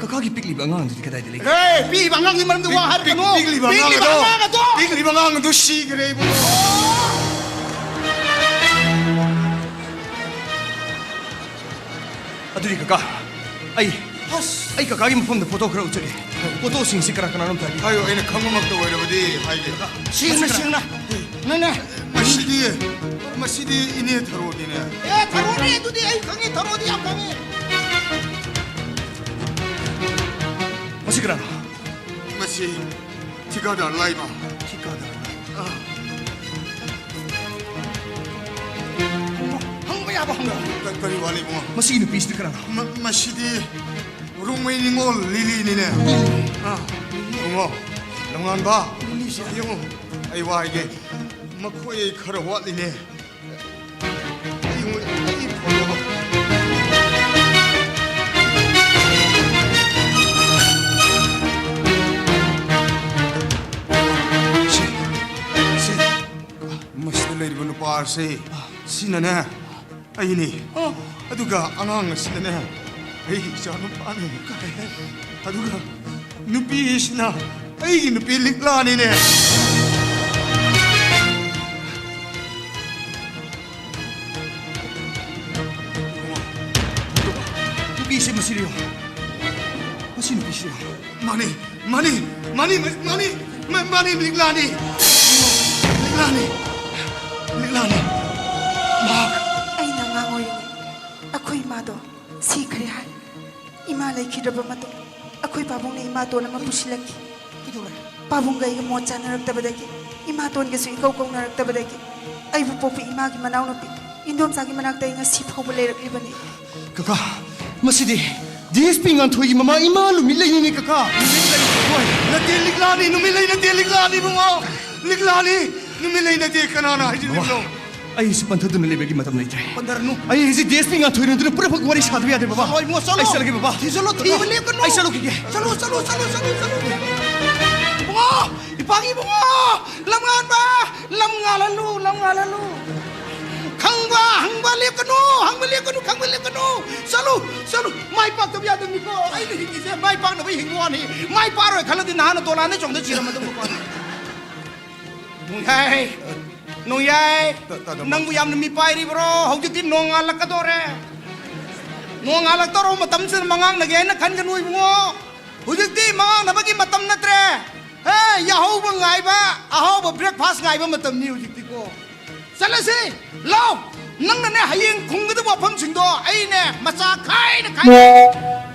ꯀꯀꯥꯒꯤ ꯄꯤꯛꯂꯤꯕ ꯑꯉꯥꯡꯗꯨꯗꯤ ꯀꯗꯥꯏꯗ ꯂꯩꯒꯦ? ꯍꯦ, ꯄꯤꯛꯂꯤꯕ ꯑꯉꯥꯡꯒꯤ ꯃꯔꯝꯗ ꯋꯥ ꯍꯥꯏꯔꯛꯀꯅꯨ꯫ ꯄꯤꯛꯂꯤꯕ ꯑꯉꯥꯡ ꯑꯗꯣ, ꯄꯤꯛꯂꯤꯕ ꯑꯉꯥꯡ ꯑꯗꯣ ꯁꯤꯈ꯭ꯔꯦ, ꯏꯕꯨꯡꯉꯣ꯫ ꯑꯗꯨꯗꯤ ꯀꯀꯥ, ꯑꯩ, ꯑꯁ꯫ ꯑꯩ ꯀꯀꯥꯒꯤ ꯃꯐꯝꯗ ꯐꯣꯇꯣ ꯈꯔ ꯎꯠꯆꯒꯦ꯫ ꯐꯣꯇꯣꯁꯤꯡꯁꯤ ꯀꯅꯥ ꯀꯅꯥꯅꯣ ꯑꯝꯇ ꯍꯥꯏꯕꯤꯌꯨ꯫ ꯍꯥꯏꯌꯨ, ꯑꯩꯅ ꯈꯪꯕꯃꯛꯇ ꯑꯣꯏꯔꯕꯗꯤ ꯍꯥꯏꯒꯦ꯫ ꯁꯦꯡꯅ, ꯁꯦꯡꯅ꯫ ꯅꯪꯅ ꯃꯁꯤꯗꯤ, ꯃꯁꯤꯗꯤ ꯏꯅꯦ ꯊꯔꯣꯗꯤꯅꯦ꯫ ꯑꯦ, ꯊꯔꯣꯅꯦ, ꯑꯗꯨꯗꯤ ꯑꯩ ꯈꯪꯉꯤ, ꯊꯔꯣꯗꯤ ꯌꯥꯝ ꯈꯪꯉꯤ꯫ ꯃꯁꯤ ꯀꯅꯥꯅꯣ? ꯃꯁꯤ ꯊꯤꯀꯥꯗꯥꯔ ꯂꯥꯏꯃ꯫ ꯊꯤꯀꯥꯗꯥꯔ ꯂꯥꯏꯃ꯫ ꯑꯥ꯫ ꯍꯪꯕ ꯌꯥꯕ ꯍꯪꯉꯣ꯫ ꯀ-, ꯀꯔꯤ ꯋꯥꯅꯣ, ꯏꯕꯨꯡꯉꯣ? ꯃꯁꯤꯒꯤ ꯅꯨꯄꯤꯁꯤꯗꯤ ꯀꯅꯥꯅꯣ? ꯃ-, ꯃꯁꯤꯗꯤ ꯔꯣꯡꯃꯩ ꯅꯤꯉꯣꯜ ꯂꯤꯂꯤꯅꯤꯅꯦ꯫ ꯑꯥ, ꯏꯕꯨꯡꯉꯣ, ꯅꯣꯡꯉꯥꯟꯕ꯫ ꯂꯤꯂꯤꯁꯦ꯫ ꯌꯦꯡꯉꯣ, ꯑꯩ ꯋꯥ ꯍꯥꯏꯒꯦ꯫ ꯃꯈꯣꯏ ꯈꯔ ꯋꯥꯠꯂꯤꯅꯦ꯫ ꯑꯩ, ꯑꯩ ꯐꯣꯇꯣ꯫ ꯁꯤ, ꯁꯤ, ꯃꯁꯤꯗ ꯂꯩꯔꯤꯕ ꯅꯨꯄꯥ ꯑꯁꯤ, ꯁꯤꯅꯅꯦ, ꯑꯩꯅꯤ꯫ ꯑꯗꯨꯒ ꯑꯉꯥꯡ ꯑꯁꯤꯅꯅꯦ, ꯑꯩꯒꯤ ꯏꯆꯥ ꯅꯨꯄꯥꯅꯤ꯫ ꯑꯗꯨꯒ ꯅꯨꯄꯤ ꯑꯁꯤꯅ ꯑꯩꯒꯤ ꯅꯨꯄꯤ ꯂꯤꯛꯂꯥꯅꯤꯅꯦ꯫ ꯅꯨꯄꯤꯁꯦ ꯃꯁꯤꯔꯣ? ꯃꯁꯤ ꯅꯨꯄꯤꯁꯤꯔꯣ? ꯃꯥꯅꯤ, ꯃꯥꯅꯤ, ꯃꯥꯅꯤ, ꯃꯥꯅꯤ, ꯃꯥ-, ꯃꯥꯅꯤ, ꯂꯤꯛꯂꯥꯅꯤ꯫ ꯂꯤꯛꯂꯥꯅꯤ꯫ ꯂꯤꯛꯂꯥꯅꯤ꯫ ꯏꯃꯥꯗꯣ ꯁꯤꯈ꯭ꯔꯦ ꯍꯥꯏ꯫ ꯏꯃꯥ ꯂꯩꯈꯤꯗ꯭ꯔꯕ ꯃꯇꯨꯡ ꯑꯩꯈꯣꯏ ꯄꯥꯕꯨꯡꯅ ꯏꯃꯥꯇꯣꯟ ꯑꯃ ꯄꯨꯁꯤꯜꯂꯛꯈꯤ꯫ ꯀꯩꯗꯧꯔꯦ? ꯄꯥꯕꯨꯡꯒ ꯑꯩꯒ ꯃꯣꯠ ꯆꯥꯅꯔꯛꯇꯕꯗꯒꯤ ꯏꯃꯥꯇꯣꯟꯒꯁꯨ ꯏꯀꯧ ꯀꯧꯅꯔꯛꯇꯕꯗꯒꯤ ꯑꯩꯕꯨ ꯄꯣꯛꯄ ꯏꯃꯥꯒꯤ ꯃꯅꯥꯎꯅꯨꯄꯤ ꯏꯟꯗꯣꯝꯆꯥꯒꯤ ꯃꯅꯥꯛꯇ ꯑꯩ ꯉꯁꯤ ꯐꯥꯎꯕ ꯂꯩꯔꯛꯂꯤꯕꯅꯤ꯫ ꯀꯀꯥ, ꯃꯁꯤꯗꯤ ꯗꯤ ꯑꯦꯁ ꯄꯤ ꯉꯥꯟꯊꯣꯏꯒꯤ ꯃꯃꯥ ꯏꯃꯥ ꯅꯨꯃꯤꯠ ꯂꯩꯅꯤꯅꯦ, ꯀꯀꯥ꯫ ꯅꯨꯃꯤꯠ ꯂꯩ, ꯍꯣꯏ, ꯅꯠꯇꯦ, ꯂꯤꯛꯂꯥꯅꯤ, ꯅꯨꯃꯤꯠ ꯂꯩ ꯅꯠꯇꯦ, ꯂꯤꯛꯂꯥꯅꯤ, ꯏꯕꯨꯡꯉꯣ꯫ ꯂꯤꯛꯂꯥꯅꯤ, ꯅꯨꯃꯤꯠ ꯂꯩ ꯅꯠꯇꯦ, ꯀꯅꯥꯅ ꯍꯥꯏꯖꯤꯜꯂꯤꯕꯅꯣ? ꯕꯕꯥ, ꯑꯩꯁꯨ ꯄꯟꯊꯗꯨꯅ ꯂꯩꯕꯒꯤ ꯃꯇꯝ ꯂꯩꯇ꯭ꯔꯦ꯫ ꯄꯟꯊꯔꯅꯨ꯫ ꯑꯩ ꯍꯧꯖꯤꯛ ꯗꯤ ꯑꯦꯁ ꯄꯤ ꯉꯥꯟꯊꯣꯏ ꯅꯨꯡꯊꯣꯏꯅ ꯄꯨꯔꯥ ꯐꯛ ꯋꯥꯔꯤ ꯁꯥꯗꯕ ꯌꯥꯗꯦ, ꯕꯕꯥ꯫ ꯆꯠꯂꯣ, ꯏꯕꯨꯡꯉꯣ, ꯆꯠꯂꯣ꯫ ꯑꯩ ꯆꯠꯂꯒꯦ, ꯕꯕꯥ꯫ ꯊꯤꯖꯤꯜꯂꯣ, ꯊꯤꯕ ꯂꯦꯞꯀꯅꯨ꯫ ꯑꯩ ꯆꯠꯂꯨꯈꯤꯒꯦ꯫ ꯆꯠꯂꯣ, ꯆꯠꯂꯣ, ꯆꯠꯂꯣ, ꯆꯠꯂꯣ, ꯆꯠꯂꯣ꯫ ꯏꯕꯨꯡꯉꯣ, ꯏꯄꯥꯒꯤ ꯏꯕꯨꯡꯉꯣ, ꯂꯝꯉꯥꯟꯕ, ꯂꯝ ꯉꯥꯜꯍꯜꯂꯨ, ꯂꯝ ꯉꯥꯜꯍꯜꯂꯨ꯫ ꯈꯪꯕ, ꯍꯪꯕ ꯂꯦꯞꯀꯅꯨ, ꯍꯪꯕ ꯂꯦꯞꯀꯅꯨ, ꯈꯪꯕ ꯂꯦꯞꯀꯅꯨ꯫ ꯆꯠꯂꯨ, ꯆꯠꯂꯨ꯫ ꯃꯥꯏ ꯄꯥꯛꯇꯕ ꯌꯥꯗꯕꯅꯤꯀꯣ꯫ ꯑꯩꯅ ꯍꯤꯡꯉꯤꯁꯦ ꯃꯥꯏ ꯄꯥꯛꯅꯕ ꯍꯤꯡꯉꯨ ꯋꯥꯅꯤ꯫ ꯃꯥꯏ ꯄꯥꯛꯔꯣꯏ ꯈꯜꯂꯗꯤ ꯅꯍꯥꯟꯅ ꯗꯣꯂꯥꯟꯗ ꯆꯣꯡꯊ ꯁꯤꯔꯝꯃꯗꯧꯕ ꯄꯣꯠꯅꯤ꯫ ꯅꯣꯡꯌꯥꯏ, ꯅꯣꯡꯌꯥꯏ, ꯇ-, ꯇ-, ꯇ-, ꯅꯪꯕꯨ ꯌꯥꯝꯅ ꯃꯤꯄꯥꯏꯔꯤꯕ꯭ꯔꯣ? ꯍꯧꯖꯤꯛꯇꯤ ꯅꯣꯡꯉꯥꯜꯂꯛꯀꯗꯣꯔꯦ꯫ ꯅꯣꯡꯉꯥꯜꯂꯛꯇꯧꯔꯕ ꯃꯇꯝꯁꯤꯗ ꯃꯉꯥꯡꯅꯒꯦ ꯍꯥꯏꯅ ꯈꯟꯒꯅꯨ, ꯏꯕꯨꯡꯉꯣ꯫ ꯍꯧꯖꯤꯛꯇꯤ ꯃꯉꯥꯡꯅꯕꯒꯤ ꯃꯇꯝ ꯅꯠꯇ꯭ꯔꯦ꯫ ꯍꯦ, ꯌꯥꯍꯧꯕ ꯉꯥꯏꯕ, ꯑꯍꯥꯎꯕ breakfast ꯉꯥꯏꯕ ꯃꯇꯝꯅꯤ ꯍꯧꯖꯤꯛꯇꯤꯀꯣ꯫ ꯆꯠꯂꯁꯤ, ꯂꯥꯎ꯫ ꯅꯪꯅꯅꯦ ꯍꯌꯦꯡ ꯈꯨꯝꯒꯗꯕ ꯋꯥꯐꯝꯁꯤꯡꯗꯣ ꯑꯩꯅꯦ ꯃꯆꯥ ꯈꯥꯏꯅ ꯈꯥꯏꯅ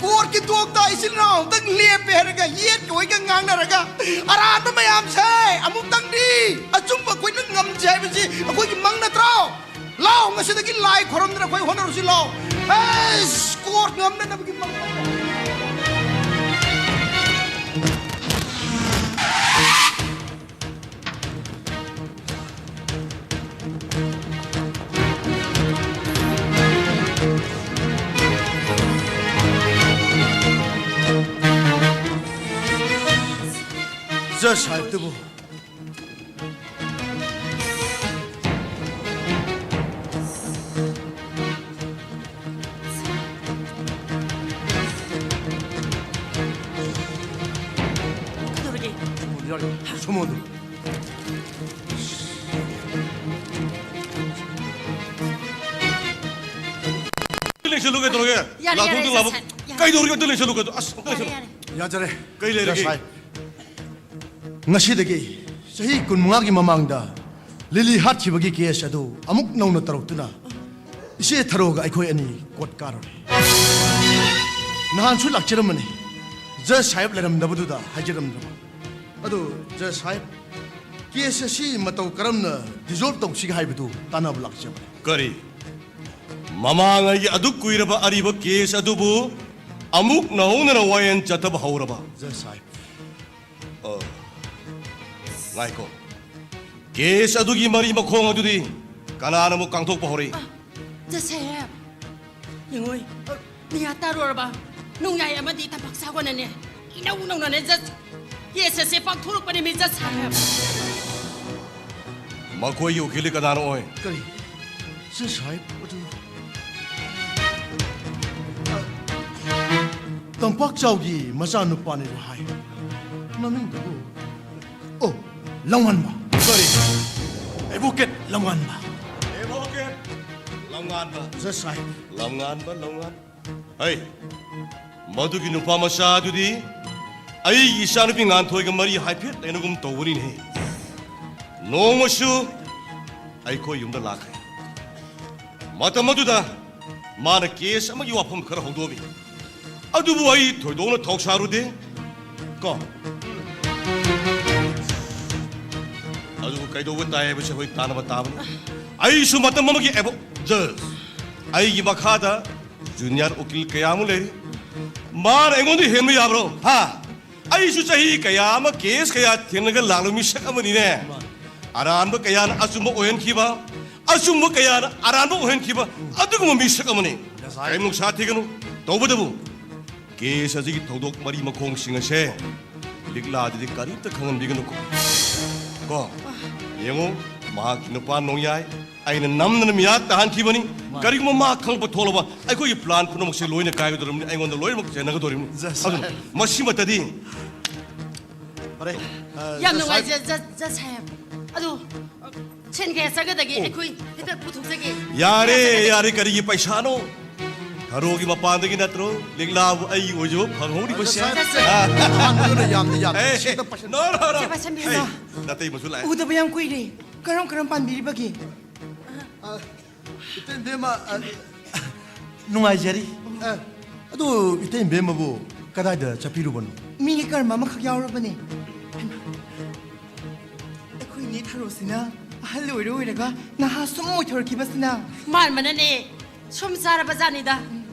ꯀꯣꯔꯠꯀꯤ ꯇꯣꯛꯇ ꯏꯆꯤꯜ ꯏꯅꯥꯎ ꯑꯝꯇꯪ ꯂꯦꯞꯄꯦ ꯍꯥꯏꯔꯒ ꯌꯦꯠꯀ ꯑꯣꯏꯒ ꯉꯥꯡꯅꯔꯒ ꯑꯔꯥꯟꯕ ꯃꯌꯥꯝꯁꯦ ꯑꯃꯨꯛꯇꯪꯗꯤ ꯑꯆꯨꯝꯕ ꯑꯩꯈꯣꯏꯅ ꯉꯝꯁꯦ ꯍꯥꯏꯕꯁꯤ ꯑꯩꯈꯣꯏꯒꯤ ꯃꯪ ꯅꯠꯇ꯭ꯔꯣ? ꯂꯥꯎ, ꯉꯁꯤꯗꯒꯤ ꯂꯥꯏ ꯈꯣꯏꯔꯝꯗꯅ ꯑꯩꯈꯣꯏ ꯍꯣꯠꯅꯔꯨꯁꯤ ꯂꯥꯎ꯫ ꯑꯦꯁ, ꯀꯣꯔꯠ ꯉꯝꯅꯅꯕꯒꯤ ꯃꯪ꯫ ꯖꯖ ꯁꯥꯍꯦꯕꯇꯨꯕꯨ꯫ ꯀꯩꯗꯧꯔꯒꯦ? ꯁꯣꯃꯣꯟ ꯌꯥꯔꯦ, ꯁꯣꯃꯣꯟꯗꯣ꯫ ꯂꯩꯁꯜꯂꯨ ꯀꯩꯗꯧꯔꯒꯦ? ꯌꯥꯔꯦ, ꯌꯥꯔꯦ, ꯂꯥꯛꯊꯣꯛꯇ ꯂꯥꯛꯄ-, ꯁꯦ-, ꯁꯦ-, ꯌꯥꯔꯦ꯫ ꯀꯩꯗꯧꯔꯒꯦ? ꯑꯗꯨ ꯂꯩꯁꯜꯂꯨ ꯀꯩꯗꯧ-, ꯑꯁ, ꯑꯝꯇ ꯌꯥꯔꯦ, ꯂꯩꯁꯜꯂꯨ꯫ ꯌꯥꯔꯦ꯫ ꯌꯥꯖꯔꯦ꯫ ꯀꯩ ꯂꯩꯔꯒꯦ? ꯖꯁ ꯁꯥꯍꯦꯕ꯫ ꯉꯁꯤꯗꯒꯤ ꯆꯍꯤ ꯀꯨꯟꯃꯉꯥꯒꯤ ꯃꯃꯥꯡꯗ ꯂꯤꯂꯤ ꯍꯥꯠꯈꯤꯕꯒꯤ ꯀꯦꯁ ꯑꯗꯨ ꯑꯃꯨꯛ ꯅꯧꯅ ꯇꯧꯔꯛꯇꯨꯅ ꯏꯆꯦ ꯊꯔꯣꯒ ꯑꯩꯈꯣꯏ ꯑꯅꯤ ꯀꯣꯔꯠ ꯀꯥꯔꯨꯔꯦ꯫ ꯅꯍꯥꯟꯁꯨ ꯂꯥꯛꯆꯔꯝꯕꯅꯤ, ꯖꯖ ꯁꯥꯍꯦꯕ ꯂꯩꯔꯝꯗꯕꯗꯨꯗ ꯍꯥꯏꯖꯔꯝꯗ꯭ꯔꯕ꯫ ꯑꯗꯨ ꯖꯖ ꯁꯥꯍꯦꯕ, ꯀꯦꯁ ꯑꯁꯤ ꯃꯇꯧ ꯀꯔꯝꯅ ꯗꯤꯖꯣꯜꯕ ꯇꯧꯁꯤꯒꯦ ꯍꯥꯏꯕꯗꯨ ꯇꯥꯟꯅꯕ ꯂꯥꯛꯆꯕꯅꯤ꯫ ꯀꯔꯤ? ꯃꯃꯥꯡꯉꯩꯒꯤ ꯑꯗꯨꯛ ꯀꯨꯏꯔꯕ ꯑꯔꯤꯕ ꯀꯦꯁ ꯑꯗꯨꯕꯨ ꯑꯃꯨꯛ ꯅꯧꯍꯧꯅꯅ ꯋꯥꯌꯦꯜ ꯆꯠꯊꯕ ꯍꯧꯔꯕ? ꯖꯖ ꯁꯥꯍꯦꯕ꯫ ꯑ, ꯉꯥꯏꯈꯣ꯫ ꯀꯦꯁ ꯑꯗꯨꯒꯤ ꯃꯔꯤ ꯃꯈꯣꯡ ꯑꯗꯨꯗꯤ ꯀꯅꯥꯅ ꯑꯃꯨꯛ ꯀꯥꯡꯊꯣꯛꯄ ꯍꯧꯔꯛꯏ? ꯑ, ꯖꯖ ꯁꯥꯍꯦꯕ, ꯌꯦꯡꯉꯣꯏ, ꯃꯤꯌꯥ ꯇꯥꯔꯨꯔꯕ ꯅꯣꯡꯌꯥꯏ ꯑꯃꯗꯤ ꯇꯝꯄꯥꯛ ꯁꯥꯒꯣꯟꯅꯅꯦ, ꯏꯅꯧ ꯅꯧꯅꯅꯦ ꯖꯖ, ꯀꯦꯁ ꯑꯁꯦ ꯄꯥꯡꯊꯣꯔꯛꯄꯅꯦ ꯃꯤ ꯖꯖ ꯁꯥꯍꯦꯕ꯫ ꯃꯈꯣꯏꯒꯤ ꯎꯀꯤꯜꯗꯤ ꯀꯅꯥꯅꯣ ꯑꯣꯏ? ꯀꯔꯤ? ꯖꯖ ꯁꯥꯍꯦꯕ, ꯑꯗꯨ ꯇꯝꯄꯥꯛ ꯆꯥꯎꯒꯤ ꯃꯆꯥꯅꯨꯄꯥꯅꯦꯅ ꯍꯥꯏ꯫ ꯃꯃꯤꯡꯗꯨꯕꯨ? ꯑꯣ, ꯂꯝꯉꯥꯟꯕ꯫ ꯀꯔꯤ? ꯑꯦꯗꯚꯣꯀꯦꯠ ꯂꯝꯉꯥꯟꯕ꯫ ꯑꯦꯗꯚꯣꯀꯦꯠ ꯂꯝꯉꯥꯟꯕ꯫ ꯖꯖ ꯁꯥꯍꯦꯕ꯫ ꯂꯝꯉꯥꯟꯕ, ꯂꯝꯉꯥꯟꯕ꯫ ꯍꯩ, ꯃꯗꯨꯒꯤ ꯅꯨꯄꯥ ꯃꯆꯥꯗꯨꯗꯤ ꯑꯩꯒꯤ ꯏꯆꯥꯅꯨꯄꯤ ꯉꯥꯟꯊꯣꯏꯒ ꯃꯔꯤ ꯍꯥꯏꯐꯦꯠ ꯂꯩꯅꯒꯨꯝ ꯇꯧꯕꯅꯤꯅꯦ꯫ ꯅꯣꯡꯃꯁꯨ ꯑꯩꯈꯣꯏ ꯌꯨꯝꯗ ꯂꯥꯛꯈ꯭ꯔꯦ꯫ ꯃꯇꯝ ꯑꯗꯨꯗ ꯃꯥꯅ ꯀꯦꯁ ꯑꯃꯒꯤ ꯋꯥꯐꯝ ꯈꯔ ꯍꯧꯗꯣꯛꯑꯝꯃꯤ꯫ ꯑꯗꯨꯕꯨ ꯑꯩ ꯊꯣꯏꯗꯣꯛꯅ ꯊꯧꯁꯥꯔꯨꯗꯦ꯫ ꯀꯣ? ꯑꯗꯨꯕꯨ ꯀꯩꯗꯧꯕ ꯇꯥꯏ ꯍꯥꯏꯕꯁꯤ ꯑꯩꯈꯣꯏ ꯇꯥꯟꯅꯕ ꯇꯥꯕꯅꯤ꯫ ꯑꯩꯁꯨ ꯃꯇꯝ ꯑꯃꯒꯤ ꯑꯦꯕꯣ-, ꯖꯖ, ꯑꯩꯒꯤ ꯃꯈꯥꯗ ꯖꯨꯅꯤꯌꯔ ꯎꯀꯤꯜ ꯀꯌꯥ ꯑꯃ ꯂꯩꯔꯤ꯫ ꯃꯥꯅ ꯑꯩꯉꯣꯟꯗ ꯍꯦꯟꯕ ꯌꯥꯕ꯭ꯔꯣ? ꯍꯥ? ꯑꯩꯁꯨ ꯆꯍꯤ ꯀꯌꯥ ꯑꯃ ꯀꯦꯁ ꯀꯌꯥ ꯊꯦꯡꯅꯒ ꯂꯥꯛꯂꯕ ꯃꯤꯁꯛ ꯑꯃꯅꯤꯅꯦ꯫ ꯃꯥꯅꯤ꯫ ꯑꯔꯥꯟꯕ ꯀꯌꯥꯅ ꯑꯆꯨꯝꯕ ꯑꯣꯏꯍꯟꯈꯤꯕ, ꯑꯆꯨꯝꯕ ꯀꯌꯥꯅ ꯑꯔꯥꯟꯕ ꯑꯣꯏꯍꯟꯈꯤꯕ, ꯑꯗꯨꯒꯨꯝꯕ ꯃꯤꯁꯛ ꯑꯃꯅꯤ꯫ ꯉꯁꯥꯏ ꯀꯔꯤꯝ ꯅꯨꯡꯁꯥ ꯊꯤꯒꯅꯨ꯫ ꯇꯧꯕꯇꯕꯨ ꯀꯦꯁ ꯑꯁꯤꯒꯤ ꯊꯧꯗꯣꯛ ꯃꯔꯤ ꯃꯈꯣꯡꯁꯤꯡ ꯑꯁꯦ ꯂꯤꯛꯂꯥꯗꯗꯤ ꯀꯔꯤꯝꯇ ꯈꯪꯍꯟꯕꯤꯒꯅꯨꯀꯣ꯫ ꯀꯣ? ꯌꯦꯡꯉꯨ, ꯃꯍꯥꯛꯀꯤ ꯅꯨꯄꯥ ꯅꯣꯡꯌꯥꯏ ꯑꯩꯅ ꯅꯝꯗꯅ ꯃꯤꯌꯥ ꯇꯥꯍꯟꯈꯤꯕꯅꯤ꯫ ꯃꯥꯅꯤ꯫ ꯀꯔꯤꯒꯨꯝꯕ ꯃꯥ ꯈꯪꯕ ꯊꯣꯛꯂꯕ, ꯑꯩꯈꯣꯏꯒꯤ ꯄ꯭ꯂꯥꯟ ꯄꯨꯝꯅꯃꯛꯁꯦ ꯂꯣꯏꯅ ꯀꯥꯏꯒꯗꯧꯔꯤꯕꯅꯤ, ꯑꯩꯉꯣꯟꯗ ꯂꯣꯏꯅꯃꯛ ꯆꯦꯟꯅꯒꯗꯧꯔꯤꯕꯅꯤ꯫ ꯖꯁ꯫ ꯑꯗꯨꯅ ꯃꯁꯤꯃꯇꯗꯤ ꯐꯔꯦ꯫ ꯑ, ꯌꯥꯝ ꯖꯁ ꯅꯨꯡꯉꯥꯏꯖꯩ, ꯁꯥꯍꯦꯕ꯫ ꯖ-, ꯖꯁ ꯁꯥꯍꯦꯕ꯫ ꯑꯗꯣ, ꯑ, ꯁꯦꯟ ꯀꯌꯥ ꯆꯪꯒꯗꯒꯦ? ꯑꯣ꯫ ꯑꯩꯈꯣꯏ ꯍꯦꯛꯇ ꯄꯨꯊꯣꯛꯆꯒꯦ꯫ ꯌꯥꯔꯦ, ꯀꯌꯥ ꯆꯪꯒꯗꯒꯦ? ꯌꯥꯔꯦ, ꯀꯔꯤꯒꯤ ꯄꯩꯁꯥꯅꯣ? ꯊꯔꯣꯒꯤ ꯃꯄꯥꯟꯗꯒꯤ ꯅꯠꯇ꯭ꯔꯣ ꯂꯤꯛꯂꯥꯕꯨ ꯑꯩꯒꯤ ꯑꯣꯏꯖꯕ ꯐꯪꯍꯧꯔꯤꯕꯁꯦ? ꯖꯁ ꯁꯥꯍꯦꯕ, ꯑ꯫ ꯑꯍꯥꯟꯕꯗꯨꯅ ꯌꯥꯝꯗꯤ ꯌꯥꯝꯗꯦ꯫ ꯑꯦ, ꯁꯤꯗ ꯄꯩꯁꯥ ꯅꯣ, ꯅꯣ, ꯅꯣ꯫ ꯁꯦ, ꯄꯩꯁꯥ ꯍꯦ, ꯄꯤꯔꯣ꯫ ꯅꯇꯩ ꯃꯁꯨ ꯂꯥꯛꯑꯦ꯫ ꯎꯗꯕ ꯌꯥꯝ ꯀꯨꯏꯔꯦ꯫ ꯀꯔꯝ ꯀꯔꯝ ꯄꯥꯟꯕꯤꯔꯤꯕꯒꯦ? ꯑ, ꯏꯇꯩꯃ, ꯑ, ꯅꯨꯡꯉꯥꯏꯖꯔꯤ꯫ ꯑ, ꯑꯗꯨ ꯏꯇꯩꯃꯕꯨ ꯀꯗꯥꯏꯗ ꯆꯠꯄꯤꯔꯨꯕꯅꯣ? ꯃꯤꯒꯤ ꯀꯔꯃ ꯑꯃꯈꯛ ꯌꯥꯎꯔꯕꯅꯦ꯫ ꯍꯩꯃꯥ꯫ ꯑꯩꯈꯣꯏ ꯏꯅꯦ ꯊꯔꯣꯁꯤꯅ ꯑꯍꯜ ꯑꯣꯏꯔ ꯑꯣꯏꯔꯒ ꯅꯍꯥ ꯁꯨꯝ ꯑꯣꯏꯊꯣꯔꯛꯈꯤꯕꯁꯤꯅ꯫ ꯃꯥꯟꯕꯅꯅꯦ ꯁꯨꯝ ꯆꯥꯔꯕ ꯖꯥꯠꯅꯤꯗ꯫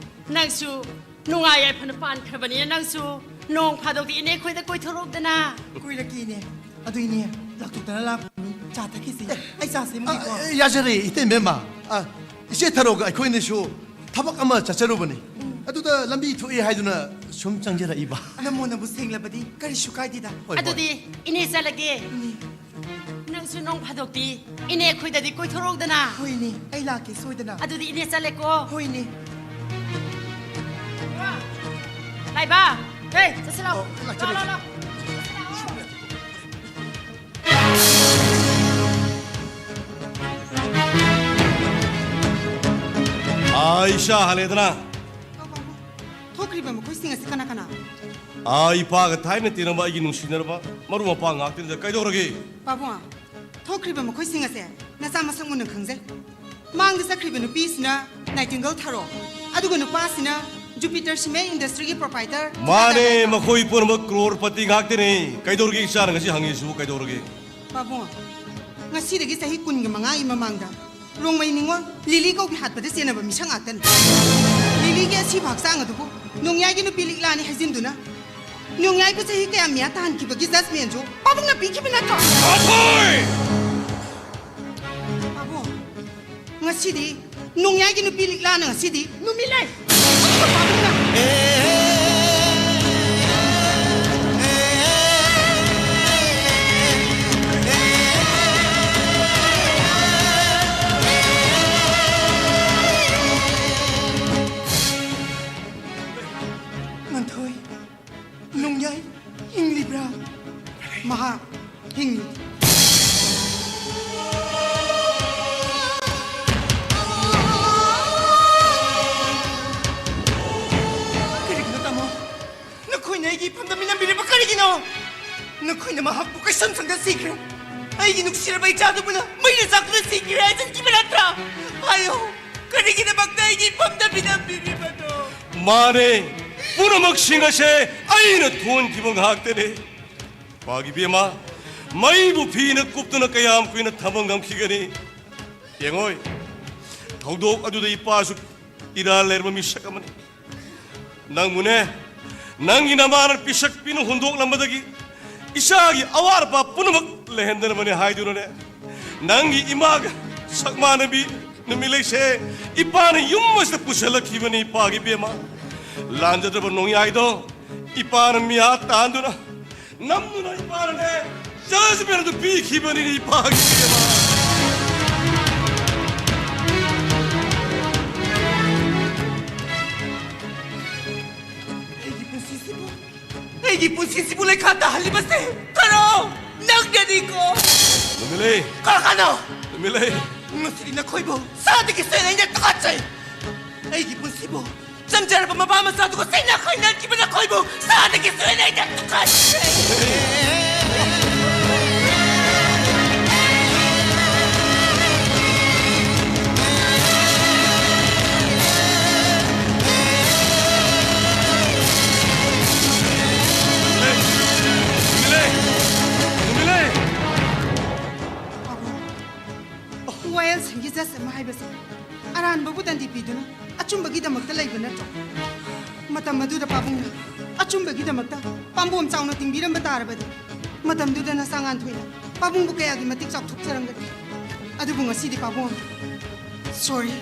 ꯅꯪꯁꯨ ꯅꯨꯡꯉꯥꯏ ꯌꯥꯏꯐꯅ ꯄꯥꯟꯈ꯭ꯔꯕꯅꯤꯅ ꯅꯪꯁꯨ ꯅꯣꯡ ꯐꯥꯗꯣꯛꯇꯤ ꯏꯅꯦ ꯑꯩꯈꯣꯏꯗ ꯀꯣꯏꯊꯣꯔꯛꯎꯗꯅ꯫ ꯀꯣꯏꯔꯛꯀꯦ ꯏꯅꯦ꯫ ꯑꯗꯨ ꯏꯅꯦ, ꯂꯥꯛꯊꯣꯛꯇꯅ ꯂꯥꯛꯄꯅꯤ꯫ ꯆꯥ ꯊꯛꯈꯤꯁꯤ꯫ ꯑꯩ ꯆꯥ ꯁꯦꯝꯒꯦꯀꯣ꯫ ꯑ, ꯌꯥꯖꯔꯦ ꯏꯇꯩꯃ꯫ ꯑ, ꯏꯆꯦ ꯊꯔꯣꯒ ꯑꯩꯈꯣꯏꯅꯤꯁꯨ ꯊꯕꯛ ꯑꯃ ꯆꯠꯆꯔꯨꯕꯅꯤ꯫ ꯑꯗꯨꯗ ꯂꯝꯕꯤ ꯊꯣꯛꯑꯦ ꯍꯥꯏꯗꯨꯅ ꯁꯨꯝ ꯆꯪꯖꯔꯛꯏꯕ꯫ ꯅꯃꯣꯅꯕꯨ ꯁꯦꯡꯂꯕꯗꯤ ꯀꯔꯤꯁꯨ ꯀꯥꯏꯗꯦꯗ꯫ ꯍꯣꯏ, ꯍꯣꯏ꯫ ꯑꯗꯨꯗꯤ ꯏꯅꯦ ꯆꯠꯂꯒꯦ꯫ ꯏꯅꯦ꯫ ꯅꯪꯁꯨ ꯅꯣꯡ ꯐꯥꯗꯣꯛꯇꯤ ꯏꯅꯦ ꯑꯩꯈꯣꯏꯗꯗꯤ ꯀꯣꯏꯊꯣꯔꯛꯎꯗꯅ꯫ ꯍꯣꯏꯅꯦ, ꯑꯩ ꯂꯥꯛꯀꯦ ꯁꯣꯏꯗꯅ꯫ ꯑꯗꯨꯗꯤ ꯏꯅꯦ ꯆꯠꯂꯦꯀꯣ꯫ ꯍꯣꯏꯅꯦ꯫ ꯂꯥꯏꯕ, ꯍꯦ, ꯆꯠꯁꯤ ꯂꯥꯛꯑꯣ꯫ ꯑꯣ, ꯂꯥꯛꯆꯔꯦ, ꯂꯥꯛꯑꯣ, ꯂꯥꯛꯑꯣ, ꯂꯥꯛꯑꯣ꯫ ꯑꯥ, ꯏꯁꯥ ꯍꯜꯂꯦꯗꯅ꯫ ꯊꯣꯛꯈ꯭ꯔꯤꯕ ꯃꯈꯣꯏꯁꯤꯡ ꯑꯁꯤ ꯀꯅꯥ ꯀꯅꯥ? ꯑꯥ, ꯏꯄꯥꯒ ꯊꯥꯏꯅ ꯇꯤꯟꯅꯕ ꯑꯩꯒꯤ ꯅꯨꯡꯁꯤꯅꯔꯕ ꯃꯔꯨꯞ ꯃꯄꯥꯡ ꯉꯥꯛꯇꯅꯤꯗ꯫ ꯀꯩꯗꯧꯔꯒꯦ? ꯄꯥꯕꯨꯡ, ꯊꯣꯛꯈ꯭ꯔꯤꯕ ꯃꯈꯣꯏꯁꯤꯡ ꯑꯁꯦ ꯅꯆꯥ ꯃꯁꯛ ꯃꯨꯟꯅ ꯈꯪꯖꯩ꯫ ꯃꯥꯡꯗ ꯆꯠꯈ꯭ꯔꯤꯕ ꯅꯨꯄꯤꯁꯤꯅ ꯅꯥꯏꯇꯤꯡꯒꯜ ꯊꯥꯔꯣ, ꯑꯗꯨꯒ ꯅꯨꯄꯥꯁꯤꯅ ꯖꯨꯄꯤꯇꯔ ꯁꯤꯃꯦꯟ ꯏꯟꯗꯁꯇ꯭ꯔꯤꯒꯤ ꯄ꯭ꯔꯣꯄꯥꯏꯇꯔ ꯃꯥꯅꯦ, ꯃꯈꯣꯏ ꯄꯨꯝꯅꯃꯛ ꯀ꯭ꯔꯣꯔꯄꯇꯤ ꯉꯥꯛꯇꯅꯦ꯫ ꯀꯩꯗꯧꯔꯒꯦ ꯏꯆꯥꯅ ꯉꯁꯤ ꯍꯪꯉꯤꯁꯤꯕꯨ ꯀꯩꯗꯧꯔꯒꯦ? ꯄꯥꯕꯨꯡ, ꯉꯁꯤꯗꯒꯤ ꯆꯍꯤ ꯀꯨꯟꯒ ꯃꯉꯥꯒꯤ ꯃꯃꯥꯡꯗ ꯔꯣꯡꯃꯩ ꯅꯤꯉꯣꯜ ꯂꯤꯂꯤ ꯀꯧꯕꯤ ꯍꯥꯠꯄꯗ ꯆꯦꯟꯅꯕ ꯃꯤꯁꯛ ꯉꯥꯛꯇꯅꯤ꯫ ꯂꯤꯂꯤꯒꯤ ꯑꯁꯤꯕ ꯍꯛꯆꯥꯡ ꯑꯗꯨꯕꯨ ꯅꯣꯡꯌꯥꯏꯒꯤ ꯅꯨꯄꯤ ꯂꯤꯛꯂꯥꯅꯤ ꯍꯥꯏꯖꯤꯟꯗꯨꯅ ꯅꯣꯡꯌꯥꯏꯕꯨ ꯆꯍꯤ ꯀꯌꯥ ꯃꯤꯌꯥ ꯇꯥꯍꯟꯈꯤꯕꯒꯤ ꯖꯖꯃꯦꯟꯁꯨ ꯄꯥꯕꯨꯡꯅ ꯄꯤꯈꯤꯕ ꯅꯠꯇ꯭ꯔꯣ? ꯄꯥꯕꯨꯡ, ꯉꯁꯤꯗꯤ ꯅꯣꯡꯌꯥꯏꯒꯤ ꯅꯨꯄꯤ ꯂꯤꯛꯂꯥꯅ ꯉꯁꯤꯗꯤ ꯅꯨꯃꯤꯠ ꯂꯩ꯫ ꯑꯗꯨꯒ ꯄꯥꯕꯨꯡꯅ ꯉꯟꯊꯣꯏ, ꯅꯣꯡꯌꯥꯏ ꯍꯤꯡꯂꯤꯕ꯭ꯔꯥ? ꯃꯍꯥꯛ ꯍꯤꯡꯂꯤ꯫ ꯀꯔꯤꯒꯤꯅꯣ ꯇꯥꯃꯣ? ꯅꯈꯣꯏꯅ ꯑꯩꯒꯤ ꯏꯐꯝꯗ ꯃꯤꯅꯝꯕꯤꯔꯤꯕ ꯀꯔꯤꯒꯤꯅꯣ? ꯅꯈꯣꯏꯅ ꯃꯍꯥꯛꯄꯨ ꯀꯩꯁꯨꯝ ꯁꯪꯗ ꯁꯤꯈ꯭ꯔꯦ꯫ ꯑꯩꯒꯤ ꯅꯨꯡꯁꯤꯔꯕ ꯏꯆꯥꯗꯨꯕꯨꯅ ꯃꯩꯅ ꯆꯥꯛꯇꯨꯅ ꯁꯤꯈꯤꯔꯦ ꯍꯥꯏꯖꯟꯈꯤꯕ ꯅꯠꯇ꯭ꯔꯥ? ꯍꯥꯏꯌꯨ꯫ ꯀꯔꯤꯒꯤꯗꯃꯛꯇ ꯑꯩꯒꯤ ꯏꯐꯝꯗ ꯃꯤꯅꯝꯕꯤꯔꯤꯕꯅꯣ? ꯃꯥꯅꯦ, ꯄꯨꯝꯅꯃꯛꯁꯤꯡ ꯑꯁꯦ ꯑꯩꯅ ꯊꯣꯟꯈꯤꯕ ꯉꯥꯛꯇꯅꯦ꯫ ꯏꯄꯥꯒꯤ ꯏꯕꯦꯝꯃ, ꯃꯩꯕꯨ ꯐꯤꯅ ꯀꯨꯞꯇꯨꯅ ꯀꯌꯥꯝ ꯀꯨꯏꯅ ꯊꯝꯕ ꯉꯝꯈꯤꯒꯅꯤ? ꯌꯦꯡꯉꯣꯏ, ꯊꯧꯗꯣꯛ ꯑꯗꯨꯗ ꯏꯄꯥꯁꯨ ꯏꯔꯥꯜ ꯂꯩꯔꯕ ꯃꯤꯁꯛ ꯑꯃꯅꯤ꯫ ꯅꯪꯕꯨꯅꯦ, ꯅꯪꯒꯤ ꯅꯃꯥꯅ ꯄꯤꯁꯛ ꯄꯤꯅ ꯍꯨꯟꯗꯣꯛꯂꯝꯕꯗꯒꯤ ꯏꯆꯥꯒꯤ ꯑꯋꯥꯠ ꯑꯄꯥ ꯄꯨꯝꯅꯃꯛ ꯂꯩꯍꯟꯗꯅꯕꯅꯦ ꯍꯥꯏꯗꯨꯅꯅꯦ, ꯅꯪꯒꯤ ꯏꯃꯥꯒ ꯁꯛ ꯃꯥꯟꯅꯕꯤ ꯅꯨꯃꯤꯠꯂꯩꯁꯦ ꯏꯄꯥꯅ ꯌꯨꯝ ꯑꯁꯤꯗ ꯄꯨꯁꯜꯂꯛꯈꯤꯕꯅꯤ꯫ ꯏꯄꯥꯒꯤ ꯏꯕꯦꯝꯃ, ꯂꯥꯟꯖꯗ꯭ꯔꯕ ꯅꯣꯡꯌꯥꯏꯗꯣ ꯏꯄꯥꯅ ꯃꯤꯍꯥꯠ ꯇꯥꯍꯟꯗꯨꯅ ꯅꯝꯗꯨꯅ ꯏꯄꯥꯅꯅꯦ judgment ꯑꯗꯨ ꯄꯤꯈꯤꯕꯅꯤꯅꯦ ꯏꯄꯥꯒꯤ ꯏꯕꯦꯝꯃ꯫ ꯑꯩꯒꯤ ꯄꯨꯟꯁꯤꯁꯤꯕꯨ, ꯑꯩꯒꯤ ꯄꯨꯟꯁꯤꯁꯤꯕꯨ ꯂꯩꯈꯥ ꯇꯥꯍꯜꯂꯤꯕꯁꯦ ꯀꯅꯥ? ꯅꯪꯅꯅꯤꯀꯣ꯫ ꯅꯨꯃꯤꯠꯂꯩ꯫ ꯀꯅꯥꯅꯣ? ꯅꯨꯃꯤꯠꯂꯩ꯫ ꯉꯁꯤꯗꯤ ꯅꯈꯣꯏꯕꯨ ꯁꯥꯗꯒꯤ ꯁꯣꯏꯅ ꯑꯩꯅ ꯇꯨꯀꯠꯆꯩ꯫ ꯑꯩꯒꯤ ꯄꯨꯟꯁꯤꯕꯨ ꯆꯝꯖꯔꯕ ꯃꯄꯥ ꯃꯆꯥꯗꯨꯒ ꯆꯩꯅ ꯈꯥꯏꯅꯈꯤꯕ ꯅꯈꯣꯏꯕꯨ ꯁꯥꯗꯒꯤ ꯁꯣꯏꯅ ꯑꯩꯅ ꯇꯨꯀꯠꯆꯩ꯫ ꯅꯨꯃꯤꯠꯂꯩ! ꯅꯨꯃꯤꯠꯂꯩ! ꯄꯥꯕꯨꯡ, ꯋꯥꯌꯦꯜꯁꯪꯒꯤ ꯖꯖ ꯑꯃ ꯍꯥꯏꯕꯁꯦ ꯑꯔꯥꯟꯕꯕꯨ ꯗꯟꯗꯤ ꯄꯤꯗꯨꯅ ꯑꯆꯨꯝꯕꯒꯤꯗꯃꯛꯇ ꯂꯩꯕ ꯅꯠꯇ꯭ꯔꯣ? ꯃꯇꯝ ꯑꯗꯨꯗ ꯄꯥꯕꯨꯡꯅ ꯑꯆꯨꯝꯕꯒꯤꯗꯃꯛꯇ ꯄꯥꯝꯕꯣꯝ ꯆꯥꯎꯅ ꯇꯤꯡꯕꯤꯔꯝꯕ ꯇꯥꯔꯕꯗꯤ, ꯃꯇꯝꯗꯨꯗ ꯅꯆꯥ ꯉꯥꯟꯊꯣꯏꯅ ꯄꯥꯕꯨꯡꯕꯨ ꯀꯌꯥꯒꯤ ꯃꯇꯤꯛ ꯆꯥꯎꯊꯣꯛꯆꯔꯝꯒꯅꯤ꯫ ꯑꯗꯨꯕꯨ ꯉꯁꯤꯗꯤ ꯄꯥꯕꯨꯡ, sorry꯫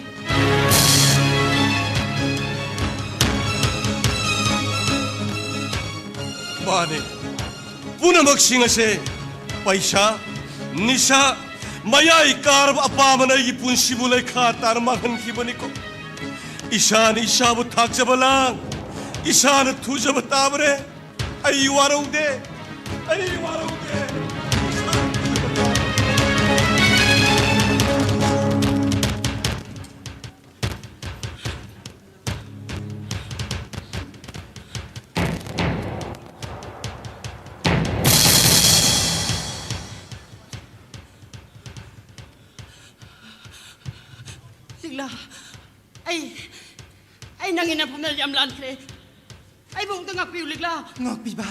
ꯃꯥꯅꯦ, ꯄꯨꯝꯅꯃꯛꯁꯤꯡ ꯑꯁꯦ ꯄꯩꯁꯥ, ꯅꯤꯁꯥ, ꯃꯌꯥꯏ ꯀꯥꯔꯕ ꯑꯄꯥꯝꯕꯅ ꯑꯩꯒꯤ ꯄꯨꯟꯁꯤꯕꯨ ꯂꯩꯈꯥ ꯇꯥꯅ ꯃꯥꯡꯍꯟꯈꯤꯕꯅꯤꯀꯣ꯫ ꯏꯁꯥꯅ ꯏꯁꯥꯕꯨ ꯊꯥꯛꯆꯕ ꯂꯥꯡ, ꯏꯁꯥꯅ ꯊꯨꯖꯕ ꯇꯥꯕꯅꯦ꯫ ꯑꯩ ꯋꯥꯔꯧꯗꯦ, ꯑꯩ ꯋꯥꯔꯧꯗꯦ꯫ ꯂꯤꯛꯂꯥ, ꯑꯩ, ꯑꯩ ꯅꯪꯒꯤ ꯅꯐꯝꯗ ꯌꯥꯝ ꯂꯥꯟꯈ꯭ꯔꯦ꯫ ꯑꯩꯕꯨ ꯑꯃꯨꯛꯇ ꯉꯥꯛꯄꯤꯌꯨ, ꯂꯤꯛꯂꯥ꯫ ꯉꯥꯛꯄꯤꯕ?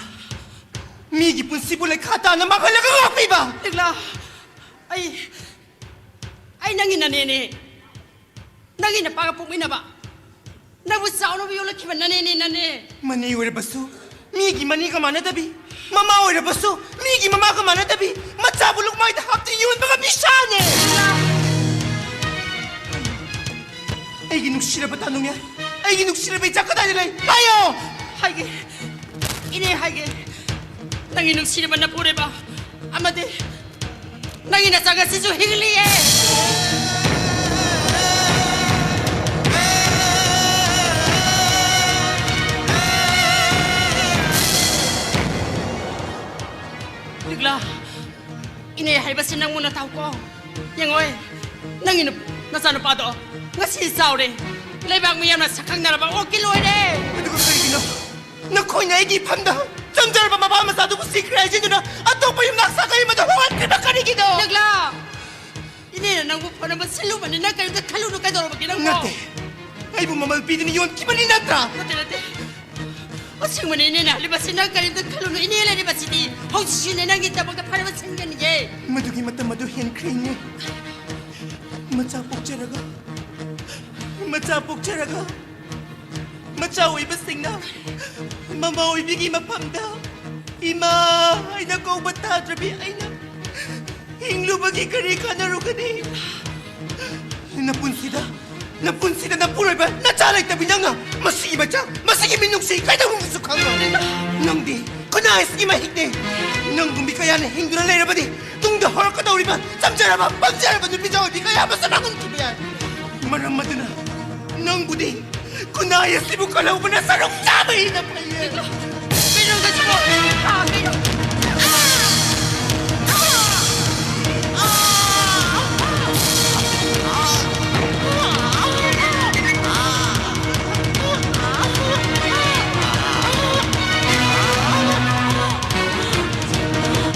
ꯃꯤꯒꯤ ꯄꯨꯟꯁꯤꯕꯨ ꯂꯩꯈꯥ ꯇꯥꯅ ꯃꯥꯡꯍꯜꯂꯒ ꯉꯥꯛꯄꯤꯕ? ꯂꯤꯛꯂꯥ, ꯑꯩ, ꯑꯩ ꯅꯪꯒꯤ ꯅꯅꯦꯅꯦ꯫ ꯅꯪꯒꯤ ꯅꯄꯥꯒ ꯄꯣꯛꯃꯤꯟꯅꯕ, ꯅꯪꯕꯨ ꯆꯥꯎꯅꯕ ꯌꯣꯛꯂꯛꯈꯤꯕ ꯅꯅꯦꯅꯦ, ꯅꯅꯦ꯫ ꯃꯅꯦ ꯑꯣꯏꯔꯕꯁꯨ, ꯃꯤꯒꯤ ꯃꯅꯦꯒ ꯃꯥꯟꯅꯗꯕꯤ, ꯃꯃꯥ ꯑꯣꯏꯔꯕꯁꯨ, ꯃꯤꯒꯤ ꯃꯃꯥꯒ ꯃꯥꯟꯅꯗꯕꯤ, ꯃꯆꯥꯕꯨ ꯂꯨꯛꯃꯥꯏꯗ ꯍꯥꯞꯇꯨꯅ ꯌꯣꯟꯕꯒ ꯃꯤꯁꯥꯅꯦ꯫ ꯑꯩꯒꯤ ꯅꯨꯡꯁꯤꯔꯕ ꯇꯥꯅꯨꯡꯉꯦ, ꯑꯩꯒꯤ ꯅꯨꯡꯁꯤꯔꯕ ꯏꯆꯥ ꯀꯗꯥꯏꯗ ꯂꯩ? ꯍꯥꯏꯌꯣ! ꯍꯥꯏꯒꯦ, ꯏꯅꯦ ꯍꯥꯏꯒꯦ, ꯅꯪꯒꯤ ꯅꯨꯡꯁꯤꯔꯕ ꯅꯄꯨꯔꯣꯏꯕ ꯑꯃꯗꯤ ꯅꯪꯒꯤ ꯅꯆꯥ ꯉꯁꯤꯁꯨ ꯍꯤꯡꯂꯤꯌꯦ꯫ ꯂꯤꯛꯂꯥ, ꯏꯅꯦ ꯍꯥꯏꯕꯁꯤ ꯅꯪ ꯃꯨꯟꯅ ꯇꯥꯎꯀꯣ꯫ ꯌꯦꯡꯉꯣꯏ, ꯅꯪꯒꯤ ꯅꯨ-, ꯅꯆꯥꯅꯨꯄꯥꯗꯣ ꯉꯁꯤ ꯆꯥꯎꯔꯦ꯫ ꯂꯩꯕꯥꯛ ꯃꯤꯌꯥꯝꯅ ꯁꯛꯈꯪꯅꯔꯕ ꯑꯣꯛꯀꯤ ꯂꯣꯏꯔꯦ꯫ ꯑꯗꯨꯒ ꯀꯔꯤꯒꯤꯅꯣ ꯅꯈꯣꯏꯅ ꯑꯩꯒꯤ ꯏꯐꯝꯗ ꯆꯝꯖꯔꯕ ꯃꯄꯥ ꯃꯆꯥꯗꯨꯕꯨ ꯁꯤꯈ꯭ꯔꯦ ꯍꯥꯏꯖꯤꯟꯗꯨꯅ ꯑꯇꯣꯞꯄ ꯌꯨꯝꯅꯥꯛ ꯁꯥꯒꯩ ꯑꯃꯗ ꯍꯣꯡꯍꯟꯈ꯭ꯔꯤꯕ ꯀꯔꯤꯒꯤꯅꯣ? ꯂꯤꯛꯂꯥ, ꯏꯅꯦꯅ ꯅꯪꯕꯨ ꯐꯅꯕ ꯁꯤꯜꯂꯨꯕꯅꯤ, ꯅꯪ ꯀꯔꯤꯝꯇ ꯈꯜꯂꯨꯅꯨ, ꯀꯩꯗꯧꯔꯕꯒꯦ ꯅꯪꯕꯣ? ꯅꯠꯇꯦ, ꯑꯩꯕꯨ ꯃꯃꯜ ꯄꯤꯗꯨꯅ ꯌꯣꯟꯈꯤꯕꯅꯤ ꯅꯠꯇ꯭ꯔꯥ? ꯅꯠꯇꯦ, ꯅꯠꯇꯦ꯫ ꯑꯁꯦꯡꯕꯅꯤ, ꯏꯅꯦꯅ ꯍꯥꯏꯔꯤꯕꯁꯤ ꯅꯪ ꯀꯔꯤꯝꯇ ꯈꯜꯂꯨꯅꯨ꯫ ꯏꯅꯦ ꯂꯩꯔꯤꯕꯁꯤꯗꯤ ꯍꯧꯖꯤꯛꯁꯨ ꯏꯅꯦ ꯅꯪꯒꯤꯗꯃꯛꯇ ꯐꯅꯕ ꯁꯤꯟꯒꯅꯤꯌꯦ꯫ ꯃꯗꯨꯒꯤ ꯃꯇꯝ ꯑꯗꯨ ꯍꯦꯟꯈ꯭ꯔꯦ, ꯏꯅꯦ꯫ ꯃꯆꯥ ꯄꯣꯛꯆꯔꯒ, ꯃꯆꯥ ꯄꯣꯛꯆꯔꯒ, ꯃꯆꯥ ꯑꯣꯏꯕꯁꯤꯡꯅ ꯃꯃꯥ ꯑꯣꯏꯕꯤꯒꯤ ꯃꯐꯝꯗ "ꯏꯃꯥ" ꯍꯥꯏꯅ ꯀꯧꯕ ꯇꯥꯗ꯭ꯔꯕꯤ ꯑꯩꯅ ꯍꯤꯡꯂꯨꯕꯒꯤ ꯀꯔꯤ ꯀꯥꯟꯅꯔꯨꯒꯅꯤ? ꯅꯄꯨꯟꯁꯤꯗ, ꯅꯄꯨꯟꯁꯤꯗ ꯅꯄꯨꯔꯣꯏꯕ ꯅꯆꯥ ꯂꯩꯇꯕꯤ ꯅꯪꯅ ꯃꯁꯤꯒꯤ ꯃꯆꯥ, ꯃꯁꯤꯒꯤ ꯃꯤꯅꯨꯡꯁꯤ ꯀꯩꯗꯧꯅꯨꯡꯗꯁꯨ ꯈꯪꯉꯣꯏ꯫ ꯅꯪꯗꯤ ꯈꯨꯟꯅꯥꯏ ꯑꯁꯤꯒꯤ ꯃꯍꯤꯛꯅꯦ꯫ ꯅꯪꯒꯨꯝꯕꯤ ꯀꯌꯥꯅ ꯍꯤꯡꯗꯨꯅ ꯂꯩꯔꯕꯗꯤ ꯇꯨꯡꯗ ꯍꯧꯔꯛꯀꯗꯧꯔꯤꯕ ꯆꯝꯖꯔꯕ, ꯄꯪꯖꯔꯕ ꯅꯨꯄꯤꯖꯥ ꯑꯣꯏꯕꯤ ꯀꯌꯥ ꯑꯃꯁꯨ ꯃꯥꯡꯍꯟꯈꯤꯕ ꯌꯥꯏ꯫ ꯃꯔꯝ ꯑꯗꯨꯅ ꯅꯪꯕꯨꯗꯤ ꯈꯨꯟꯅꯥꯏ ꯑꯁꯤꯕꯨ ꯀꯜꯍꯧꯕꯅ ꯁꯔꯨꯛ ꯆꯥꯕ ꯍꯦꯟꯅ ꯐꯩꯌꯦ꯫ ꯀꯩꯅꯣ ꯍꯥꯏꯁꯤꯕꯣ? ꯑꯥ, ꯀꯩꯅꯣ?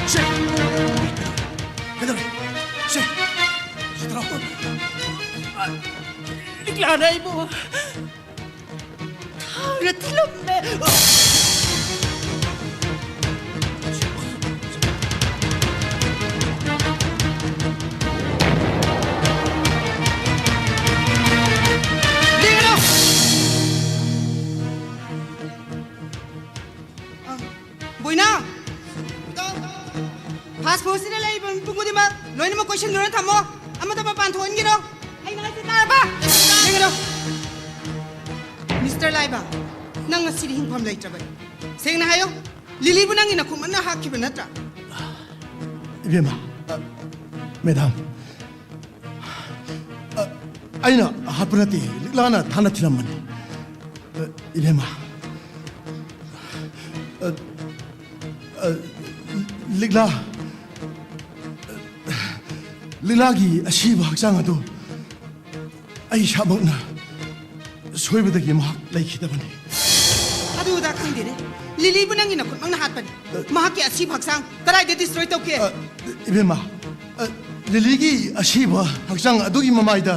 ꯁꯦ! ꯀꯩꯗꯧꯔꯦ? ꯁꯦ! ꯁꯤꯗꯔꯣ? ꯑ, ꯂꯤꯛꯂꯥꯅ ꯑꯩꯕꯨ ꯊꯤꯜꯂꯝꯃꯦ꯫ ꯂꯦꯡꯒꯅꯨ! ꯑ, ꯕꯣꯏꯅꯥ! ꯐꯥꯁ ꯐꯨꯗꯁꯤꯗ ꯂꯩꯔꯤꯕ ꯃꯤꯄꯨꯝ ꯈꯨꯗꯤꯡꯃꯛ ꯂꯣꯏꯅꯃꯛ ꯀꯣꯏꯁꯤꯟꯗꯨꯅ ꯊꯝꯃꯣ꯫ ꯑꯃꯠꯇ ꯃꯄꯥꯟ ꯊꯣꯛꯍꯟꯒꯅꯨ꯫ ꯑꯩꯅ ꯍꯥꯏꯁꯦ ꯇꯥꯔꯕ? ꯂꯦꯡꯒꯅꯨ꯫ ꯃꯤꯁꯇꯔ ꯂꯥꯏꯕ, ꯅꯪ ꯉꯁꯤꯗꯤ ꯍꯤꯡꯐꯝ ꯂꯩꯇ꯭ꯔꯕꯅꯤ꯫ ꯁꯦꯡꯅ ꯍꯥꯏꯌꯨ, ꯂꯤꯂꯤꯕꯨ ꯅꯪꯒꯤ ꯅꯈꯨꯠꯃꯛꯅ ꯍꯥꯠꯈꯤꯕ ꯅꯠꯇ꯭ꯔꯥ? ꯏꯕꯦꯝꯃ, ꯑ, ꯃꯦꯗꯥꯝ, ꯑ, ꯑꯩꯅ ꯍꯥꯠꯄ ꯅꯠꯇꯦ, ꯂꯤꯛꯂꯥꯅ ꯊꯥꯅ ꯊꯤꯜꯂꯝꯕꯅꯤ꯫ ꯑ, ꯏꯕꯦꯝꯃ, ꯑ, ꯑ, ꯂꯤꯛꯂꯥ, ꯂꯤꯛꯂꯥꯒꯤ ꯑꯁꯤꯕ ꯍꯛꯆꯥꯡ ꯑꯗꯨ ꯑꯩ ꯏꯁꯥꯃꯛꯅ ꯁꯣꯏꯕꯗꯒꯤ ꯃꯍꯥꯛ ꯂꯩꯈꯤꯗꯕꯅꯤ꯫ ꯑꯗꯨꯗ ꯈꯪꯗꯦꯅꯦ꯫ ꯂꯤꯂꯤꯕꯨ ꯅꯪꯒꯤ ꯅꯈꯨꯠꯃꯛꯅ ꯍꯥꯠꯄꯅꯤ꯫ ꯃꯍꯥꯛꯀꯤ ꯑꯁꯤꯕ ꯍꯛꯆꯥꯡ ꯀꯗꯥꯏꯗ destroy ꯇꯧꯈꯤ? ꯑ, ꯏꯕꯦꯝꯃ, ꯑ, ꯂꯤꯂꯤꯒꯤ ꯑꯁꯤꯕ ꯍꯛꯆꯥꯡ ꯑꯗꯨꯒꯤ ꯃꯃꯥꯏꯗ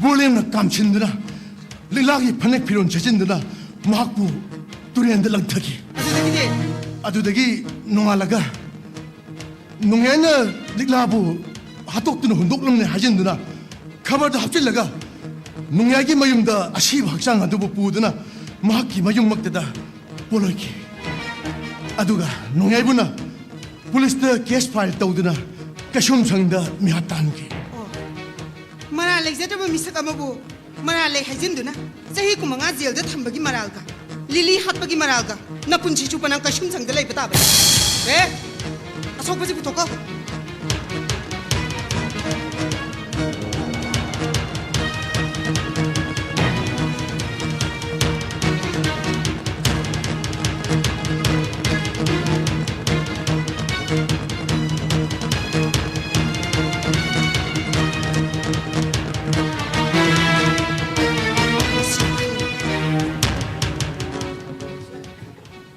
ꯕꯣꯔꯂꯦꯝꯅ ꯀꯥꯝꯁꯤꯟꯗꯨꯅ, ꯂꯤꯛꯂꯥꯒꯤ ꯐꯅꯦꯛ ꯐꯤꯔꯣꯜ ꯁꯦꯠꯆꯤꯟꯗꯨꯅ ꯃꯍꯥꯛꯄꯨ ꯇꯨꯔꯦꯟꯗ ꯂꯪꯊꯈꯤ꯫ ꯑꯗꯨꯗꯒꯤꯗꯤ? ꯑꯗꯨꯗꯒꯤ ꯅꯣꯡꯉꯥꯜꯂꯒ ꯅꯣꯡꯌꯥꯏꯅ ꯂꯤꯛꯂꯥꯕꯨ ꯍꯥꯠꯇꯣꯛꯇꯨꯅ ꯍꯨꯟꯗꯣꯛꯂꯝꯂꯦ ꯍꯥꯏꯖꯤꯟꯗꯨꯅ ꯈꯕꯔꯗ ꯍꯥꯞꯆꯤꯜꯂꯒ ꯅꯣꯡꯌꯥꯏꯒꯤ ꯃꯌꯨꯝꯗ ꯑꯁꯤꯕ ꯍꯛꯆꯥꯡ ꯑꯗꯨꯕꯨ ꯄꯨꯗꯨꯅ ꯃꯍꯥꯛꯀꯤ ꯃꯌꯨꯝꯃꯛꯇꯗ ꯄꯣꯠꯂꯣꯏꯈꯤ꯫ ꯑꯗꯨꯒ ꯅꯣꯡꯌꯥꯏꯕꯨꯅ ꯄꯨꯂꯤꯁꯇ case file ꯇꯧꯗꯨꯅ ꯀꯩꯁꯨꯝꯁꯪꯗ ꯃꯤꯍꯥꯠ ꯇꯥꯍꯟꯈꯤ꯫ ꯑꯣ, ꯃꯔꯥꯜ ꯂꯩꯖꯗ꯭ꯔꯕ ꯃꯤꯁꯛ ꯑꯃꯕꯨ ꯃꯔꯥꯜ ꯂꯩ ꯍꯥꯏꯖꯤꯟꯗꯨꯅ ꯆꯍꯤ ꯀꯨꯟꯃꯉꯥ ꯖꯦꯜꯗ ꯊꯝꯕꯒꯤ ꯃꯔꯥꯜꯒ, ꯂꯤꯂꯤ ꯍꯥꯠꯄꯒꯤ ꯃꯔꯥꯜꯒ, ꯅꯄꯨꯟꯁꯤ ꯆꯨꯞꯄ ꯅꯪ ꯀꯩꯁꯨꯝꯁꯪꯗ ꯂꯩꯕ ꯇꯥꯕꯅꯤ꯫ ꯑꯦ, ꯑꯁꯣꯛꯄꯁꯤ ꯄꯨꯊꯣꯛꯀꯣ꯫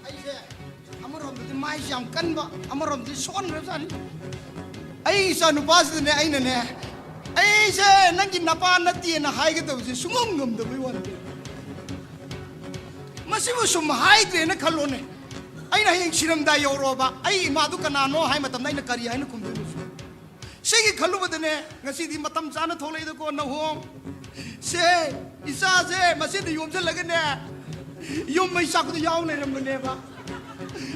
ꯑꯩꯁꯦ ꯑꯃꯔꯣꯝꯗꯗꯤ ꯃꯥꯏꯁꯦ ꯌꯥꯝ ꯀꯟꯕ, ꯑꯃꯔꯣꯝꯗꯗꯤ ꯁꯣꯟꯈ꯭ꯔꯕꯖꯥꯠꯅꯤ꯫ ꯑꯩ ꯏꯆꯥ ꯅꯨꯄꯥꯁꯤꯗꯅꯦ ꯑꯩꯅꯅꯦ, "ꯑꯩꯁꯦ ꯅꯪꯒꯤ ꯅꯄꯥ ꯅꯠꯇꯦꯅ" ꯍꯥꯏꯒꯗꯕꯁꯦ ꯁꯨꯡꯉꯝ ꯉꯝꯗꯕꯩ ꯋꯥꯅꯤ꯫ ꯃꯁꯤꯕꯨ ꯁꯨꯝ ꯍꯥꯏꯗ꯭ꯔꯦꯅ ꯈꯜꯂꯣꯅꯦ꯫ ꯑꯩꯅ ꯍꯌꯦꯡ ꯁꯤꯔꯝꯗꯥꯏ ꯌꯧꯔꯛꯑꯕ, ꯑꯩ ꯏꯃꯥꯗꯨ ꯀꯅꯥꯅꯣ ꯍꯥꯏ ꯃꯇꯝꯗ ꯑꯩꯅ ꯀꯔꯤ ꯍꯥꯏꯅ ꯈꯨꯝꯗꯣꯏꯅꯣ? ꯁꯤꯒꯤ ꯈꯜꯂꯨꯕꯗꯅꯦ, ꯉꯁꯤꯗꯤ ꯃꯇꯝ ꯆꯥꯅ ꯊꯣꯛꯂꯛꯏꯗꯀꯣ ꯅꯍꯣꯡ꯫ ꯁꯦ, ꯏꯆꯥꯁꯦ ꯃꯁꯤꯗ ꯌꯣꯝꯁꯤꯜꯂꯒꯅꯦ, ꯌꯨꯝ ꯃꯩ ꯆꯥꯛꯄꯗ ꯌꯥꯎ ꯂꯩꯔꯝꯕꯅꯦꯕ꯫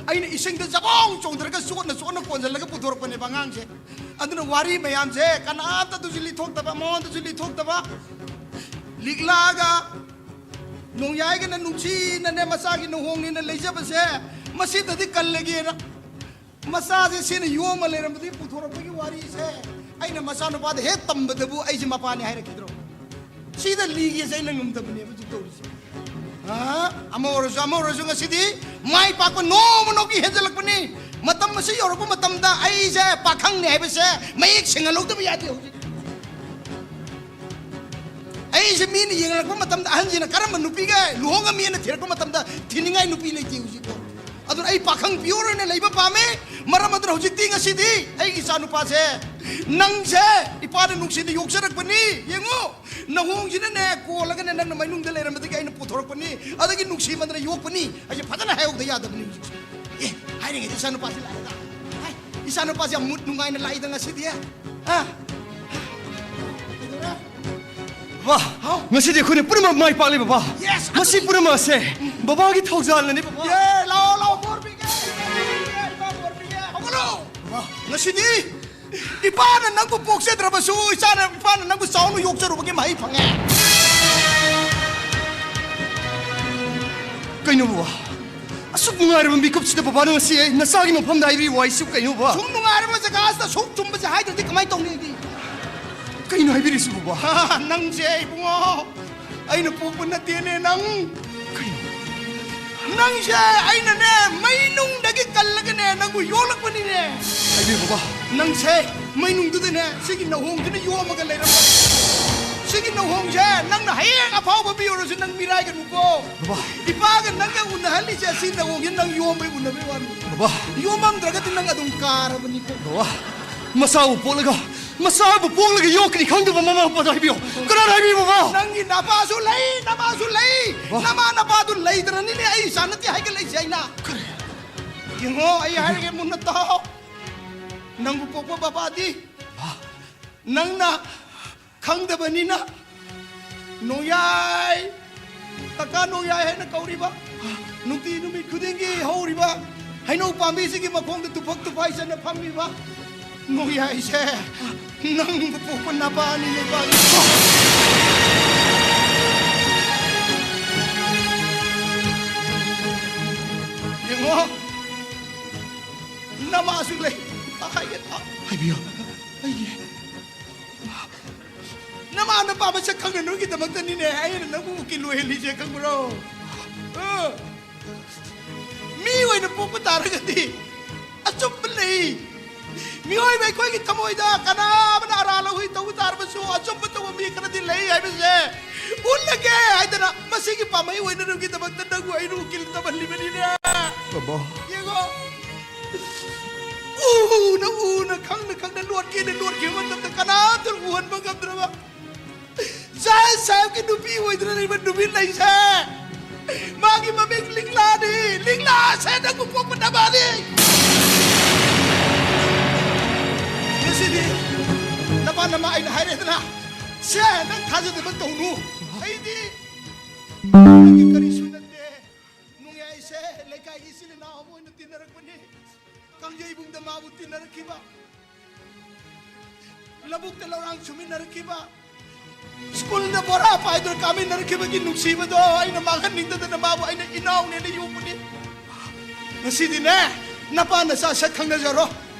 ꯑꯩꯅ ꯏꯁꯤꯡꯗ ꯖꯕꯣꯡ ꯆꯣꯡꯊꯔꯒ ꯆꯣꯠꯅ ꯆꯣꯠꯅ ꯀꯣꯟꯁꯤꯜꯂꯒ ꯄꯨꯊꯣꯔꯛꯄꯅꯦꯕ ꯑꯉꯥꯡꯁꯦ꯫ ꯑꯗꯨꯅ ꯋꯥꯔꯤ ꯃꯌꯥꯝꯁꯦ ꯀꯅꯥꯝꯇꯗꯁꯨ ꯂꯤꯊꯣꯛꯇꯕ, ꯃꯉꯣꯟꯗꯁꯨ ꯂꯤꯊꯣꯛꯇꯕ, ꯂꯤꯛꯂꯥꯒ ꯅꯣꯡꯌꯥꯏꯒꯅ ꯅꯨꯡꯁꯤꯅꯅꯦ ꯃꯆꯥꯒꯤ ꯅꯍꯣꯡꯅꯤꯅ ꯂꯩꯖꯕꯁꯦ ꯃꯁꯤꯗꯗꯤ ꯀꯜꯂꯒꯦꯅ ꯃꯆꯥꯁꯦ ꯁꯤꯅ ꯌꯣꯝꯃ ꯂꯩꯔꯝꯕꯗꯒꯤ ꯄꯨꯊꯣꯔꯛꯄꯒꯤ ꯋꯥꯔꯤꯁꯦ ꯑꯩꯅ ꯃꯆꯥꯅꯨꯄꯥꯗ ꯍꯦꯛ ꯇꯝꯕꯗꯕꯨ ꯑꯩꯁꯦ ꯃꯄꯥꯅꯤ ꯍꯥꯏꯔꯛꯈꯤꯗ꯭ꯔꯣ? ꯁꯤꯗ ꯂꯤꯒꯦꯁꯦ ꯑꯩꯅ ꯉꯝꯗꯕꯅꯦꯕ ꯍꯧꯖꯤꯛ ꯇꯧꯔꯤꯁꯦ꯫ ꯑ, ꯑꯃ ꯑꯣꯏꯔꯁꯨ ꯑꯃ ꯑꯣꯏꯔꯁꯨ ꯉꯁꯤꯗꯤ ꯃꯥꯏ ꯄꯥꯛꯄ ꯅꯣꯡꯃ ꯅꯣꯡꯃꯒꯤ ꯍꯦꯟꯖꯜꯂꯛꯄꯅꯤ꯫ ꯃꯇꯝ ꯑꯁꯤ ꯌꯧꯔꯛꯄ ꯃꯇꯝꯗ ꯑꯩꯁꯦ ꯄꯥꯈꯪꯅꯤ ꯍꯥꯏꯕꯁꯦ ꯃꯌꯦꯛ ꯁꯦꯡꯍꯜꯍꯧꯗꯕ ꯌꯥꯗꯦ ꯍꯧꯖꯤꯛ꯫ ꯑꯩꯁꯦ ꯃꯤꯅ ꯌꯦꯡꯂꯛꯄ ꯃꯇꯝꯗ, ꯑꯍꯟꯁꯤꯅ ꯀꯔꯝꯕ ꯅꯨꯄꯤꯒ ꯂꯨꯍꯣꯡꯉꯝꯃꯤꯅ ꯊꯤꯔꯛꯄ ꯃꯇꯝꯗ, ꯊꯤꯅꯤꯡꯉꯥꯏ ꯅꯨꯄꯤ ꯂꯩꯇꯦ ꯍꯧꯖꯤꯛꯐꯥꯎ꯫ ꯑꯗꯨꯅ ꯑꯩ ꯄꯥꯈꯪ pure ꯑꯣꯏꯅ ꯂꯩꯕ ꯄꯥꯝꯃꯤ꯫ ꯃꯔꯝ ꯑꯗꯨꯅ ꯍꯧꯖꯤꯛꯇꯤ, ꯉꯁꯤꯗꯤ ꯑꯩꯒꯤ ꯏꯆꯥ ꯅꯨꯄꯥꯁꯦ, ꯅꯪꯁꯦ ꯏꯄꯥꯅ ꯅꯨꯡꯁꯤꯅ ꯌꯣꯛꯆꯔꯛꯄꯅꯤ꯫ ꯌꯦꯡꯉꯨ, ꯅꯍꯣꯡꯁꯤꯅꯅꯦ ꯀꯣꯜꯂꯒꯅꯦ ꯅꯪꯅ ꯃꯩꯅꯨꯡꯗ ꯂꯩꯔꯝꯕꯗꯒꯤ ꯑꯩꯅ ꯄꯨꯊꯣꯔꯛꯄꯅꯤ, ꯑꯗꯒꯤ ꯅꯨꯡꯁꯤꯃꯟꯗꯅ ꯌꯣꯛꯄꯅꯤ꯫ ꯑꯩꯁꯦ ꯐꯖꯅ ꯍꯥꯏꯍꯧꯗ ꯌꯥꯗꯕꯅꯤ ꯍꯧꯖꯤꯛꯁꯦ꯫ ꯑꯦ, ꯍꯥꯏꯔꯤꯉꯩꯗ ꯏꯆꯥ ꯅꯨꯄꯥꯁꯤ ꯂꯥꯛꯑꯦꯗ꯫ ꯍꯥꯏ, ꯏꯆꯥ ꯅꯨꯄꯥꯁꯦ ꯌꯥꯝ ꯃꯨꯠ ꯅꯨꯡꯉꯥꯏꯅ ꯂꯥꯛꯏꯗ ꯉꯁꯤꯗꯤ꯫ ꯑ? ꯀꯩꯗꯧꯔꯦ? ꯕꯕꯥ, ꯍꯥꯎ꯫ ꯉꯁꯤꯗꯤ ꯑꯩꯈꯣꯏꯅ ꯄꯨꯝꯅꯃꯛ ꯃꯥꯏ ꯄꯥꯛꯂꯦ, ꯕꯕꯥ꯫ Yes, ꯃꯁꯤ ꯑꯗꯨꯗꯤ ꯄꯨꯝꯅꯃꯛ ꯑꯁꯦ ꯕꯕꯥꯒꯤ ꯊꯧꯖꯥꯜꯅꯅꯤ, ꯕꯕꯥ꯫ ꯌꯦ, ꯂꯥꯛꯑꯣ, ꯂꯥꯛꯑꯣ, ꯕꯣꯔ ꯄꯤꯒꯦ, ꯏꯃꯥ ꯕꯣꯔ ꯄꯤꯒꯦ꯫ ꯍꯧꯒꯠꯂꯣ꯫ ꯕꯕꯥ, ꯉꯁꯤꯗꯤ ꯏꯄꯥꯅ ꯅꯪꯕꯨ ꯄꯣꯛꯆꯗ꯭ꯔꯕꯁꯨ, ꯏꯆꯥꯅ, ꯏꯄꯥꯅ ꯅꯪꯕꯨ ꯆꯥꯎꯅ ꯌꯣꯛꯆꯔꯨꯕꯒꯤ ꯃꯍꯩ ꯐꯪꯉꯦ꯫ ꯀꯩꯅꯣ, ꯕꯕꯥ? ꯑꯁꯨꯛ ꯅꯨꯡꯉꯥꯏꯔꯕ ꯃꯤꯀꯨꯞꯁꯤꯗ ꯕꯕꯥꯅ ꯉꯁꯤ ꯑꯩ ꯅꯆꯥꯒꯤ ꯃꯐꯝꯗ ꯍꯥꯏꯕꯤꯕ ꯋꯥꯍꯩꯁꯤꯕꯨ ꯀꯩꯅꯣꯕ? ꯁꯨꯝ ꯅꯨꯡꯉꯥꯏꯔꯕ ꯖꯒꯥꯁꯤꯗ ꯁꯨꯝ ꯆꯨꯝꯕꯁꯦ ꯍꯥꯏꯗ꯭ꯔꯗꯤ ꯀꯃꯥꯏꯅ ꯇꯧꯅꯤ ꯑꯩꯗꯤ? ꯀꯩꯅꯣ ꯍꯥꯏꯕꯤꯔꯤꯁꯤꯕꯨꯕ? ꯍꯥ, ꯅꯪꯁꯦ ꯏꯕꯨꯡꯉꯣ, ꯑꯩꯅ ꯄꯣꯛꯄ ꯅꯠꯇꯦꯅꯦ ꯅꯪ꯫ ꯀꯩꯅꯣ? ꯅꯪꯁꯦ ꯑꯩꯅꯅꯦ ꯃꯩꯅꯨꯡꯗꯒꯤ ꯀꯜꯂꯒꯅꯦ ꯅꯪꯕꯨ ꯌꯣꯛꯂꯛꯄꯅꯤꯅꯦ꯫ ꯍꯥꯏꯕꯤꯌꯨ ꯕꯕꯥ꯫ ꯅꯪꯁꯦ ꯃꯩꯅꯨꯡꯗꯨꯗꯅꯦ ꯁꯤꯒꯤ ꯅꯍꯣꯡꯗꯨꯅ ꯌꯣꯝꯃꯒ ꯂꯩꯔꯝꯕ꯫ ꯁꯤꯒꯤ ꯅꯍꯣꯡꯁꯦ ꯅꯪꯅ ꯍꯌꯦꯡ ꯑꯐꯥꯎꯕ ꯃꯤ ꯑꯣꯏꯔꯁꯨ ꯅꯪ ꯃꯤꯔꯥꯏꯒꯅꯨꯀꯣ꯫ ꯕꯕꯥ꯫ ꯏꯄꯥꯒ ꯅꯪꯒ ꯎꯅꯍꯜꯂꯤꯁꯦ ꯑꯁꯤ ꯅꯉꯣꯟꯒꯤ ꯅꯪ ꯌꯣꯝꯕꯩ ꯎꯅꯕꯩ ꯋꯥꯅꯤ꯫ ꯕꯕꯥ꯫ ꯌꯣꯝꯃꯝꯗ꯭ꯔꯒꯗꯤ ꯅꯪ ꯑꯗꯨꯝ ꯀꯥꯔꯕꯅꯤꯀꯣ꯫ ꯕꯕꯥ꯫ ꯃꯆꯥꯕꯨ ꯄꯣꯛꯂꯒ, ꯃꯆꯥꯕꯨ ꯄꯣꯛꯂꯒ ꯌꯣꯛꯀꯅꯤ ꯈꯪꯗꯕ ꯃꯃꯥ ꯃꯄꯥꯗ ꯍꯥꯏꯕꯤꯌꯣ꯫ ꯀꯅꯥꯅ ꯍꯥꯏꯕꯤꯌꯨ ꯕꯕꯥ? ꯅꯪꯒꯤ ꯅꯄꯥꯁꯨ ꯂꯩ, ꯅꯃꯥꯁꯨ ꯂꯩ꯫ ꯅꯃꯥ ꯅꯄꯥꯗꯨ ꯂꯩꯗꯅꯅꯤꯅꯦ ꯑꯩ ꯏꯆꯥ ꯅꯠꯇꯦ ꯍꯥꯏꯒꯠꯂꯛꯏꯁꯦ ꯑꯩꯅ꯫ ꯀꯔꯤ? ꯌꯦꯡꯉꯣ, ꯑꯩ ꯍꯥꯏꯔꯒꯦ ꯃꯨꯟꯅ ꯇꯥꯎ꯫ ꯅꯪꯕꯨ ꯄꯣꯛꯄ ꯕꯕꯥꯗꯤ ꯅꯪꯅ ꯈꯪꯗꯕꯅꯤꯅ ꯅꯣꯡꯌꯥꯏ, ꯀꯀꯥ ꯅꯣꯡꯌꯥꯏ ꯍꯥꯏꯅ ꯀꯧꯔꯤꯕ, ꯅꯨꯡꯇꯤ ꯅꯨꯃꯤꯠ ꯈꯨꯗꯤꯡꯒꯤ ꯍꯧꯔꯤꯕ ꯍꯩꯅꯧ ꯄꯥꯝꯕꯤꯁꯤꯒꯤ ꯃꯈꯣꯡꯗ ꯇꯨꯐꯛ ꯇꯨꯐꯥꯏ ꯆꯠꯅ ꯐꯝꯃꯤꯕ ꯅꯣꯡꯌꯥꯏꯁꯦ ꯅꯪꯕꯨ ꯄꯣꯛꯄ ꯅꯄꯥꯅꯤ, ꯅꯄꯥꯅꯤ꯫ ꯌꯦꯡꯉꯣ, ꯅꯃꯥꯁꯨ ꯂꯩ꯫ ꯍꯥꯏꯒꯦ ꯇꯥꯎ꯫ ꯍꯥꯏꯕꯤꯌꯨ꯫ ꯑꯩꯒꯤ ꯅꯃꯥ ꯅꯄꯥ ꯃꯁꯛ ꯈꯪꯅꯅꯕꯒꯤꯗꯃꯛꯇꯅꯤꯅꯦ ꯑꯩꯅ ꯅꯪꯕꯨ ꯎꯀꯤꯜ ꯑꯣꯏꯍꯜꯂꯤꯁꯦ, ꯈꯪꯕ꯭ꯔꯣ? ꯑ, ꯃꯤ ꯑꯣꯏꯅ ꯄꯣꯛꯄ ꯇꯥꯔꯒꯗꯤ ꯑꯆꯨꯝꯕ ꯂꯩ꯫ ꯃꯤꯑꯣꯏꯕ ꯑꯩꯈꯣꯏꯒꯤ ꯊꯃꯣꯏꯗ ꯀꯅꯥ ꯑꯃꯅ ꯑꯔꯥꯟ ꯂꯧꯍꯩ ꯇꯧꯕ ꯇꯥꯔꯕꯁꯨ ꯑꯆꯨꯝꯕ ꯇꯧꯕ ꯃꯤ ꯈꯔꯗꯤ ꯂꯩ ꯍꯥꯏꯕꯁꯦ ꯎꯠꯂꯒꯦ ꯍꯥꯏꯗꯅ ꯃꯁꯤꯒꯤ ꯄꯥꯝꯕꯩ ꯑꯣꯏꯅꯅꯕꯒꯤꯗꯃꯛꯇ ꯅꯪꯕꯨ ꯑꯩꯅ ꯎꯀꯤꯜ ꯇꯝꯍꯜꯂꯤꯕꯅꯤꯅꯦ꯫ ꯕꯕꯥ꯫ ꯌꯦꯡꯉꯣ꯫ ꯎꯅ ꯎꯅ, ꯈꯪꯅ ꯈꯪꯅ, ꯂꯣꯠꯀꯦꯅ ꯂꯣꯠꯈꯤꯕ ꯃꯇꯝꯗ ꯀꯅꯥꯝꯇ ꯎꯍꯟꯕ ꯉꯝꯗ꯭ꯔꯕ ꯖꯥꯏ ꯁꯥꯍꯦꯕꯀꯤ ꯅꯨꯄꯤ ꯑꯣꯏꯗꯨꯅ ꯂꯩꯕ ꯅꯨꯃꯤꯠ ꯂꯩꯁꯦ, ꯃꯥꯒꯤ ꯃꯃꯤꯡ ꯂꯤꯛꯂꯥꯅꯤ꯫ ꯂꯤꯛꯂꯥꯁꯦ ꯅꯪꯕꯨ ꯄꯣꯛꯄ ꯅꯃꯥꯅꯤ꯫ ꯉꯁꯤꯗꯤ ꯅꯄꯥ ꯅꯃꯥ ꯑꯩꯅ ꯍꯥꯏꯔꯦꯗꯅ, ꯁꯦ, ꯅꯪ ꯊꯥꯖꯗꯕ ꯇꯧꯅꯨ꯫ ꯑꯩꯗꯤ ꯅꯪꯒꯤ ꯀꯔꯤꯁꯨ ꯅꯠꯇꯦ꯫ ꯅꯣꯡꯌꯥꯏꯁꯦ ꯂꯩꯀꯥꯏꯒꯤ ꯏꯆꯤꯜ ꯏꯅꯥꯎ ꯑꯃ ꯑꯣꯏꯅ ꯇꯤꯟꯅꯔꯛꯄꯅꯤ꯫ ꯀꯥꯡꯖꯩꯕꯨꯡꯗ ꯃꯥꯕꯨ ꯇꯤꯟꯅꯔꯛꯈꯤꯕ, ꯂꯧꯕꯨꯛꯇ ꯂꯧꯔꯥꯡ ꯁꯨꯃꯤꯟꯅꯔꯛꯈꯤꯕ, ꯁ꯭ꯀꯨꯜꯗ ꯕꯣꯔꯥ ꯄꯥꯏꯗꯨꯅ ꯀꯥꯃꯤꯟꯅꯔꯛꯈꯤꯕꯒꯤ ꯅꯨꯡꯁꯤꯕꯗꯣ ꯑꯩꯅ ꯃꯥꯡꯍꯟꯅꯤꯡꯗꯗꯅ ꯃꯥꯕꯨ ꯑꯩꯅ ꯏꯅꯥꯎꯅꯦꯅ ꯌꯣꯛꯄꯅꯤ꯫ ꯉꯁꯤꯗꯤꯅꯦ, ꯅꯄꯥ ꯅꯆꯥ ꯁꯛ ꯈꯪꯅꯖꯔꯣ꯫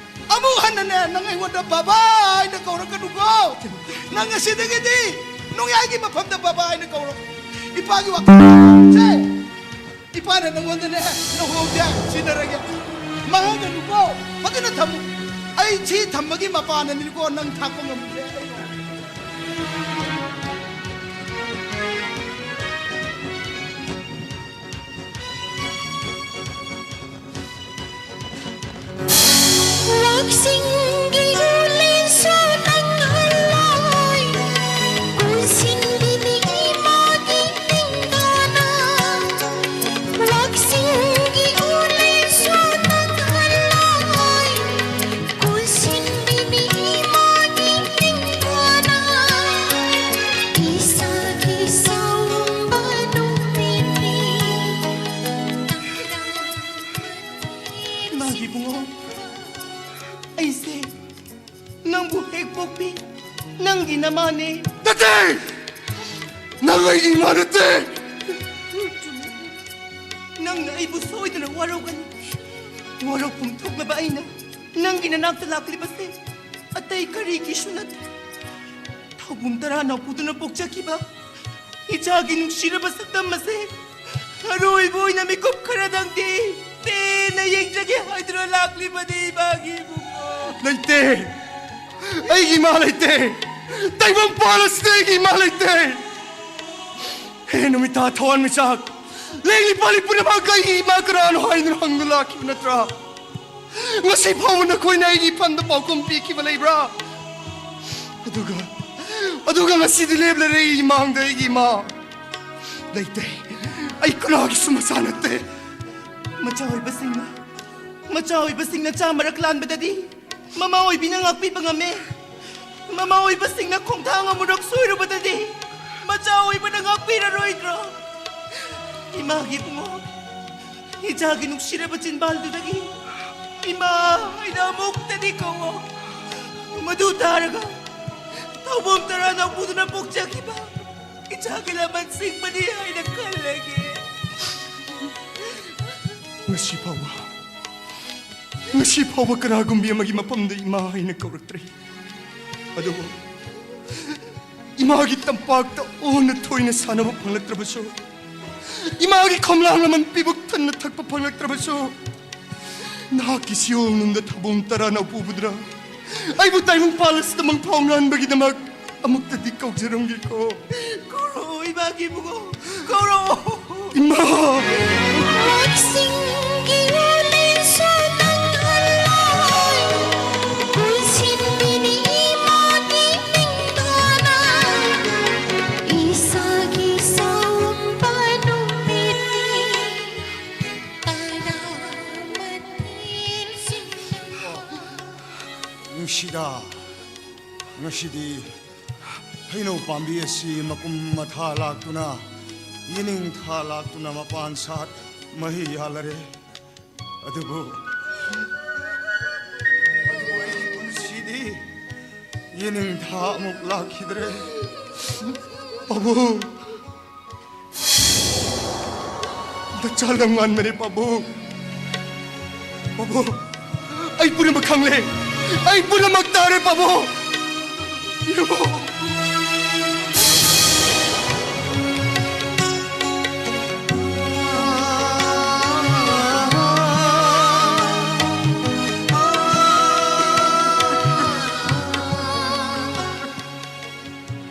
ꯑꯃꯨꯛ ꯍꯟꯅꯅꯦ, ꯅꯪ ꯑꯩꯉꯣꯟꯗ ꯕꯕꯥ ꯍꯥꯏꯅ ꯀꯧꯔꯛꯀꯅꯨꯀꯣ꯫ ꯅꯪ ꯉꯁꯤꯗꯒꯤꯗꯤ ꯅꯣꯡꯌꯥꯏꯒꯤ ꯃꯐꯝꯗ ꯕꯕꯥ ꯍꯥꯏꯅ ꯀꯧꯔꯣ꯫ ꯏꯄꯥꯒꯤ ꯋꯥꯈꯜꯁꯦ ꯏꯄꯥꯅ ꯅꯪꯉꯣꯟꯗꯅꯦ ꯂꯧꯍꯧꯗꯦ, ꯁꯤꯟꯅꯔꯒꯦ꯫ ꯃꯥꯡꯍꯟꯒꯅꯨꯀꯣ, ꯐꯖꯅ ꯊꯝꯃꯨ꯫ ꯑꯩ ꯁꯤ ꯊꯝꯕꯒꯤ ꯃꯄꯥꯟꯅꯅꯤꯀꯣ ꯅꯪ ꯊꯥꯛꯄ ꯉꯝꯗ꯭ꯔꯦ꯫ ꯅꯃꯥꯅꯦ꯫ ꯅꯠꯇꯦ! ꯅꯪ ꯑꯩꯒꯤ ꯏꯃꯥ ꯅꯠꯇꯦ! ꯅꯪꯅ ꯑꯩꯕꯨ ꯁꯣꯏꯗꯅ ꯋꯥꯔꯧꯒꯅꯤ꯫ ꯋꯥꯔꯧꯐꯝ ꯊꯣꯛꯂꯕ ꯑꯩꯅ ꯅꯪꯒꯤ ꯅꯅꯥꯛꯇ ꯂꯥꯛꯂꯤꯕꯁꯦ ꯑꯇꯩ ꯀꯔꯤꯒꯤꯁꯨ ꯅꯠꯇꯦ꯫ ꯊꯧꯕꯨꯝ ꯇꯔꯥ ꯅꯥꯎꯄꯨꯗꯨꯅ ꯄꯣꯛꯆꯈꯤꯕ ꯏꯆꯥꯒꯤ ꯅꯨꯡꯁꯤꯔꯕ ꯁꯛꯇꯝ ꯑꯁꯦ ꯑꯔꯣꯏꯕ ꯑꯣꯏꯅ ꯃꯤꯀꯨꯞ ꯈꯔꯗꯪꯗꯤ ꯄꯦꯟꯅ ꯌꯦꯡꯖꯒꯦ ꯍꯥꯏꯗꯨꯅ ꯂꯥꯛꯂꯤꯕꯅꯤ, ꯏꯃꯥꯒꯤ ꯏꯕꯨꯡꯉꯣ꯫ ꯂꯩꯇꯦ! ꯑꯩꯒꯤ ꯏꯃꯥ ꯂꯩꯇꯦ! ꯇꯥꯏꯕꯪ ꯄꯥꯜ ꯑꯁꯤꯗ ꯑꯩꯒꯤ ꯏꯃꯥ ꯂꯩꯇꯦ! ꯍꯦ ꯅꯨꯃꯤꯠꯇ ꯊꯋꯥꯟꯃꯤꯆꯥꯛ, ꯂꯦꯡꯂꯤ ꯄꯥꯜꯂꯤ ꯄꯨꯝꯅꯃꯛ ꯑꯩꯒꯤ ꯏꯃꯥ ꯀꯅꯥꯅꯣ ꯍꯥꯏꯗꯨꯅ ꯍꯪꯗꯨꯅ ꯂꯥꯛꯈꯤꯕ ꯅꯠꯇ꯭ꯔꯥ? ꯉꯁꯤ ꯐꯥꯎꯕ ꯅꯈꯣꯏꯅ ꯑꯩꯒꯤ ꯏꯐꯝꯗ ꯄꯥꯎꯈꯨꯝ ꯄꯤꯈꯤꯕ ꯂꯩꯕ꯭ꯔꯥ? ꯑꯗꯨꯒ, ꯑꯗꯨꯒ ꯉꯁꯤꯗꯤ ꯂꯦꯞꯂꯔꯦ ꯑꯩꯒꯤ ꯏꯃꯥꯡꯗ ꯑꯩꯒꯤ ꯏꯃꯥ꯫ ꯂꯩꯇꯦ꯫ ꯑꯩ ꯀꯅꯥꯒꯤꯁꯨ ꯃꯆꯥ ꯅꯠꯇꯦ꯫ ꯃꯆꯥ ꯑꯣꯏꯕꯁꯤꯡꯅ, ꯃꯆꯥ ꯑꯣꯏꯕꯁꯤꯡꯅ ꯆꯥ ꯃꯔꯛ ꯂꯥꯟꯕꯗꯗꯤ ꯃꯃꯥ ꯑꯣꯏꯕꯤꯅ ꯉꯥꯛꯄꯤꯕ ꯉꯝꯃꯦ꯫ ꯃꯃꯥ ꯑꯣꯏꯕꯁꯤꯡꯅ ꯈꯣꯡꯊꯥꯡ ꯑꯃꯨꯔꯛ ꯁꯣꯏꯔꯨꯕꯗꯗꯤ ꯃꯆꯥ ꯑꯣꯏꯕꯅ ꯉꯥꯛꯄꯤꯔꯔꯣꯏꯗ꯭ꯔꯣ? ꯏꯃꯥꯒꯤ ꯏꯕꯨꯡꯉꯣ, ꯏꯆꯥꯒꯤ ꯅꯨꯡꯁꯤꯔꯕ ꯆꯤꯟꯕꯥꯜꯗꯨꯗꯒꯤ ꯏꯃꯥ ꯍꯥꯏꯅ ꯑꯃꯨꯛꯇꯗꯤ ꯀꯧꯋꯣ꯫ ꯃꯗꯨ ꯇꯥꯔꯒ ꯊꯧꯕꯣꯝ ꯇꯔꯥ ꯅꯥꯎꯄꯨꯗꯨꯅ ꯄꯣꯛꯆꯈꯤꯕ ꯏꯆꯥꯒꯤ ꯂꯃꯟ ꯁꯤꯡꯕꯅꯤ ꯍꯥꯏꯅ ꯈꯜꯂꯒꯦ꯫ ꯉꯁꯤ ꯐꯥꯎꯕ, ꯉꯁꯤ ꯐꯥꯎꯕ ꯀꯅꯥꯒꯨꯝꯕꯤ ꯑꯃꯒꯤ ꯃꯐꯝꯗ ꯏꯃꯥ ꯍꯥꯏꯅ ꯀꯧꯔꯛꯇ꯭ꯔꯤ꯫ ꯑꯗꯨꯕꯨ ꯏꯃꯥꯒꯤ ꯇꯝꯄꯥꯛꯇ ꯑꯣꯟꯅ ꯊꯣꯏꯅ ꯁꯥꯟꯅꯕ ꯐꯪꯂꯛꯇ꯭ꯔꯕꯁꯨ, ꯏꯃꯥꯒꯤ ꯈꯣꯝꯂꯥꯡ ꯂꯃꯟ ꯄꯤꯕꯨꯛ ꯊꯟꯅ ꯊꯛꯄ ꯐꯪꯂꯛꯇ꯭ꯔꯕꯁꯨ, ꯅꯍꯥꯛꯀꯤ ꯁꯤꯑꯣꯜ ꯅꯨꯡꯗ ꯊꯧꯕꯣꯝ ꯇꯔꯥ ꯅꯥꯎꯄꯨꯕꯗꯨꯅ ꯑꯩꯕꯨ ꯇꯥꯏꯕꯪ ꯄꯥꯜ ꯑꯁꯤꯗ ꯃꯪꯐꯥꯎ ꯅꯥꯟꯕꯒꯤꯗꯃꯛ ꯑꯃꯨꯛꯇꯗꯤ ꯀꯧꯖꯔꯝꯒꯦꯀꯣ꯫ ꯀꯧꯔꯛꯑꯣ, ꯏꯃꯥꯒꯤ ꯏꯕꯨꯡꯉꯣ, ꯀꯧꯔꯛꯑꯣ꯫ ꯏꯃꯥ! ꯂꯩꯁꯤꯡꯒꯤ ꯎꯂꯦꯟꯁꯨ ꯅꯪꯍꯜꯂꯣꯏ, ꯀꯣꯏꯁꯤꯟꯕꯤꯅꯤ ꯏꯃꯥꯒꯤ ꯃꯤꯡꯗꯣꯅ꯫ ꯏꯁꯥꯒꯤ ꯁꯥꯎꯝꯕ ꯅꯨꯃꯤꯠꯅꯤ, ꯇꯔꯥꯃꯊꯦꯜ ꯁꯤꯟꯅ꯫ ꯅꯨꯡꯁꯤꯗ, ꯉꯁꯤꯗꯤ ꯍꯩꯅꯧ ꯄꯥꯝꯕꯤ ꯑꯁꯤ ꯃꯀꯨꯝ ꯃꯊꯥ ꯂꯥꯛꯇꯨꯅ, ꯌꯦꯅꯤꯡꯊꯥ ꯂꯥꯛꯇꯨꯅ ꯃꯄꯥꯟ ꯁꯥꯠ ꯃꯍꯩ ꯌꯥꯜꯂꯔꯦ꯫ ꯑꯗꯨꯕꯨ, ꯑꯗꯨꯕꯨ ꯑꯩꯒꯤ ꯄꯨꯟꯁꯤꯗꯤ ꯌꯦꯅꯤꯡꯊꯥ ꯑꯃꯨꯛ ꯂꯥꯛꯈꯤꯗ꯭ꯔꯦ꯫ ꯄꯥꯕꯨꯡ, ꯅꯆꯥ ꯂꯝꯉꯥꯟꯕꯅꯤ ꯄꯥꯕꯨꯡ꯫ ꯄꯥꯕꯨꯡ, ꯑꯩ ꯄꯨꯝꯅꯃꯛ ꯈꯪꯂꯦ꯫ ꯑꯩ ꯄꯨꯝꯅꯃꯛ ꯇꯥꯔꯦ ꯄꯥꯕꯨꯡ꯫ ꯌꯦꯡꯉꯣ꯫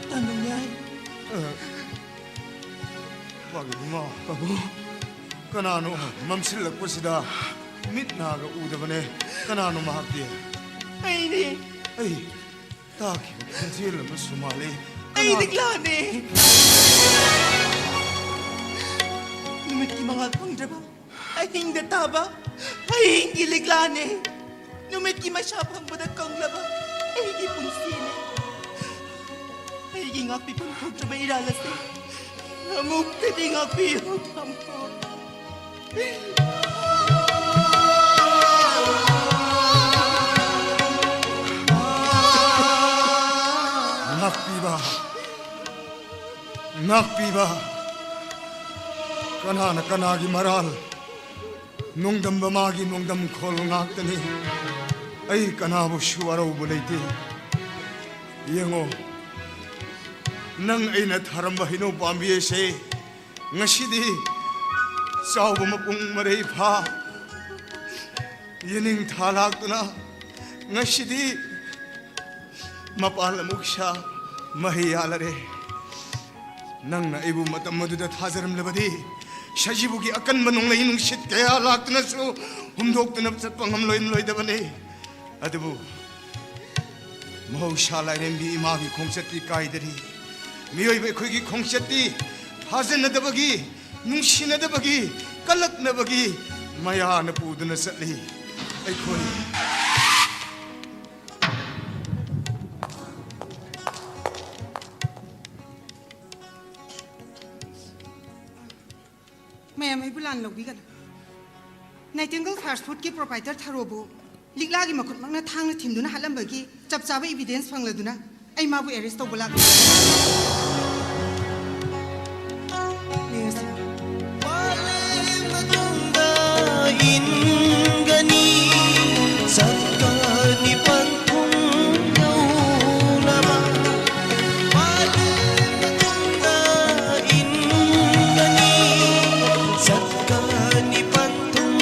ꯇꯥꯅꯤꯡꯉꯦ꯫ ꯃꯥꯒꯤ ꯏꯃꯥ꯫ ꯄꯥꯕꯨꯡ꯫ ꯀꯅꯥꯅꯣ ꯃꯝꯁꯤꯜꯂꯛꯄꯁꯤꯗ ꯃꯤꯠ ꯅꯥꯒ ꯎꯗꯕꯅꯦ? ꯀꯅꯥꯅꯣ ꯃꯍꯥꯛꯇꯤ? ꯑꯩꯅꯦ꯫ ꯑꯩ ꯇꯥꯈꯤꯕ ꯈꯣꯟꯖꯦꯜ ꯑꯃꯁꯨ ꯃꯥꯜꯂꯤ꯫ ꯑꯩ ꯀꯅꯥꯅꯣ? ꯂꯤꯛꯂꯥꯅꯦ꯫ ꯅꯨꯃꯤꯠꯀꯤ ꯃꯉꯥꯜ ꯐꯪꯗ꯭ꯔꯕ ꯑꯍꯤꯡꯗ ꯇꯥꯕ ꯍꯌꯦꯡꯒꯤ ꯂꯤꯛꯂꯥꯅꯦ꯫ ꯅꯨꯃꯤꯠꯀꯤ ꯃꯩꯁꯥ ꯐꯪꯕꯗ ꯀꯪꯂꯕ ꯑꯩꯒꯤ ꯄꯨꯟꯁꯤꯅꯦ꯫ ꯑꯩꯒꯤ ꯉꯥꯛꯄꯤꯐꯝ ꯊꯣꯛꯇ꯭ꯔꯕ ꯏꯔꯥꯜ ꯑꯁꯤ ꯑꯃꯨꯛꯇꯗꯤ ꯉꯥꯛꯄꯤꯌꯨ, ꯇꯥꯃꯣ꯫ ꯉꯥꯛꯄꯤꯕ, ꯉꯥꯛꯄꯤꯕ, ꯀꯅꯥꯅ ꯀꯅꯥꯒꯤ ꯃꯔꯥꯜ? ꯅꯣꯡꯗꯝꯕ ꯃꯥꯒꯤ ꯅꯣꯡꯗꯝ ꯈꯣꯜ ꯉꯥꯛꯇꯅꯤ꯫ ꯑꯩ ꯀꯅꯥꯕꯨꯁꯨ ꯑꯔꯧꯕ ꯂꯩꯇꯦ꯫ ꯌꯦꯡꯉꯣ, ꯅꯪ ꯑꯩꯅ ꯊꯥꯔꯝꯕ ꯍꯩꯅꯧ ꯄꯥꯝꯕꯤ ꯑꯁꯦ ꯉꯁꯤꯗꯤ ꯆꯥꯎꯕ ꯃꯄꯨꯡ ꯃꯔꯩ ꯐꯥ, ꯌꯦꯅꯤꯡꯊꯥ ꯂꯥꯛꯇꯨꯅ ꯉꯁꯤꯗꯤ ꯃꯄꯥꯟ ꯑꯃꯨꯛ ꯁꯥ, ꯃꯍꯩ ꯌꯥꯜꯂꯔꯦ꯫ ꯅꯪꯅ ꯑꯩꯕꯨ ꯃꯇꯝ ꯑꯗꯨꯗ ꯊꯥꯖꯔꯝꯂꯕꯗꯤ, ꯁꯖꯤꯕꯨꯒꯤ ꯑꯀꯟꯕ ꯅꯣꯡꯂꯩ ꯅꯨꯡꯁꯤꯠ ꯀꯌꯥ ꯂꯥꯛꯇꯨꯅꯁꯨ ꯍꯨꯝꯗꯣꯛꯇꯨꯅ ꯆꯠꯄ ꯉꯝꯂꯣꯏꯗꯕꯅꯤ꯫ ꯑꯗꯨꯕꯨ ꯃꯍꯧꯁꯥ ꯂꯥꯏꯔꯦꯝꯕꯤ ꯏꯃꯥꯒꯤ ꯈꯣꯡꯆꯠꯇꯤ ꯀꯥꯏꯗꯔꯤ꯫ ꯃꯤꯑꯣꯏꯕ ꯑꯩꯈꯣꯏꯒꯤ ꯈꯣꯡꯆꯠꯇꯤ ꯊꯥꯖꯅꯗꯕꯒꯤ, ꯅꯨꯡꯁꯤꯅꯗꯕꯒꯤ, ꯀꯜꯂꯛꯅꯕꯒꯤ ꯃꯌꯥꯅ ꯄꯨꯗꯨꯅ ꯆꯠꯂꯤ꯫ ꯑꯩꯈꯣꯏ ꯃꯌꯥꯝ ꯑꯩꯕꯨ ꯂꯥꯟ ꯂꯧꯕꯤꯒꯅꯨ꯫ ꯅꯥꯏꯇꯤꯡꯒꯜ ꯐꯥꯁ꯭ꯠ ꯐꯨꯗꯀꯤ ꯄ꯭ꯔꯣꯄꯥꯏꯇꯔ ꯊꯥꯔꯣꯕꯨ ꯂꯤꯛꯂꯥꯒꯤ ꯃꯈꯨꯠꯃꯛꯅ ꯊꯥꯡꯅ ꯊꯤꯟꯗꯨꯅ ꯍꯥꯠꯂꯝꯕꯒꯤ ꯆꯞ ꯆꯥꯕ ꯏꯕꯤꯗꯦꯟꯁ ꯐꯪꯂꯗꯨꯅ ꯑꯩ ꯃꯥꯕꯨ ꯑꯦꯔꯦꯁ ꯇꯧꯕ ꯂꯥꯛꯂꯦ꯫ ꯌꯦꯡꯉꯁꯤ꯫ ꯋꯥꯠꯂꯦ ꯃꯇꯨꯡꯗ ꯏꯟꯒꯅꯤ ꯁꯛꯀꯅꯤ ꯄꯟꯊꯨꯡ ꯌꯧꯅꯕ꯫ ꯋꯥꯠꯂꯦ ꯃꯇꯨꯡꯗ ꯏꯟꯒꯅꯤ ꯁꯛꯀꯅꯤ ꯄꯟꯊꯨꯡ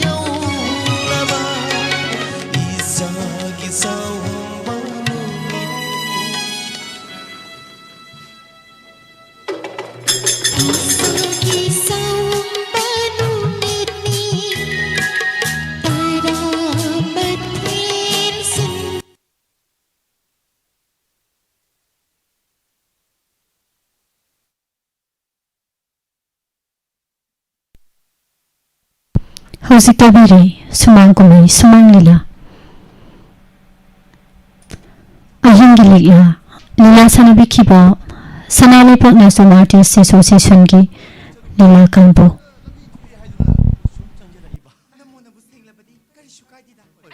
ꯌꯧꯅꯕ꯫ ꯏꯁꯥꯒꯤ ꯁꯥꯎꯍꯣꯡꯕ ꯅꯨꯃꯤꯠ꯫ ꯍꯧꯖꯤꯛ ꯇꯥꯕꯤꯔꯤ ꯁꯨꯃꯥꯡ ꯀꯨꯝꯍꯩ ꯁꯨꯃꯥꯡ ꯂꯤꯂꯥ꯫ ꯑꯍꯤꯡꯒꯤ ꯂꯤꯂꯥ꯫ ꯂꯤꯂꯥ ꯁꯥꯟꯅꯕꯤꯈꯤꯕ ꯁꯅꯥ ꯂꯩꯄꯥꯛ ꯅꯥꯆꯣꯝ ꯑꯥꯔꯇꯤꯁ ꯑꯦꯁꯣꯁꯤꯌꯦꯁꯟꯒꯤ ꯂꯤꯂꯥ ꯀꯥꯡꯕꯨ꯫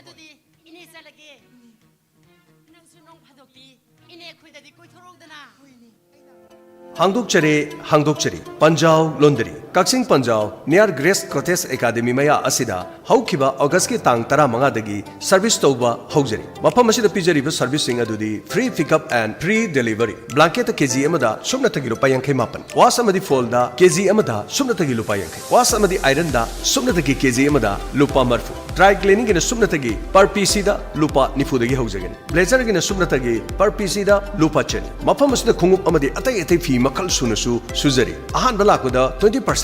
ꯑꯗꯨꯗꯤ ꯏꯅꯦ ꯆꯠꯂꯒꯦ꯫ ꯅꯪꯁꯨ ꯅꯣꯡ ꯐꯥꯗꯣꯛꯇꯤ ꯏꯅꯦ ꯑꯩꯈꯣꯏꯗꯗꯤ ꯀꯣꯏꯊꯣꯔꯛꯎꯗꯅ꯫ ꯍꯥꯡꯗꯣꯛꯆꯔꯤ, ꯍꯥꯡꯗꯣꯛꯆꯔꯤ꯫ ꯄꯟꯖꯥꯎ ꯂꯣꯟꯗꯔꯤ, ꯀꯛꯆꯤꯡ ꯄꯟꯖꯥꯎ, near Grace Cottage Academy ꯃꯌꯥ ꯑꯁꯤꯗ ꯍꯧꯈꯤꯕ ꯑꯣꯒꯁꯀꯤ ꯇꯥꯡ ꯇꯔꯥꯃꯉꯥꯗꯒꯤ service ꯇꯧꯕ ꯍꯧꯖꯔꯤ꯫ ꯃꯐꯝ ꯑꯁꯤꯗ ꯄꯤꯖꯔꯤꯕ serviceꯁꯤꯡ ꯑꯗꯨꯗꯤ free pickup and free delivery, blanket K G ꯑꯃꯗ ꯁꯨꯞꯅꯇꯒꯤ ꯂꯨꯄꯥ ꯌꯥꯡꯈꯩ ꯃꯥꯄꯟ, wash ꯑꯃꯗꯤ foldꯗ ꯀꯦ ꯖꯤ ꯑꯃꯗ ꯁꯨꯞꯅꯇꯒꯤ ꯂꯨꯄꯥ ꯌꯥꯡꯈꯩ, wash ꯑꯃꯗꯤ ironꯗ ꯁꯨꯞꯅꯇꯒꯤ ꯀꯦ ꯖꯤ ꯑꯃꯗ ꯂꯨꯄꯥ ꯃꯔꯤꯐꯨ, dry cleaningꯒꯤꯅ ꯁꯨꯞꯅꯇꯒꯤ per pieceꯗ ꯂꯨꯄꯥ ꯅꯤꯐꯨꯗꯒꯤ ꯍꯧꯖꯒꯅꯤ꯫ Blazerꯒꯤꯅ ꯁꯨꯞꯅꯇꯒꯤ per pieceꯗ ꯂꯨꯄꯥ ꯆꯅꯤ꯫ ꯃꯐꯝ ꯑꯁꯤꯗ ꯈꯣꯡꯎꯞ ꯑꯃꯗꯤ ꯑꯇꯩ ꯑꯇꯩ ꯐꯤ ꯃꯈꯜ ꯁꯨꯅꯁꯨ ꯁꯨꯖꯔꯤ꯫ ꯑꯍꯥꯟꯕ ꯂꯥꯛꯄꯗ twenty percentꯒꯤ